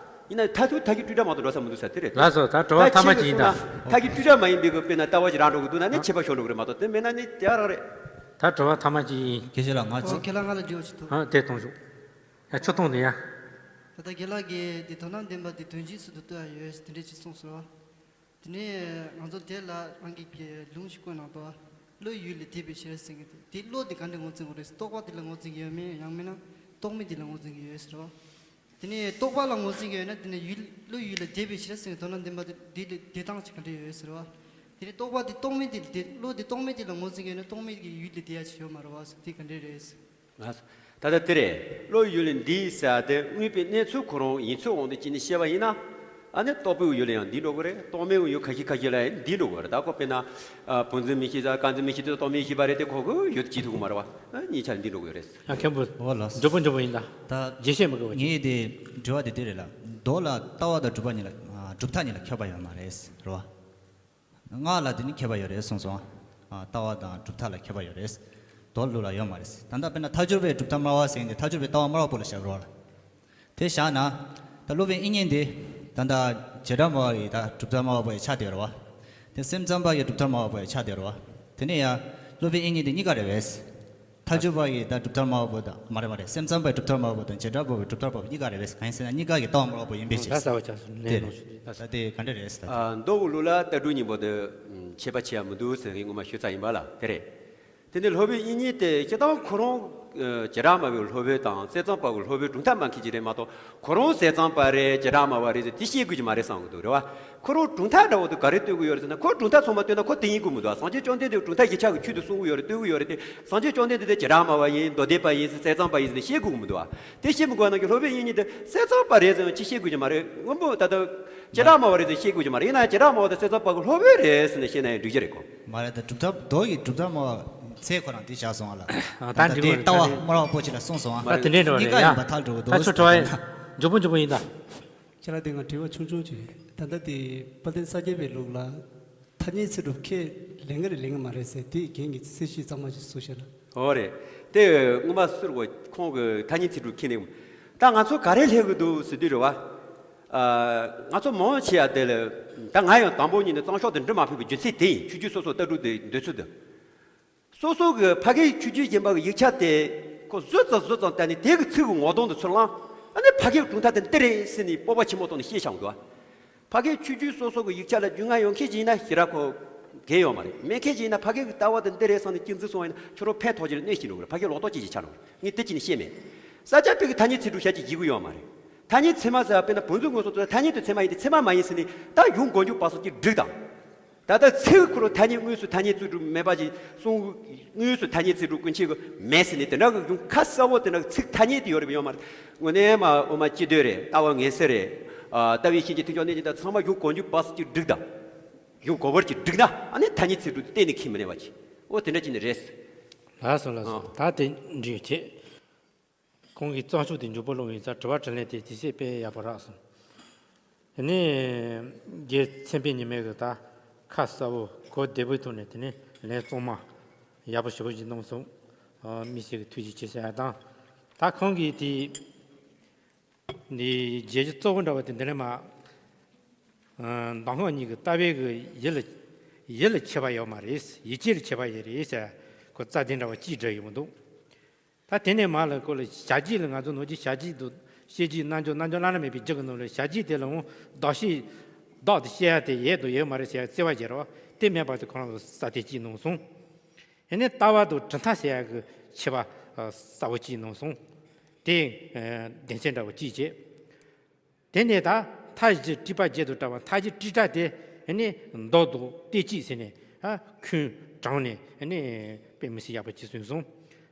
ཡིན་ན་མཐར་ཐུག་མཐའ་གི་སྤྲོས་བྲལ་མ་གཏོགས་འགྲོ་ས་མི་འདུག་ས་དེ་རེད། ལགས་སོ། ད་དྲི་བ་ད་ཐ་མ་ཁྱེད་ཀྱིས་གཅིག་ཡིན་ད། གསུངས་ན་མཐའ་གི་སྤྲོས་བྲལ་མ་ཡིན་པའི་གི་དཔེར་ན་ལྟ་བ་ཞིག་རག་འགྲོ་གི་འདུག་ན་ནི་ཁྱད་པར་ཤོར་འགྲོ་གི་རེད་མ་གཏོགས་དེ་མེད་ན་ནི་དེ་རང་རེད། ད་དྲི་བ་ཐ་མ་གཅིག་ཡིན། དགེ་བཤེས་ལགས་ང་ཨོ། ཚོ་ཁྱེད་ལ་ང་ལ་འདྲི་བ་ཅིག་འདུག་ཨ། དེ་གཏོང་ཤོག་ཡ། ཁྱོད་གཏོང་དེ་ཡ། ད་ལྟ་དགེ་ལགས་ཀྱིས་དེ་དོན་དམ་བདེན་པ་དེ་དོན་སྤྱིའི་ཚུལ་དུ་ལྟོས་ཡ་ཡོད་དེ་འདྲས་ཅིག་གསུངས་སོང་བ། དེ་ནས་ང་ཚོ་དེ་ལ་རང་གི་ལུང་ཞིག་བཀོད་གནང་འདུག་བ། བློ་ཡུལ་ལས་འདས་པའི་ཕྱིར་ཟེར་གྱི་འདུག་དེ་བློ་དེ་ག་འདྲས་ངོས་འཛིན་དགོས་རེད། རྟོག་པ་དེ་ལ་ངོས་འཛིན་གྱི་ཡོད་མེད། ཡང་མིན་ན་རྟོག་མེད་དེ་ལ་ངོས་འཛིན་གྱི་ཡོད་ཟེར་བ། དེ་ནས་རྟོག་པ་ལ་ངོས་འཛིན་གྱི་ཡོད་ན་དེ་ནས་ཡུལ་བློ་ཡུལ་ལས་འདས་པའི་ཕྱིར་ཟེར་གྱི་དོན་དམ་བདེན་པ་དེ་དེ་ལས་འདས་སྟངས་ཅིག་ག་འདྲས་ཡོད་ཟེར་བ། དེ་ནས་རྟོག་པ་དེ་རྟོག་མེད་དེ་ལས་འདས། བློ་དེ་རྟོག་མེད་དེ་ལ་ངོས་འཛིན་གྱི་ཡོད་ན་རྟོག་མེད་ཀྱི་ཡུལ་ལས་འདས་ཡ་ཅིག་ཡོད་མ་རེད་བ་ཟེར། དེ་ག་འདྲས་རེད་ཟེར། ལགས་སོ། ད་ལྟ་དེ་རེད། བློ་ཡུལ་ལས་འདས་ཟེར་དེ་དངོས་པོའི་གནས་ཚུལ་ཁོ་རང་ཡིན་ཚུལ་དབང་དུ་བྱས་ནས་བཤད་པ་ཡིན་ན། ཨ་ནི་རྟོག་པའི་ཡུལ་ལ་ཡང་འདས་འགྲོ་གི་རེད། རྟོག་མེད་ཀྱི་ཡུལ་ཁ་ཤས་ཁ་ཤས་ལ་ཡང་འདས་འགྲོ་གི་རེད། ད་ཁོ་དཔེར་ན། ཨ། བུམ་འཛིན་མིག་ཤེས་དང་དཀར་འཛིན་མིག་ཤེས་དེ་རྟོག་མེད་ཤེས་པ་རེད་དེ་ཁོ་གི་ཡུལ་དུ་བྱེད་ཐུབ་ཀྱི་མ་རེད་བ། ཨ། གཉིས་ཆ་འདས་འགྲོ་གི་རེད། ཨ། མཁན་པོ། འོ་ལགས། མགྱོགས་པོ་མགྱོགས་པོ་ཡིན་ད། ད། རྒྱས་བཤད་མི་དགོས་པ་བྱས། ངའི་དེ་དྲི་བ་དེ་དེ་རེད་ལ། མདོ་ལ་ལྟ་བ་དང་གྲུབ་པ་གཉིས་ལ། ཨ། གྲུབ་མཐའ་གཉིས་ལ་ཁྱད་པར་ཡོད་མ་རེད་རེད་བ། སྔགས་ལ་དེ་ནི་ཁྱད་པར་ཡོད་རེད་གསུངས་སོང་། ཨ། ལྟ་བ་དང་གྲུབ་མཐའ་ལ་ཁྱད་པར་ཡོད་རེད། མདོ་ལུགས་ལ་ཡོད་མ་རེད། ད་ལྟ་དཔེར་ན་ཐལ་འགྱུར་བའི་གྲུབ་མཐར་སྨྲ་བ་ཟེར་ཡིན་ཏེ་ཐལ་འགྱུར་བའི་ལྟ་བ་སྨྲ་བ་པོ་ལ་བཞག་རོགས་ལ། དེ་བཞག་ན། ད་སློབ་དཔོན་དབྱིག་གཉེན་དེ། ད་ལྟ་བྱེ་བྲག་སྨྲ་བ་ཡི་ད་གྲུབ་མཐར་སྨྲ་བ་པོ་ཡི་ཆ་དེ་རེད་བ། དེ་སེམས་ཙམ་པ་ཡི་གྲུབ་མཐར་སྨྲ་བ་པོ་ཡི་ཆ་དེ་རེད་བ། དེ་ནས་ཡང་སློབ་དཔོན་དབྱིག་གཉེན་དེ་གཉིས་ཀ་རེད་བས། ཐལ་འགྱུར་བ་ཡི་ད་གྲུབ་མཐར་སྨྲ་བ་པོ་དང་མ་རེད་མ་རེད། སེམས་ཙམ་པ་ཡི་གྲུབ་མཐར་སྨྲ་བ་པོ་དང་བྱེ་བྲག་པ་པོའི་གྲུབ་མཐར་སྨྲ་བ་པོ་གཉིས་ཀ་རེད་བས། གང་ཡིན་ཟེར་ན་གཉིས་ཀ་གི་ལྟ་བ་སྨྲ་བ་པོ་ཡིན་པའི་ཕྱིར། ད་ཟ་བ་ཆགས་སོང་ནས། དེ་ནོ། ད་ད་དེ་ག་འདྲ་རེད་ཟེར། ཨ། མདོ་གི་ལུགས་ལ་ལྟ་གྲུབ་གཉིས་པོ་དེ་ཁྱད་པར་ཆེ་ཡ་མི་འདུག་ཟེར་ངས་སྔོན་མ་ཞུས་ཚར་ཡིན་པ་ལ་དེ་རེད། དེ་ནས་སློབ་དཔོན་དབྱིག་གཉེན་དེ་སྤྱིར་བཏང་ཁོ་རང་། ཨ། བྱེ་བྲག་སྨྲ་བའི་སློབ་དཔོན་དང་སེམས་ཙམ་པ་གི་སློབ་དཔོན་གྲུབ་མཐའ་སྨྲ་མཁན་ཅིག་རེད་མ་གཏོགས་ཁོ་རང་སེམས་ཙམ་པ་རེད་བྱེ་བྲག་སྨྲ་བ་རེད་ཟེར་དེ་བཤད་དགོས་ཀྱི་མ་རེད་བསམ་གི་འདུག་རེད་བ། ཁོ་རང་གྲུབ་མཐའ་འདྲ་བོ་དེ་ག་རེ་སྟོན་གི་ཡོད་རེད་ཟེར་ན་ཁོ་གྲུབ་མཐའ་ཚང་མ་སྟོན་ན་ཁོ་དེ་ཡིན་དགོས་མི་འདུག་སངས་རྒྱས་བཅོམ་ལྡན་འདས་གྲུབ་མཐའ་བཞི་ཆ་གི་ཆོས་དེ་གསུང་གི་ཡོད་རེད་སྟོན་གི་ཡོད་རེད་དེ་སངས་རྒྱས་བཅོམ་ལྡན་འདས་དེ་བྱེ་བྲག་སྨྲ་བ་ཡིན་མདོ་སྡེ་པ་ཡིན་ཟེར་སེམས་ཙམ་པ་ཡིན་ཟེར་ནས་བཤད་དགོས་ཀྱི་མི་འདུག་བ། དེ་བཤད་མི་དགོས་ན་ཀྱི་སློབ་དཔོན་དབྱིག་གཉེན་དེ་སེམས་ཙམ་པ་རེད་ཟེར་ནས་ཅི་བཤད་དགོས་ཀྱི་མ་རེད། སྔོན་པོ་ད་ལྟ། བྱེ་བྲག་སྨྲ་བ་རེད་ཟེར་བཤད་དགོས་ཀྱི་མ་རེད། ཡིན་ན་བྱེ་བྲག་སྨྲ་བ་དང་སེམས་ཙམ་པ་གི་སློབ་དཔོན་རེད་ཟེར་ནས་བཤད་ན་ཡང་འགྲིག་གི་རེད་གོ། མ་རེད། ད་གྲུབ་མཐའ་མདོ་ཡི་གྲུབ་མཐའ་སྨྲ་བ་ཚེ་ཁོ་རང་དེ་བཞག་སོང་བ་ལ། ཨ། ད་ད་འགྲིག་དེ་གི་ལྟ་བ་རེད། སྨྲ་བ་པོ་ཆེ་ལ་གསུངས་སོང་བ། མ་རེད། དེ་འདྲའི་འགྲོ་བ་རེད་ཡ། གཉིས་ཀ་ཡིན་པ་ཐག་འགྲོ་གི་འདུག་ད་ཚོ་གྲོ་ཡིན། མགྱོགས་པོ་མགྱོགས་པོ་ཡིན་ད། ཁྱེད་ལ་དེ་ང་དྲི་བ་ཆུང་ཆུང་ཅིག་ད་ལྟ་དེ་དཔལ་ལྡན་ས་སྐྱ་པའི་ལུགས་ལ་ཐ་སྙད་ཚིག་གྲུབ་ཁས་ལེན་གི་རེད་ལེན་གི་མ་རེད་ཟེར་དེ་རྒན་གྱི་གསལ་བཤད་གཙང་མ་ཅིག་གསུངས་ཤག་ལ། འོ་རེད། དེ་སྔོན་མ་ཟུར་གོ་ཁོང་གི་ཐ་སྙད་ཚིག་གྲུབ་ཁས་ལེན། ད་ང་ཚོ་ག་རེ་ལྷད་གི་འདུག་ཟེར་དུས་རེད་བ། ཨ། ང་ཚོ་མང་ཆེ་བ་དེ་ལ། ད་ང་ཡང་དང་པོ་ཉིད་ནས་གཙང་ཕྱོགས་དུ་འགྲོ་མ་ཕོད་པའི་རྒྱུ་མཚན་དེ་ཡིན། ཆོས་བརྒྱུད་སོ་སོ་ལྟ་གྲུབ་དེ་འདོད་ཚུལ་དུ། སོ་སོ་གི་ཕ་གིའི་ཆོས་བརྒྱུད་གཞན་པ་གི་ཡིག་ཆ་དེ་ཁོ་བཟོད་ཙམ་བཟོད་ཙམ་བལྟས་ནས་དེ་གི་ཚིག་གི་ངོ་གདོང་དུ་ཚུར་བླངས། ཨ་ནི་ཕ་གིའི་གྲུབ་མཐའ་དེ་འདི་རེད་ཟེར་ནས་སྤོབས་པ་ཆེན་པོ་བཏང་ནས་བཤད་བཞག་འདུག་ཕ་གིའི་ཆོས་བརྒྱུད་སོ་སོ་གི་ཡིག་ཆ་ལ་རྒྱུས་མངའ་ཡོད་མཁན་ཞིག་ཡིན་ན་ཞེ་དྲག་ཁོ་འགན་ཡོད་མ་རེད། མེད་མཁན་ཞིག་ཡིན་ན་ཕ་གི་གི་ལྟ་བ་དེ་འདི་རེད་བསམ་ནས་གཅིག་འཛིན་སོང་བ་ཡིན་ན་ཁྱོད་རང་ཕན་ཐོགས་ཀྱི་རེད། གནོད་ཀྱི་རེད། ཕ་གི་ལོག་རྟོག་ཅིག་ཅིག་ཆགས་འགྲོ་གི་རེད། ངས་དེ་གཅིག་ནས་བཤད་མེད། ས་སྐྱ་པའི་གི་ཐ་སྙད་ཚིག་གྲུབ་བཤད་ཀྱི་བྱེད་དགོས་ཡོད་མ་རེད། ཐ་སྙད་ཚད་མ་ཟེར་བ་དཔེར་ན་བོད་འཛིན་ངོ་སོ་ཐ་སྙད་དེ་ཚད་མ་ཡིན་ཏེ་ཚད་མ་མ་ཡིན་ཟེར་ནས་ད་ཡོང་གོ་རྒྱུ་བ་སོགས་ཀྱི་སྒྲིག་དང་། ད་ལྟ་ཚིག་ཁོ་རང་ཐ་སྙད་དངོས་སུ་ཐ་སྙད་ཚིག་གྲུབ་མེད་པ་ཞིག་གསུང་། དངོས་སུ་ཐ་སྙད་ཚིག་གྲུབ་ཀུན་ཆད་ཀྱི་མེད་ཟེར་ནས་དེ་འདྲ་གི་ཡོང་ཁ་གསལ་བོ་དེ་འདྲ་གི་ཚིག་ཐ་སྙད་དེ་ཡོད་རེད་ཡོད་མ་རེད། དངོས་གནས་མ་འོ་མ་སྤྱི་འདོད་རེད། ལྟ་བ་ངེས་གསལ་རེད། ཨ། ལྟ་བའི་ཤེས་བྱའི་མཐུན་ཕྱོགས་གནས་ཀྱི་ད་ཚང་མ་ཡོང་གོ་རྒྱུ་བ་སོགས་ཀྱི་སྒྲིག་དང་། ཡོང་གོ་བར་གྱི་སྒྲིག་ན་ཨ་ནི་ཐ་སྙད་ཚིག་གྲུབ་དེ་གཏན་ནས་ཁས་མི་ལེན་པ་ཅིག་འོ་དེ་འདྲ་ཅིག་ནི་རེད། ལགས་སོ་ལགས་སོ། ཨ། ད་དེ་འགྲིག་བྱེད། ཁོང་གིས་གཙང་ཕྱོགས་དེ་མགྱོགས་པོ་སློང་བའི་ཚ་དྲི་བ་དྲིས་ལན་དེ་དུས་ཚོད་དཔེ་ཡག་པོ་རག་སོང་། དེ་ནས་རྒན་མཚན་དཔལ་ཉི་མའི་གི་ད་ཁ་གསལ་བོ་གོ་བདེ་པོའི་ཐོག་ནས་དེ་ནས་ལན་གཙང་མ་ཡག་པོ་ཞེ་པོ་ཞིག་གནང་སོང་། ཨ། དམིགས་བསལ་གྱི་ཐུགས་རྗེ་ཆེ་ཟེར་ཡ་དང་། ད་ཁོང་གིས་དེ་འདི་བརྗོད་གཞི་གཙོ་བོ་འདྲ་བ་དེ་འདི་ནས་མ། ཨ། མདོ་སྔགས་གཉིས་ཀྱི་ལྟ་བའི་གི་ཡུལ་ལ་ཡུལ་ལ་ཁྱད་པར་ཡོད་མ་རེད། ཡུལ་སྐྱེས་ལ་ཁྱད་པར་ཡོད་རེད་ཟེར་ཁོ་རྩ་དོན་འདྲ་བ་གཅིག་བསྒྲིགས་ཡོང་གི་འདུག་ད་དེ་ནས་མ་ལ་ཁོ་ལ་བྱ་བྱེད་ལ་ང་ཚོ་ནོར་གྱི་བྱ་བྱེད་དུ་ཤེས་བྱའི་རྣལ་འབྱོར་རྣལ་འབྱོར་བླ་ན་མེད་པའི་རྒྱུ་གི་ནང་ལ་བྱ་བྱེད་དེ་ལའང་བདག་ཤེས་བདག་ཏུ་ཤེས་ཡ་དེ་ཡོད་དང་ཡོད་མ་རེད་ཟེར་ཡ་བརྩི་བ་བྱེད་རོགས་དེ་མེད་པ་དེ་ཁོ་རང་ལ་ས་དེ་གཅིག་གནང་སོང་། ཡིན་ནའི་ལྟ་བ་དང་གྲུབ་མཐའ་ཟེར་ཡ་གི་ཁྱད་པར་གསལ་བོ་གཅིག་གནང་སོང་། དེ་སྡེ་ཚན་འདྲ་བོ་གཅིག་བྱས། དེ་ནས་ད་མཐའ་བཞི་སྤྲོས་པ་བརྒྱད་དང་བྲལ་བ། མཐའ་བཞི་སྤྲོས་བྲལ་དེ་ནི་མདོ་དང་དེ་གཅིག་ཟེར་ནས་ཨ་ཁུངས་དྲངས་ནས་ནི་དཔེ་མི་སྲིད་ཡག་པོ་ཅིག་གསུངས་སོང་།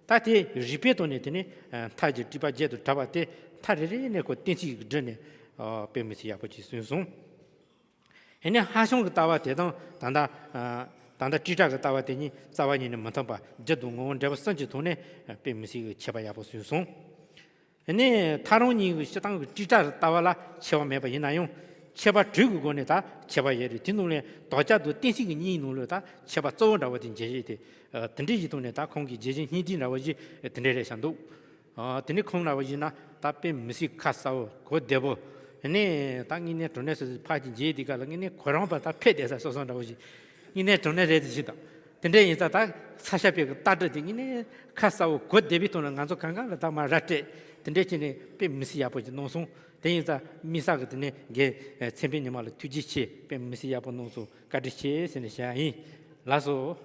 ད་དེ་རིགས་པའི་ཐོག་ནས་དེ་ནི་མཐའ་བཞི་སྤྲོས་པ་བརྒྱད་དང་བྲལ་བ་དེ་མཐའ་རེ་རེ་ནས་ཁོ་གཏན་ཚིགས་བསྒྲིལ་ནས་དཔེ་མི་སྲིད་ཡག་པོ་ཅིག་གསུངས་སོང་། ཡིན་ནའི་ཧ་ཤང་གི་ལྟ་བ་དེ་དང་ད་ལྟ་ད་ལྟ་སྤྲོས་བྲལ་གྱི་ལྟ་བ་དེ་གཉིས་རྩ་བ་ཉིད་ནས་མི་མཐུན་པ་རྒྱུ་དང་ངོ་བོ་འབྲས་བུ་གསུམ་གྱི་ཐོག་ནས་དཔེ་མི་སྲིད་ཀྱི་ཁྱད་པར་ཡག་པོ་གསུངས་སོང་། ཡིན་ནའི་ཐག་རིང་གཉིས་ཀྱི་སྤྱིར་བཏང་གི་སྤྲོས་བྲལ་ལྟ་བ་ལ་ཁྱད་པར་མེད་པ་ཡིན་ན་ཡང་ ཁྱད་པར་དྲུག་གི་སྒོ་ནས་ད་ཁྱད་པར་ཡོད་རེད། དེ་ནང་ལས་དོགས་ཆ་དང་གཏན་ཚིགས་ཀྱི་གཉིས་ནང་ལས་ད་ཁྱད་པར་གཙོ་བོ་འདྲ་བོ་དེ་འཇལ་ཡས་དེ། ཨ། དེ་འདྲའི་ཞིག་ཐོག་ནས་ད་ཁོང་གི་རྒྱལ་ཆེན་སྙིང་ཐིག་འདྲ་བོ་ཞིག་དེ་འདྲའི་རེད་བཞག་འདུག། ཨ། དེ་ནས་ཁོང་འདྲ་བོ་ཞིག་ན་ད་དཔེ་མི་སྲིད་ཁ་གསལ་བོ་གོ་བདེ་བོ། ཨ་ནི་ད་དངོས་གནས་དྲང་གནས་སུ་ཕར་གྱི་མཇལ་དུས་སྐབས་ལ་དངོས་གནས་ཁོ་རང་པ་ད་ཕེབས་བསྡད་ས་སོ་སོ་འདྲ་བོ་ཞིག། དངོས་གནས་དྲང་གནས་རེད་དེ་ཞིག་དང་། དེ་འདྲ་ཡིན་ཙང་ད་ས་སྐྱ་པའི་གི་ལྟ་གྲུབ་དེ་དངོས་གནས་ཁ་གསལ་བོ་གོ་བདེ་བའི་ཐོག་ནས་ང་ཚོ་གང་ག་ལ་ད་མར་ར་སྤྲད། དེ་འདྲ་བྱས་ནས་དཔེ་མི་སྲིད་ཡག་པོ་ཞིག་གནང་སོང་། དེ་ཡིན་ཙང་དམིགས་བསལ་གྱི་དེ་ནས་རྒན་མཚན་དཔེ་ཉི་མ་ལ་ཐུགས་རྗེ་ཆེ། དཔེ་མི་སྲིད་ཡག་པོ་གནང་སོང་། བཀའ་དྲིན་ཆེ་ཟེར་ནས་བཤད་ཡ་ཡིན། ལགས་སོ།